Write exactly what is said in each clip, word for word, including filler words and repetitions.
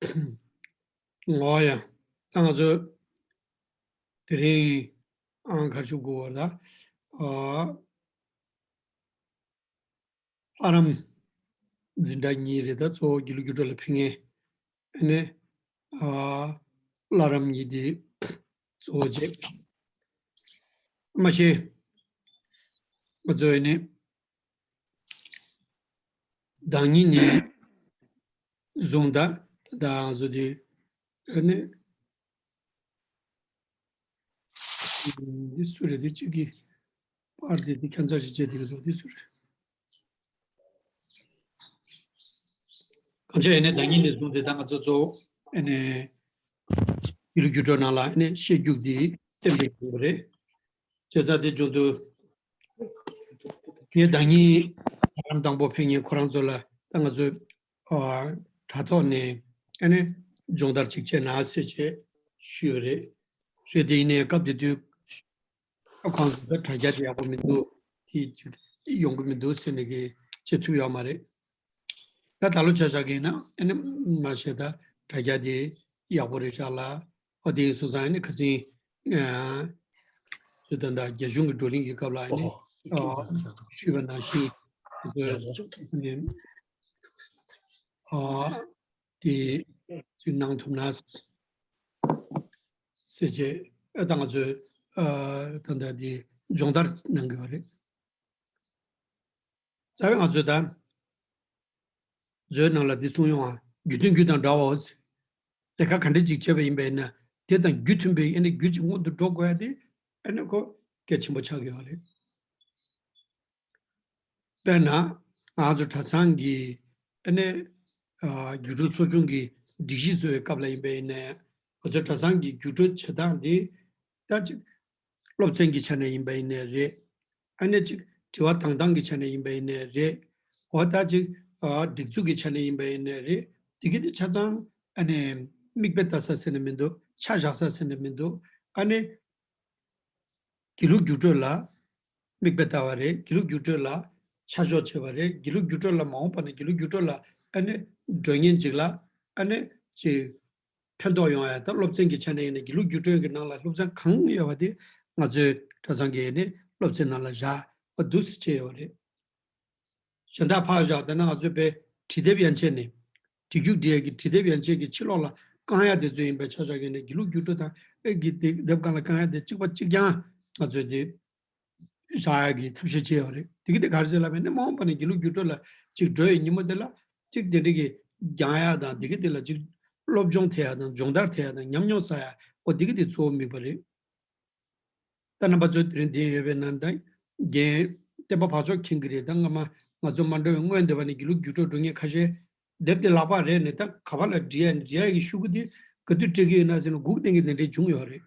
ཨོ་ཡ། ད་ང་ཚོ་དེ་རིང་ཨང་གར་ཆུ་དགུ་བར་ད། ཨ། ལྷ་རམས་འཛིན་གྲྭ་གཉིས་རེད། ད་གཙོ་བོ་དགེ་ལུགས་རྒྱུགས་སྤྲོད་ལ་ཕན་མཁན། ཨ་ནི། ཨ། ལྷ་རམས་གཉིས་དེ་གཙོ་བོ་བྱས། མ་ཤེས། ང་ཚོ་ཨ་ནི། ཟླ་ཉིན་ནས་བཟུང་ད་ད་ང་ཚོ་དེ་ཨ་ནི། འདི་སུ་རེད། འདི་གཅིག་གིས་པར་འདི་འདི་ཁྱད་མཚར་ཞིག་བྱས་འདུག་འདི་སུ་རེད། གང་ཅི་ཡིན་ནའི་ཟླ་ཉིན་ནས་བཟུང་སྟེ་ད་ང་ཚོ་གཙོ་བོ་ཨ་ནི་དགེ་ལུགས་རྒྱུགས་སྤྲོད་ནང་ལ་ཨ་ནི་བཤད་རྒྱུགས་འདི་གཏན་འབེབས་བྱུང་བ་རེད། བྱས་ཙང་དེ་བྱུང་དུས་ངས་ཟླ་ཉིན་ལྷ་རམས་དང་པོ་ཕེབས་མཁན་ཁོ་རང་ཚོ་ལ་ད་ང་ཚོས་ཨ་དྲ་ཐོག་ནས་ཨ་ནི་སྦྱོང་བརྡར་ཅིག་བྱས་ན་ཟེར་བྱས་ཞུས་པ་རེད། རེད་དེ་ཡིན་ནའི་སྐབས་དེ་དུས་ཁོང་ཚོ་ད་དྲ་རྒྱ་དེ་ཡག་པོ་མི་འདུག་དེ་ཅིག་ཡོང་གི་མི་འདུག་ཟེར་ནས་གི་བྱེད་ཐུབ་ཡོད་མ་རེད། ད་ད་ལོ་ཆ་བཞག་གི་ཡིན་ན་ཨ་ནི་མ་ཤེས། ད་དྲ་རྒྱ་དེ་ཡག་པོ་རེད་ཤག་ལ། ཨོ་དེ་སོང་ཙང་ཨ་ནི་ཁ་སང་ཨ་ཚོས་ད་ལྟ་རྒྱ་གཞུང་གི་བགྲོ་གླེང་གི་སྐབས་ལ་ཨ་ནི་ཨ་ཞུས་པ་ནང་བཞིན་ཨ་ཚོས་ཨ་ནི་ཨ་དེ་ཅིག་གནང་ཐུབ་ན་ཟེར་བྱས་ཨ་ད་ང་ཚོས་ཨ་ད་ལྟ་དེ་སྦྱོང་བརྡར་གནང་གི་ཡོད་རེད། རྩ་བའི་ང་ཚོས་ད་མཛོད་ནང་ལ་འདི་གསུང་ཡོང་ཨ། རྒྱུ་མཐུན་རྒྱུ་དང་འདྲ་བའོ། ལས་ཀ་ག་འདྲ་ཅིག་བྱས་པ་ཡིན་པས་ན་དེ་དང་རྒྱུ་མཐུན་པའི་ཨ་ནི་རྒྱུ་ཅིག་སྔོན་དུ་འགྲོ་དགོས་ཡ་དེ་ཨ་ནི་ཁོ་གལ་ཆེན་པོ་ཆགས་ཀྱི་ཡོད་རེད། དཔེར་ན་ང་ཚོ་གྲྭ་ཚང་གི་ཨ་ནི་ཨ་རྒྱུགས་སྤྲོད་ཚོགས་ཆུང་གི་སྒྲིག་གཞི་བཟོ་བའི་སྐབས་ལ་ཡིན་པས་ན་ང་ཚོ་གྲྭ་ཚང་གི་རྒྱུགས་སྤྲོད་བྱེད་སྟངས་དེ་ད་ཅིག་སློབ་ཚན་གྱི་ཆ་ནས་ཡིན་པ་ཡིན་ནའི་རེད། ཨ་ནི་ཅིག་དྲི་བ་དྲང་སྟངས་ཀྱི་ཆ་ནས་ཡིན་པ་ཡིན་ནའི་རེད། འོ་ད་ཅིག་ཨ་སྒྲིག་འཛུགས་ཀྱི་ཆ་ནས་ཡིན་པ་ཡིན་ནའི་རེད། དེ་གི་དེ་ཆ་ཚང་ཨ་ནི་མིག་དཔེ་ལྟ་ས་ཟེར་ནས་མི་འདུག་ཆ་བཞག་ས་ཟེར་ནས་མི་འདུག་ཨ་ནི་དགེ་ལུགས་རྒྱུགས་སྤྲོད་ལ་མིག་དཔེ་ལྟ་བ་རེད། དགེ་ལུགས་རྒྱུགས་སྤྲོད་ལ་ཆ་འཇོག་བྱས་པ་རེད། དགེ་ལུགས་རྒྱུགས་སྤྲོད་ལ་མ་འོངས་པ་ན་དགེ་ལུགས་རྒྱུགས་སྤྲོད་ལ་ཨ་ནི་འགྲོ་མཁན་ཅིག་ལ་ཨ་ནི་ཅིག་ཕན་ཐོགས་ཡོང་ཡ། ད་སློབ་ཚན་གྱི་ཆ་ནས་ཡིན་ན་དགེ་ལུགས་རྒྱུགས་སྤྲོད་ཀྱི་ནང་ལ་སློབ་ཚན་གང་ཡོད་པ་དེ་ང་ཚོའི་གྲྭ་ཚང་གི་ནི་སློབ་ཚན་ནང་ལ་བཞག་པ་འདུག་སེ་བྱས་ཡོད་རེད། གཞན་དག་ཕར་བཞག་དེ་ན་ང་ཚོའི་པའི་བྲིས་དེབ་ཡན་ཆད་ནས་བྲིས་རྒྱུགས་འབྲི་ཡ་གི་བྲིས་དེབ་ཡན་ཆད་ཀྱི་ཕྱི་ལོགས་ལ་བཀང་ཡ་དེ་ཚོ་ཡིན་པའི་ཆ་བཞག་གི་ནི་དགེ་ལུགས་རྒྱུགས་སྤྲོད་དང་ཨེ་གི་དེབ་སྒང་ལ་བཀང་ཡ་དེ་གཅིག་པ་གཅིག་རྐྱང་ང་ཚོས་དེ། བཞག་ཡག་གི་ཐབས་ཤེས་བྱས་ཡོད་རེད། དེ་གི་དེ་ག་རེ་ཟེར་ལབ་པ་ཡིན་ན་མ་འོངས་པ་ནས་དགེ་ལུགས་རྒྱུགས་སྤྲོད་ལ་ཅིག་འགྲོ་ཡི་ཉིན་མོ་དེ་ལ་ཅིག་དེ་འདྲ་གི་སྦྱང་ཡག་དང་དེ་གི་དེ་ལ་ཅིག་སློབ་སྦྱོང་ཐེབས་ཡག་དང་སྦྱོང་བརྡར་ཐེབས་ཡག་དང་ཉམས་མྱོང་བསགས་ཡག་འོ་དེ་གི་དེ་གཙོ་བོ་དམིགས་པ་རེད། ད་རྣམ་པ་ཚོ་དེ་རིང་འདིར་ཡོད་པའི་ནང་དང་རྒན་བསྟན་པ་འཕགས་མཆོག་མཁྱེན་གི་རེད། ད་སྔ་མ་ང་ཚོ་མ་འགྲོ་བའི་སྔོན་འདི་བ་ནས་དགེ་ལུགས་རྒྱུགས་སྤྲོད་འགྲོ་མཁན་ཁ་ཤས་དེབ་དེ་ལག་པ་རེད་ནས་ད་ག་པ་ལ་འབྲི་ཡ་འབྲི་ཡ་གི་ཤུ་གུ་དེ་ག་དུས་སྤྲད་གི་ཡོད་ན་ཟེར་ན་སྒུག་བསྡད་མཁན་དེ་འདྲས་བྱུང་ཡོད་རེད།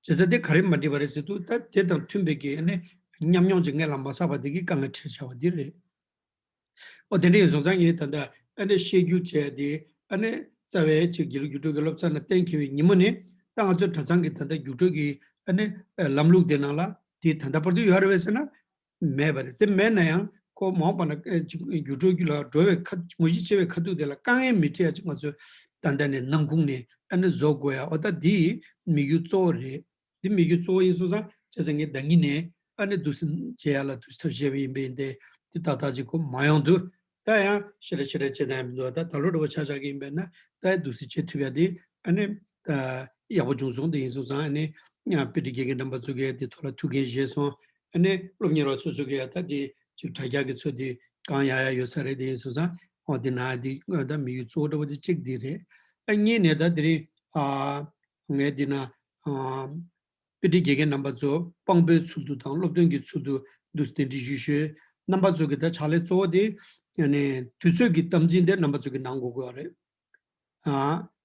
བྱས་ཙང་དེ་ག་རེ་མ་འགྲིག་པ་རེད་ཟེར་དུས་ད་དེ་དང་མཐུན་པའི་གི་ཨ་ནི་ཉམས་མྱོང་ཅིག་སྔོན་ལ་མ་བསགས་པ་དེ་གི་དཀའ་ངལ་འཕྲད་བྱ་བ་འདི་རེད། ཨོ་དེ་འདྲ་ཡིན་སོང་ཙང་ངས་ད་ལྟ་ཨ་ནི་བཤད་རྒྱུགས་བྱས་དེ་ཨ་ནི་རྩ་བའི་ཅིག་དགེ་ལུགས་རྒྱུགས་སྤྲོད་ཀྱི་སློབ་ཚན་ལ་གཏན་འཁེལ་བའི་ཉིན་མོ་ནས་ད་ང་ཚོའི་གྲྭ་ཚང་གི་ད་ལྟ་རྒྱུགས་སྤྲོད་ཀྱི་ཨ་ནི་ལམ་ལུགས་དེ་ནང་ལ་དེ་ད་ལྟ་བར་དུ་ཡོད་རེད་པས་ཟེར་ན། མེད་པ་རེད། དེ་མེད་ན་ཡང་ཁོ་མ་འོངས་པ་ན་ཨེ་ཅིག་རྒྱུགས་སྤྲོད་རྒྱུ་ལ་འགྲོ་བའི་ཁ་ངོ་ཤེས་ཆེ་བའི་ཁ་ཐུག་དེ་ལ་དཀའ་ངལ་མི་འཕྲད་ཡ་ཅིག་ང་ཚོས་ད་ལྟ་ནས་ནང་ཁུངས་ནས་ཨ་ནི་བཟོ་དགོས་ཡ། འོ་ད་འདི་དམིགས་ཡུལ་གཙོ་བོ་རེད། འདི་དམིགས་ཡུལ་གཙོ་བོ་ཡིན་སོང་ཙང་བྱས་ཙང་ངས་ཟླ་ཉིན་ནས་ཨ་ནི་འདུག་སེ་བྱེད་ཡ་ལ་འདུག་སེ་ཐབས་ཤེས་པ་ཡིན་པས་འདི་འདི་ཏག་ཏག་ཅིག་གོ་མ་ཡོང་དུས་ད་ཡང་ཞེ་དྲག་ཞེ་དྲག་བྱེད་ཐབས་མི་འདུག་ད་ད་ལོ་འདྲ་བོ་ཆ་བཞག་གི་ཡིན་པས་ན་ད་ཡང་འདུག་སེ་བྱེད་ཐུབ་ཡ་འདི་ཨ་ནི་ད་ཡག་པོ་བྱུང་སོང་། དེ་ཡིན་སོང་ཙང་ཨ་ནི་ཡང་དཔེ་ཁྲིད་དགེ་རྒན་རྣམ་པ་ཚོ་གིས་དེ་ཐོག་ལ་ཐུགས་འགན་བཞེས་སོང་། ཨ་ནི་སློབ་གཉེར་བ་སོ་སོ་གིས་ཡང་ད་དེ་ཅིག་དྲ་རྒྱ་གི་ཚོ་དེ་གང་ཡག་ཡག་ཡོད་ས་རེད། དེ་ཡིན་སོང་ཙང་འོ་དེ་ན་དེ་ད་དམིགས་ཡུལ་གཙོ་བོ་འདྲ་བོ་དེ་གཅིག་དེ་རེད། ཨ་གཉིས་ནས་ད་དེ་རིང་ཨ་ངས་འདི་ན་ཨ་དཔེ་ཁྲིད་དགེ་རྒན་རྣམ་པ་ཚོ་དཔང་པོའི་ཚུལ་དུ་དང་སློབ་སྟོན་གྱི་ཚུལ་དུ་འདུག་སེ་གདན་འདྲེན་ཞུས་ཞུས། རྣམ་པ་ཚོ་གི་ད་ཕྱག་ལས་གཙོ་བོ་དེ་ཨ་ནི་དུས་ཚོད་ཀྱི་དམ་འཛིན་དེ་རྣམ་པ་ཚོ་གི་གནང་དགོས་ཀྱི་ཡོད་རེད། ཨ་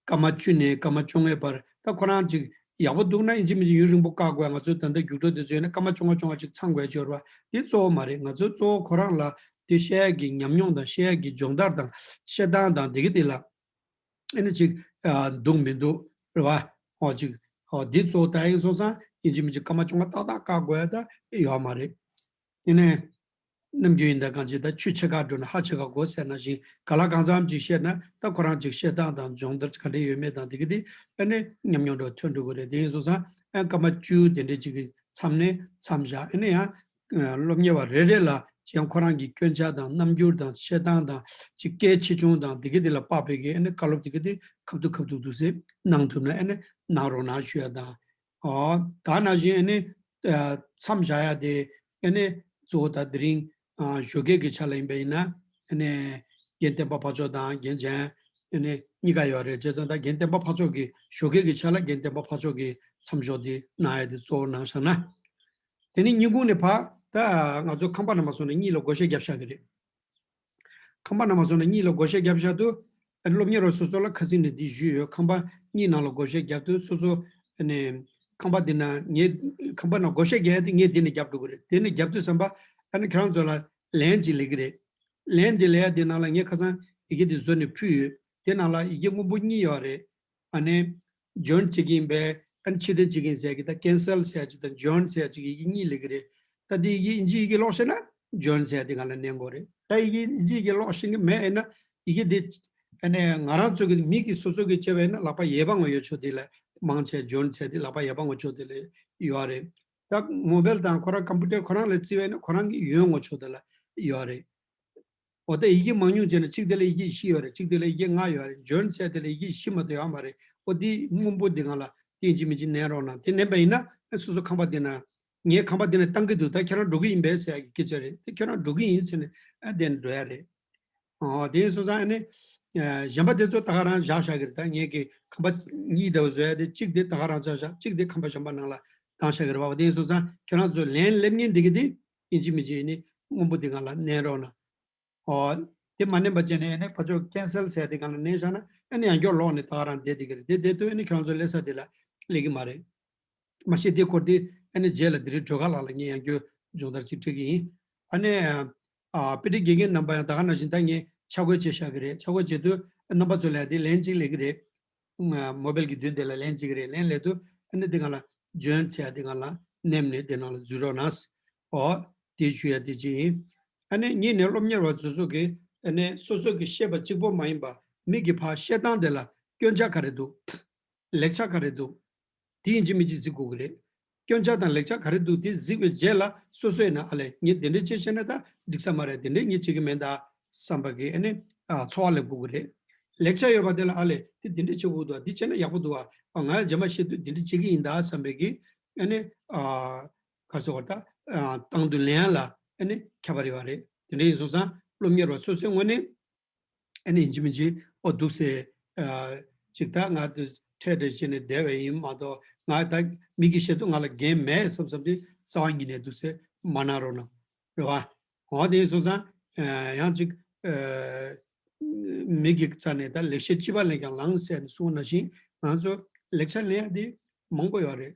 སྐར་མ་བཅུ་ནས་སྐར་མ་བཅོ་ལྔའི་བར་ད་ཁོ་རང་ཅིག་ཡག་པོ་འདུག་ན་ཡིན་གཅིག་མིན་གཅིག་ཡུན་རིང་པོ་བཀག་དགོས། ང་ཚོའི་ད་ལྟ་རྒྱུགས་སྤྲོད་དེ་ཚོ་ཡིན་ན་སྐར་མ་བཅོ་ལྔ་བཅོ་ལྔ་ཅིག་ཚང་དགོས་ཀྱི་ཡོད་རེད་པ། དེ་གཙོ་བོ་མ་རེད། ང་ཚོའི་གཙོ་བོ་ཁོ་རང་ལ་དེ་བཤད་ཡག་གི་ཉམས་མྱོང་དང་བཤད་ཡག་གི་སྦྱོང་བརྡར་དང་བཤད་སྟངས་དང་དེ་གི་དེ་ལ་ཨ་ནི་ཅིག་ཨ་འདུག་མི་འདུག་རེད་པ། ཨོ་ཅིག་ཨོ་འདི་གཙོ་བོ་ད་ཡིན་སོང་ཙང་ཡིན་གཅིག་མིན་གཅིག་སྐར་མ་བཅོ་ལྔ་ཏག་ཏག་བཀག་དགོས་ཡ་ད་ཡོད་མ་རེད། དེ་ནས་ ནམ་རྒྱུན་ཡིན་ད་གང་ཅི་ད་ཆུ་ཕྱེད་ཀ་འགྲོ་ན་ཧ་ཕྱེད་ཀ་དགོས་ཟེར་ནང་བཞིན་ག་ལ་གང་འཚམ་ཅིག་བཤད་ན་ད་ཁོ་རང་ཅིག་བཤད་སྟངས་དང་སྦྱོང་བརྡར་ག་འདྲ་ཡོད་མེད་དང་དེ་གི་དེ་ཨ་ནི་ཉམས་མྱོང་འདྲ་ཐོན་འགྲོ་གི་རེད། དེ་ཡིན་སོང་ཙང་ཨ་སྐར་མ་བཅུ་དེ་འདྲ་ཅིག་གི་མཚམས་ནས་མཚམས་བཞག་ཨ་ནི་ཡང་སློབ་གཉེར་བ་རེ་རེ་ལ་ཅིག་ཡང་ཁོ་རང་གི་སྐྱོན་ཆ་དང་རྣམ་འགྱུར་དང་བཤད་སྟངས་དང་ཅིག་སྐད་ཆེ་ཆུང་དང་དེ་གི་དེ་ལ་དཔག་པའི་གི་ཨ་ནི་བཀའ་སློབ་དེ་གི་དེ་ཁ་ཐུག་ཁ་ཐུག་ཏུ་ཟེར་གནང་ཐུབ་ན་ཨ་ནི་གནང་རོགས་གནང་ཞུ་ཡ་དང་། ཨོ། ད་ནང་བཞིན་ཨ་ནི་ཨ་མཚམས་བཞག་ཡ་དེ་ཨ་ནི་གཙོ་བོ་ད་དེ་རིང་ཨ་ཞོགས་ཀས་ཀྱི་ཆ་ལ་ཡིན་པ་ཡིན་ན་ཨ་ནི་རྒན་བསྟན་པ་འཕགས་མཆོག་དང་རྒན་གཞན་ཨ་ནི་གཉིས་ཀ་ཡོད་རེད། བྱས་ཙང་ད་རྒན་བསྟན་པ་འཕགས་མཆོག་གི་ཞོགས་ཀས་ཀྱི་ཆ་ལ་རྒན་བསྟན་པ་འཕགས་མཆོག་གི་མཚམས་ཞོགས་དེ་གནང་ཡ་དེ་གཙོ་བོ་གནང་བཞག་ན། དེ་ནས་ཉིན་གུང་ནས་ཕར་ད་ང་ཚོ་ཁང་པ་ནང་མ་སོང་ན་གཉིད་ལ་བགོ་བཤའ་བརྒྱབ་བཞག་གི་རེད། ཁང་པ་ནང་མ་སོང་ན་གཉིད་ལ་བགོ་བཤའ་བརྒྱབ་བཞག་དུས་ཨ་ནི་སློབ་གཉེར་བ་སོ་སོ་ལ་ཁ་སང་ནས་འདི་ཞུས་ཡོད། ཁང་པ་གཉིད་ནང་ལ་བགོ་བཤའ་བརྒྱབ་དུས་སོ་སོ་ཨ་ནི་ཁང་པ་འདི་ན་ངས་ཁང་པ་ནང་བགོ་བཤའ་བརྒྱབ་ཡ་དེ་ངས་འདི་ནས་བརྒྱབ་འགྲོ་གི་རེད། དེ་ནས་བརྒྱབ་དུས་ཙམ་པ་ཨ་ནི་ཁྱེད་རང་ཚོ་ལ་ལན་ཅིག་སླེབས་ཀྱི་རེད། ལན་འདི་སླེབས་ཡ་དེ་ནང་ལ་ངས་ཁ་སང་ཡི་གེ་འདི་བཟོས་ནས་ཕུལ་ཡོད། དེ་ནང་ལ་ཡི་གེ་སྔོན་པོ་གཉིས་ཡོད་རེད། ཨ་ནི་ཇོན་བྱེད་ཀྱི་ཡིན་པས་ཨ་ནི་ཕྱིར་འཐེན་བྱེད་ཀྱི་ཡིན་ཟེར་གྱི་ད་ཀེན་སེལ་ཟེར་ཡ་ཅིག་དང་ཇོན་ཟེར་ཡ་ཅིག་ཡི་གེ་གཉིས་སླེབས་ཀྱི་རེད། ད་འདི་ཡི་གེ་ཨིན་ཇི་ཡི་གེ་ཀློག་ཤེས་ན་ཇོན་ཟེར་ཡ་དེ་སྒང་ལ་མནན་དགོས་རེད། ད་ཡི་གེ་ཨིན་ཇི་ཡི་གེ་ཀློག་ཤེས་ཀྱི་མེད་ཨེ་ན་ཡི་གེ་འདི་ཨ་ནི་ང་རང་ཚོ་གི་མི་གི་སོ་སོ་གི་བྱས་པ་ཡིན་ན་ལག་པ་གཡས་པ་ངོས་ཡོད་ཕྱོགས་དེ་ལ་མང་ཆེ་ཇོན་ཟེར་ཡ་དེ་ལག་པ་གཡས་པ་ངོས་ཕྱོགས་དེ་ལ་ཡོད་རེད། ད་མོ་བེལ་དང་ཁོ་རང་ཀམ་པུ་ཊར་ཁོ་རང་ལ་བརྩི་བ་ཡིན་ན་ཁོ་རང་གི་གཡོན་ངོས་ཕྱོགས་དེ་ལ་ཡོད་རེད། འོ་ད་ཡི་གེ་མང་ཉུང་བྱས་ན་གཅིག་དེ་ལ་ཡི་གེ་བཞི་ཡོད་རེད། གཅིག་དེ་ལ་ཡི་གེ་ལྔ་ཡོད་རེད། ཇོན་ཟེར་དེ་ལ་ཡི་གེ་བཞི་མ་གཏོགས་ཡོད་མ་རེད། འོ་དེ་སྔོན་པོ་དེ་སྒང་ལ་དེ་ཡིན་གཅིག་མིན་གཅིག་མནན་རོགས་གནང་། དེ་མནན་པ་ཡིན་ན་སོ་སོ་ཁང་པ་དེ་ན་ངའི་ཁང་པ་དེ་ན་བཏང་གི་འདུག་ད་ཁྱེད་རང་འགྲོ་གི་ཡིན་པས་ཟེར་ཡ་གི་སྐད་ཆ་རེད། དེ་ཁྱེད་རང་འགྲོ་གི་ཡིན་ཟེར་ནས་ཨ་དེ་ནས་འགྲོ་ཡ་རེད། འོ་དེ་ཡིན་སོང་ཙང་ཨ་ནི་གཞན་པ་དེ་ཚོ་ད་ག་རང་བཞག་བཞག་གི་རེད། ད་ངས་ཀྱི་ཁང་པ་གཉིས་འདྲ་བོ་བཟོ་ཡ་དེ་གཅིག་དེ་ད་ག་རང་བཞག་བཞག་གཅིག་དེ་ཁང་པ་གཞན་པ་ནང་ལ་བཏང་བཞག་གི་རེད་བ། འོ་དེ་ཡིན་སོང་ཙང་ཁྱེད་རང་ཚོ་ལན་སླེབས་མཁན་དེ་གི་དེ་ཡིན་གཅིག་མིན་གཅིག་ནི་སྔོན་པོ་དེ་སྒང་ལ་མནན་རོགས་གནང་། ཨོ། དེ་མ་མནན་པ་བྱས་ནས་ཨ་ནི་ཕར་ཕྱོགས་ཀེན་སེལ་ཟེར་དེ་སྒང་ལ་མནན་བཞག་ན་ཨ་ནི་ཡང་བསྐྱར་ལོག་ནས་ད་ག་རང་བསྡད་བསྡད་ཀྱི་རེད། དེ་བསྡད་དུས་ཨ་ནི་ཁྱེད་རང་ཚོ་སླེབས་ས་དེ་ལ་སླེབས་ཀྱི་མ་རེད། མ་གཞི་དེ་སྐོར་དེ་ཨ་ནི་རྗེས་ལ་དེ་རིང་སྒྲོལ་དཀར་ལགས་ལ་ངས་ཡང་བསྐྱར་སྦྱོང་བརྡར་ཅིག་སྤྲད་ཀྱི་ཡིན། ཨ་ནི་ཨ་དཔེ་ཁྲིད་དགེ་རྒན་རྣམ་པ་ཡང་ད་ག་ནང་བཞིན་ད་ངས་ཆ་བགོས་བྱས་བཞག་གི་རེད། ཆ་བགོས་བྱེད་དུས་རྣམ་པ་ཚོ་ལ་དེ་ལན་གཅིག་སླེབས་ཀྱི་རེད། མོ་བེལ་གྱི་མདུན་དེ་ལ་ལན་གཅིག་རེད། ལན་སླེབས་དུས་ཨ་ནི་དེ་སྒང་ལ་ཇོན་ཟེར་ཡ་དེ་སྒང་ལ་མནན་ནས་དེ་ནང་ལ་འཛུལ་རོགས་གནང་། ཨོ། དེ་ཞུ་ཡ་དེ་གཅིག་ཡིན། ཨ་ནི་གཉིས་ནས་སློབ་གཉེར་བ་ཚོ་ཚོ་གིས་ཨ་ནི་སོ་སོ་གི་བཤད་པ་གཅིག་པོ་མ་ཡིན་པ་མི་གི་ཕར་བཤད་སྟངས་དེ་ལ་སྐྱོན་ཆ་ག་རེ་འདུག་ལེགས་ཆ་ག་རེ་འདུག་དེ་ཡིན་གཅིག་མིན་གཅིག་གཟིགས་དགོས་ཀྱི་རེད། སྐྱོན་ཆ་དང་ལེགས་ཆ་ག་རེ་འདུག་དེ་གཟིགས་པའི་རྗེས་ལ་སོ་སོ་ཡིན་ན་ཨ་ལས་ངས་དེ་འདྲས་བྱས་བཤད་ན་ད་འགྲིག་ས་མ་རེད། དེ་འདྲས་ངས་བྱེད་ཀྱི་མེད་ད་བསམ་པ་གི་ཨ་ནི་ཨ་ཚོར་བ་སླེབས་དགོས་ཀྱི་རེད། ལེགས་ཆ་ཡོད་པ་དེ་ལ་ཨ་ལས་དེ་དེ་འདྲས་བྱེད་དགོས་འདུག་འདི་བྱས་ན་ཡག་པོ་འདུག་ཨ་ང་རྗེས་མ་བཤད་དུས་དེ་འདྲས་བྱེད་ཀྱི་ཡིན་ད་བསམ་པའི་གི་ཨ་ནི་ཨ་ག་རེ་ཟེར་བ་ད་ཨ་དང་དུ་ལེན་ཡ་ལ་ཨ་ནི་ཁྱད་པར་ཡོད་རེད། དེ་འདྲས་ཡིན་སོང་ཙང་སློབ་གཉེར་བ་སོ་སོའི་ངོས་ནས་ཨ་ནི་ཡིན་གཅིག་མིན་གཅིག་ཨོ་འདུག་སེ་ཨ་ཅིག་ད་ང་དེ་ཁྲལ་དེ་བྱས་ནས་བསྡད་པ་ཡིན་མ་གཏོགས་ང་ད་མི་གིས་བཤད་དུས་ང་ལ་འགན་མེད་བསམ་བསམ་དེ་རྩ་བ་ཉིད་ནས་འདུག་སེ་མ་གནང་རོགས་གནང་། རེད་བ། འོ་དེ་ཡིན་སོང་ཙང་ཨ་ཡང་ཅིག་ཨ་མི་གི་རྩ་ནས་ད་ལེགས་བཤད་སྤྱི་པ་ལས་ཀྱང་ལངས་ཟེར་ནས་གསུངས་པ་ནང་བཞིན་ང་ཚོ་ལེགས་ཆ་ལེན་ཡ་དེ་མང་པོ་ཡོད་རེད།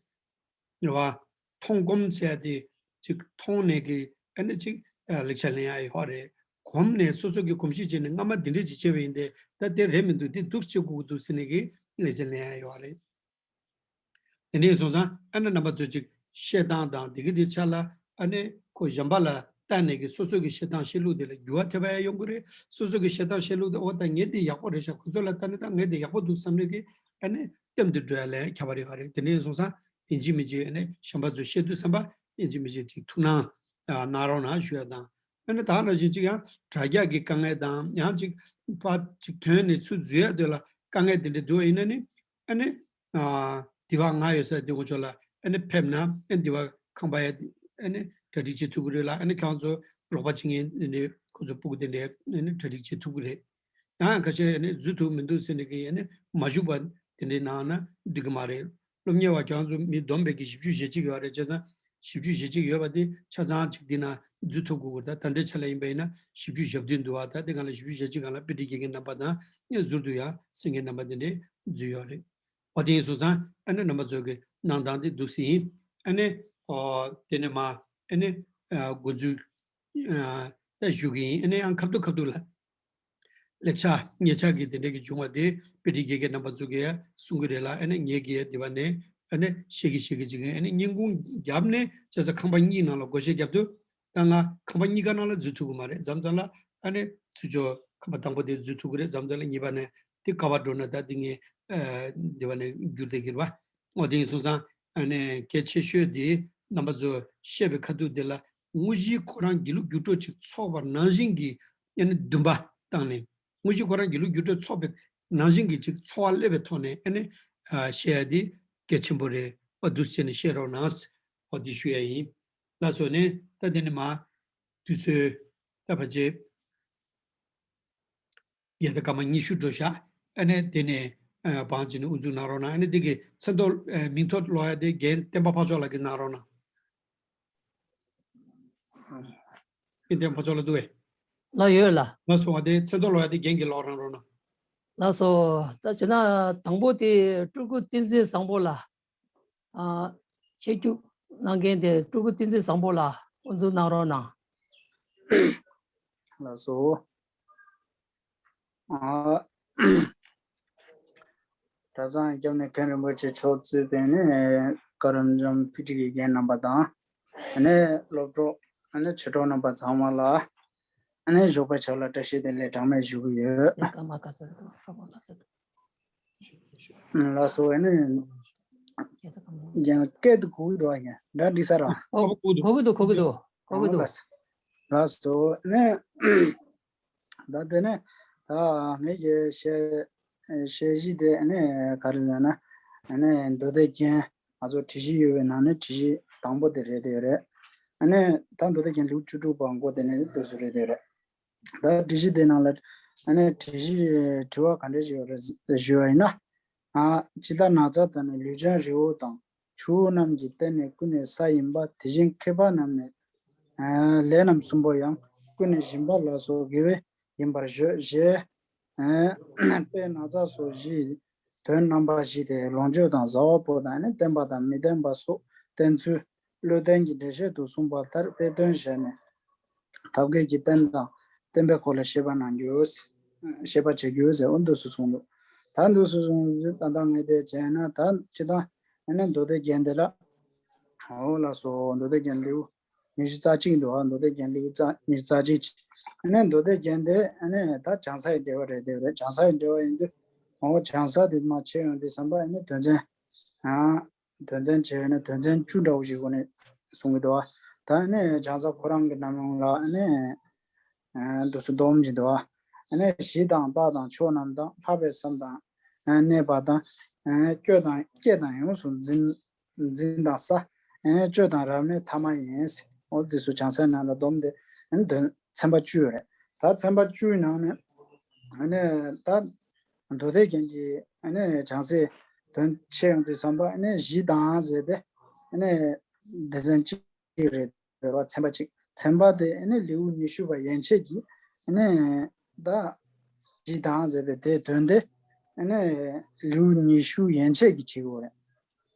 རེད་བ། མཐོང་སྒོམ་ཟེར་ཡ་དེ་ཅིག་མཐོང་ནས་ཀྱི་ཨ་ནི་ཅིག་ཨ་ལེགས་ཆ་ལེན་ཡ་ཡོད་རེད། གོམས་ནས་སོ་སོ་གི་གོམས་གཤིས་བྱས་ནས་སྔ་མ་འདི་འདྲས་ཅིག་བྱས་པ་ཡིན་ཏེ་ད་དེ་རེད་མི་འདུག་འདི་འདུག་བྱེད་དགོས་ཀྱི་འདུག་ཟེར་ནས་ཀྱི་ལེགས་ཆ་ལེན་ཡ་ཡོད་རེད། དེ་འདྲས་སོང་ཙང་ཨ་ནི་རྣམ་པ་ཚོས་ཅིག་བཤད་སྟངས་དང་དེ་གི་དེ་ཆ་ལ་ཨ་ནི་ཁོ་གཞན་པ་ལ་ལྟ་ནས་ཀྱི་སོ་སོ་གི་བཤད་སྟངས་བཤད་ལུགས་དེ་ལ་འགྱུར་བ་ཐེབས་ཡ་ཡོང་གི་རེད། སོ་སོ་གི་བཤད་སྟངས་བཤད་ལུགས་དེ་ཨོ་ད་ངས་འདི་ཡག་པོ་རེད་ཤག་ཁོ་ཚོ་ལ་ལྟ་ནས་ད་ངས་འདི་ཡག་པོ་འདུག་བསམ་ནས་ཀྱི་ཨ་ནི་སྟེང་དུ་འགྲོ་ཡ་ལ་ཁྱད་པར་ཡོད་རེད། དེ་འདྲ་ཡིན་སོང་ཙང་ཡིན་གཅིག་མིན་གཅིག་ཨ་ནི་གཞན་པ་ཚོས་བཤད་དུས་ཙམ་པ་ཡིན་གཅིག་མིན་གཅིག་ཅིག་ཐུགས་སྣང་གནང་རོགས་གནང་ཞུ་ཡ་དང་། ཨ་ནི་ད་ནང་བཞིན་ཅིག་ཡང་དྲ་རྒྱ་གི་དཀའ་ངལ་དང་ཡང་ཅིག་ཕར་ཅིག་ཐོན་ནས་ཚུར་འཛུལ་ཡ་དེ་ལ་དཀའ་ངལ་དེ་འདྲ་འདུག་པ་ཡིན་ན་ནི་ཨ་ནི་དེ་བ་ང་ཡོད་ས་དེ་ངོ་ཕྱོགས་ལ་ཨ་ནི་ཕེབས་ན་ཨ་ནི་དེ་བ་ཁང་པ་ཡ་ཨ་ནི་གྲ་སྒྲིག་བྱེད་ཐུབ་ཀྱི་རེད་ལ། ཨ་ནི་ཁྱེད་རང་ཚོ་རོགས་པ་བྱེད་མཁན་དེ་འདྲ་ཁོ་ཚོ་སྤུ་གུ་དེ་འདྲ་ཨ་ནི་གྲ་སྒྲིག་བྱེད་ཐུབ་ཀྱི་རེད། ཡང་ཁ་ཤས་ནི་འཛུལ་ཐུབ་མི་འདུག་ཟེར་ནས་ཀྱི་ཡ་ནི་མ་བཞུགས་པ་དེ་འདྲའི་ནང་ན་འགྲིག་གི་མ་རེད། སློབ་གཉེར་བ་ཁྱེད་རང་ཚོ་མི་བསྡོམས་པའི་གི་བཞི་བཅུ་ཞེ་གཅིག་ཡོད་རེད། བྱས་ཙང་བཞི་བཅུ་ཞེ་གཅིག་ཡོད་པ་དེ་ཆ་ཚང་གཅིག་འདི་ན་འཛུལ་ཐུབ་དགོས་ཀྱི་རེད། ད་ད་ལྟའི་ཆ་ལ་ཡིན་པ་ཡིན་ན་བཞི་བཅུ་ཞེ་བདུན་འདུག་བ། ད་དེ་གང་ལ་བཞི་བཅུ་ཞེ་གཅིག་སྒང་ལ་དཔེ་ཁྲིད་དགེ་རྒན་རྣམ་པ་དང་ངས་ཟུར་དུ་ཡང་གསན་མཁན་རྣམ་པ་དེ་འདྲའི་འཛུལ་ཡོད་རེད། འོ་དེ་ཡིན་སོང་ཙང་ཨ་ནི་རྣམ་པ་ཚོ་གི་གནང་སྟངས་དེ་འདུག་སེ་ཡིན། ཨ་ནི་ཨོ་དེ་ནས་མ་ཨ་ནི་ཨ་འགོ་འཛུགས་ཨ་ད་ཞུ་གི་ཡིན། ཨ་ནི་ཡང་ཁ་ཐུག་ཁ་ཐུག་ལ། ལེགས་ཆ་ཉེས་ཆ་གི་དེ་འདྲ་གི་བྱུང་བ་དེ་དཔེ་ཁྲིད་དགེ་རྒན་རྣམ་པ་ཚོ་གིས་གསུང་གི་རེད་ལ། ཨ་ནི་ངེད་ཀྱིས་དེ་བ་ནས་ཨ་ནི་ཤེས་ཀྱི་ཤེས་ཀྱི་བྱེད་མཁན། ཨ་ནི་སྙིང་ཁུང་བརྒྱབ་ནས་བྱས་ཙང་ཁང་པ་གཉིས་ནང་ལ་བགོ་བཤའ་བརྒྱབ་དུས་ ད་ང་ཁང་པ་གཉིས་ཀ་ནང་ལ་འཛུལ་ཐུབ་ཀྱི་མ་རེད། མཚམས་མཚམས་ལ་ཨ་ནི་ཚུར་ཕྱོགས་ཁང་པ་དང་པོ་དེ་འཛུལ་ཐུབ་ཀྱི་རེད། མཚམས་མཚམས་ལ་གཉིས་པ་ནས་དེ་ག་པར་འགྲོ་ན་ད་དེ་ངས་ཨ་འདི་བ་ནས་བསྒྱུར་བསྡད་ཀྱི་རེད་པ། འོ་དེ་ཡིན་སོང་ཙང་ཨ་ནི་གལ་ཆེ་ཤོས་དེ་རྣམ་པ་ཚོ་བཤད་པའི་ཁ་ཐུག་དེ་ལ་དངོས་གཞིའི་ཁོ་རང་དགེ་ལུགས་རྒྱུགས་སྤྲོད་ཅིག་ཚོགས་པ་ནང་བཞིན་གྱི་ཨ་ནི་འདུན་པ་བཏང་ནས། དངོས་གཞི་ཁོ་རང་དགེ་ལུགས་རྒྱུགས་སྤྲོད་ཚོགས་པའི་ནང་བཞིན་གྱི་ཅིག་འཚོ་བ་སླེབས་པའི་ཐོག་ནས་ཨ་ནི་ཨ་བཤད་ཡ་དེ་གལ་ཆེན་པོ་རེད། འོ་འདུག་སེ་བྱས་ནས་བཤད་རོགས་གནང་། འོ་འདི་ཞུ་ཡ་ཡིན། ལགས་སོ། ནས་ད་དེ་ནས་མ་དུས་ཚོད་ད་ཕལ་ཆེར་ཡས་ད་སྐར་མ་ཉི་ཤུ་འགྲོ་ཤག་ཨ་ནི་དེ་ནས་ཨ་བང་བྱས་ནས་དབུ་འཛུགས་གནང་རོགས་གནང་། ཨ་ནི་དེ་གི་མཚན་ཐོ་ཨ་མིང་ཐོ་ཀློག་ཡ་དེ་རྒན་བསྟན་པ་འཕགས་མཆོག་ལགས་ཀྱིས་གནང་རོགས་གནང་། ཨེ་དེ་ཕོ་ཅོག་ལ་འདུག་བས། ལ་ཡོད་ལ། ང་སོང་བ་དེ་མཚན་ཐོ་ལོ་ཡ་དེ་རྒན་གྱི་ལོག་རང་རོགས་གནང་། ལགས་སོ། ད་བྱས་ན་དང་པོ་དེ་སྤྲུལ་སྐུ་བསྟན་འཛིན་བཟང་པོ་ལ། ཨ། ཆེད་བསྒྱུར་གནང་མཁན་དེ་སྤྲུལ་སྐུ་བསྟན་འཛིན་བཟང་པོ་ལ་དབུ་འཛུགས་གནང་རོགས་གནང་། ལགས་སོ། ཨ། གྲྭ་ཚང་སྐྱབས་གནས་མཁན་རིན་པོ་ཆེ་མཆོག་གཙོས་པའི་ནི་བཀའ་རབ་འབྱམས་ཕི་ཊི་གི་རྒན་རྣམ་པ་དང་། ཨ་ནི་སློབ་གྲོགས་ཨ་ནི་ཆོས་གྲོགས་རྣམ་པ་ཚང་མ་ལ་ཨ་ནི་ཞོགས་པ་ཆག་ལ་བཀྲ་ཤིས་བདེ་ལེགས་གྲངས་མེད་ཞུ་གི་ཡོད། ལགས་སོ། ཨ་ནི་ཡང་སྐད་དུ་གོ་གི་འདུག་ཨ། ཡང་འདྲ་འགྲིག་ས་ར། ཨོ། གོ་གི་འདུག་གོ་གི་འདུག་གོ་གི་འདུག་ལགས་སོ། ཨ་ནི། ད་དེ་ནས་ད་ངེད་ཀྱི་བཤད་བཤད་གཞི་དེ་ནི་ག་རེ་ལབ་ན། ནི་མདོ་སྡེ་རྒྱན་ང་ཚོ་སྒྲིག་གཞི་ཡོད་པའི་ནང་ནས་སྒྲིག་གཞི་དང་པོ་དེ་རེད་དེ་རེད། ནི་ད་མདོ་སྡེ་རྒྱན་ལེའུ་བཅུ་དྲུག་པ་འགོ་དེ་ནས་འདུག་སུ་རེད་དེ་རེད། ད་སྒྲིག་གཞི་དེ་ནང་ལ་ནི་སྒྲིག་གཞི་དྲི་བ་ག་འདྲ་ཞིག་ཡོད་རེད་ཞུ་བ་ཡིན་ན། ཨ། ཇི་ལྟར་ན་ཚ་དང་ནི་ལུས་ཅན་རི་བོ་དང་ཆུ་བོ་རྣམས་ཀྱི་རྟེན་ནི་ཀུན་ནས་ས་ཡིན་པ། དེ་བཞིན་མཁས་པ་རྣམས་ནི་ལས་རྣམ་གསུམ་པོ་ཡང་ཀུན་ནས་སྦྱིན་པ་ལ་སོགས་དགེ་བས་ཡིན་པར་བརྗོད། ཞེས་དཔེར་ན་ཚ་སོགས་བཞིའི་དོན་རྣམ་པ་བཞི་སྟེ། ལོངས་སྤྱོད་དང་བཟའ་བ་པོ་དང་ནི་བརྟེན་པ་དང་མི་བརྟེན་པ་སོགས་བསྟན་ཚུལ་བློ་ལྡན་གྱི་འགྲེལ་བཤད་དུ་གསུངས་པ་ལྟར་དཔེ་དོན་བཞག་ནས་ཐབས་མཁས་ཀྱི་རྟེན་དང་བརྟེན་པའི་སྐོར་ལ་བཤད་པ་གནང་རྒྱུ། བཤད་པ་བྱེད་རྒྱུ་ཟེར། འོ་འདུག་སུ་གསུངས་འདུག་ད་འདུག་སུ་གསུངས་འདུག་ད་ལྟ་ངས་དེ་བྱས་ན་ད་ཅི་ད་ཨ་ནི་མདོ་སྡེ་རྒྱན་དེ་ལ། འོ་ལགས་སོ། མདོ་སྡེ་རྒྱན་ལེའུ་ཉི་ཤུ་རྩ་གཅིག་འདུག་ཨ། མདོ་སྡེ་རྒྱན་ལེའུ་རྩ་ཉི་ཤུ་རྩ་གཅིག་ཅིག་ཨ་ནི་མདོ་སྡེ་རྒྱན་དེ་ཨ་ནི་ད་བྱང་ས་ཡི་འགྲེལ་པ་རེད་དེ་རེད། བྱང་ས་ཡི་འགྲེལ་པ་ཡིན་དུས་འོ་བྱང་ས་དེ་མ་ཕྱེ་ཡོང་དུས་ཙམ་པ་ཨ་ནི་དོན་ཚན། ཨ། དོན་ཚན་བྱས་ན་དོན་ཚན་བཅུ་འདྲ་བོ་ཞིག་གོ་ནས་གསུང་གི་འདུག་བ། ད་ནི་བྱང་ས་ཁོ་རང་གི་རྣམ་གཞག་ལ་ནི་འདུག་སུ་སྡོམ་གྱི་འདུག་བ། ནི་གཞི་དང་རྟགས་དང་ཕྱོགས་རྣམས་དང་ལྷག་པའི་བསམ་དང་གནས་པ་དང་སྐྱོ་དང་སྐྱེ་དང་ཡོངས་སུ་འཛིན་འཛིན་དང་ས་སྤྱོད་དང་རབ་གནས་ཐ་མ་ཡིན། འོ་འདུག་སུ་བྱང་སའི་ནང་ལ་སྡོམ་དེ་ནི་དོན་ཚན་པ་བཅུ་ཡོད་རེད། ད་ཚན་པ་བཅུའི་ནང་ནས་ནི་ད། མདོ་སྡེ་རྒྱན་གྱི་ཨ་ནི་བྱང་སའི་དོན་ཕྱེ་ཡོང་དུས་ཙམ་པ་ཨ་ནི་གཞི་དང་ཟེར་ཏེ་ཨ་ནི་སྡེ་ཚན་གཅིག་རེད་བ། ཚན་པ་གཅིག་ཚན་པ་དེ་ཨ་ནི་ལེའུ་ཉི་ཤུ་པ་ཡན་ཆད་ཀྱི་ཨ་ནི་ད་གཞི་དང་ཟེར་བའི་དེ་དོན་དེ་ཨ་ནི་ལེའུ་ཉི་ཤུ་ཡན་ཆད་ཀྱི་བྱེད་དགོས་རེད།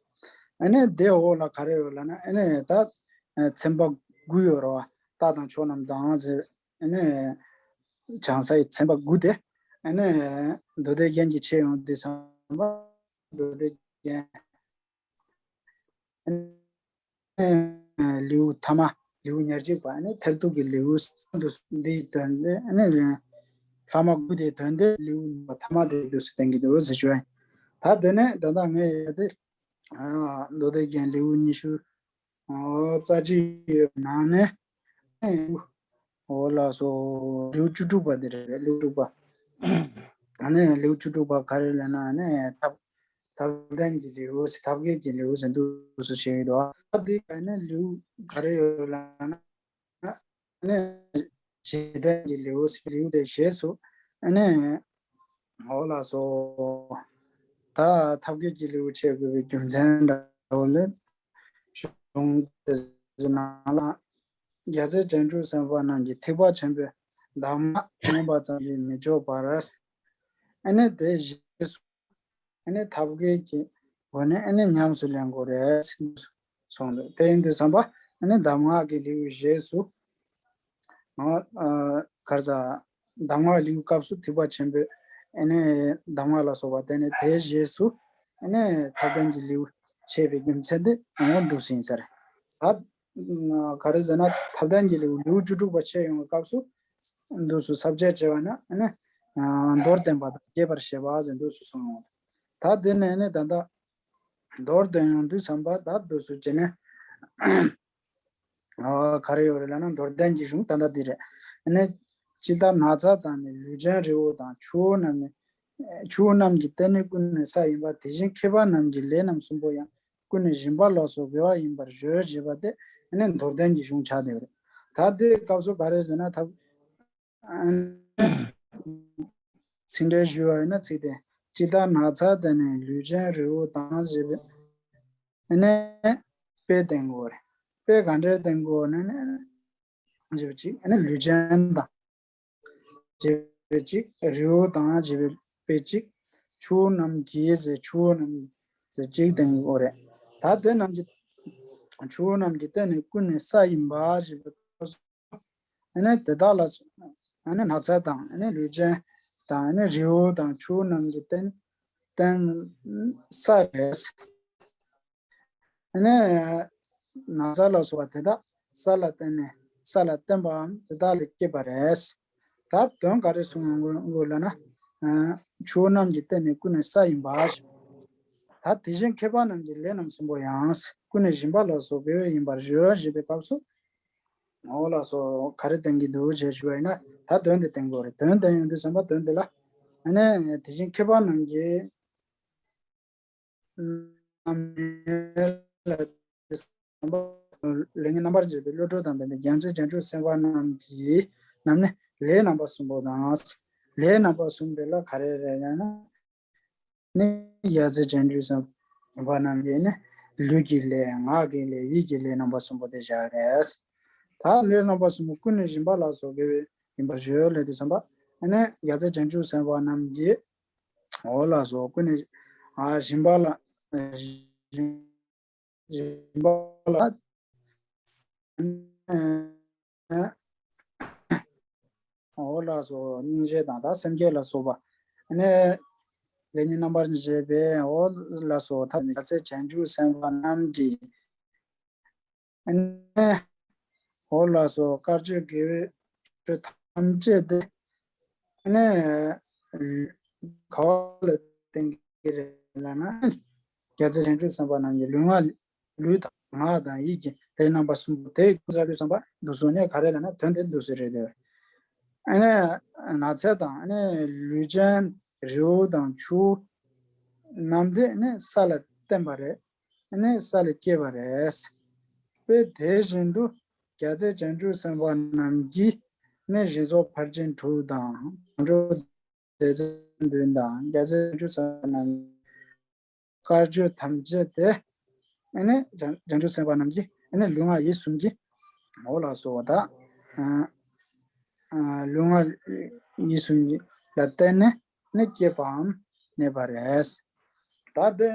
ཨ་ནི་དེ་འོག་ལ་ག་རེ་ཡོད་ལབ་ན་ཨ་ནི་ད་ཚན་པ་དགུ་ཡོད་རེད་བ། རྟགས་དང་ཕྱོགས་རྣམས་དང་ཟེར་ཨ་ནི། བྱང་སའི་ཚན་པ་དགུ་དེ། ཨ་ནི་མདོ་སྡེ་རྒྱན་གྱི་ཕྱེ་ཡོང་དུས་ཙམ་པ་མདོ་སྡེ་རྒྱན། ཨ་ནི་ལེའུ་ཐ་མ་ལེའུ་ཉེར་གཅིག་པ་ཨ་ནི་མཐར་ཐུག་གི་ལེའུ་འདིའི་དོན་དེ་ཨ་ནི་ལྷག་མ་དགུ་དེའི་དོན་དེ་ལེའུ་ཐ་མ་དེ་འདུག་སེ་བསྟན་གྱི་འདུག་ཟེར་ཞུ་ཡ་ཡིན། ད་དེ་ནས་ད་ལྟ་ངས་ཡ་དེ་མདོ་སྡེ་རྒྱན་ལེའུ་ཉི་ཤུ། ཨོ། རྩ་ཆེའི་ནང་ནས་ཨོ་ལགས་སོ། ལེའུ་བཅུ་དྲུག་པ་འདི་རེད། ལེའུ་དྲུག་པ། ཨ་ནི་ལེའུ་བཅུ་དྲུག་པ་ག་རེ་ལབ་ན་ཨ་ནི་ཐབས་ཐབས་ལྡན་གྱི་ལེའུ་ཐབས་མཁས་ཀྱི་ལེའུ་ཟེར་འདུག་སུ་བྱས་ཡོད་དོ། ད་འདི་ཨ་ནི་ལེའུ་ག་རེ་ཡོད་ལབ་ན། ནས་བྱེད་ལྡན་གྱི་ལེའུ་ལེའུ་དེ་ཞེས་སུ་ནས་འོ་ལགས་སོ། ད་ཐབས་མཁས་ཀྱི་ལེའུ་ཕྱེ་དགོས་པའི་རྒྱུ་མཚན་འདྲ་བོ་ལས་གཞུང་དེ་ཚོའི་ནང་ལ་རྒྱལ་སྲས་བྱང་ཆུབ་སེམས་དཔའ་རྣམས་ཀྱིས་ཐེག་པ་ཆེན་པོའི་གདམས་ངག་མངོན་པ་ཙམ་གྱིས་མི་ཆོག་པར། ཨ་ནི་དེ་ཞེས་སུ། ཨ་ནི་ཐབས་མཁས་ཀྱི་སྒོ་ནས་ཨ་ནི་ཉམས་སུ་ལེན་དགོས་རེད་གསུངས་འདུག་དེ་ཡིན་དུས་ཙམ་པ་ཨ་ནི་གདམས་ངག་གི་ལེའུ་ཞེས་སུ། ཨ་ག་རེ་ཟ། གདམས་ངག་ལེའུ་སྐབས་སུ་ཐེག་པ་ཆེན་པོའི་ཨ་ནི་གདམས་ངག་ལ་སོགས་པ་དེ་ནི་དེའི་རྗེས་སུ་ཨ་ནི་ཐབས་ལྡན་གྱི་ལེའུ་ཕྱེ་བའི་རྒྱུ་མཚན་དེ་འོ་འདུག་སེ་ཡིན་ས་རེད། ད་ ག་རེ་ཟེར་ན་ཐབས་ལྡན་གྱི་ལེའུ་ལེའུ་བཅུ་དྲུག་པ་ཕྱེ་ཡོང་བའི་སྐབས་སུ་འདུག་སུ་ས་བཅད་བྱས་པ་ན་ཨ་ནི་མདོར་བསྟན་པ་དང་རྒྱས་པར་བཤད་པ་ཟེར་འདུག་སུ་གསུངས་ཡོང་། ད་དེ་ནས་ནི་ད་ལྟ་མདོར་བསྟན་ཡོང་དུས་ཙམ་པ་ད་འདུག་སུ་བྱས་ནས། ཨ་ག་རེ་ཡོད་རེད་ལབ་ན་མདོར་བསྟན་གྱི་གཞུང་ད་ལྟ་འདི་རེད། ཨ་ནི་ཇི་ལྟར་ན་ཚ་དང་ནི་ལུས་ཅན་རི་བོ་དང་ཆུ་བོ་རྣམས་ནི་ཆུ་བོ་རྣམས་ཀྱི་རྟེན་ནི་ཀུན་ནས་ས་ཡིན་པ་དེ་བཞིན་མཁས་པ་རྣམས་ཀྱི་ལས་རྣམས་གསུམ་པོ་ཡང་ཀུན་ནས་སྦྱིན་པ་ལ་སོགས་དགེ་བ་ཡིན་པར་བརྗོད་ཅེས་པ་དེ་ཨ་ནི་མདོར་བསྟན་གྱི་གཞུང་ཆགས་བསྡད་པ་རེད། ད་དེའི་སྐབས་སུ་ག་རེ་ཟེར་ན་ད་ཚིག་འགྲེལ་ཞུས་པ་ཡིན་ན་ཚིག་དེ་ཇི་ལྟར་ན་ཚ་དང་ནི་ལུས་ཅན་རི་བོ་དང་ཞེས་པའི་ཨ་ནི་དཔེ་བསྟན་དགོས་རེད། དཔེ་ག་འདྲས་བསྟན་དགོས་ནི་ནི་ཞེས་པ་ཅིག་ཨ་ནི་ལུས་ཅན་དང་ཞེས་པ་ཅིག་རི་བོ་དང་ཞེས་པའི་དཔེ་ཅིག་ཆུ་བོ་རྣམས་ཀྱི་ཟེར་ཆུ་བོ་རྣམས་ཟེར་ཅིག་བསྟན་དགོས་རེད། ད་དེ་རྣམས་ཀྱི་ཆུ་བོ་རྣམས་ཀྱི་རྟེན་ནི་ཀུན་ནས་ས་ཡིན་པ་ཞེས་པའི་སྐབས་སུ། ཨ་ནི་དེ་དག་ལ་སོགས། ཨ་ནི་ན་ཚ་དང་ཨ་ནི་ལུས་ཅན་དང་ཨ་ནི་རི་བོ་དང་ཆུ་བོ་རྣམས་ཀྱི་རྟེན་རྟེན་ས་རེད། ཨ་ནི་ན་ཚ་ལ་སོགས་པ་དེ་དག་ས་ལ་བརྟེན་ནས་ས་ལ་བརྟེན་པའམ་དེ་དག་ལས་སྐྱེས་པ་རེད། ད་དོན་ག་རེ་གསུངས་ཡོང་དགོས་ལབ་ན། ཨ་ཆུ་བོ་རྣམས་ཀྱི་རྟེན་ནི་ཀུན་ནས་ས་ཡིན་པ། ད་དེ་བཞིན་མཁས་པ་རྣམས་ཀྱི་ལས་རྣམས་གསུམ་པོ་ཡང་ཀུན་ནས་སྦྱིན་པ་ལ་སོགས་དགེ་བའི་ཡིན་པར་བརྗོད་ཅེས་པའི་སྐབས་སུ། འོ་ལགས་སོ། ག་རེ་བསྟན་གྱི་འདུག་ཅེས་ཞུ་བ་ཡིན་ན་ད་དོན་དེ་བསྟན་དགོས་རེད། དོན་བསྟན་ཡོང་དུས་ཙམ་པ་དོན་དེ་ལ་ཨ་ནི་དེ་བཞིན་མཁས་པ་རྣམས་ཀྱིས་རྣམ་སྨིན་ལ་ལས་ཉོན་རྣམ་པར་འབྱེད་པའི་བློ་གྲོས་དང་ལྡན་པའི་རྒྱལ་མཚན་བྱང་ཆུབ་སེམས་དཔའ་རྣམས་ཀྱིས་རྣམ་སྨིན་ལས་རྣམ་པ་གསུམ་པོ་དང་། ལས་རྣམ་པ་གསུམ་དེ་ལ་ག་རེ་རེད་ལབ་ན། ནི་རྒྱལ་སྲས་བྱང་ཆུབ་སེམས་དཔའ་རྣམས་ཀྱིས་ནི་ལུས་ཀྱི་ལས་ངག་གི་ལས་ཡིད་ཀྱི་ལས་རྣམ་པ་གསུམ་པོ་དེ་བཞག་རེད། ད་ལས་རྣམ་པ་གསུམ་པོ་ཀུན་ནས་སྦྱིན་པ་ལ་སོགས་དགེ་བའི་ཡིན་པར་བརྗོད་ལས་དུས་ཙམ་པ་ནི་རྒྱལ་སྲས་བྱང་ཆུབ་སེམས་དཔའ་རྣམས་ཀྱིས་འོ་ལགས་སོ་ཀུན་ནས་ཨ་སྦྱིན་པ་ལ་སྦྱིན་པ་ལ། འོ་ལགས་སོ། སྙིང་རྗེ་དང་ད་སེམས་བསྐྱེད་ལ་སོགས་པ། ཨ་ནི་ལས་ཉོན་རྣམ་པར་འབྱེད་པའི་འོ་ལགས་སོ་ཐབས་ནི་རྒྱལ་སྲས་བྱང་ཆུབ་སེམས་དཔའ་རྣམས་ཀྱིས། ཨ་ནི་འོ་ལགས་སོ་དཀར་སྤྱོད་དགེ་བའི་ཆོས་ཐམས་ཅད་དེ། ཨ་ནི་ག་བ་ལ་བརྟེན་གྱི་རེད་ལབ་ན། རྒྱལ་སྲས་བྱང་ཆུབ་སེམས་དཔའ་རྣམས་ཀྱི་ལུས་ངག་ལུས་དང་ངག་དང་ཡིད་ཀྱི་ལས་རྣམ་པ་གསུམ་པོ་དེ་ཀུན་བསལ་དུས་ཙམ་པ་འདུག་སོང་ནས་ག་རེ་ལབ་ན་དོན་དེ་འདུག་སེ་རེད་དེ། ཨ་ནི་ན་ཚ་དང་ཨ་ནི་ལུས་ཅན་རི་བོ་དང་ཆུ་བོ་རྣམས་དེ་ནི་ས་ལ་བརྟེན་པ་རེད། ཨ་ནི་ས་ལ་སྐྱེས་པ་རེད། དཔེ་དེ་བཞིན་དུ་རྒྱལ་སྲས་བྱང་ཆུབ་སེམས་དཔའ་རྣམས་ཀྱིས་ནི་སྦྱིན་སོགས་ཕར་ཕྱིན་དྲུག་དང་དང་སྡེ་ཚན་བདུན་དང་རྒྱལ་སྲས་བྱང་ཆུབ་སེམས་དཔའ་རྣམས་དཀར་སྤྱོད་ཐམས་ཅད་དེ། ཨ་ནི་བྱང་བྱང་ཆུབ་སེམས་དཔའ་རྣམས་ཀྱིས་ཨ་ནི་ལུས་ངག་ཡིད་གསུམ་གྱི་འོ་ལགས་སོ་ད། ཨ་ཨ་ལུས་ངག་ཡིད་གསུམ་གྱི་ལ་བརྟེན་ནས་ནི་སྐྱེས་པའམ་གནས་པ་རེད། ད་དེ་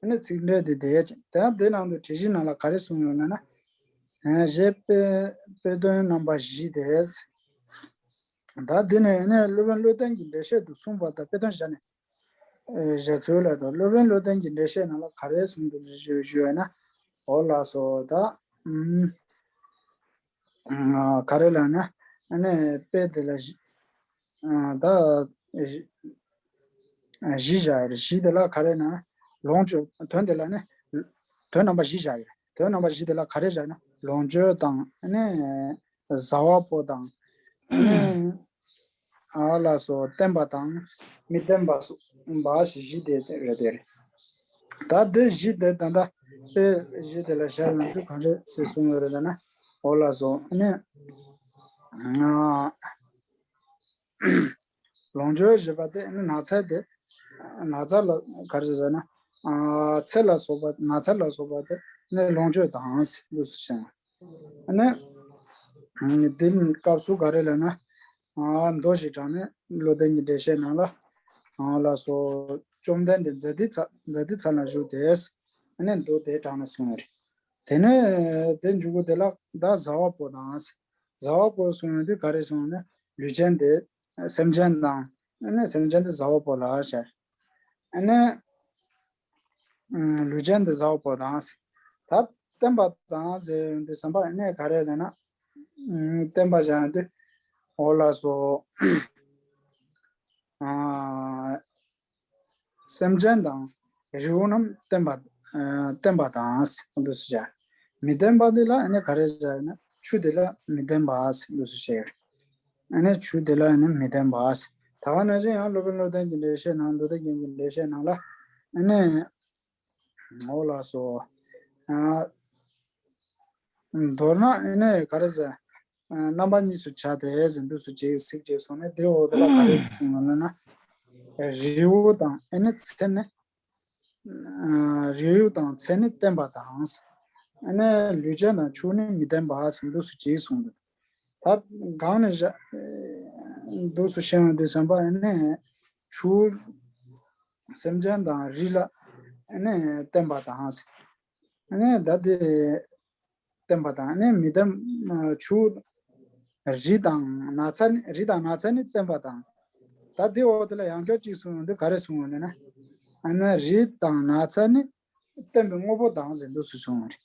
ནི་ཚིག་འགྲེལ་དེ་དེ་ད་དེ་ནང་དུ་བྲིས་གཞི་ནང་ལ་ག་རེ་གསུངས་ཡོད་ལབ་ན། ཞེས་དཔེ་དཔེ་དོན་རྣམ་པ་བཞི་དེ། ད་འདི་ནས་ནི་སློབ་དཔོན་བློ་ལྡན་གྱི་འགྲེལ་བཤད་དུ་གསུངས་པ་དང་དཔེ་དོན་བཞག་ནས་བཞག་ཚུལ་ལ་དང་སློབ་དཔོན་བློ་ལྡན་གྱི་འགྲེལ་བཤད་ནང་ལ་ག་རེ་གསུངས་འདུག་ཞུ་ཞུ་བས་ན། འོ་ལགས་སོ་ད། ཨ་ག་རེ་ལབ་ན་ཨ་ནི་དཔེ་དེ་ལ་ཨ་ད་བཞི་བཞག་ཡོད་རེད། བཞི་དེ་ལ་ག་རེ་ན་ལོངས་སྤྱོད་དོན་དེ་ལ་ནི་དོན་རྣམ་པ་བཞི་བཞག་ཡོད་རེད། དོན་རྣམ་པ་བཞི་དེ་ལ་ག་རེ་བཞག་ན་ལོངས་སྤྱོད་དང་ཨ་ནི། བཟའ་བ་པོ་དང་། ཨ་ལགས་སོ་བསྟེན་པ་དང་མི་བསྟེན་པ་སོགས་པ་ཞེས་བཞི་དེ་རེད་དེ་རེད། ད་འདི་བཞི་དེ་ད་ལྟ་དཔེ་བཞི་དེ་ལ་བཞག་ཡོང་དུས་གང་འདྲ་ཞིག་གསུངས་ཡོད་རེད་ལབ་ན། འོ་ལགས་སོ་ནི། ལོངས་སྤྱོད་ཞེས་པ་དེ་ནི་ན་ཚ་དེ། ན་ཚ་ལ་ག་རེ་ཟེར་ན། ཚེ་ལ་སོགས་པ་ན་ཚ་ལ་སོགས་པ་དེ་ནི་ལོངས་སྤྱོད་དང་ལུགས་སུ་བྱུང་། ཨ་ནི། འདི་སྐབས་སུ་ག་རེ་ལབ་ན། མདོ་ཞིག་དྲངས་ནས་བློ་ལྡན་གྱི་འགྲེལ་བཤད་ནང་ལ། ལགས་སོ། བཅོམ་ལྡན་འདས་མཛའ་བདེའི་ཚལ་མཛའ་བདེའི་ཚལ་ན་བཞུགས་ཏེ། ཨ་ནི་མདོ་དེ་དྲངས་ནས་གསུངས་ཡོད་རེད། དེ་ནས་དེ་མཇུག་གུ་དེ་ལ་ད་བཟའ་བ་པོ་དང་། བཟའ་བ་པོ་གསུངས་ཡོང་དུས་ག་རེ་གསུངས་ན་ལུས་ཅན་དེ་སེམས་ཅན་དང་ཨ་ནི་སེམས་ཅན་དེ་བཟའ་བ་པོ་ལ་བྱ། ཨ་ནི། ལུས་ཅན་དེ་བཟའ་བ་པོ་དང་། ད་ བརྟེན་པ་དང་ཟེར་དུས་ཙམ་པ་ནི་ག་རེ་ལབ་ན། ཨུམ། བརྟེན་པ་བཞག་དུས། འོ་ལགས་སོ། ཨ། སེམས་ཅན་དང་རི་བོ་རྣམས་བརྟེན་པ། ཨ། བརྟེན་པ་དང་ཟེར་འདུག་སེ་བྱས། མི་བརྟེན་པ་འདི་ལ་ནི་ག་རེ་བྱས་ན། ཆུ་འདི་ལ་མི་བརྟེན་པ་ཟེར་འདུག་སེ་བྱས། ཨ་ནི་ཆུ་འདི་ལ་ནི་མི་བརྟེན་པ་ཟེར། ད་ག་ནང་བཞིན་ཡང་སློབ་དཔོན་བློ་ལྡན་གྱི་འགྲེལ་བཤད་ནང་། མདོ་སྡེ་རྒྱན་གྱི་འགྲེལ་བཤད་ནང་ལ། ཨ་ནི། འོ་ལགས་སོ། ཨ། མདོར་ན་ཨ་ནི་ག་རེ་ཟེར། ཨ། རྣམ་པ་གཉིས་སུ་བྱ་སྟེ་ཟེར་འདུག་སེ་བྱས། ཚིག་བྱས་སོང་ནས་དེ་འོག་དེ་ལ་ག་རེ་གསུངས་ལབ་ན། རི་བོ་དང་ཨ་ནི་ཚལ་ནི། ཨ། རི་བོ་དང་ཚལ་ནི་བརྟེན་པ་དང་། ཨ་ནི་ལུས་ཅན་དང་ཕྱུགས་ནི་མི་བརྟེན་པ་ཟེར་འདུག་སེ་བྱས་གསུངས་འདུག་ད་གང་ནས་བཞག་འདུག་སེ་བཤད་ཡོང་དུས་ཙམ་པ། ཨ་ནི་ཆུ། སེམས་ཅན་དང་རི་ལ་ཨ་ནི་བརྟེན་པ་དང་། ཨ་ནི་ད་དེ་བརྟེན་པ་དང་། ཨ་ནི་མི་བརྟེན། ཆུ། རི་དང་ནགས་ཚལ་ནི། རི་དང་ནགས་ཚལ་ནི་བརྟེན་པ་དང་། ད་དེ་འོག་དེ་ལ་ཡང་བསྐྱར་གཅིག་གསུངས་ཡོང་དུས་ག་རེ་གསུངས་ཡོང་ལབ་ན། ཨ་ནི་རི་དང་ནགས་ཚལ་ནི་བརྟེན་པའི་དངོས་པོ་དང་ཟེར་འདུག་སེ་གསུངས་པ་རེད།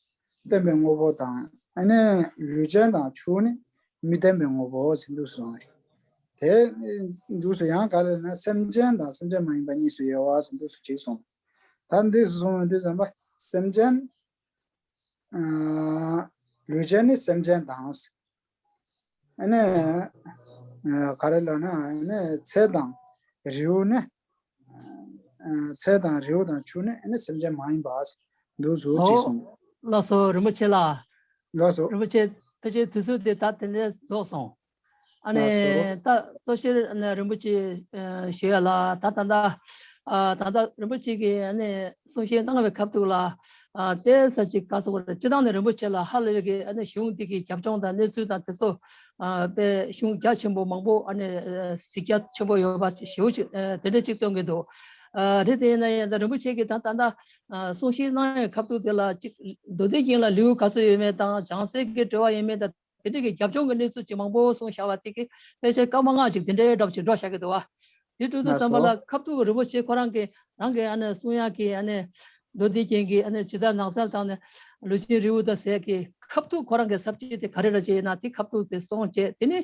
བརྟེན་པའི་དངོས་པོ་དང་། ཨ་ནི་ལུས་ཅན་དང་ཕྱུགས་ནི་མི་བརྟེན་པའི་དངོས་པོ་ཟེར་འདུག་སེ་གསུངས་པ་རེད། དེ་འདུག་སེ་ཡང་ག་རེ་ལབ་ན། སེམས་ཅན་དང་སེམས་ཅན་མ་ཡིན་པ་གཉིས་སུ་དབྱེ་བ་ཟེར་འདུག་སེ་གཅིག་གསུངས། ད་འདུག་སེ་གསུངས་ཡོང་དུས་ཙམ་པ། སེམས་ཅན། ཨ། ལུས་ཅན་ནི་སེམས་ཅན་དང་། ཨ་ནི། ཨ། ག་རེ་ལབ་ན། ཨ་ནི་ཚལ་དང་རི་བོ་ནི། ཨ། ཚལ་དང་རི་བོ་དང་ཆུ་ནི་ཨ་ནི་སེམས་ཅན་མ་ཡིན་པ་འདུག་སེ་གཅིག་གསུངས། ལགས་སོ། རིན་པོ་ཆེ་ལགས། ལགས་སོ། རིན་པོ་ཆེ། ཕལ་ཆེར་དུས་ཚོད་དེ་ད་དེ་འདྲས་རྫོགས་སོང་། ཨ་ནི། ལགས་སོ། ད་གཙོ་ཆེར་ཨ་ནི་རིན་པོ་ཆེ་ཞུ་ཡ་ལ། ད་ད་ལྟ། ཨ། ད་ལྟ་རིན་པོ་ཆེ་གིས་ཨ་ནི་གསུང་བཤད་གནང་བའི་ཁ་ཐུག་ལ། ཨ། ཏོག་ཙམ་ཅིག་ག་ཟེར་དགོས་རེད། སྤྱིར་བཏང་ནས་རིན་པོ་ཆེ་ལ་ཧ་ལས་པའི་གི་ཨ་ནི་གཞུང་འདི་གི་རྒྱབ་ལྗོངས་དང་གནས་ཚུལ་དང་དེ་ཚོ། ཨ། དཔེ་གཞུང་རྒྱ་ཆེན་པོ་མང་པོ། ཨ་ནི་གཟིགས་རྒྱ་ཆེན་པོ་ཡོད་པ་ཞེ་པོ་ཅིག་ཨ། དེ་འདྲ་ཅིག་སྟོན་གྱི་འདུག་ཨ། རེད། དེ་ཡིན་ན་ཡང་ད་རིན་པོ་ཆེ་གིས་ད་ད་ལྟ། ཨ། གསུང་བཤད་གནང་བའི་ཁ་ཐུག་དེ་ལ་ཅིག་མདོ་སྡེ་རྒྱན་ལ་ལེའུ་ག་ཚོད་ཡོད་མེད་དང་། བྱང་སེམས་ཀྱི་འགྲེལ་པ་ཡོད་མེད་དང་། དེ་འདྲ་གི་རྒྱབ་ལྗོངས་ཀྱི་གནས་ཚུལ་ཅིག་མང་པོ་གསུངས་བཞག་པ་དེ་གིས་ཕལ་ཆེར་སྐར་མ་ལྔ་ཅིག་དེ་འདྲའི་འདྲ་པོ་ཅིག་འགྲོ་བཞག་གི་འདུག་བ། དེ་འགྲོ་དུས་ཙམ་པ་ལ། ལགས་སོ། ཁ་ཐུག་རིན་པོ་ཆེ་ཁོ་རང་གིས་རང་གི་ཨ་ནི་གསུང་ཡག་གི་ཨ་ནི་མདོ་སྡེ་རྒྱན་གྱི་ཨ་ནི་ཇི་ལྟར་ནགས་ཚལ་དང་ནི་ལུས་ཅན་རི་བོ་དང་ཟེར་གྱི་ཁ་ཐུག་ཁོ་རང་གི་ས་བཅད་དེ་ག་རེ་རེད་ཅེ་ན། དེ་ཁ་ཐུག་དེ་གསུངས་བྱས། དེ་ནི།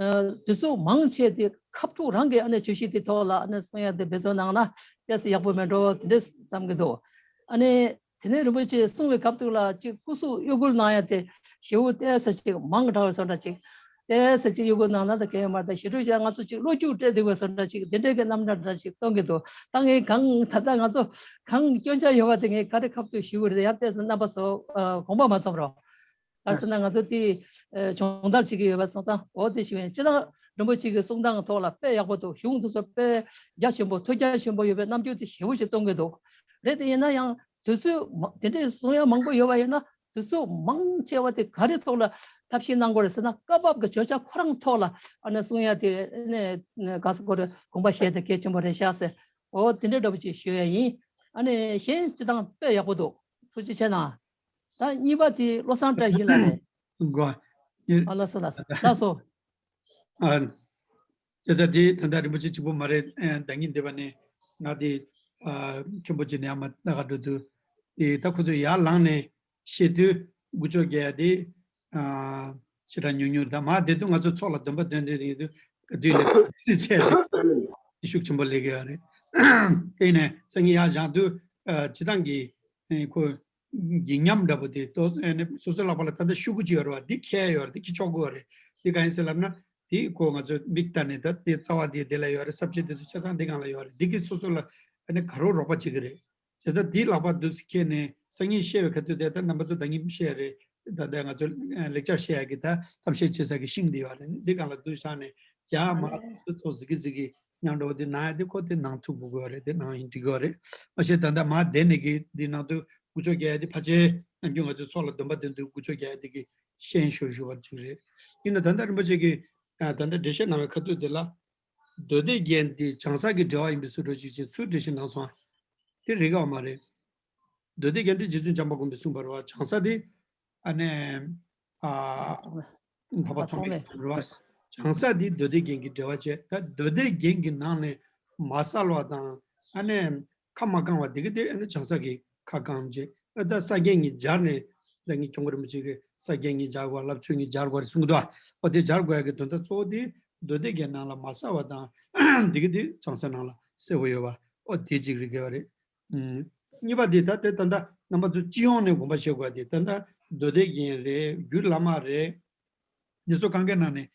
ཨ། དུས་ཚོད་མང་ཆེ་དེ་ཁ་ཐུག་རང་གི་ཨ་ནི་བརྗོད་གཞི་དེ་ཐོག་ལ་ཨ་ནི་གསུང་ཡག་དེ་འབད་བརྩོན་གནང་ན་ཏོག་ཙམ་ཡག་པོ་མེད་འགྲོ། དེ་འདྲ་བསམ་གྱི་འདུག་ཨ་ནི། དེ་ནས་རིན་པོ་ཆེ་གསུང་བའི་སྐབས་དུས་ལ་ཅིག་སྐུ་གཟུགས་གཡོ་འགུལ་གནང་ཡ་དེ་ཞེ་པོ་ཏོག་ཙམ་ཅིག་མང་དྲགས་པའི་བཟོ་འདྲ་ཅིག་ཏོག་ཙམ་ཅིག་གཡོ་འགུལ་གནང་ན་ད་གལ་ཡོད་མ་རེད། ད་ཞི་ཁྲོ་ཅན་ང་ཚོ་ཅིག་བློ་སྐྱུག་སྤྲད་བསྡད་པའི་བཟོ་འདྲ་ཅིག་དེ་འདྲའི་གི་རྣམ་གྲངས་འདྲ་ཅིག་སྟོན་གྱི་འདུག་ད་ངས་གང་། ད་ལྟ་ང་ཚོ་གང་སྐྱོན་ཆ་ཡོད་པ་དེ་ངས་ག་རེ་ཁ་ཐུག་ཞུ་དགོས་རེད། ཡང་ཏོག་ཙམ་རྣམ་པ་ཚོ། ཨ། དགོངས་པ་མ་ཚོམ་རོགས། ག་རེ་ཟེར་ན། ང་ཚོ་དེ། ཨ། སྦྱོང་བརྡར་བྱེད་ཀྱི་ཡོད་པ་སོང་ཙང་། འོ་དེ་ཞུ་ཡིན། སྤྱིར་བཏང་རིན་པོ་ཆེ་གི་གསུང་སྟངས་ཐོག་ལ་དཔེ་ཡག་པོ་འདུག་གཞུང་དེ་ཚོ་དཔེ་རྒྱ་ཆེན་པོ། ཐོས་རྒྱ་ཆེན་པོ་ཡོད་པའི་རྣམ་འགྱུར་དེ་ཞེ་པོ་ཞིག་སྟོན་གྱི་འདུག་རེད། དེ་ཡིན་ན་ཡང་དུས་ཚོད་མ། དེ་འདྲའི་གསུང་ཡ་མང་པོ་ཡོད་པ་ཡིན་ན། དུས་ཚོད་མང་ཆེ་བ་དེ་ག་རེ་ཐོག་ལ་ཐབས་ཤེས་གནང་དགོས་རེད་ཟེར་ན། སྐབས་བབ་ཀྱི་བརྗོད་བྱ་ཁོ་རང་ཐོག་ལ་ཨ་ནི་གསུང་ཡ་དེ་ནས་ག་ཟེར་དགོས་རེད། དགོངས་པ་བཞེས་ཏེ་གལ་ཆེན་པོ་རེད་ཤག་ཟེར། འོ་དེ་འདྲ་འདྲ་པོ་ཅིག་ཞུ་ཡ་ཡིན། ཨ་ནི་གཞན་སྤྱིར་བཏང་དཔེ་ཡག་པོ་འདུག་ཐུགས་རྗེ་ཆེ་གནང་། ད་གཉིས་པ་དེ་བློ་བཟང་བཀྲ་ཤིས་ལགས་རེད། གོ། ཨ། ལགས་སོ། ལགས་སོ། ལགས་སོ། ཨ། བྱས་ཙང་དེ་ད་ལྟ་རིན་པོ་ཆེ་གཅིག་པོ་མ་རེད། ཨ། ཟླ་ཉིན་འདས་པ་ནས་ང་དེ། ཨ། མཁན་པོ་ཅིག་ནས་ཡར་མར་ལྟ་ག་འགྲོ་དུས། དེ་ད་ཁོ་ཚོ་ཡར་ལངས་ནས་བཤད་དུས་དགུ་ཅོག་བརྒྱད་དེ། ཨ། ཞེ་དྲག་ཉུང་ཉུང་རེད། ད་མར་བསྡད་དུས་ང་ཚོ་ཚོགས་ལ་སྡོམ་པ་འདོན་བསྡད་དུས་ག་དུས་ནས་བྱས་ཏེ་ཤུགས་ཆེན་པོ་སླེབས་ཀྱི་ཡོད་རེད། དེ་ནས་སང་ཉིན་ཡར་བཞེངས་དུས། ཨ། སྤྱིར་བཏང་གི། ཨ། ཁོ། བགྱིས་ཉམས་འདྲ་པོ་དེ་ཏོག་ཨ་ནི་སོ་སོའི་ལག་པ་ལ་ད་ལྟ་ཤོག་གུ་ཅིག་ཡོད་རེད་བ། འདི་འཁྱེར་ཡོད་རེད། འདི་འཁྱེར་ཆོག་གི་ཡོད་རེད། འདི་གང་ཡིན་ཟེར་ལབ་ན། འདི་ཁོ་ང་ཚོ་མིག་ལྟ་ནས་ད་དེ་རྩ་བ་འདི་འདི་ལ་ཡོད་རེད། ས་བཅད་འདི་ཚོ་ཆ་ཚང་འདི་སྒང་ལ་ཡོད་རེད། འདི་གིས་སོ་སོ་ལ་ཨ་ནི་ག་རེ་རོགས་པ་བྱེད་ཀྱི་རེད། བྱས་ཙང་འདི་ལག་པ་འདུག་སེ་འཁྱེར་ནས་སང་ཉིན་བཤད་པའི་ཁ་ཐུག་དེ། ད་རྣམ་པ་ཚོ་ཟླ་ཉིན་བཤད་རེད། ད་ལྟ་ང་ཚོ་ལེགས་ཆར་བཤད་ཡག་གི་ད་གཏམ་བཤད་བྱེད་ས་གི་ཤིང་འདི་ཡོད་རེད། འདི་སྒང་ལ་འདུག་བཞག་ནས་ཡར་མར་ཚོ་ཟིག་གི་ཟིག་གི། ཉམས་འགྲོ་བ་འདི་ནང་ཡ་འདི་ཁོ་དེ་ནང་ཐུག་དགོས་ཀྱི་ཡོད་རེད། དེ་ནང་ཡིན་འགྲིག་གི་ཡོད་རེད། མ་གཞི་ད་ལྟ་མར་བསྡད་ནས་ཀྱི་འདི་ནང་དུ་དགུ་ཅོག་བརྒྱད་འདི་ཕལ་ཆེར་ནམ་རྒྱུན་ང་ཚོ་ཚོགས་ལ་སྡོམ་པ་འདོན་དུས་དགུ་ཅོག་བརྒྱད་འདི་གི་ཤེས་ཡོན་ཞུ་བ་ཅིག་རེད། ཡིན་ན་ད་ལྟ་རིན་པོ་ཆེ་གིས་ད་ལྟ་འགྲེལ་བཤད་གནང་བའི་ཁ་ཐུག་དེ་ལ། མདོ་སྡེ་རྒྱན་འདི་བྱང་ས་གི་འགྲེལ་པ་ཡིན་པའི་བཟོ་འདྲ་ཅིག་བྱས་ཚུར་འགྲེལ་བཤད་གནང་སོང་། དེ་རེད་ག་བ་མ་རེད། མདོ་སྡེ་རྒྱན་འདི་རྗེ་བཙུན་བྱམས་པ་མགོན་པོས་གསུངས་པ་རེད་བ། བྱང་ས་དེ། ཨ་ནི། ཨ། འཕགས་པ་ཐོགས་མེད་རེད་བ། བྱང་ས་དེ་མདོ་སྡེ་རྒྱན་གྱི་འགྲེལ་པ་བྱས། ད་མདོ་སྡེ་རྒྱན་གྱི་ནང་ནས་མ་གསལ་བ་དང་། ཨ་ནི་ཁ་མ་བསྐངས་པ་དེ་གི་དེ་ཨ་ནི་བྱང་ས་གི་ཁ་བསྐངས་བྱས། ཨ། ད་ས་རྒྱན་གྱི་སྦྱར་ནས་ ལ་ངས་སྐྱབས་མགོན་རིན་པོ་ཆེ་གི་ས་སྐྱ་གཉིས་སྦྱར་དགོས། ལབ་ཆོས་གཉིས་སྦྱར་དགོས་རེད་གསུང་གི་འདུག་ཨ། ཨོ་དེ་སྦྱར་དགོས་ཡ་གི་དོན་དག་གཙོ་བོ་དེ་མདོ་སྡེ་རྒྱན་ནང་ལ་མ་གསལ་བ་དང་། འདི་གི་དེ་བྱང་སེམས་ནང་ལ་གསལ་བོ་ཡོད་པ། ཨོ་དེ་གཅིག་རིག་གི་ཡོད་རེད། ཨུམ། གཉིས་པ་དེ་ད་དེ་ད་ལྟ་རྣམ་པ་ཚོ་སྤྱི་ཡོངས་ནས་དགོངས་པ་བཞེས་དགོས་པ་དེ་ད་ལྟ་མདོ་སྡེ་རྒྱན་རེད། རྒྱུད་བླ་མ་རེད། འདི་ཚོ་གང་གའི་ནང་ནས་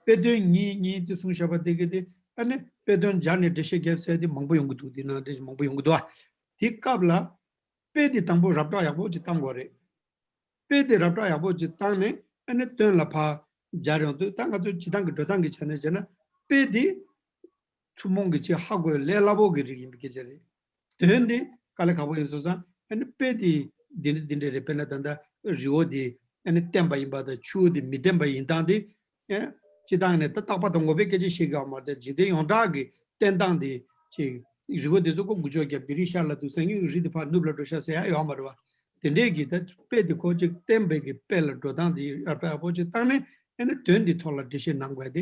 དཔེ་དོན་གཉིས་གཉིས་དེ་གསུངས་བཞག་པ་དེ་གི་དེ་ཨ་ནི་དཔེ་དོན་སྦྱར་ནས་འགྲེལ་བཤད་རྒྱབ་ཟེར་དེ་མང་པོ་ཡོང་གི་འདུག་དེ་ནང་དེ་མང་པོ་ཡོང་གི་འདུག་ཨ། དེ་སྐབས་ལ་དཔེ་དེ་དང་པོ་རབ་བསྒྲགས་ཡག་པོ་ཅིག་བཏང་དགོས་རེད། དཔེ་དེ་རབ་བསྒྲགས་ཡག་པོ་ཅིག་བཏང་ནས་ཨ་ནི་དོན་ལ་ཕར་སྦྱར་ཡོང་དུས། ད་ང་ཚོ་སྤྱི་བཏང་གི་འགྲོ་སྟངས་ཀྱི་ཆ་ནས་བྱས་ན་དཔེ་དེ་ཐུན་མོང་གི་ཆེས་ཧ་གོ་ལས་སླ་པོ་གི་རིགས་ཡིན་པའི་སྐད་ཆ་རེད། དོན་དེ་དཀའ་ལས་ཁག་པོ་ཡིན་སོང་ཙང་ཨ་ནི་དཔེ་དེ་འདི་འདྲ་འདི་འདྲ་རེད། དཔེར་ན་ད་ལྟ་རི་བོ་དེ་ཨ་ནི་བརྟན་པ་ཡིན་པ་དང་ཆུ་བོ་དེ་མི་བརྟན་པ་ཡིན་སྟངས་དེ། ཨེ། སྤྱི་བཏང་ནས་ད་རྟག་པ་དང་ངོ་བོའི་སྐད་ཆ་བཤད་གི་ཡོད་མ་རེད། འཇིག་རྟེན་ཡོངས་གྲགས་ཀྱི་བསྟན་སྟངས་དེ་ཅིག་རི་བོ་དེ་ཚོ་ཀོ་འགུལ་སྐྱོད་བརྒྱབ་དེ་རིང་ཤར་ལ་འདུག་སང་ཉིན་རི་དེ་ཕར་ནུབ་ལ་འགྲོ་ཤག་ཟེར་ཡ་ཡོད་མ་རེད་བ། དེ་འདྲས་ཀྱི་ད་དཔེ་དེ་ཁོ་ཅིག་བསྟན་པའི་གི་དཔེ་ལ་འགྲོ་སྟངས་དེ་རབ་ཡག་པོ་ཅིག་བཏང་ནས་ཨ་ནི་དོན་དེ་ཐོག་ལ་འགྲེལ་བཤད་གནང་དགོས་དེ་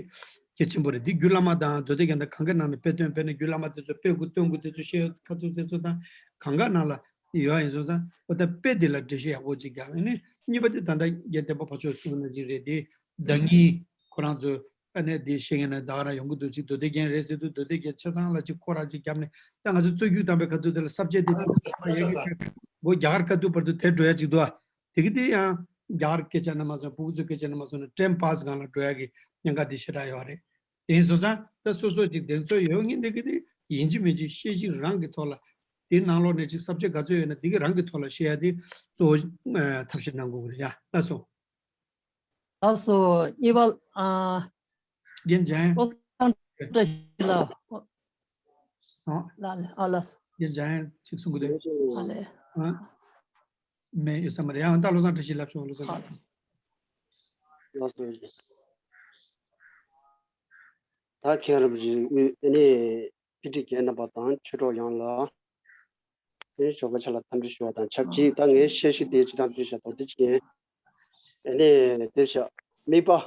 གལ་ཆེན་པོ་རེད། འདི་རྒྱུད་བླ་མ་དང་མདོ་སྡེ་རྒྱན་དང་གང་གི་ནང་ནས་དཔེ་དོན་དཔེར་ན་རྒྱུད་བླ་མ་དེ་ཚོ་དཔེ་དགུ་སྟོན་དགུ་དེ་ཚོ་བཤད་ཡོད་ཁ་ཐུག་དེ་ཚོ་དང་གང་ག་ནང་ལ་ཡོད་ཡིན་སོང་ཙང་། ཨོ་ད་དཔེ་དེ་ལ་འགྲེལ་བཤད་ཡག་པོ་ཅིག་རྒྱག་ཨ་ནི་གཉིས་པ་དེ་ད་ལྟ་རྒན་བསྟན་པ་ཕ་ཆོས་གསུངས་ནང་བཞིན་རེད་དེ། བདག་ཉིད་ཁོ་རང་ཚོ་ཨ་ནི་དེ་བཤད་མཁན་ན་ད་ག་རང་ཡོང་གི་འདུག་ཅིག་མདོ་སྡེ་རྒྱན་རེད་ཟེར་དུས་མདོ་སྡེ་རྒྱན་ཆ་ཚང་ལ་ཅིག་ཁོ་རང་ཅིག་བརྒྱབ་ནས། ད་ང་ཚོ་རྩོད་རྒྱུགས་བཏང་པའི་ཁ་ཐུག་དེ་ལ་ས་བཅད་དེ་ཅིག་ཡ་གི་ཁ་ཁ་མགོ་རྒྱ་གར་ཁ་ཐུག་བར་དུ་དེར་འགྲོ་ཡ་ཅིག་འདུག་ཨ། དེ་གི་དེ་ཡང་རྒྱ་གར་སྐད་ཆ་ནས་མ་སོང་། ཕྲུ་གུ་ཚོའི་སྐད་ཆ་ནས་མ་སོང་ན་ཊེམ་པཱས་སྒང་ལ་འགྲོ་ཡ་གི་ཉེན་ཁ་དེ་ཞེ་དྲག་ཡོད་རེད། དེ་ཡིན་སོང་ཙང་ད་སོ་སོ་ཅིག་གདེང་ཚོད་ཡོད་མཁན་དེ་གི་དེ་ཡིན་གཅིག་མིན་གཅིག་ཤེས་བཞིན་རང་གི་ཐོག་ལ་དེའི་ནང་ལོགས་ནས་ཅིག་ས་བཅད་ག་ཚོད་ཡོད་ན་དེ་གི་རང་གི་ཐོག་ལ་བཤད་ཡ་དེ་གཙོ་བོ་ཨ་ཐབས་ཤེས་གནང་དགོས་ཀྱི་རེད་ཡ། ལགས་སོ། ལགས་སོ། གཉིས་པ། ཨ། རྒན་འཇམ། བློ་བཟང་བཀྲ་ཤིས་ལགས། ཨ། ལགས་ལགས། ཨ། ལགས་སོ། རྒན་འཇམ་ཅིག་གསུང་གི་འདུག་ཨ་ལས། ཨ། མེད་ཡོད་ས་མ་རེད། ཡང་ད་བློ་བཟང་བཀྲ་ཤིས་ལབ་ཤོག་བློ་བཟང་། ཨ། ལགས་སོ། ད་མཁན་རབས་རིགས་དབུས་ཨ་ནི་ཕི་ཊི་རྒན་རྣམ་པ་དང་ཆོས་གྲོགས་ཡོངས་ལ། དེ་ཞོགས་པ་ཆ་ལ་འཚམས་འདྲི་ཞུ་བ་དང་ཆབས་ཅིག་ད་ངའི་བཤད་གཞི་དེ་སྤྱི་བཏང་དུ་བཤད་དོ་དེ་ཅི་ཡིན། ཨ་ནི་དེ་བཤད། དམིགས་པ།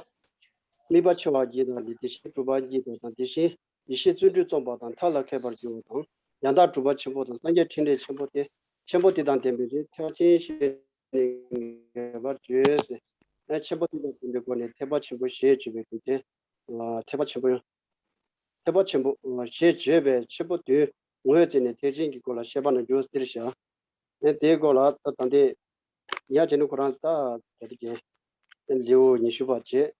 དམིགས་པ་ཆེ་བ་བརྒྱད་དང་ལས་དེ་བཞིན་གྲུབ་པ་བརྒྱད་དང་དང་དེ་བཞིན་ཡེ་ཤེས་བརྩོན་འགྲུས་རྩོམ་པ་དང་མཐའ་ལ་མཁས་པར་འགྱུར་བ་དང་ཡང་དག་གྲུབ་པ་ཆེན་པོ་དང་སངས་རྒྱས་ཕྲིན་ལས་ཆེན་པོ་སྟེ་ཆེན་པོ་དེ་དང་ལྡན་པའི་རིགས་ཐེག་ཆེན་ཞེས་ནི་ངེས་པར་བརྗོད་ཟེར། ཨ་ཆེན་པོ་དེ་དང་ལྡན་པའི་སྒོ་ནས་ཐེག་པ་ཆེན་པོ་ཞེས་བརྗོད་པའི་རྒྱུ་མཚན། ཐེག་པ་ཆེན་པོ། ཐེག་པ་ཆེན་པོ་ཞེས་བརྗོད་པའི་ཆེན་པོ་དོན་ངོས་བཙན་ནས་ཐེག་ཆེན་གྱི་སྐོར་ལ་བཤད་པ་ན་འཇུག་ཟེར་བཞག་ཨེ་དེའི་སྐོར་ལ་ད་ད་ལྟའི་ཡང་བྱས་ན་ཁོ་རང་ད་ད་ལྟ་གི་ལེའུ་ཉི་ཤུ་པ་བྱས།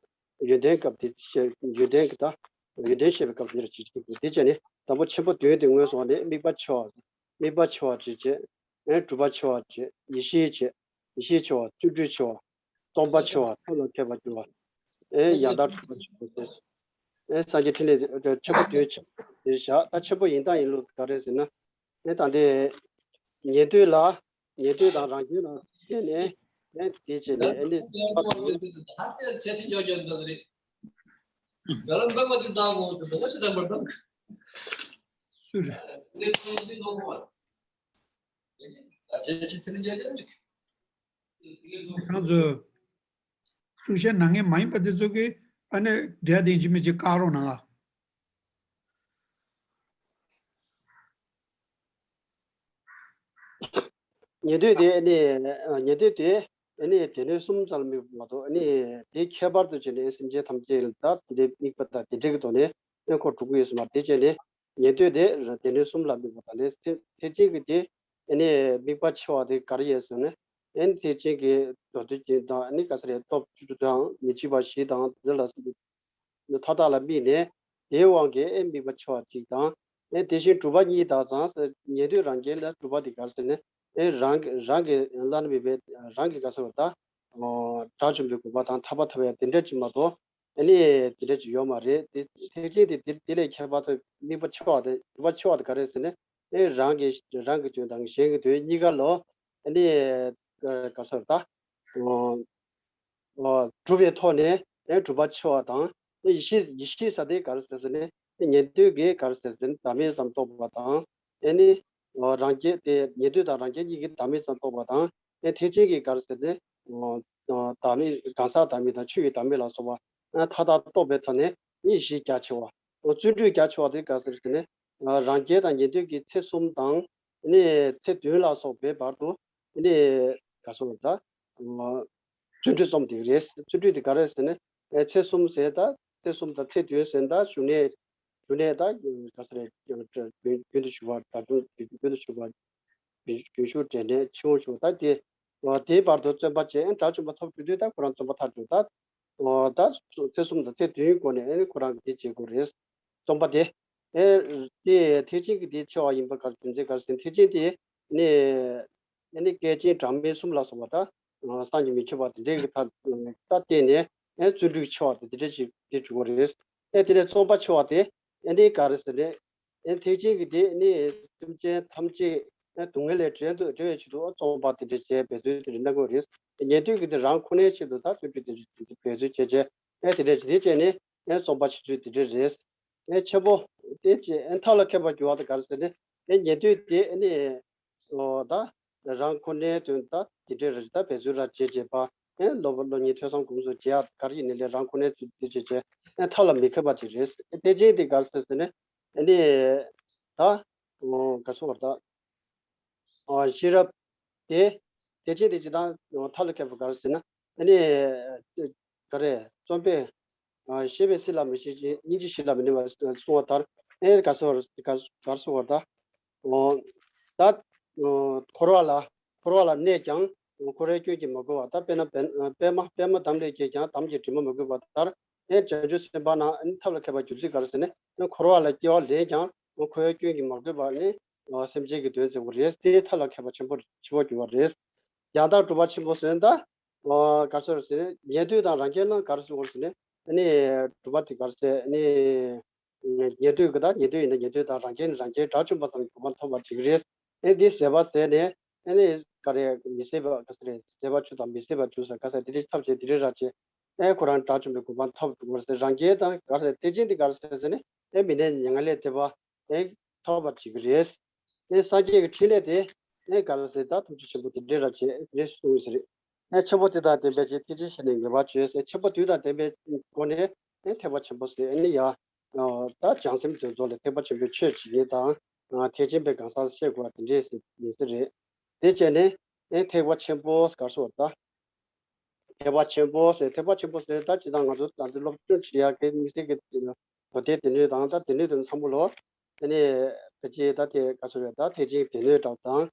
ཡོན་ཏན་སྐབས་དེ་བཤད་ཡོན་ཏན་གྱི་ད་ཡོན་ཏན་བཤད་པའི་སྐབས་དེར་བྱེད་ཀྱི་འདུག་དེ་བྱས་ནས་དང་པོ་ཆེན་པོ་དོན་དེ་ངོས་བཟུང་བ་ནས་དམིགས་པ་ཆེ་བ། དམིགས་པ་ཆེ་བ་བྱེད་བྱས། ཨེ་གྲུབ་པ་ཆེ་བ་བྱེད་ཡེ་ཤེས་བྱེད། ཡེ་ཤེས་ཆེ་བ་བརྩོན་འགྲུས་ཆེ་བ། སྟོང་པ་ཆེ་བ་ཐབས་ལ་མཁས་པར་འགྱུར་བ། ཨེ་ཡང་དག་གྲུབ་པ་ཆེན་པོ་སྟེ། ཨེ་སངས་རྒྱས་ཕྲིན་ལས་ཆེན་པོ་དོན་ཆེ་དེ་བཞག་ད་ཆེན་པོ་ཡིན་སྟངས་ཡིན་ལུགས་ག་རེ་ཟེར་ན། ཨེ་ད་འདི་ཉན་ཐོས་ལ་ཉན་ཐོས་དང་རང་རྒྱལ་ལ་བརྟེན་ནས་ཨེ་དེ་བྱས་ནས་ཨེ་ནི་སུ་རེད། ཁོང་ཚོས་གསུང་བཤད་གནང་མཁན་མ་ཡིན་པ་དེ་ཚོ་གིས་ཨ་ནི་འབྲེལ་ཡོད་དེ་ཡིན་གཅིག་མིན་གཅིག་བཀག་རོགས་གནང་ཨ། ཉན་ཐོས་དེ་ཨ་ནི་ཉན་ཐོས་དེ་ཨ་ནི་སྡེ་སྣོད་གསུམ་ཙམ་ལ་དམིགས་པ་མ་གཏོགས་ཨ་ནི་དེ་ཁྱད་པར་དུ་བྱས་ནས་སེམས་ཅན་ཐམས་ཅད་ལ་ད་དེ་འདྲའི་དམིགས་པ་དང་དེ་འདྲའི་གི་ཐོག་ནས་ཨ་ནི་ཁོ་གྲུབ་ཀྱི་ཡོད་ཟེར་མ་རེད། དེ་བྱས་ནས། ཉན་ཐོས་དེ་སྡེ་སྣོད་གསུམ་ལ་དམིགས་པ་དང་ལས་ཐེག་ཆེན་གྱི་དེ་ཨ་ནི་དམིགས་པ་ཆེ་བ་དེ་ག་རེ་ཡོད་ཟེར་ན། ཨ་ནི་ཐེག་ཆེན་གྱི་མདོ་སྡེ་རྒྱན་དང་ཨ་ནི་ག་ས་རེ་སྟོབས་བཅུ་དྲུག་དང་མི་འཇིགས་པ་བཞི་དང་དེ་ལ་སོགས་པའི་མཐའ་དག་ལ་དམིགས་ནས་དེའི་དབང་གིས་ཨེ་དམིགས་པ་ཆེ་བ་གཅིག་དང་། ཨེ་དེ་བཞིན་གྲུབ་པ་གཉིས་དག་ཙང་ཟེར་ཉན་ཐོས་རང་རྒྱལ་ལ་གྲུབ་པ་དེ་ག་རེ་ཟེར་ན། ཨེ་རང་རང་གི་བླ་ན་མེད་པའི་རང་གི་ག་ས་རེ་ད་དགྲ་བཅོམ་པའི་གོ་འཕང་དང་ཐར་པ་ཐོབ་ཡ་དེ་འདྲ་གཅིག་མ་གཏོགས། ཨ་ནི་དེ་འདྲ་ཅིག་ཡོད་མ་རེད། དེ་ཐེག་ཆེན་དེ་དེ་དེ་ལས་ཁྱད་པར་དུ་དམིགས་པ་ཆེ་བ་དེ་གྲུབ་པ་ཆེ་བ་དེ་ག་རེ་ཟེར་ན། ཨེ་རང་གི་རང་གི་དོན་དང་གཞན་གྱི་དོན་གཉིས་ཀ་ལོ། ཨ་ནི་ག་ས་རེ་ད་གྲུབ་པའི་ཐོག་ནས་ཨེ་གྲུབ་པ་ཆེ་བ་དང་། ཨེ་ཡེ་ཤེས་ཡེ་ཤེས་ས་དེ་ག་རེ་ཟེར་ཟེར་ན། ཨེ་ཉན་ཐོས་ཀྱིས་ག་རེ་ཟེར་ཟེར་ན་བདག་མེད་ཙམ་རྟོགས་པ་དང་། ཨེ་ནི་རང་རྒྱལ་དེ་ཉན་ཐོས་དང་རང་རྒྱལ་གཉིས་ཀྱིས་བདག་མེད་ཙམ་རྟོགས་པ་དང་། ཨེ་ཐེག་ཆེན་གྱིས་ག་རེ་ཟེར་ན། བདག་མེད་གང་ཟག་བདག་མེད་དང་ཆོས་ཀྱི་བདག་མེད་ལ་སོགས་པ་མཐའ་དག་རྟོགས་པའི་ཐོག་ནས་ཡེ་ཤེས་རྒྱ་ཆེ་བ། བརྩོན་འགྲུས་རྒྱ་ཆེ་བ་དེ་ག་ཟེར་ཟེར་ན། རང་རྒྱལ་དང་ཉན་ཐོས་ཀྱི་ཚེ་གསུམ་དང་ནི་ཚེ་བདུན་ལ་སོགས་པའི་བར་དུ་ནི་ག་སོགས་ད་ བརྩོན་འགྲུས་རྩོམ་དེ་རེད། བརྩོན་འགྲུས་དེ་ག་རེ་ཟེར་ན། ཨེ་ཚེས་གསུམ་ཟེར་ད་ཚེས་གསུམ་དང་ཚེས་བདུན་ཟེར་ད་གཞུག་ནས་གཞུག་ནས་ད་ག་ཟེར་རེད། རྒྱུན་དུ་ཞུགས་པ་དགྲ་བཅོམ་རྒྱུན་དུ་ཞུགས་པ་རྒྱུན་ཞུགས་འབྲས་གནས་ཕྱིར་འོང་ཞུགས་ད་དེ་དེའི་བར་དུ་བརྩོན་པ་བྱས། ཨེ་དགྲ་བཅོམ་པ་ཐོབ་གྱུར་དུས་ད་ཁོ་རང་བརྩོན་པ་མཐར་ཐུག་ད། ད་ཚེས་གསུམ་དང་ཚེས་བདུན་སྐོར་ནས་ཨེ་ཁོ་རང་གི་དེ་བྱེད་དགོས་རེད། རྩོམ་པ་དེ། ཨེ་དེ་ཐེག་ཆེན་གྱི་དེ་ཆེ་བ་ཡིན་པ་ག་རེ་རྒྱུ་མཚན་ག་རེ་ཟེར་ན། ཐེག་ཆེན་དེ་ནི་ཨེ་ནི་བསྐལ་ཆེན་གྲངས་མེད་གསུམ་ལ་སོགས་པ་དང་སངས་རྒྱས་མི་ཁྱབ་པ་དེ་འདྲའི་གི་ཐ་ད་བརྟེན་ནས་ཨེ་བརྩོན་འགྲུས་ཆེ་བ་དེ་དེ་འདྲ་ཞིག་དེ་བྱུང་བ་རེད། ཨེ་དེ་ནས་རྩོམ་པ་ཆེ་བ་དེ་ཨེ་ནི་ག་རེ་ཟེར་ན། ཨེ་ཐེག་ཆེན་གྱི་དེ་ནི་སེམས་ཅན་ཐམས་ཅད་ཨེ་སྡུག་བསྔལ་ལས་བྲལ་དུ་བྲལ་བའི་ཆེད་དུ་རྩོམ་པ་དེ་འདྲ་བྱས་འབད་རྩོལ་དེ་འདྲ་གནང་དགོས་རེད། ཉན་ཐོས་ཀྱི་དེ་རང་ཁོ་ནའི་ཆེད་དུ་ད་བརྩོན་འགྲུས་དེ་འདྲ་འབད་རྩོལ་བྱས་བྱས་ཨེ་དེ་འདྲ་དེ་འདྲ་བྱས་ནས། ཨེ་རྩོམ་པ་བྱེད་ཚུལ་དེ་འདྲ་རེད། ཨེ་ཆེན་པོ་དེ་ཅི་ཨེ་ཐབས་ལ་མཁས་པར་འགྱུར་བ་དང་ག་རེ་ཟེར་ནས། ཨེ་ཉན་ཐོས་དེ་ཨེ་ནི་ཨོ་ད་རང་ཁོ་ནའི་དོན་ད་དེ་འདྲ་རེད། ད་འབད་རྩོལ་ར་བྱེད་བྱེད་པ། ཨེ་སློབ་པ་སློབ་གཉེར་ཐོས་བསམ་སྒོམ་གསུམ་བྱེད་ཡ་ག་རེ་ཡིན་ནའི་ལས་རང་ཁོ་ནའི་ཚུལ་དེ་བྱེད་བྱེད་ཨེ་ཐབས་ལ་མི་མཁས་པ་ཅིག་རེད། ཨེ་ཐེག་ཆེན་དེ་ག་རེ་ཟེར་ཟེར་ནས་ཨེ་ནི་ད་ཨོ་ག་རེ་ཟེར་བ་ད། ཨ་ཤེས་རབ་དེ། དེ་ཅི་དེ་ཅི་དང་ཐབས་ལ་མཁས་པ་ག་རེ་ཟེར་ན། ཨ་ནི་ག་རེ་རྩོམ་པས་ཨ་ཤེས་པས་སྲིད་ལ་མི་ཤེས་ཤིང་། སྙིང་རྗེས་ཤེས་ལ་མི་གནས་པ་གསུངས་པ་ལྟར། ཨེ་ག་རེ་ཟེར་བ་ག་རེ་ཟེར་བ་ད། ཨོ་ད་ཨོ་འཁོར་བ་ལ་འཁོར་བ་ལ་གནས་ཀྱང་འཁོར་བའི་སྐྱོན་གྱིས་མ་གོས་པ་ལྟར། དཔེར་ན་པད་པད་མ་པད་མ་འདམ་ལས་སྐྱེས་ཀྱང་འདམ་གྱི་དྲི་མ་མ་གོས་པ་ལྟར། ཨེ་བྱང་ཆུབ་སེམས་དཔའ་རྣམས་ཨ་ནི་ཐབས་ལ་མཁས་པར་གྱུར་ཚུལ་ག་རེ་ཟེར་ན། འཁོར་བ་ལ་སྐྱེ་བ་ལེན་ཀྱང་འཁོར་བའི་སྐྱོན་གྱིས་མ་གོས་པ་ནི། སེམས་ཅན་གྱི་དོན་མཛད་པ་རེད། དེ་ཐབས་ལ་མཁས་པ་ཆེན་པོ་ཆེ་བོ་གྱུར་བ་རེད། ཡང་དག་གྲུབ་པ་ཆེན་པོ་ཟེར་ན་ད། ག་རེ་ཟེར་ཟེར་ན་ཉན་ཐོས་དང་རང་རྒྱལ་རྣམས་ག་རེ་ཟེར་བ་ཟེར་ན། ཨ་ནི་གྲུབ་པ་དེ་ག་རེ་ཟེར་ཨ་ནི། ཉན་ཐོས་ཀྱི་ད་ཉན་ཐོས་ཡིན་ན་ཉན་ཐོས་དང་རང་རྒྱལ་ནི་རང་རྒྱལ་དགྲ་བཅོམ་པ་ཙམ་གྱི་གོ་འཕང་ཐོབ་པར་བྱེད་ཀྱི་རེད། ཨ་ནི་དེ་ཟད་པ་ཟད་ནས་ཨ་ནི་ག་རེ་མི་ཟད་པ་ག་ཟེར་རེད། ཟད་པ་ཆོས་དང་མི་ཟད་པར་གྱུར་ཟེར་ག་ཟེར་དེ་འདྲའི་ཐབས་བྱས་དེ་འདྲའི་ར་བྱས། ཨེ་ཁོ་རང་དགྲ་བཅོམ་པའི་གོ་འཕང་ཐོབ་འགྲོ་བར་ཟེར། རང་རྒྱལ་དང་ག་རེ་ཟེར་ཐེག་ཆེན་དེ་ག་རེ་ཟེར་ཟེར་ནས་ཨེ་མི་གནས་མྱ་ངན་ལས་འདས་པ་ཨེ་ཐོབ་པར་བྱེད་ཀྱི་རེད། ཨེ་སངས་རྒྱས་ཀྱི་འཕྲིན་ལས་དེ་ཨེ་ག་རེ་ཟེར་ད་ཐུགས་རྗེ་ཆེན་པོ་དེ་འདྲའི་ར་བྱས་ཨེ་དེ་འདྲའི་གསུངས་ཡོད་ཟེར། ཨེ་ཆེན་པོ་དེ་དང་ལྡན་པའི་ཆེད་ཐེག་ཆེན་ཞེས་ནས་ངེས་པར་བརྗོད་ཟེར། ཆེན་པོ་དེ་དང་ལྡན་པའི་སྒོ་ནས་ཨེ་ཐེག་པ་ཆེན་པོ་ཟེར་ཨེ་ནི་ཡ། ད་བྱང་སེམས་དེ་ཚོ་ལ་ཐེག་པ་ཆེན་པོའི་ཆོས་བྱེད་མཁན་དང་ཐེག་ཆེན་པའི་གང་ཟག་བཤད་དགོས་པ་དེ་འདྲས་ཡིན་ས་རེད། དེ་བྱས་ནས་ཨེ་ཐེག་པ་ཆེན་པོ་ག་རེ་ཟེར་བ་ད། ཐེག་པ་ཆེན་པོ་ཟེར། ཐེག་པ་ཆེན་པོ་ཟེར་ད་ཅི་ད་ང་ཚོ་ད་ཚོ་སློབ་སྦྱོང་བྱེད་ཡག་གི་དམིགས་བསལ་གྱི་མདོ་སྡེ་སྡེ་སྣོད་དང་ད་སྡེ་སྣོད་དེ་ཚང་མ་ལོ། དེ་ནས་ཕལ་ཆེར་ད་དེ་ག་ཚོད་རེད། ད་ཐེག་ཆེན་སྡེ་སྣོད་འདྲ་བོ་དང་།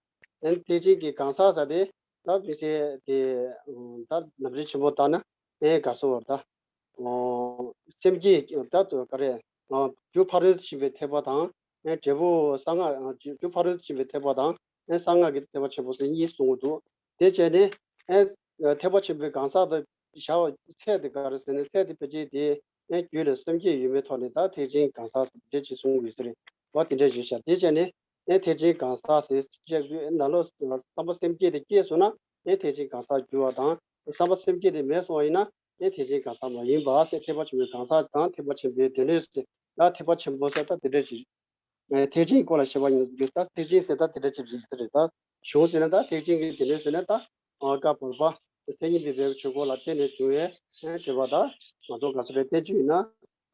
ཨེ་ཐེག་ཆེན་གྱི་གང་ཟག་ཟེར་དེ་ད་དམིགས་བསལ་དེ་ད་ནམ་རིགས་ཆེན་པོ་ལྟར་ན་ཨེ་ག་ཚོད་རེད་ད། སེམས་བསྐྱེད་ད་དུ་ག་རེ། རྒྱུ་ཕ་རོལ་ཏུ་ཕྱིན་པའི་ཐེག་པ་དང་། ཨེ་འབྲས་བུ་གསང་སྔགས་རྒྱུ་ཕ་རོལ་ཏུ་ཕྱིན་པའི་ཐེག་པ་དང་། ཨེ་གསང་སྔགས་ཀྱི་ཐེག་པ་ཆེན་པོ་ཟེར་གཉིས་གསུངས་འདུག་དེ་བྱས་ནས་ཨེ་ཐེག་པ་ཆེན་པོའི་གང་ཟག་ཏུ་བྱ་བ་ཚད་དེ་ག་རེ་ཟེར་ན། ཚད་དེ་ཕལ་ཆེར་དེ་ཨེ་རྒྱུད་ལ་སེམས་བསྐྱེད་ཡོད་མེད་ཐོག་ནས་ད་ཐེག་ཆེན་གང་ཟག་ཟེར་དེ་ཅིག་གསུངས་ཡོད་ས་རེད་བ། དེ་འདྲ་བརྗོད་བྱ། དེ་བྱས་ནས་ཨེ་ཐེག་ཆེན་གང་ཟག་ཟེར་བཤད་དུས་ཨེ་ནང་ལོགས་བསམ་པ་སེམས་བསྐྱེད་དེ་སྐྱེས་སོང་ན་ཨེ་ཐེག་ཆེན་གང་ཟག་འགྱུར་བ་དང་། བསམ་པ་སེམས་བསྐྱེད་དེ་མེད་སོང་བ་ཡིན་ན་ཨེ་ཐེག་ཆེན་གང་ཟག་མ་ཡིན་པ་ཟེར། ཐེག་པ་ཆེན་པོའི་གང་ཟག་དང་ཐེག་པ་ཆེན་པོའི་སྡེ་སྣོད་ཟེར། ད་ཐེག་པ་ཆེན་པོ་ཟེར་ད་དེ་འདྲ་ཅིག་ཨེ་ཐེག་ཆེན་གྱི་སྐོར་ལ་བཤད་པ་ཡིན་དུས་ད་ཐེག་ཆེན་ཟེར་ད་དེ་འདྲ་ཅིག་རེད་ཟེར་རེད། ད་གཞུང་ཟེར་ན་ད་ཐེག་ཆེན་གྱི་སྡེ་སྣོད་ཟེར་ན་ད་ཨ་བཀའ་བར་པ་མཚན་ཉིད་པའི་འབྲས་བུ་ཆོས་འཁོར་ལ་བརྟེན་ནས་བྱུང་བའི་ཨེ་དེ་བ་ད་ང་ཚོ་ག་ཚོད་རེད། བསྟན་བཅོས་ཡིན་ན་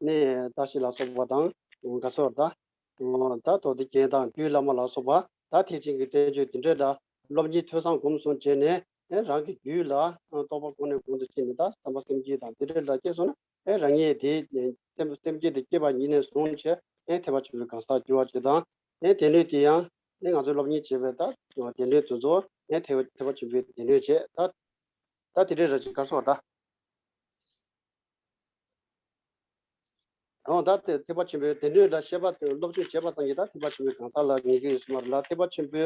ནི་བཀྲ་ཤིས་ལ་སོགས་པ་དང་ག་ཚོད་ད་ད་མདོ་སྡེ་རྒྱན་དང་རྒྱུད་བླ་མ་ལ་སོགས་པ་ད་ཐེག་ཆེན་གྱི་བསྟན་བཅོས་དེ་འདྲ་ལ་སློབ་གཉེར་ཐོས་བསམ་སྒོམ་གསུམ་བྱས་ནས་ཨེ་རང་གི་རྒྱུད་ལ་རྟོགས་པ་ཀུན་ནས་གོང་དུ་ཕྱིན་ནས་ད་བསམ་པ་སེམས་བསྐྱེད་དང་དེ་འདྲ་ལ་སྐྱེས་སོང་ན། ཨེ་རང་ཉིད་དེ་སེམས་སེམས་བསྐྱེད་དེ་སྐྱེས་པ་ཉིད་ནས་བཟུང་བྱས་ཨེ་ཐེག་པ་ཆེན་པོའི་གང་ཟག་འགྱུར་བ་བཅས་དང་། ཨེ་སྡེ་སྣོད་དེ་ཡང་ཨེ་ང་ཚོས་སློབ་གཉེར་བྱེད་པའི་ད་སྡེ་སྣོད་དེ་ཚོ་ཨེ་ཐེག་ཐེག་པ་ཆེན་པོའི་སྡེ་སྣོད་བྱས། ད་ད་དེ་འདྲའི་ར་ཅིག་ག་རེ་ཟེར་བ་ད། འོ་ད་དེ་ཐེག་པ་ཆེན་པོའི་སྡེ་སྣོད་ལ་བཤད་པ་དེ་སློབ་སྦྱོང་བྱས་པ་ཙམ་གྱིས་ད་ཐེག་པ་ཆེན་པོའི་གང་ཟག་ལ་ངེས་ཀྱི་ཡོད་ས་མ་རེད་ལ། ཐེག་པ་ཆེན་པོའི་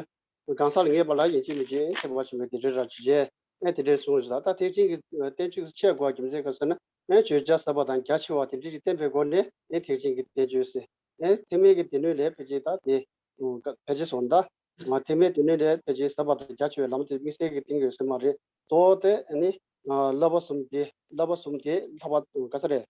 གང་ཟག་ལ་ངེས་པ་ལ་ཡིན་གཅིག་མིན་གཅིག་ཨེ་ཐེག་པ་ཆེན་པོའི་སྡེ་སྣོད་ར་ཅིག་བྱས། ཨེ་དེ་འདྲའི་གསུངས་ཡོད་ས། ད་ཐེག་ཆེན་གྱི་བསྟན་བཅོས་ཀྱི་ཆེས་གོ་རྒྱུ་མཚན་ག་ཟེར་ན། ཨེ་བརྗོད་བྱ་ཟབ་པ་དང་རྒྱ་ཆེ་བ་དེ་འདྲ་ཞིག་བསྟན་པའི་སྒོ་ནས་ཨེ་ཐེག་ཆེན་གྱི་བསྟན་བཅོས་ཟེར། ཨེ་ཐེག་དམན་གྱི་སྡེ་སྣོད་ལས་ཕལ་ཆེར་ད་དེ་ཕལ་ཆེར་སོང་ད། ཐེག་དམན་སྡེ་སྣོད་ལས་ཕལ་ཆེར་ཟབ་པ་དང་རྒྱ་ཆེ་བའི་ལམ་དེ་དམིགས་བསལ་གྱི་བསྟན་གྱི་ཡོད་ས་མ་རེད། གཙོ་བོ་དེ་ཨེ་ནི་བསླབ་པ་གསུམ་དེ་བསླབ་པ་གསུམ་དེ་ལྷག་པ་ག་ས་རེད།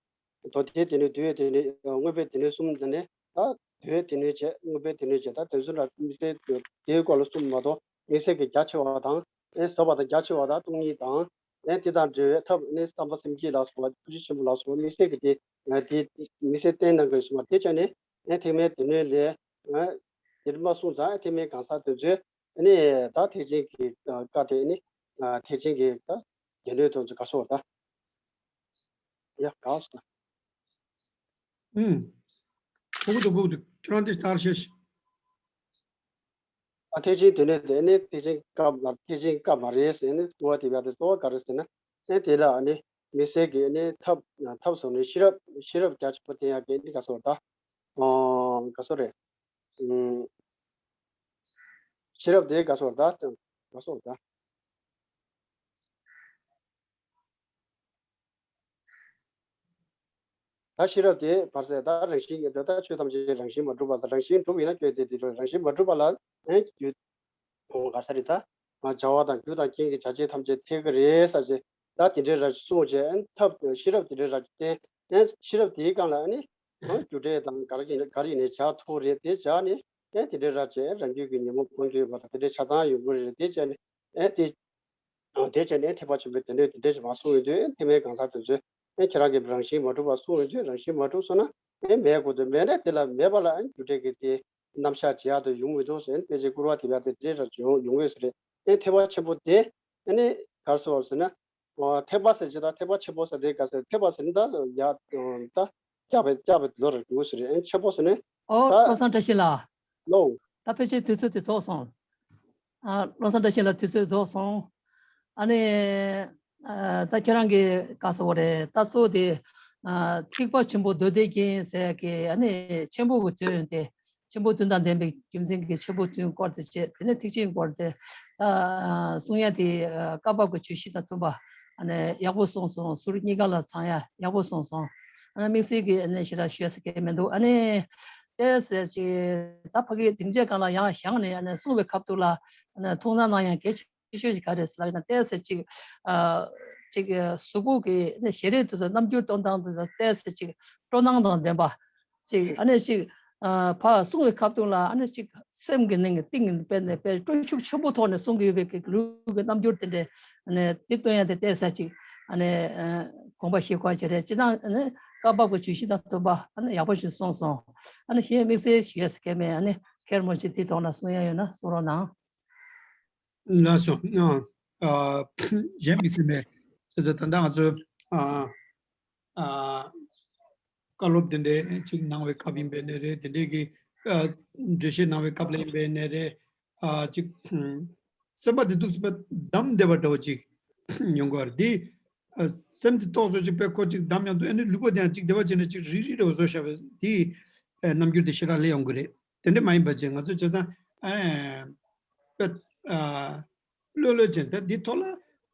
མདོ་སྡེའི་སྡེ་སྣོད་འདུལ་བའི་སྡེ་སྣོད་དངོས་པོའི་སྡེ་སྣོད་གསུམ་དེ་ནས་ད་འདུལ་བའི་སྡེ་སྣོད་བྱས། དངོས་པོའི་སྡེ་སྣོད་བྱས། ད་དེ་ཚོ་ལ་དམིགས་བསལ་དེའི་སྐོར་ལ་གསུམ་མ་གཏོགས་དམིགས་བསལ་གྱི་རྒྱ་ཆེ་བ་དང་། ཨེ་ཟབ་པ་དང་རྒྱ་ཆེ་བ་དང་སྟོང་ཉིད་དང་། ཨེ་དེ་དང་འབྲེལ་བའི་ཐབས་ནི་བསམ་པ་སེམས་བསྐྱེད་ལ་སོགས་པ་ཐུགས་རྗེ་ཆེན་པོ་ལ་སོགས་པ་དམིགས་བསལ་གྱི་དེ་ཨེ་དེ་དམིགས་བསལ་བསྟན་གནང་གི་ཡོད་ས་མ་རེད། དེ་བྱས་ནས་ཨེ་ཐེག་དམན་སྡེ་སྣོད་ལས་ཨེ་དེ་མ་གསུངས་ཙང་ཨེ་ཐེག་དམན་གང་ཟག་དེ་ཚོས་ཨེ་ནི་ད་ཐེག་ཆེན་གྱི་བཀའ་དེ་ནི་ཐེག་ཆེན་གྱི་ད་ དེ་འདྲའི་དོན་ཚོ་ག་སོགས་ད། ཡ་ག་སོགས། ཨུམ། གོ་གི་འདུག་གོ་གི་འདུག་ཁྱོད་རང་དེ་ལྟར་བཤད་ཤིག་ཨ་ཐེག་ཆེན་དེ་ནས་དེ་ནས་ཐེག་ཆེན་སྐབས་ལ་ཐེག་ཆེན་སྐབས་མ་རེད་ཟེར་ནས་གསུང་བ་དེ་བ་དེ་གཙོ་བོ་ག་རེ་ཟེར་ན། ཨེ་དེ་ལ་ཨ་ནི་དམིགས་བསལ་གྱི་ཨ་ནི་ཐབས་ཐབས་སོགས་ནི་ཤེས་རབ་ཤེས་རབ་རྒྱ་ཆེན་པོ་དེ་ཡང་གི་ཨ་ནི་ག་སོགས་ད། ཨོ་ག་སོགས་རེད། ཨུམ། ཤེས་རབ་དེ་ག་སོགས་ད། ག་སོགས་ད། ད་ཤེས་རབ་དེ་བར་སྲིད་ད་རང་བཞིན་གྱི་འདོད་ལྟ་ཆོས་ཐམས་ཅད་རང་བཞིན་མ་གྲུབ་པ་དང་རང་བཞིན་གྲུབ་ཡིན་ན་སྐྱོན་དེ་དེ་རང་བཞིན་མ་གྲུབ་པ་ལ་ཨེ་རྒྱུ་ག་ས་རེད་ད། བྱ་བ་དང་རྒྱུ་དང་རྐྱེན་གྱི་བྱ་བྱེད་ཐམས་ཅད་འཐད་ཀྱི་རེད་ཟེར་ཅེས་ད་དེ་འདྲའི་ར་གསུངས་བྱས་ཨེ་ཐབས་ཤེས་རབ་དེ་འདྲའི་ར་བསྟན་ཨེ་ཤེས་རབ་དེའི་སྒང་ལ་ཨ་ནི་རྒྱུ་འབྲས་དང་ག་རེ་ཡིན་ག་རེ་ཡིན་ནའི་བྱ་ཐུབ་རེད་དེ་བྱ་ནི་ཨེ་དེ་འདྲའི་ར་བྱས་རང་རྒྱུད་ཀྱི་ཉོན་མོངས་སྤོང་རྒྱུ་ཡོད་པ་དང་དེ་འདྲའི་ཆ་ཚང་ཡོང་གི་རེད་དེ་བྱས་ནི་ཨེ་དེ། དེ་བྱས་ནས་ཐེག་པ་ཆེན་པོའི་དོན་དེ་དེ་འདྲ་ཞིག་མ་གསུངས་ཡོད་དུས་ཐེག་དམན་གང་ཟག་དེ་ཚོས་ཨེ་ཁྱེད་རང་གི་རང་བཞིན་མ་གྲུབ་པ་གསུངས་ཡོད་དུས་རང་བཞིན་མ་གྲུབ་སོང་ན་ཨེ་མེད་དགོས་དུས་མེད་ན་དེ་ལ་མེད་པ་ལ་ཨེ་རྒྱུ་འབྲས་ཀྱི་དེ་རྣམ་གཞག་བྱེད་ཡག་ཏུ་ཡོང་མི་འདུག་ཟེར་དཔེ་ཆའི་སྐུར་བ་དེ་བས་དེ་འདྲ་ར་ཡོང་ཡོང་གི་ཟེར་རེད། ཨེ་ཐེག་པ་ཆེན་པོ་དེ་ཨེ་ནི་ག་རེ་ཟེར་བ་ཟེར་ན། ཐེག་པ་ཟེར་ཅི་ད་ཐེག་པ་ཆེན་པོ་ཟེར་དེ་ག་ཟེར་ཐེག་པ་ཟེར་ནི་ད་ཡ་ད་སྐྱབས་པའི་སྐྱབས་པའི་ལོ་རེ་འདུག་ཟེར་ཨེ་ཆེན་པོ་ཟེར་ནི། ཨོ་ད་བློ་བཟང་བཀྲ་ཤིས་ལགས། ལོ། ད་ཕལ་ཆེར་དུས་ཚོད་དེ་རྫོགས་སོང་། ཨ་བློ་བཟང་བཀྲ་ཤིས་ལགས་དུས་ཚོད་རྫོགས་སོང་། ཨ་ནི། ཨ་ད་ཁྱེད་རང་གིས་ག་ཟེར་བ་རེད་ད་གཙོ་བོ་དེ། ཨ་ཐེག་པ་ཆེན་པོ་མདོ་སྡེ་རྒྱན་ཟེར་གི་ཨ་ནི་ཆེན་པོ་གི་དོན་དེ། ཆེན་པོ་དོན་དང་ལྡན་པའི་རྒྱུ་མཚན་གྱི་ཆེན་པོ་དོན་སྐོར་དེ་བྱས་དེ་ནས་ཐེག་ཆེན་སྐོར་དེ་ད་གསུང་ཡ་དེ་བཀའ་བབས་ཀྱི་བརྗོད་གཞི་དང་མཐུན་པ་ཨ་ནི་ཡག་པོ་གསུངས་སོང་། ཟུར་གཉིས་ཀ་ལ་ཚང་ཡ་ཡག་པོ་གསུངས་སོང་། ཨ་ནི་དམིགས་བསལ་གྱི་ཨ་ནི་ཞེ་དྲག་ཞུ་ཡ་ཟེར་གྱི་མི་འདུག་ཨ་ནི་ཏོག་ཙམ་ཅིག་ད་ཕ་གི་སྡིངས་ཆའི་སྒང་ལ་ཡང་བཞེངས་ནས་ཨ་ནི་གསུང་བའི་ཁ་ཐུག་ལ་ཨ་ནི་ཐུགས་སྣང་གནང་ཡ་གལ་ཆེ། ཤོས་ཤིག་ག་རེ་ཟེར་ལབ་ན་ཏོག་ཙམ་ཅིག་ཨ་ཅིག་གཟུགས་པོ་གི་ནི་ཞལ་རས་དེ་ཚོ་རྣམ་འགྱུར་སྟོན་སྟངས་དེ་ཚོ་ཏོག་ཙམ་ཅིག་སྤྲོ་སྣང་དང་ལྡན་པ་ཅིག་ཨ་ནི་ཅིག་ཨ་ཕར་གསུང་བའི་ཁ་ཐུག་ལ་ཨ་ནི་ཅིག་སེམས་ཀྱི་ནང་གི་གཏིང་ནས་དཔེ་ནས་དཔེ་སྤྲོ་ཤུགས་ཆེན་པོ་ཐོག་ནས་གསུང་གི་ཡོད་པའི་གི་ལུས་ཀྱི་རྣམ་འགྱུར་དེ་འདྲས་ཨ་ནི་དེ་སྟོན་ཡ་དེ་ཏོག་ཙམ་ཅིག་ཨ་ནི་དགོངས་པ་བཞེས་དགོས་ཀྱི་རེད། སྤྱིར་བཏང་ཨ་ནི་བཀའ་བབས་ཀྱི་བརྗོད་གཞི་དང་མཐུན་པ་ཨ་ནི་ཡག་པོ་ཞིག་གསུངས་སོང་། ཨ་ནི་གཞན་དམིགས་བསལ་ཞིག་ཡོད་ཟེར་མཁན་མེད། ཨ་ནི་མཁན་རིན་པོ་ཆེ་དེའི་ཐོག་ལ་གསུང་ཡ་ཡོད་ན་གསུང་རོགས་གནང་། ལགས་སོ། ཨ་ཨ་གཞན་དམིགས་བསལ་མེད། བྱས་ཙང་ད་ལྟ་ང་ཚོ་ཨ་ཨ་བཀའ་སློབ་དེ་འདྲའི་ཅིག་གནང་བའི་སྐབས་ཡིན་པའི་ནས་རེད། དེ་འདྲའི་གི་ཨ་འགྲེལ་བཤད་གནང་བའི་སྐབས་ལ་ཡིན་པའི་ནས་རེད། ཨ་ཅིག་སེམས་པ་དེ་འདུག་སེ་བདམས་བསྡད་པ་འདྲ་བོ་ཅིག་ཡོང་གི་ཡོད་རེད། དེ་ཨ་སེམས་དེ་ཏོག་ཙམ་ཅིག་དཔེ་ཁོ་ཅིག་བདམས་ཡོང་དུས་ཨ་ནི་ལུས་པོ་དེ་ཡང་ཅིག་བདེ་བ་ཅན་ནས་ཅིག་རིག་རིག་འདྲ་བོ་བཟོ་བཞག་པའི་དེ་ཨ་རྣམ་འགྱུར་དེ་ཞེ་དྲག་སླེབས་ཡོང་གི་རེད། དེ་འདྲ་མ་ཡིན་པ་ཅིག་ང་ཚོ་བྱས་ཙང་ཨ་དཔེ་ཨ་ལྷོད་ལྷོད་ཅན་ད་འདི་ཐོག་ལ་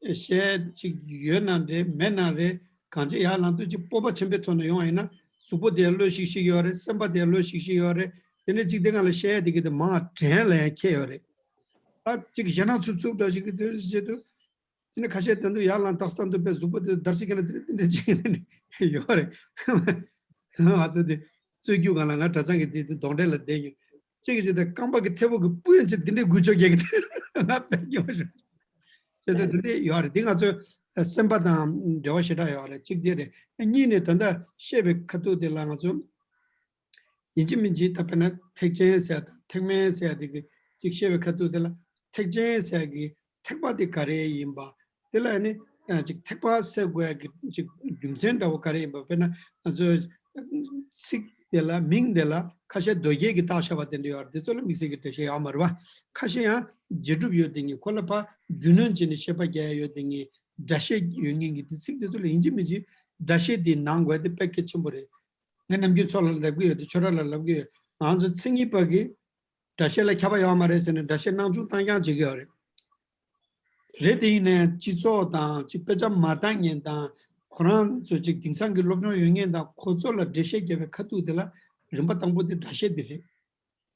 བཤད་ཅིག་ཡོད་ན་རེད་མེད་ན་རེད། གང་ཅི་ཡར་ལངས་དུས་ཅིག་སྤོབས་པ་ཆེན་པོའི་ཐོག་ནས་ཡོང་བ་ཡིན་ན་གཟུགས་པོ་དེ་ལྷོད་ཤིག་ཤིག་ཡོད་རེད། སེམས་པ་དེ་ལྷོད་ཤིག་ཤིག་ཡོད་རེད། དེ་ནས་ཅིག་དེ་སྒང་ལ་བཤད་ཡ་དེ་གི་དེ་མང་བ་དྲན་ལ་ཡང་ཁྱད་ཡོད་རེད། ད་ཅིག་ཞེད་སྣང་འཚུབ་འཚུབ་འདྲ་ཞིག་གི་དུས་བྱེད་དུས། དེ་ནས་ཁ་ཤས་དེ་ཚོ་ཡར་ལངས་ཏག་ཏག་འདུག་པས་གཟུགས་པོ་དེ་འདར་སིག་གི་ན་དེ་འདྲ་དེ་འདྲ་ཅིག་ཡོད་རེད། ང་ཚོ་དེ་རྩོད་རྒྱུ་གང་ལ་ང་གྲྭ་ཚང་གི་དེ་དེ་གདོན་འདྲེ་ལ་བསྡད་ཡོད། གཅིག་གིས་ཅིག་དེ་རྐང་པ་གི་མཐེ་བོ་གི་སྤུ་ཡན་ཆད་དེ་འདྲའི་འགུལ་ཆོག་རྒྱག་གི་དེ་ང་དཔེ་སྐྱོ་བ་རེད། བྱས་ཙང་དེ་འདྲ་ཡོད་རེད། དེ་ང་ཚོ་སེམས་པ་དང་འབྲེལ་བ་ཞེ་དྲག་ཡོད་རེད། གཅིག་དེ་རེད། གཉིས་ནས་ད་ལྟ་བཤད་པའི་ཁ་ཐུག་དེ་ལ་ང་ཚོ། ཡིན་གཅིག་མིན་གཅིག་ད་དཔེར་ན་ཐེག་ཆེན་ཟེར་དང་ཐེག་དམན་ཟེར་དེ་གི་ཅིག་བཤད་པའི་ཁ་ཐུག་དེ་ལ་ཐེག་ཆེན་ཟེར་གི་ཐེག་པ་དེ་ག་རེ་ཡིན་པ། དེ་ལ་ནི་ཅིག་ཐེག་པ་ཟེར་དགོས་ཡ་གི་ཅིག་རྒྱུ་མཚན་འདྲ་བོ་ག་རེ་ཡིན་པ། དཔེར་ན་ང་ཚོ་ཚིག་དེ་ལ་མིང་དེ་ལ་ཁ་ཤས་མདོ་སྐད་ཀྱི་བཏགས་བཞག་པ་དེ་འདྲ་ཡོད་རེད། དེ་ཚོ་ལ་དམིགས་བསལ་གྱི་འགྲེལ་བཤད་ཡོད་མ་རེད་བ། ཁ་ཤས་ཡང་རྗེས་གྲུབ་ཡོད་དེ་ངེས་ཁོ་ལ་ཕར་རྒྱུས་ལོན་བྱས་ནས་བཤད་པ་རྒྱག་ཡ་ཡོད་དེ་ངེས་སྒྲ་བཤད་ཡོད་ངེས་ཀྱི་དེ་ཚིག་དེ་ཚོ་ལ་ཡིན་གཅིག་མིན་གཅིག་སྒྲ་བཤད་དེ་ནང་དགོས་དེ་དཔེ་གལ་ཆེན་པོ་རེད། ངས་ནམ་རྒྱུན་ཚོ་ལ་ལབ་གི་ཡོད་དེ་ཁྱོད་རང་ལ་ལབ་གི་ཡོད། ང་ཚོ་མཚན་ཉིད་པ་གི་སྒྲ་བཤད་ལ་ཁྱབ་པ་ཡོད་མ་རེད་ཟེར་ནས་སྒྲ་བཤད་སྣང་ཆུང་བཏང་རྐྱང་བྱེད་ཀྱི་ཡོད་རེད། རེད་དེ་ཡིན་ནའི་སྤྱི་ཚོགས་དང་ཅིག་དཔེ་ཆ་མ་བལྟ་མཁན་དང་ཁོ་རང་ཚོ་ཅིག་དེང་སང་གི་སློབ་སྦྱོང་ཡོད་མཁན་དང་ཁོ་ཚོ་ལ་འགྲེལ་བཤད་རྒྱབ་པའི་ཁ་ཐུག་དེ་ལ་རིམ་པ་དང་པོ་དེ་སྒྲ་བཤད་དེ་རེད།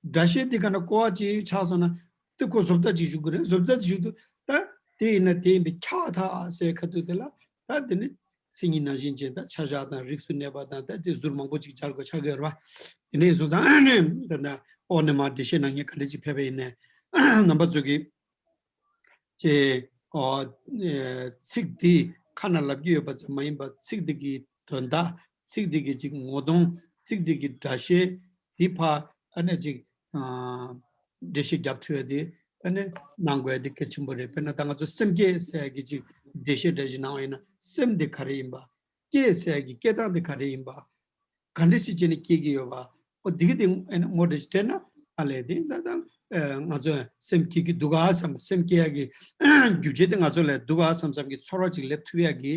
སྒྲ་བཤད་དེ་ག་ན་ཀོ་བ་ཅིག་ཆགས་སོང་ན་དེ་ཁོ་བཟོ་ལྟ་ཅིག་ཞུགས་ཀྱི་རེད། བཟོ་ལྟ་ཅིག་ཞུགས་དུས་ད་དེ་ཡིན་ན་དེ་ཡིན་པའི་ཁྱག་ཐག་ཟེར་ཁ་ཐུག་དེ་ལ་ད་དེ་ནི་མཚན་ཉིད་ནང་བཞིན་ཅན་ད་ཆ་བཞག་དང་རིགས་སུ་གནས་པ་དང་ད་དེ་ཟུར་མང་པོ་ཅིག་སྦྱར་དགོས་ཆགས་ཀྱི་ཡོད་རེད་བ། དེ་འདྲ་ཡིན་སོང་ཙང་ད་ད་ཨོ་ནི་མ་འགྲེལ་བཤད་གནང་མཁན་ག་འདྲ་ཅིག་ཕེབས་པ་ཡིན་ནའི་རྣམ་པ་ཚོ་གིས་ཅེས་ཨོ་ཚིག་འདི་ཁ་ནས་ལབ་ཀྱི་ཡོད་པ་ཙམ་མ་ཡིན་པར་ཚིག་འདི་གི་དོན་དག་ཚིག་འདི་གི་ཅིག་ངོ་གདོང་ཚིག་འདི་གི་སྒྲ་བཤད་འདི་ཕར་ཨ་ནི་ཅིག་འགྲེལ་བཤད་རྒྱབ་ཐུབ་ཡ་དེ་ཨ་ནི་གནང་དགོས་ཡ་དེ་གལ་ཆེན་པོ་རེད། དཔེར་ན་ད་ང་ཚོ་སེམས་བསྐྱེད་ཟེར་ཡ་གི་ཅིག་ འགྲེལ་བཤད་འདྲ་ཞིག་གནང་བ་ཡིན་ན། སེམས་དེ་ག་རེ་ཡིན་པ། སྐྱེ་ཟེར་ཡ་གི་སྐྱེ་སྟངས་དེ་ག་རེ་ཡིན་པ། ག་འདྲ་ཞིག་བྱས་ནས་སྐྱེ་གི་ཡོད་པ། ཨོ་འདི་གི་དེ་ཨེ་ནི་ངོ་འདྲ་ཞིག་སྤྲད་ན། ཨ་ལས་དེ་ད་ད་ཨེ་ང་ཚོ་སེམས་སྐྱེ་གི་འདུག་ག་བསམ། སེམས་སྐྱེ་ཡ་གི་རྒྱུ་རྐྱེན་དེ་ང་ཚོ་ལ་འདུག་ག་བསམ་བསམ་གྱི་ཚོར་བ་ཅིག་སླེབས་ཐུབ་ཡ་གི་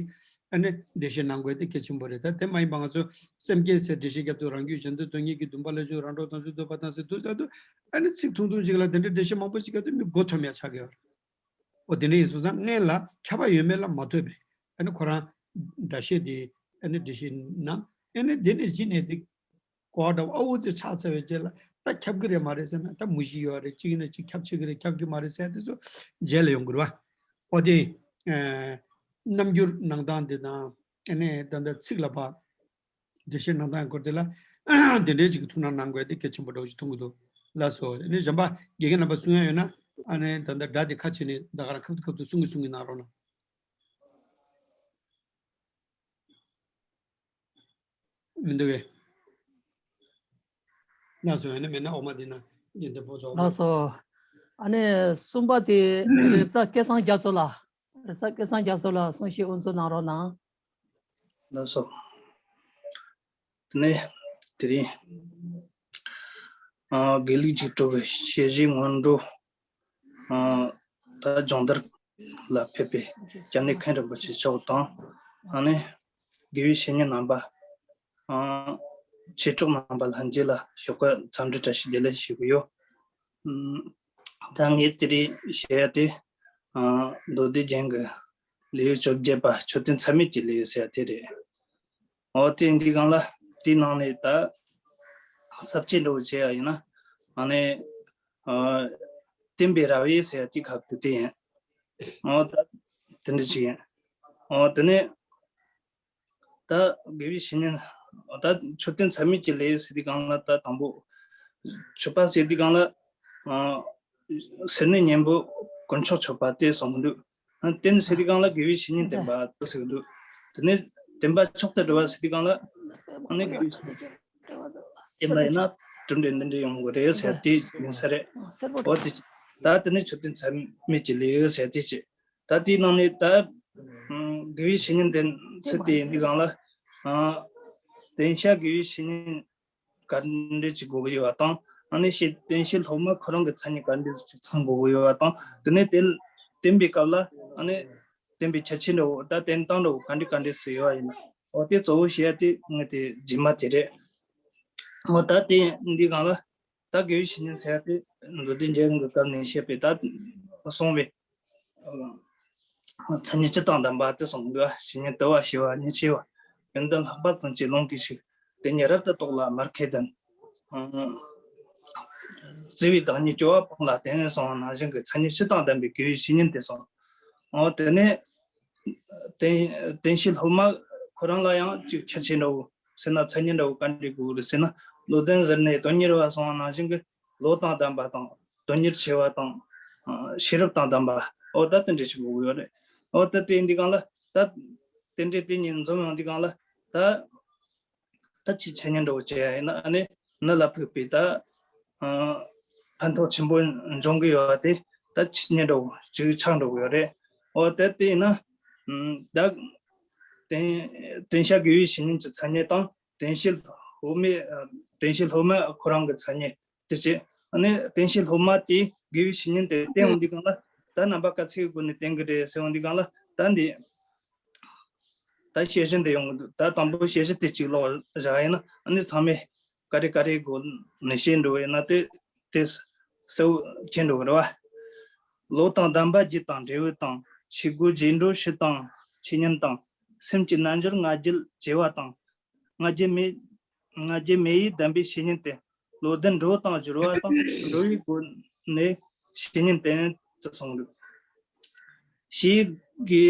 ཨ་ནི་འགྲེལ་བཤད་གནང་དགོས་དེ་གལ་ཆེན་པོ་རེད། ད་དེ་མ་ཡིན་པ་ང་ཚོ་སེམས་བསྐྱེད་ཟེར་འགྲེལ་བཤད་རྒྱབ་དུས་རང་རྒྱུད་གཞན་དོན་སྟོང་ཉིད་ཀྱི་འདུན་པ་ལས་བྱུང་རང་གྲོལ་དོན་གཟུགས་འདོད་པ་དང་ཟེར་དུས་ད་དུས་ཨ་ནི་ཚིག་ཐུང་ཐུང་ཅིག་ལ་དེ་འདྲའི་འགྲེལ་བཤད་མང་པོ་ཞིག་རྒྱབ་དུས་མི་མགོ་འཐོམ་ཡ་ཆགས་ཀྱི་ཡོད་རེད། ཨོ་དེ་འདྲ་ཡིན་སོང་ཙང་སྔོན་ལ་ཁྱབ་པ་ཡོད་མེད་ལ་མ་ལྟོས་པའི་ཨ་ནི་ཁོ་རང་འདྲ་བཤད་དེ་ཨ་ནི་འགྲེལ་བཤད་གནང་། ཨ་ནི་དེ་ནས་གཞི་ནས་དེ་གོ་བ་འདྲ་བོ་ཨ་འུ་ཚོས་ཆགས་ཚར་བའི་རྗེས་ལ་ད་ཁྱབ་ཀྱི་རེད་མ་རེད་ཟེར་ན། ད་མུ་བཞི་ཡོད་རེད། གཅིག་ཡིན་ན་གཅིག་ཁྱབ་ཆེ་གི་རེད། ཁྱབ་ཀྱི་མ་རེད་ཟེར་དེ་ཚོ་རྗེས་ལ་ཡོང་གི་རེད་བ། ཨོ་དེ་ཨ་རྣམ་འགྱུར་གནང་སྟངས་དེ་དང་ཨ་ནི་ད་ལྟ་ཚིག་ལ་ཕར་འགྲེལ་བཤད་གནང་སྟངས་སྐོར་དེ་ལ་དེ་འདྲའི་ཅིག་ཐུགས་སྣང་གནང་དགོས་དེ་གལ་ཆེན་པོ་འདྲ་བོ་ཞིག་མཐོང་གི་འདུག་ལགས་སོ། ཨ་ནི་གཞན་པ་དགེ་རྒན་རྣམ་པ་གསུང་ཡ་ཡོད་ན། ཨ་ནི་ད་ལྟ་སྒྲ་དེ་ཁ་ཕྱེ་ནས་ད་ག་རང་ཁབ་ཏུ་ཁབ་ཏུ་གསུང་གི་གསུང་གི་གནང་རོགས་གནང་། མི་འདུག་གས། ལགས་སོ། ཨ་ནི་མེད་ན་འོག་མ་དེ་ན་དགེ་འདུན་པོ་ཚོ། ལགས་སོ། ཨ་ནི་གསུམ་པ་དེ་རེབ་གཟའ་སྐལ་བཟང་རྒྱ་མཚོ་ལགས། རེབ་གཟའ་སྐལ་བཟང་རྒྱ་མཚོ་ལགས་གསུང་བཤད་དབུ་འཛུགས་གནང་རོགས་གནང་། ལགས་སོ། དེ་ནས་དེ་རིང་ཨ་དགེ་ལུགས་ཀྱི་གྲོགས་པོའི་ཞལ་བཞེས་སྔོན་འགྲོ། ཨ་ད་སྦྱོང་བརྡར་ལ་ཕེབས་པའི་སྐྱབས་གནས་མཁན་རིན་པོ་ཆེ་མཆོག་དང་། ཨ་ནི་དགེ་བའི་བཤེས་གཉེན་རྣམ་པ། ཨ་མཆེད་གྲོགས་རྣམ་པ་ལྷན་རྒྱས་ལ་ཞོགས་པ་འཚམས་འདྲི་བཀྲ་ཤིས་བདེ་ལེགས་ཞུ་གི་ཡོད། ཨ་ད་ངས་དེ་རིང་བཤད་ཡ་དེ་ཨ་མདོ་སྡེ་རྒྱན་གྱི་ལེའུ་བཅོ་བརྒྱད་པ་མཆོད་རྟེན་མཚམས་མེད་ཀྱི་ལེའུ་ཟེར་ཡ་དེ་རེད། འོ་དེ་འདི་སྒང་ལ་དེའི་ནང་ནས་ད་ས་བཅད་འདྲ་བོ་བྱས་ཡ་ཡིན་ན། ཨ་ནི་ཨ་བསྟན་པའི་ར་བས་ཟེར་ཡ་དེ་ཁག་ཏུ་དེ་ཡིན། འོ་ད་དེ་འདྲ་ཅིག་ཡིན། འོ་དེ་ནས་ད་དགེ་བའི་བཤེས་གཉེན། ད་མཆོད་རྟེན་མཚམས་མེད་ཀྱི་ལེའུ་ཟེར་དུས་སྒང་ལ་ད་དང་པོ་མཆོད་པ་ཟེར་དུས་སྒང་ལ་ཨ་སེར་སྣའི་གཉེན་པོ་དཀོན་མཆོག་མཆོད་པ་དེ་གསུངས་འདུག་ཨ་རྟེན་ཟེར་དུས་སྒང་ལ་དགེ་བའི་བཤེས་གཉེན་བསྟེན་པ་དེ་ཟེར་གི་འདུག་དེ་ནས་བསྟེན་པ་མཆོག་ཏུ་འགྲོ་བ་ཟེར་དུས་སྒང་ལ་ཨ་ནི་དགེ་བའི་བཤེས་གཉེན་བསྟེན་པ་ཡིན་ན་གྲུབ་འབྲས་འདི་འདྲ་ཡོང་གི་རེད་ཟེར་དེ་ཡིན་ས་རེད། འོ་དེ་ད་དེ་ནས་མཆོད་རྟེན་མཚམས་མེད་ཀྱི་ལེའུ་ཟེར་དེ་བྱས། ད་དེའི་ནང་ནས་ད་ཨ་དགེ་བའི་བཤེས་གཉེན་བསྟེན་ཚུལ་དེ་ཡིན་དུས་སྒང་ལ། ཨ་བསྟེན་བྱ་དགེ་བའི་བཤེས་གཉེན་ག་འདྲ་ཅིག་དགོས་ཀྱི་ཡོད་པ་དང་། ཨ་ནི་བཤེས་བསྟེན་བྱེད་སློབ་མ་ཁོ་རང་གི་མཚན་ཉིད་ག་འདྲ་ཅིག་ཚང་དགོས་ཀྱི་ཡོད་པ་དང་། དེ་ནས་དེ་བསྟེན་པའི་སྐབས་ལ་ཨ་ནི་བསྟེན་པའི་ཁྱད་ཆོས་འདྲ་བོ་ད་བསྟེན་སྟངས་འདྲ་བོ་ག་འདྲ་ག་འདྲ་ཞིག་ཡོད་པ་ཡིན་ན། འོ་དེ་གཙོ་བོ་བཤད་ཡ་དེ་ངས་དེ་རྗེས་མ་དེ་རེད། འོ་ད་དེ་འདི་སྒང་ལ། ད་དགེ་བའི་བཤེས་གཉེན་ཟེར་ཡ་དེ་མདོ་སྡེ་རྒྱན་གྱི་སྐབས་ནས་བཤད་པའི་ད་གསུངས་པའི་མཚན་ཉིད་སྤྱི་དང་ལྡན་པ་དེ་གསུངས་འདུག་ཨ་བཤེས་གཉེན་དུལ་བ་ཞི་བ་ཉེར་ཆེ་བ། ཡོན་ཏན་ལྷག་པ་ཙམ་གྱིས་ལོངས་སྐུའི་ཕྱིར། དེ་ཉིད་རབ་ཏུ་རྟོགས་ལ་མར་ཁས་ལྡན། བརྩེ་བའི་བདག་ཉིད་སྐྱོ་བ་སྤངས་ལ་བརྟེན་གསུངས་པ་ནང་བཞིན་གྱི་མཚན་ཉིད་སྤྱི་དང་ལྡན་པའི་དགེ་བའི་བཤེས་གཉེན་དེ་གསུངས། འོ་དེ་ནས་བསྟེན་བྱེད་སློབ་མ་ཁོ་རང་ལ་ཡང་ཅིག་ཁྱད་ཆོས་འདྲ་བོ་ཟེར་ན། མཚན་ཉིད་འདྲ་བོ་ག་འདྲ་དགོས་རེད་ཟེར་ན། བློ་ལྡན་གཟུར་གནས་དོན་གཉེར་བ་གསུངས་པ་ནང་བཞིན་གྱི་བློ་དང་ལྡན་པ་དང་། དོན་གཉེར་ཆེ་བ་དང་། ཤེས་རབ་དང་ལྡན་པ། འོ་ད་དེ་འདྲ་ཞིག་དགོས་ཀྱི་ཡོད་རེད། འོ་ད་དེ་འདི་སྒང་ལ་ད་དེ་འདྲའི་དེ་གཉིས་འཛོམས་ཡོང་དུས་སྒང་ལ་ད། ད་ཅིག་འཆད་ཉན་འདྲ་བོ་བྱས་ཡིན་ན་ཨ་ནི་ནད་ལ་ཕོག་པའི་ད་ཨ་ཕན་ཐོགས་ཆེན་པོ་འབྱུང་གི་ཡོད་པ་དེ་ད་འཆད་ཉན་འདྲ་བོ་ཅིག་ཆགས་འགྲོ་གི་ཡོད་རེད། འོ་དེ་དེ་ཡིན་ན་ཨམ་ད་བསྟེན་བསྟེན་བྱ་དགེ་བའི་བཤེས་གཉེན་གྱི་མཚན་ཉིད་དང་། བསྟེན་བྱེད་སློབ་མའི་ཨ་བསྟེན་བྱེད་སློབ་མ་ཁོ་རང་གི་མཚན་ཉིད་དེ་བྱས། ཨ་ནི་བསྟེན་བྱེད་སློབ་མ་དེས་དགེ་བའི་བཤེས་གཉེན་དེ་བསྟེན་འོང་དུས་སྒང་ལ་ད་རྣམ་པ་ག་ཚད་ཀྱི་སྒོ་ནས་བསྟེན་གི་རེད་ཟེར་འོང་དུས་སྒང་ལ་ད་འདི། ད་བཤད་གཞི་འདི་ཡོང་གི་འདུག་ད་དང་པོ་བཤད་གཞི་དེ་གཅིག་ཀློག་བཞག་ཡིན་ན་ཨ་ནི་ཚང་མས་ག་རེ་ག་རེ་སྒོ་ནས་བཤད་འགྲོ་བ་ཡིན་ན་དེ་དེ་གསལ་བོ་མཁྱེན་འགྲོ་གི་རེད་བ། བློ་དང་ལྡན་པ་རྒྱུ་དང་འབྲས་བུ་དང་། ཆོས་སྒོ་རྗེས་འགྲོ་ཕྱི་དང་ཆོས་ཉིད་དང་། སེམས་ཀྱི་རྣལ་འབྱོར་ང་རྒྱལ་ཆེ་བ་དང་། ང་རྒྱལ་མེད། ང་རྒྱལ་མེད་ཡིས་ལྡན་པའི་བཤེས་གཉེན་བསྟེན། བློ་ལྡན་འགྲོ་དང་སྦྱོར་བ་དང་། འགྲོ་བའི་སྒོ་ནས་བཤེས་གཉེན་བསྟེན་ཅེས་གསུངས་འདུག་ཞེས་དགེ་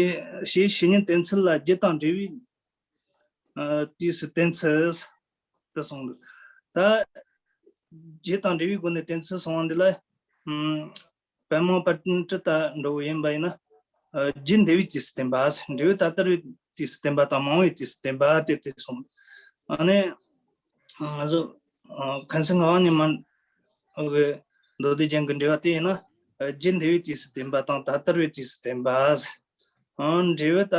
ཞེས་བཤེས་གཉེན་བསྟེན་ཚུལ་ལ་རྒྱུ་དང་འབྲས་བུའི་ཨ་དུས་སུ་བསྟེན་ཚུལ་དུ་གསུངས་འདུག་ད་རྒྱུ་དང་འབྲས་བུའི་སྒོ་ནས་བསྟེན་ཚུལ་གསུངས་པ་འདི་ལ་ཨམ་པདྨ་པཎྜི་ཏ་འདྲ་བོ་ཡིན་པ་ཡིན་ན། ཨ་རྒྱུ་འདས་པའི་དུས་སུ་བསྟེན་པ། འབྲས་བུ་ད་ལྟ་བའི་དུས་སུ་བསྟེན་པ་དང་མ་འོངས་པའི་དུས་སུ་བསྟེན་པ་དེ་དེ་གསུངས། ཨ་ནི་ང་ཚོ་ཨ་མཁན་སྲིད་ངག་དབང་ཉི་མ་གི་མདོ་སྡེ་རྒྱན་གྱི་འགྲེལ་པ་དེ་ཡིན་ན། ཨ་རྒྱུ་འདས་པའི་དུས་སུ་བསྟེན་པ་དང་ད་ལྟ་བའི་དུས་སུ་བསྟེན་པ། ཨ་འབྲས་བུ་ད་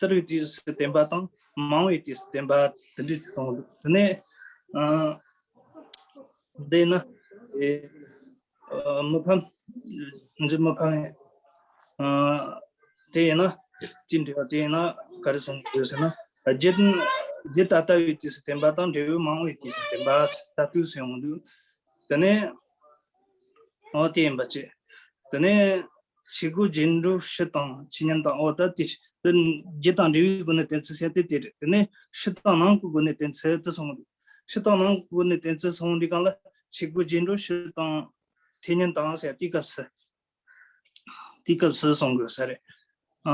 ལྟར་བའི་དུས་སུ་བསྟན་པ་དང་མ་འོངས་པའི་དུས་སུ་བསྟན་པ་དེ་འདྲ་ཞིག་གསུངས་འདུག་དེ་ནས་ཨ་འདི་ན་ཨེ་ཨ་མི་ཕམ་འཇུ་མི་ཕམ་ཨ་དེ་ཡིན་ན་ཅི་འདྲ་བ་དེ་ཡིན་ན་ག་རེ་གསུངས་དགོས་ཟེར་ན། རྒྱུད་རྒྱུད་ད་ལྟ་བའི་དུས་སུ་བསྟན་པ་དང་འབྲས་བུ་མ་འོངས་པའི་དུས་སུ་བསྟན་པ་ད་དུས་སུ་ཡོང་འདུག་དེ་ནས་ཨོ་དེ་ཡིན་པ་ཅི། དེ་ནས་ཆོས་སྒོ་རྗེས་འགྲོ་སྤྱི་དང་ཆོས་ཉིད་དང་། ཨོ་ད་དེ་རེད། དེ་རྒྱུད་དང་འབྲས་བུའི་སྒོ་ནས་བསྟན་ཚུལ་ཟེར་དེ་དེ་རེད། དེ་ནས་སྤྱི་དང་ནང་གི་སྒོ་ནས་བསྟན་ཚུལ་དེ་གསུངས་འདུག་སྤྱི་དང་ནང་གི་སྒོ་ནས་བསྟན་ཚུལ་གསུངས་འདི་གང་ལ་ཆོས་སྒོ་རྗེས་འགྲོ་སྤྱི་དང་ཆོས་ཉིད་དང་ཟེར་དེའི་སྐབས་སུ། དེའི་སྐབས་སུ་གསུང་དགོས་ས་རེད། ཨ་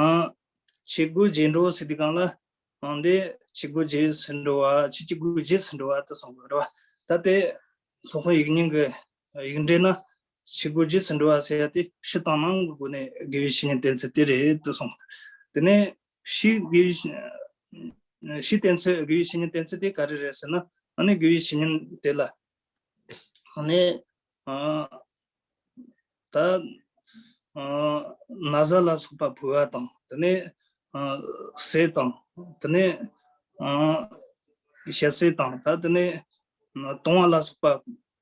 ཆོས་སྒོ་རྗེས་འགྲོ་ཟེར་དུས་གང་ལ། ཨང་འདི་ཆོས་སྒོ་རྗེས་སུ་འགྲོ་བ། ཆོས་ཀྱི་སྒོ་རྗེས་སུ་འགྲོ་བ་དེ་གསུང་དགོས་རེད་བ། ད་དེ་སློབ་དཔོན་ཡིག་རྙིང་གི་ཡིག་འགྲེལ་ན་ཆོས་སྒོ་རྗེས་སུ་འགྲོ་བ་ཟེར་ཡ་དེ་སྤྱི་དང་ནང་གི་སྒོ་ནས་དགེ་བའི་བཤེས་གཉེན་བསྟེན་ཚུལ་དེ་རེད་དུ་གསུངས། དེ་ནས་སྤྱིའི་དགེ་བའི་སྤྱིའི་བསྟེན་ཚུལ། དགེ་བའི་བཤེས་གཉེན་བསྟེན་ཚུལ་དེ་ག་རེ་རེད་ཟེར་ན། ཨ་ནི་དགེ་བའི་བཤེས་གཉེན་དེ་ལ་ཨ་ནི་ཨ་ད་ཨ་ན་བཟའ་ལ་སོགས་པ་ཕུལ་བ་དང་། དེ་ནས་ཨ་ཟས་དང་། དེ་ནས་ཨ་ཞལ་ཟས་དང་། ད་དེ་ནས་ཨ་བཏུང་བ་ལ་སོགས་པ་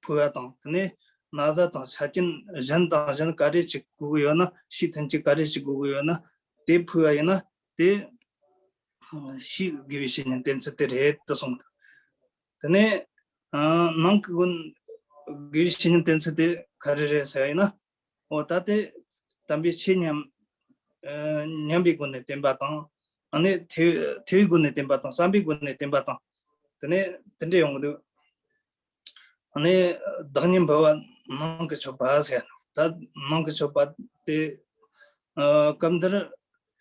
ཕུལ་བ་དང་། དེ་ནས་ན་བཟའ་དང་ཆ་རྐྱེན་གཞན་དང་གཞན་ག་རེ་ཅིག་དགོས་ཀྱི་ཡོད་ན། ཕྱིའི་མཐུན་རྐྱེན་ག་རེ་ཅིག་དགོས་ཀྱི་ཡོད་ན་དེ་ཕུལ་བ་ཡིན་ན་དེ་ཕྱིའི་དགེ་བའི་བཤེས་གཉེན་བསྟེན་ཚུལ་དེ་རེད་དུ་གསུངས་འདུག་དེ་ནས་ཨ་ནང་གི་སྒོ་ནས་དགེ་བའི་བཤེས་གཉེན་བསྟེན་ཚུལ་དེ་ག་རེ་རེད་ཟེར་བ་ཡིན་ན། འོ་ད་དེ་དམ་པའི་ཆོས་ཉམས་ཨ་ཉམས་པའི་སྒོ་ནས་བསྟེན་པ་དང་། ཨ་ནི་ཐོས་ཐོས་པའི་སྒོ་ནས་བསྟེན་པ་དང་། བསམ་པའི་སྒོ་ནས་བསྟེན་པ་དང་། དེ་ནས་དེ་འདྲ་ཡོང་གི་འདུག་ཨ་ནི་བདག་ཉིད་འབུལ་བ་ནང་གི་མཆོད་པ་ཟེར། ད་ནང་གི་མཆོད་པ་དེ་ཨ་སྐབས་འདིར་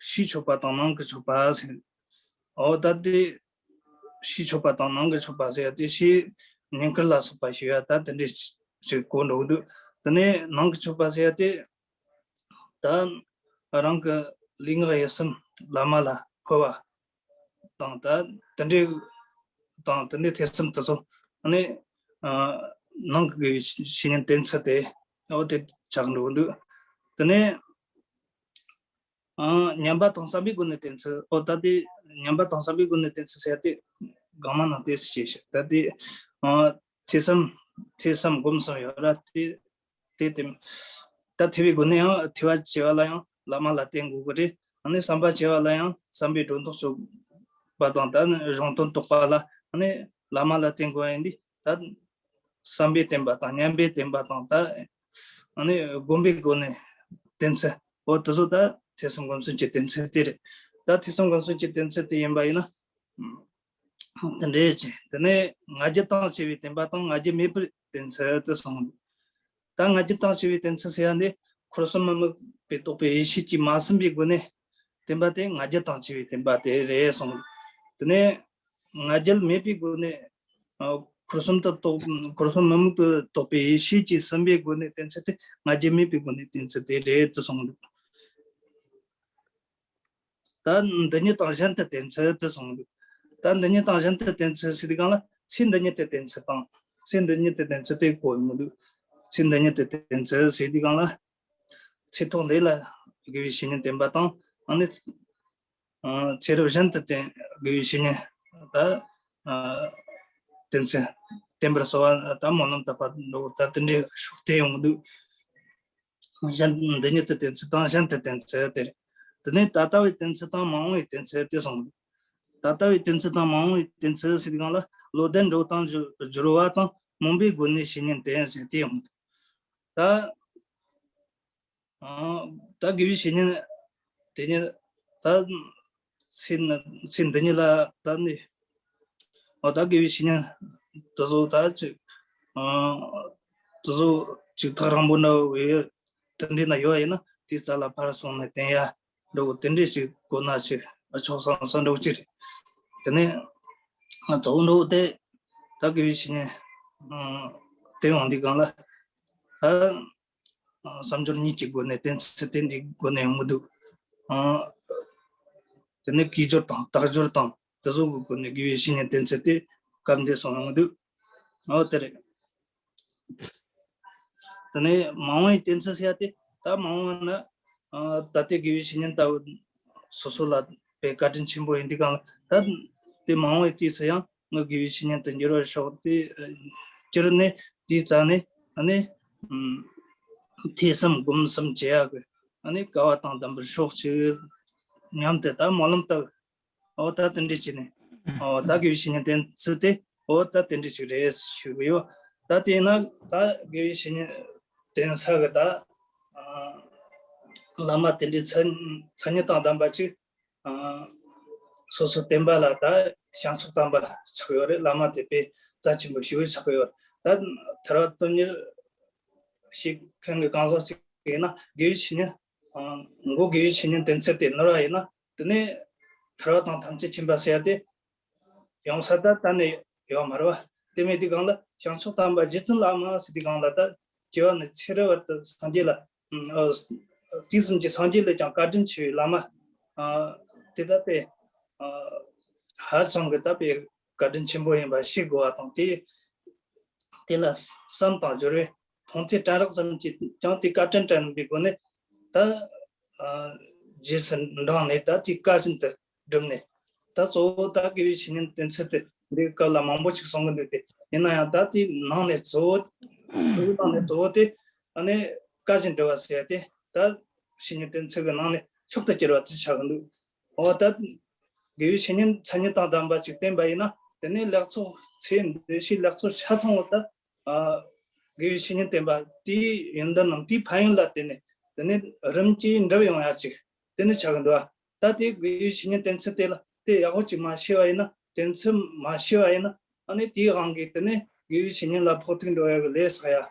ཕྱིའི་མཆོད་པ་དང་ནང་གི་མཆོད་པ་ཟེར། འོ་ད་དེ་ཕྱིའི་མཆོད་པ་དང་ནང་གི་མཆོད་པ་ཟེར་ཡ་དེ་ཕྱིའི་བསྙེན་བཀུར་ལ་སོགས་པ་ཞུ་ཡ་ད་དེ་འདྲས་ཞིག་གོ་འགྲོ་གི་འདུག་དེ་ནས་ནང་གི་མཆོད་པ་ཟེར་ཡ་དེ་ད་རང་གི་ལུས་ངག་ཡིད་གསུམ་བླ་མ་ལ་ཕུལ་བ་དང་། ད་དེ་འདྲས་དང་དེ་འདྲས་ཐོས་བསམ་དེ་ཚོ་ནི་ཨ་ནང་གི་བཤེས་གཉེན་བསྟེན་ཚུལ་དེ་འོ་དེ་ཆགས་འགྲོ་གི་འདུག་དེ་ནས་ཨ་ཉམས་པ་དང་བསམ་པའི་སྒོ་ནས་བསྟེན་ཚུལ། ཨོ་ད་དེ་ཉམས་པ་དང་བསམ་པའི་སྒོ་ནས་བསྟེན་ཚུལ་ཟེར་ཏེ་གང་མ་ནང་དེ་སུ་ཞེས་བཤད། ད་དེ་ཨ་ཐོས་བསམ་ཐོས་བསམ་སྒོམ་གསུམ་ཡོད་ར། དེ་དེ་དེ་ད་ཐོས་པའི་སྒོ་ནས་ཡང་ཐོས་པ་བྱེད་པ་ལ་ཡང་བླ་མ་ལ་བསྟེན་དགོས་ཀྱི་རེད། ཨ་ནི་བསམ་པ་བྱེད་པ་ལ་ཡང་བསམ་པའི་སྒྲོ་འདོགས་གཅོད་པ་དང་། ད་ནི་གཞུང་དོན་རྟོགས་པ་ལ་ཨ་ནི་བླ་མ་ལ་བསྟེན་དགོས་ཡིན་དུས། ད་བསམ་པས་བསྟེན་པ་དང་། ཉམས་པས་བསྟེན་པ་དང་། ད་ཨ་ནི་སྒོམ་པའི་སྒོ་ནས་བསྟེན་ཚུལ། འོ་དེ་ཚོ་ད་ཐོས་བསམ་སྒོམ་གསུམ་གྱི་བསྟེན་ཚུལ་དེ་རེད། ད་ཐོས་བསམ་སྒོམ་གསུམ་གྱི་བསྟེན་ཚུལ་དེ་ཡིན་པ་ཡིན་ན། དེ་འདྲའི་ཆེ། དེ་ནས་ང་རྒྱལ་དང་བཅས་པའི་བསྟེན་པ་དང་ང་རྒྱལ་མེད་པའི་བསྟེན་ཚུལ་དེ་གསུངས་འདུག་ད་ང་རྒྱལ་དང་བཅས་པའི་བསྟེན་ཚུལ་ཟེར་ཡ་འདི་འཁོར་གསུམ་མི་དམིགས་པའི་རྟོགས་པའི་ཡེ་ཤེས་ཀྱིས་མ་ཟིན་པའི་སྒོ་ནས་བསྟེན་པ་དེ་ང་རྒྱལ་དང་བཅས་པའི་བསྟེན་པ་དེ་རེད་གསུངས་འདུག་དེ་ནས་ང་རྒྱལ་མེད་པའི་སྒོ་ནས་ཨ་འཁོར་གསུམ་དུ་རྟོགས། འཁོར་གསུམ་མི་དམིགས་པའི་རྟོགས་པའི་ཡེ་ཤེས་ཀྱིས་ཟིན་པའི་སྒོ་ནས་བསྟེན་ཚུལ་དེ་ང་རྒྱལ་མེད་པའི་སྒོ་ནས་བསྟེན་ཚུལ་དེ་རེད་དུ་གསུངས་འདུག་ད་འདི་ཉིད་དང་གཞན་དུ་བསྟེན་ཚུལ་དུ་གསུངས་འདུག་ད་འདི་ཉིད་དང་གཞན་དུ་བསྟེན་ཚུལ་ཟེར་དུས་སྒང་ལ་ཚེ་འདི་ཉིད་དུ་བསྟེན་ཚུལ་དང་། ཚེ་འདི་ཉིད་དུ་བསྟེན་ཚུལ་དེ་གོ་ཡོང་གི་འདུག་ཚེ་འདི་ཉིད་དུ་བསྟེན་ཚུལ་ཟེར་དུས་སྒང་ལ་ཚེ་ཐོག་འདི་ལ་དགེ་བའི་བཤེས་གཉེན་བསྟེན་པ་དང་། ཨ་ནི་ཚེ་རབས་གཞན་དུ་བསྟེན། དགེ་བའི་བཤེས་གཉེན་ད་བསྟེན་ཚུལ། བསྟེན་པར་གསོལ་བ་དང་སྨོན་ལམ་བཏབ་པ་འདྲ་བོ་ད་དེ་འདྲའི་ཕྱོགས་བསྟན་ཡོང་གི་འདུག་གཞན་འདི་ཉིད་དུ་བསྟེན་ཚུལ་དང་གཞན་དུ་བསྟེན་ཚུལ་དེ་རེད། དེ་ནས་ད་ལྟ་བའི་བསྟེན་ཚུལ་དང་མ་འོངས་པའི་བསྟེན་ཚུལ་དེ་གསུངས་འདུག་ད་ལྟ་བའི་བསྟེན་ཚུལ་དང་མ་འོངས་པའི་བསྟེན་ཚུལ་ཟེར་དུས་སྒང་ལ་བློ་ལྡན་འགྲོ་དང་སྦྱོར་བ་དང་སྨོན་པའི་སྒོ་ནས་བཤེས་གཉེན་བསྟེན་ཟེར་དེ་ཡོང་འདུག་ད་ཨ་ད་དགེ་བའི་བཤེས་གཉེན་དེ་ཉིད་ད་ཚེ་ན་ཚེ་འདི་ཉིད་ལ་ད་ནི་ཨོ་ད་དགེ་བའི་བཤེས་གཉེན་དེ་ཚོ་ད་ཅིག་ཨ་དེ་ཚོ་ཅིག་ཐག་རིང་པོ་འདྲ་བའི་དེ་འདྲའི་ན་ཡོད་ཡིན་ན་དེའི་རྩ་ལ་ཕར་སོང་ནས་བསྟེན་ཡ་འདྲ་བོ་དེ་འདྲའི་ཅིག་གོ་ན་ཅིག་ཨ་ཆོག་བསམ་བསམ་འདྲ་བོ་ཅིག་རེད། དེ་ནས་ཨ་གཙོ་བོ་འདྲ་བོ་དེ་ད་དགེ་བའི་བཤེས་གཉེན་ཨ་བསྟེན་ཡོང་དུས་སྒང་ལ་ད། བསམ་སྦྱོར་གཉིས་ཀྱི་སྒོ་ནས་བསྟེན་ཚུལ་དེ་འདིའི་སྒོ་ནས་ཡོང་གི་འདུག་དེ་ནས་སྐྱེས་སྦྱོར་དང་རྟགས་སྦྱོར་དང་དེ་ཚོ་གི་སྒོ་ནས་དགེ་བའི་བཤེས་གཉེན་བསྟེན་ཚུལ་དེ་སྐབས་འདིར་གསུངས་ཡོང་གི་འདུག་འོ་དེ་རེད། དེ་ནས་མ་འོངས་པའི་བསྟེན་ཚུལ་ཟེར་ཡ་དེ་ད་མ་འོངས་པ་ན་ད་ལྟའི་དགེ་བའི་བཤེས་གཉེན་ལྟ་བུ་ སོ་སོ་ལ་དཔེ་བཀའ་དྲིན་ཆེན་པོ་ཡིན། དེ་གང་ལ་ད་དེ་མ་འོངས་པའི་དུས་སུ་ཡང་ངའི་དགེ་བའི་བཤེས་གཉེན་དུ་འགྱུར་བར་ཤོག་དེ་ཨ་སྤྱིར་ནས་དེའི་རྩ་ནས་ཨ་ནི་ཨམ་ཐོས་བསམ་སྒོམ་གསུམ་བྱེད་ཡག་གི་ཨ་ནི་སྐལ་བ་དང་ལྡན་པར་ཤོག་ཅིག་སྙམ་སྟེ་ད་སྨོན་ལམ་བཏབ། འོ་ད་དེ་འདྲ་བྱས་ནས་འོ་ད་དགེ་བའི་བཤེས་གཉེན་བསྟེན་ཚུལ་དེ་འོ་ད་དེ་འདྲ་ཞིག་རེད་ཞུ་གི་ཡོད། ད་དེས་ན་ད་དགེ་བའི་བཤེས་གཉེན་བསྟེན་ས་གི་ད་ཨ་བླ་མ་དེ་འདྲའི་མཚན་མཚན་ཉིད་དང་ལྡན་པ་ཅིག་ཨ་སོ་སོ་བསྟེན་པ་ལ་ད་བྱང་ཆུབ་དམ་པ་ཆགས་ཡོད་རེད། བླ་མ་དེ་དཔེ་རྩ་ཆེན་པོ་ཞེ་པོ་ཆགས་ཡོད་རེད། ད་ཐར་པ་དོན་གཉེར་བྱེད་མཁན་གྱི་གང་ཟག་ཅིག་ཡིན་ན་དགེ་བའི་བཤེས་གཉེན་ཨ་མགོ་དགེ་བའི་བཤེས་གཉེན་བསྟེན་ཚུལ་དེ་ནོར་བ་ཡིན་ན་དེ་ནས་ཐར་པ་དང་ཐམས་ཅད་མཁྱེན་པ་ཟེར་ཡ་དེ་ཡོང་ས་ད་གཏན་ནས་ཡོད་མ་རེད་བ། དེ་མེད་དུས་གང་ལ་བྱང་ཆུབ་དམ་པ་རྗེ་བཙུན་བླ་མ་ཟེར་དུས་གང་ལ་ད་སྐྱེ་བ་ནས་ཚེ་རབས་བར་དུ་སངས་རྒྱས་ལ་ཨ་དུས་གསུམ་གྱི་སངས་རྒྱས་ལས་ཀྱང་བཀའ་དྲིན་ཆེ་བའི་བླ་མ་ཨ་དེ་ད་དཔེ་ཨ་ཧ་ཅང་གི་ད་དཔེ་བཀའ་དྲིན་ཆེན་པོ་ཡིན་པ་ཤེས་དགོས་པ་དང་། དེ་དེ་ལ་བསམ་དང་སྦྱོར་བའི་མཐོང་ཐོས་དྲན་རེག་ཙམ་གྱིས་ཀྱང་དེ་བཀའ་དྲིན་དྲན་པའི་སྒོ་ནས་ད་ཨ་རྗེས་སུ་འབྲངས་ནས་ད་དེ་བཀའ་བཞིན་དུ་བསྒྲུབས་ནས། ད་གཙོ་བོ་ད་དགེ་བའི་བཤེས་གཉེན་བསྟེན་ཚུལ་དེ་འདི་སྐབས་ལ་མང་པོ་ཞིག་གསུང་གི་འདུག་སྟེ། ཡིན་ན་ཡང་ད་དེའི་ནང་ནས་གཙོ་བོ་གཙོ་བོའི་ནང་ནས་གཙོ་བོ་དེ་ཨ་ནི་བཀའ་བཞིན་སྒྲུབ་པ་ཟེར་ཏེ། ད་བཤེས་གཉེན་བསྟེན་ཚུལ་གྱི་ནང་ནས་མཆོག་ཏུ་གྱུར་པ་དེ་ཆགས་ཀྱི་འདུག་འོ་ད་དགེ་བའི་བཤེས་གཉེན་མཚན་ཉིད་དང་ལྡན་པ་ཅིག་བསྟེན་པ་ཡིན་ན། དེ་ནས་ལེགས་ཚོགས་ཚེ་འདི་ཕྱིའི་ལེགས་ཚོགས་ཆ་ཚང་བ་ད་ཨ་དགེ་བའི་བཤེས་གཉེན་བསྟེན་པ་དེའི་ཡོན་ཏན་ནམ་དེའི་ཕན་ཡོན་ལ་བརྟེན་ནས་དེ་ནས་རིམ་གྱིས་འགྲུབ་ཡོང་ཡ་ཅིག་དེ་ནས་ཆགས་ཀྱི་འདུག་ད་དེ་དགེ་བའི་བཤེས་གཉེན་བསྟེན་ཚུལ་དེ་ལ་དེ་ཡག་པོ་ཅིག་མ་ཤེས་པ་ཡིན་ན། བསྟེན་ཚུལ་མ་ཤེས་པ་ཡིན་ན། ཨ་ནི་དེའི་དབང་གིས་དེ་ནས་དགེ་བའི་བཤེས་གཉེན་ལ་ཕོག་ཐུག་འགྲོ་ཡ་གི་ལས་བསགས་ཡ།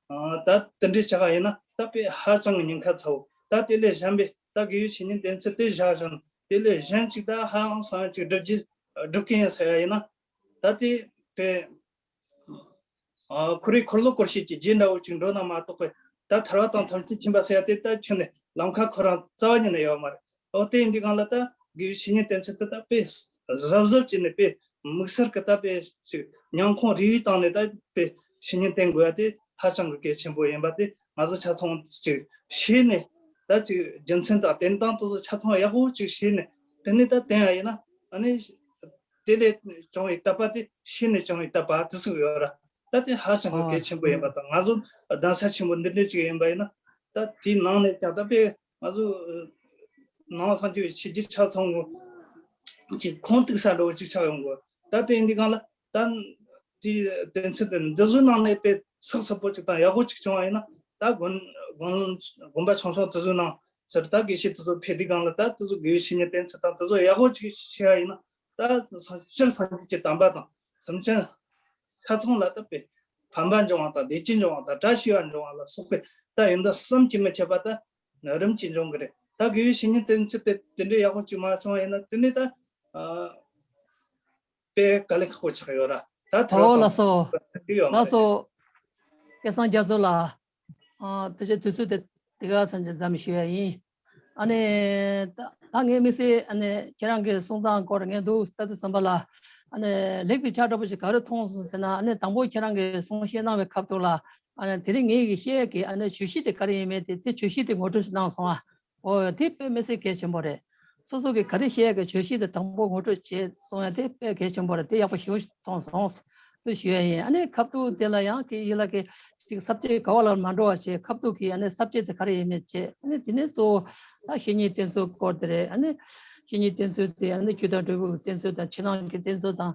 ཨ་ད་དེ་འདྲའི་ཆགས་པ་ཡིན་ན་ད་དཔེ་ཧ་ཅང་གི་ཉེན་ཁ་ཚ་བོ། ད་དེ་ལས་གཞན་པའི་ད་དགེ་བའི་བཤེས་གཉེན་བསྟེན་ཚུལ་དེ་བཞག་བཞག་ན། དེ་ལས་གཞན་ཅིག་ད་ཧ་ལམ་སང་ཅིག་སྒྲུབ་རྒྱུ་སྒྲུབ་མཁན་ཡིན་ཟེར་ཡ་ཡིན་ན། ད་དེ་དཔེ་ཨ་ཁོ་རའི་འཁོར་ལོ་སྐོར་ཞིག་གི་རྗེས་འདྲ་བོ་ཅིག་འགྲོ་ན་མ་གཏོགས་པའི་ད་ཐར་པ་དང་ཐམས་ཅད་མཁྱེན་པ་ཟེར་ཡ་དེ་ད་ཁྱོན་ནས་ལམ་ཁ་ཁོ་རང་རྩ་བ་ཉིད་ནས་ཡོད་མ་རེད། འོ་དེ་ཡིན་དུས་གང་ལ་ད་དགེ་བའི་བཤེས་གཉེན་བསྟེན་ཚུལ་དེ་ད་དཔེ་གཟབ་གཟབ་བྱས་ནས་དཔེ་དམིགས་བསལ་གྱི་ད་དཔེ་ཅིག་ཉམས་ཁོང་རེ་བའི་སྟེང་ནས་ད་དཔེ་བཤེས་གཉེན་བསྟེན་དགོས་ཡ་དེ་ཧ་ཅང་གི་གལ་ཆེན་པོ་ཡིན་པ་དེ་ང་ཚོ་ཆ་ཚང་ཅིག་ཤེས་ནས། ད་ཅིག་རྒྱུ་མཚན་དང་བསྟེན་སྟངས་དེ་ཚོ་ཆ་ཚང་ཡག་པོ་ཅིག་ཤེས་ནས་དེ་ནས་ད་བསྟེན་ཡ་ཡིན་ན། ཨ་ནི་དེ་ལས་བྱུང་བའི་དད་པ་དེ་ཤེས་ནས་བྱུང་བའི་དད་པ་དེ་ཚོ་ཡོད་ར། ད་དེ་ཧ་ཅང་གི་གལ་ཆེན་པོ་ཡིན་པ་དང་། ང་ཚོ་གདན་ས་ཆེན་པོ་འདི་འདྲ་ཅིག་ཡིན་པ་ཡིན་ན། ད་དེའི་ནང་ནས་ཀྱང་ད་དཔེ་ང་ཚོ་ནང་སངས་རྒྱས་ཀྱི་ཆོས་བརྒྱུད་ཆ་ཚང་གི་ཅིག་ཁུངས་གཏུགས་ས་འདྲ་བོ་ཅིག་ཆགས་ཡོང་གི། ད་དེ་ཡིན་དུས་གང་ལ་ད་དེའི་བསྟེན་ཚུལ་དེ་འདི་ཚོའི་ནང་ནས་དཔེ་ཚགས་ཚུད་པོ་ཅིག་དང་ཡག་པོ་ཅིག་བྱུང་བ་ཡིན་ན། ད་དགོན་དགོན་དགོན་པ་ཆུང་ཆུང་དེ་ཚོའི་ནང་ཟེར། ད་དགེ་བཤེས་དེ་ཚོ་ཕེབས་དུས་གང་ལ་ད་དེ་ཚོ་དགེ་བའི་བཤེས་གཉེན་བསྟེན་ཚུལ་དང་དེ་ཚོ་ཡག་པོ་ཅིག་ཤེས་པ་ཡིན་ན། ད་སྤྱིར་སངས་རྒྱས་ཀྱི་བསྟན་པ་དང་སེམས་ཅན་ཆ་ཚང་ལ་ད་དཔེ་ཕན་པ་འབྱུང་བ་དང་བདེ་སྐྱིད་འབྱུང་བ་དང་བཀྲ་ཤིས་པ་འབྱུང་བ་ལ་སོགས་པའི་ད་ཡོན་ཏན་བསམ་གྱིས་མི་ཁྱབ་པ་ད་རིམ་གྱིས་འབྱུང་གི་རེད། ད་དགེ་བའི་བཤེས་གཉེན་བསྟེན་ཚུལ་དེ་དེ་འདྲའི་ཡག་པོ་ཅིག་མ་བྱུང་བ་ཡིན་ན། དེ་ནས་ད་ཨ་དཔེ་དཀའ་ལས་ཁག་པོ་ཆགས་ཡོད་ར། ད་ཐར་པ་ཨོ་དང་ལགས་སོ། ཐར་པ་ཡོད་མ་ལགས་རེད། སོ། སྐལ་བཟང་རྒྱ་མཚོ་ལགས། ཨ་ཕལ་ཆེར་དུས་ཚོད་དེ་དེ་ག་ཙམ་གྱི་མཚམས་ཞུ་ཡ་ཡིན། ཨ་ནི་ད་ད་ངའི་དམིགས་བསལ་ཨ་ནི་ཁྱེད་རང་གི་གསུང་སྟངས་སྐོར་ངས་འདུག་ལྟ་དུས་ཙམ་པ་ལ། ཨ་ནི་ལེགས་པའི་ཆ་འདྲ་པོ་ཞིག་ག་རེ་མཐོང་སོང་ཟེར་ན། ཨ་ནི་དང་པོ་ཁྱེད་རང་གིས་གསུང་བཤད་གནང་བའི་སྐབས་ཐོག་ལ། ཨ་ནི་དེ་རིང་ངེད་ཀྱིས་བཤད་ཡ་གི་ཨ་ནི་བརྗོད་གཞི་དེ་ག་རེ་ཡིན་མིན་དེ་དེ་བརྗོད་གཞི་དེ་ངོ་སྤྲོད་ཞིག་གནང་སོང་ཨ། ཨོ་དེ་དཔེ་མི་སྲིད་གལ་ཆེན་པོ་རེད། སོ་སོ་གི་ག་རེ་བཤད་ཡ་གི་བརྗོད་གཞི་དེ་དང་པོ་ངོ་སྤྲོད་བྱས་སོང་ཡ་དེ་དཔེ་གལ་ཆེན་པོ་རེད། དེ་ཡག་པོ་ཞེ་པོ་ཞིག་མཐོང་སོང་། དེ་ཞུ་ཡ་ཡིན། ཨ་ནི་ཁ་ཐུག་དེ་ལ་ཡང་གི་ཡིད་ལ་གི་ཅིག་ས་བཅད་ག་བ་ལ་མ་འགྲོ་བ་བྱས། ཁ་ཐུག་གི་ཨ་ནི་ས་བཅད་དེ་ག་རེ་ཡིན་མིན་བྱས། ཨ་ནི་དེ་ནས་གཙོ་བོ་ད་བཤེས་གཉེན་བསྟེན་ཚུལ་སྐོར་དེ་རེད། ཨ་ནི་བཤེས་གཉེན་བསྟེན་ཚུལ་དེ་ཨ་ནི་རྒྱུ་དང་འབྲས་བུ་གི་བསྟེན་ཚུལ་དང་། ཕྱི་ནང་གི་བསྟེན་ཚུལ་དང་།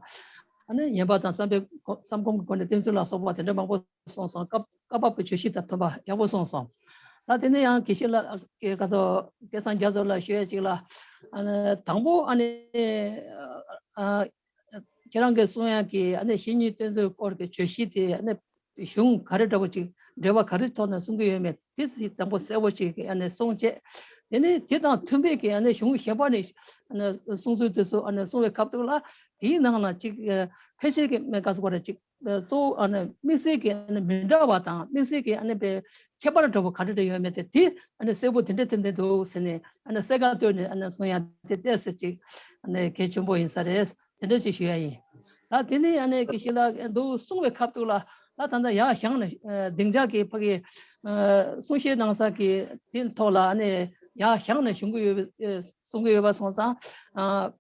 ཨ་ནི་ཉན་པ་དང་བསམ་པའི་སྒོ་བསམ་སྒོམ་གྱི་སྒོ་ནས་བསྟེན་ཚུལ་ལ་སོགས་པ་དེ་འདྲ་མང་པོ་གསུངས་སོང་། སྐབས་སྐབས་བབ་ཀྱི་བརྗོད་གཞི་དང་མཐུན་པ་ཡག་པོ་གསུངས་སོང་། ད་དེ་ནས་ཡང་དགེ་བཤེས་ལགས་ཀྱི་ག་ཚོད་སྐལ་བཟང་རྒྱ་མཚོ་ལགས་ཞུ་ཡ་ཅིག་ལ། ཨ་ནི་དང་པོ་ཨ་ནི་ཨ་ཁྱེད་རང་གིས་གསུང་ཡ་གི་ཨ་ནི་བཤེས་གཉེན་བསྟེན་ཚུལ་སྐོར་གྱི་བརྗོད་གཞི་དེ་ཨ་ནི་གཞུང་ག་རེ་འདྲ་པོ་ཅིག་འགྲེལ་པ་ག་རེ་ཐོག་ནས་གསུང་གི་ཡོད་མེད་དེ་དང་པོ་གསལ་པོ་ཅིག་ཨ་ནི་གསུངས་བྱས། དེ་ནས་དེ་དང་མཐུན་པའི་གི་ཨ་ནི་གཞུང་གཞན་པ་ནས་ཨ་ནི་གསུང་ཚུལ་དེ་ཚོ་ཨ་ནི་གསུང་བའི་སྐབས་དུས་ལ། དེའི་ནང་ལ་ཅིག་ཕལ་ཆེར་གྱི་མེད་ག་ཟེར་དགོས་རེད། ཅིག་གཙོ་བོ་ཨ་ནི་དམིགས་བསལ་གྱི་ཨ་ནི་མི་འདྲ་བ་དང་། དམིགས་བསལ་གྱི་ཨ་ནི་དཔེ་ཁྱད་པར་འདྲ་པོ་ག་རེ་རེ་ཡོད་མེད་དེ་དེ་ཨ་ནི་གསལ་པོ་དེ་འདྲ་དེ་འདྲ་འདུག་ཟེར་ནས་ཨ་ནི་གསལ་ཁ་བཏོན་ནས་ཨ་ནི་གསུང་ཡ་དེ་ཏོག་ཙམ་ཅིག་ཨ་ནི་གལ་ཆེན་པོ་ཡིན་ས་རེད། དེ་འདྲ་ཞིག་ཞུ་ཡ་ཡིན། ད་དེ་ནས་ཨ་ནི་དགེ་བཤེས་ལགས་འདུག་གསུང་བའི་སྐབས་དུས་ལ། ད་ད་ལྟ་ཡར་བཞེངས་ནས་ཨ་སྡིངས་ཆ་གི་ཕ་གི་ཨ་གསུང་བཤད་གནང་ས་གི་དེ་ཐོག་ལ་ཨ་ནི་ ཡར་བཞེངས་ནས་བཞུགས་ཀྱི་ཡོད་པའི་གསུང་གི་ཡོད་པ་སོང་ཙང་།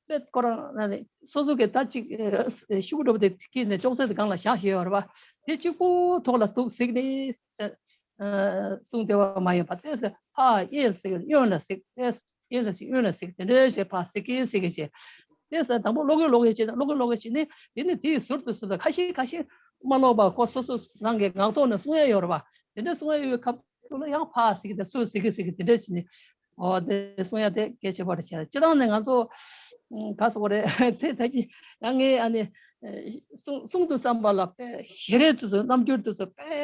དཔེ་ཁོ་རང་སོ་སོ་གི་ད་ཅིག་ཤུགས་སྒྲུབ་དེ་དཀྱིལ་ནས་ཅོག་ཙེ་དེ་སྒང་ལ་བཞག་བཞག་ཡོད་རེད་པ། དེ་གཅིག་པོ་ཐོག་ལ་འདུག་གཟིགས་ནས་གསུང་བདེ་བ་མ་ཡིན་པ། དེ་ཕར་གཡས་ལ་གཟིགས། གཡོན་ལ་གཟིགས། གཡས་ལ་གཟིགས། གཡོན་ལ་གཟིགས། དེ་འདྲ་བྱས་ཕར་གཟིགས་ཀྱིན་གཟིགས་ཀྱིན་བྱས། དེ་དང་པོ་ཀློག་གིན་ཀློག་གིན་བྱས་ན། ཀློག་གིན་ཀློག་གིན་བྱས་ནས། དེ་ནས་དེའི་ཟུར་དུ་ཟུར་དུ་ཁ་ཤས་ཁ་ཤས་མ་ཀློག་པ་ཁོ་སོ་སོ་རང་གི་ངག་ཐོག་ནས་གསུང་ཡ་ཡོད་རེད་པ། དེ་འདྲ་གསུང་ཡ་ཡོད་པའི་སྐབས་དུ་ལ་ཡང་ཕར་གཟིགས་དང་ཚུར་གཟིགས་གིན་གཟིགས་གིན་དེ་འདྲ་བྱས་ནས། འོ་དེ་གསུང་ཡ་དེ་གལ་ཆེན་པོ་རེད་བྱས། སྤྱིར་བཏང་ནས་ང་ཚོ་ག་ཟེར་དགོས་རེད། དེ་ད་ཅི་ཡང་ངས་ཨ་ནི་གསུང་གསུང་དུས་ཙམ་པ་ལ་དཔེ་ཞལ་རས་དེ་ཚོ། རྣམ་འགྱུར་དེ་ཚོ་དཔེ་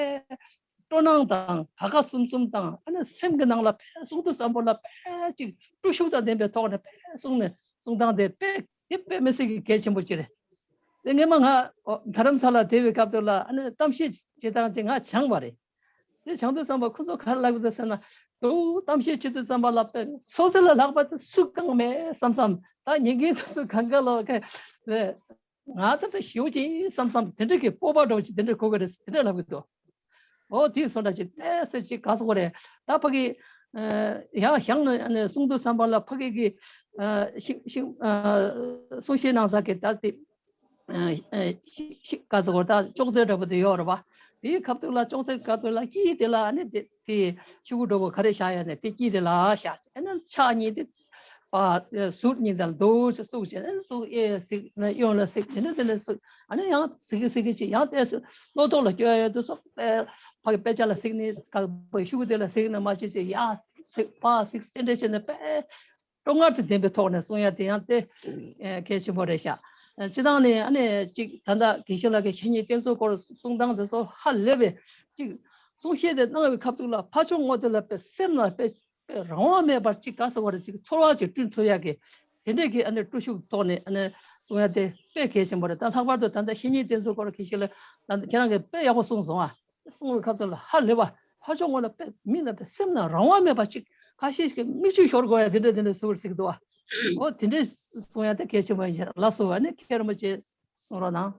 སྤྲོ་སྣང་དང་དགའ་དགའ་བསུམ་བསུམ་དང་། ཨ་ནི་སེམས་ཀྱི་ནང་ལ་དཔེ་གསུང་དུས་ཙམ་པ་ལ་དཔེ་ཅིག་སྤྲོ་ཤུགས་དང་ལྡན་པའི་ཐོག་ནས་དཔེ་གསུང་ནས་གསུང་སྟངས་དེ་དཔེ་དེ་དཔེ་མི་སྲིད་ཀྱི་གལ་ཆེན་པོ་ཅིག་རེད། དེ་སྔས་མ་ང་ཨོ་རྡ་རམ་ས་ལ་བསྡད་པའི་སྐབས་དེ་ལ་ཨ་ནི་གཏམ་བཤད་བྱེད་སྟངས་ཅིག་ང་སྦྱངས་པ་རེད། དེ་སྦྱངས་དུས་ཙམ་པ་ཁོ་ཚོ་ག་རེ་ལབ་ཀྱི་འདུག་ཟེར་ན། དུ་གཏམ་བཤད་བྱེད་དུས་ཙམ་པ་ལ་དཔེ་སོ་དེ་ལ་ལྷག་པ་དེ་སུ་གང་མེད་བསམ་བསམ། ད་ཉན་མཁན་དེ་ཚོ་གང་ག་ལོག་གི་རེད། ང་ད་དཔེ་ཞེ་པོ་ཅིག་བསམ་བསམ་དེ་འདྲ་གི་སྤོབས་པ་འདྲ་བོ་ཅིག་དེ་འདྲ་གོ་གི་རེད། དེ་འདྲ་ལབ་གི་འདུག་འོ་དེ་སོང་འདྲ་ཅིག་ཏོག་ཙམ་ཅིག་ག་ཟེར་དགོས་རེད། ད་ཕ་གི་ཡར་བཞེངས་ནས་གསུང་དུས་ཙམ་པ་ལ་ཕ་གི་གི་ཤིང་ཤིང་གསུང་བཤད་གནང་ས་གི་ད་དེ་ཤིང་ཤིང་ག་ཟེར་དགོས་རེད། ད་ཅོག་ཙེ་འདྲ་པོ་དེ་ཡོད་རེད་པ། དེའི་སྐབས་དུ་ལ་ཅོག་ཙེ་སྐབས་དུ་ལ་དཀྱིལ་དེ་ལ་ཨ་ནི་དེ་དེ་ཤོག་གུ་འདྲ་པོ་ག་རེ་བཞག་ཡ་ནས་དེ་དཀྱིལ་དེ་ལ་བཞག་ཨ་ནི་ཕྱག་གཉིས་དེ་པ་ཟུར་གཉིས་དང་རྡོ་ཞིག་བཙུགས་བྱས་ནས་ཟུར་གཡས་གཟིགས་ནས་གཡོན་ལ་གཟིགས། དེ་ནས་དེ་ནས་ཟུར་ཨ་ནི་ཡང་གཟིགས་གི་གཟིགས་གི་ཅིག་ཡང་ཏོག་ཙམ་བློ་ཐོག་ལ་སྐྱོ་ཡ་དེ་ཚོ་དཔེ་ཕ་གི་དཔེ་ཆ་ལ་གཟིགས་ནས་ག་པའི་ཤོག་གུ་དེ་ལ་གཟིགས་ནས་མ་བྱེད་ཅིག་ཡར་གཟིགས་ཕར་གཟིགས་དེ་འདྲ་བྱས་ནས་དཔེ་སྤྲོ་ངར་དང་ལྡན་པའི་ཐོག་ནས་གསུང་ཡ་དེ་ཡང་དེ་གལ་ཆེན་པོ་རེད་ཤག་སྤྱིར་བཏང་ནས་ཨ་ནི་ཅིག་ད་ལྟ་དགེ་བཤེས་ལགས་ཀྱིས་བཤེས་གཉེན་བསྟེན་ཚུལ་སྐོར་གསུང་སྟངས་དེ་ཚོ་ཧ་ལས་པའི་ཅིག་གསུང་བཤད་དེ་གནང་བའི་སྐབས་དུ་ལ་ཕར་ཕྱོགས་ངོས་དེ་ལ་དཔེ་སེམས་ལ་དཔེ་དཔེ་རང་དབང་མེད་པར་ཅིག་ག་ཟེར་དགོས་རེད། ཅིག་ཚོར་བ་ཅིག་བསྐྲུན་ཐུབ་ཡག་གི་དེ་འདྲས་ཀྱི་ཨ་ནི་སྤྲོ་ཤུགས་ཐོག་ནས་ཨ་ནི་གསུང་ཡ་དེ་དཔེ་གལ་ཆེན་པོ་རེད། ད་ལྷག་པར་དུ་ད་ལྟ་བཤེས་གཉེན་བསྟེན་ཚུལ་སྐོར་དགེ་བཤེས་ལགས་ད་ལྟ་ཁྱེད་རང་གིས་དཔེ་ཡག་པོ་གསུངས་སོང་ཨ། གསུང་བའི་སྐབས་དེ་ལ་ཧ་ལས་པ། ཕར་ཕྱོགས་ངོས་ལ་དཔེ་མི་ལ་དཔེ་སེམས་ལ་རང་དབང་མེད་པ་ཅིག་ཁ་ཤས་ཤིག་གིས་མིག་ཆུ་ཤོར་དགོས་ཡ་དེ་འདྲ་དེ་འདྲ་ཟེར་བར་ཟེར་གི་འདུག་ཨ། འོ་དེ་འདྲས་གསུང་ཡ་དེ་གལ་ཆེན་པོ་ཡིན་ཤག་ལགས་སོ། ཨ་ནི་མཁན་རིན་པོ་ཆེ་གསུང་རོགས་གནང་།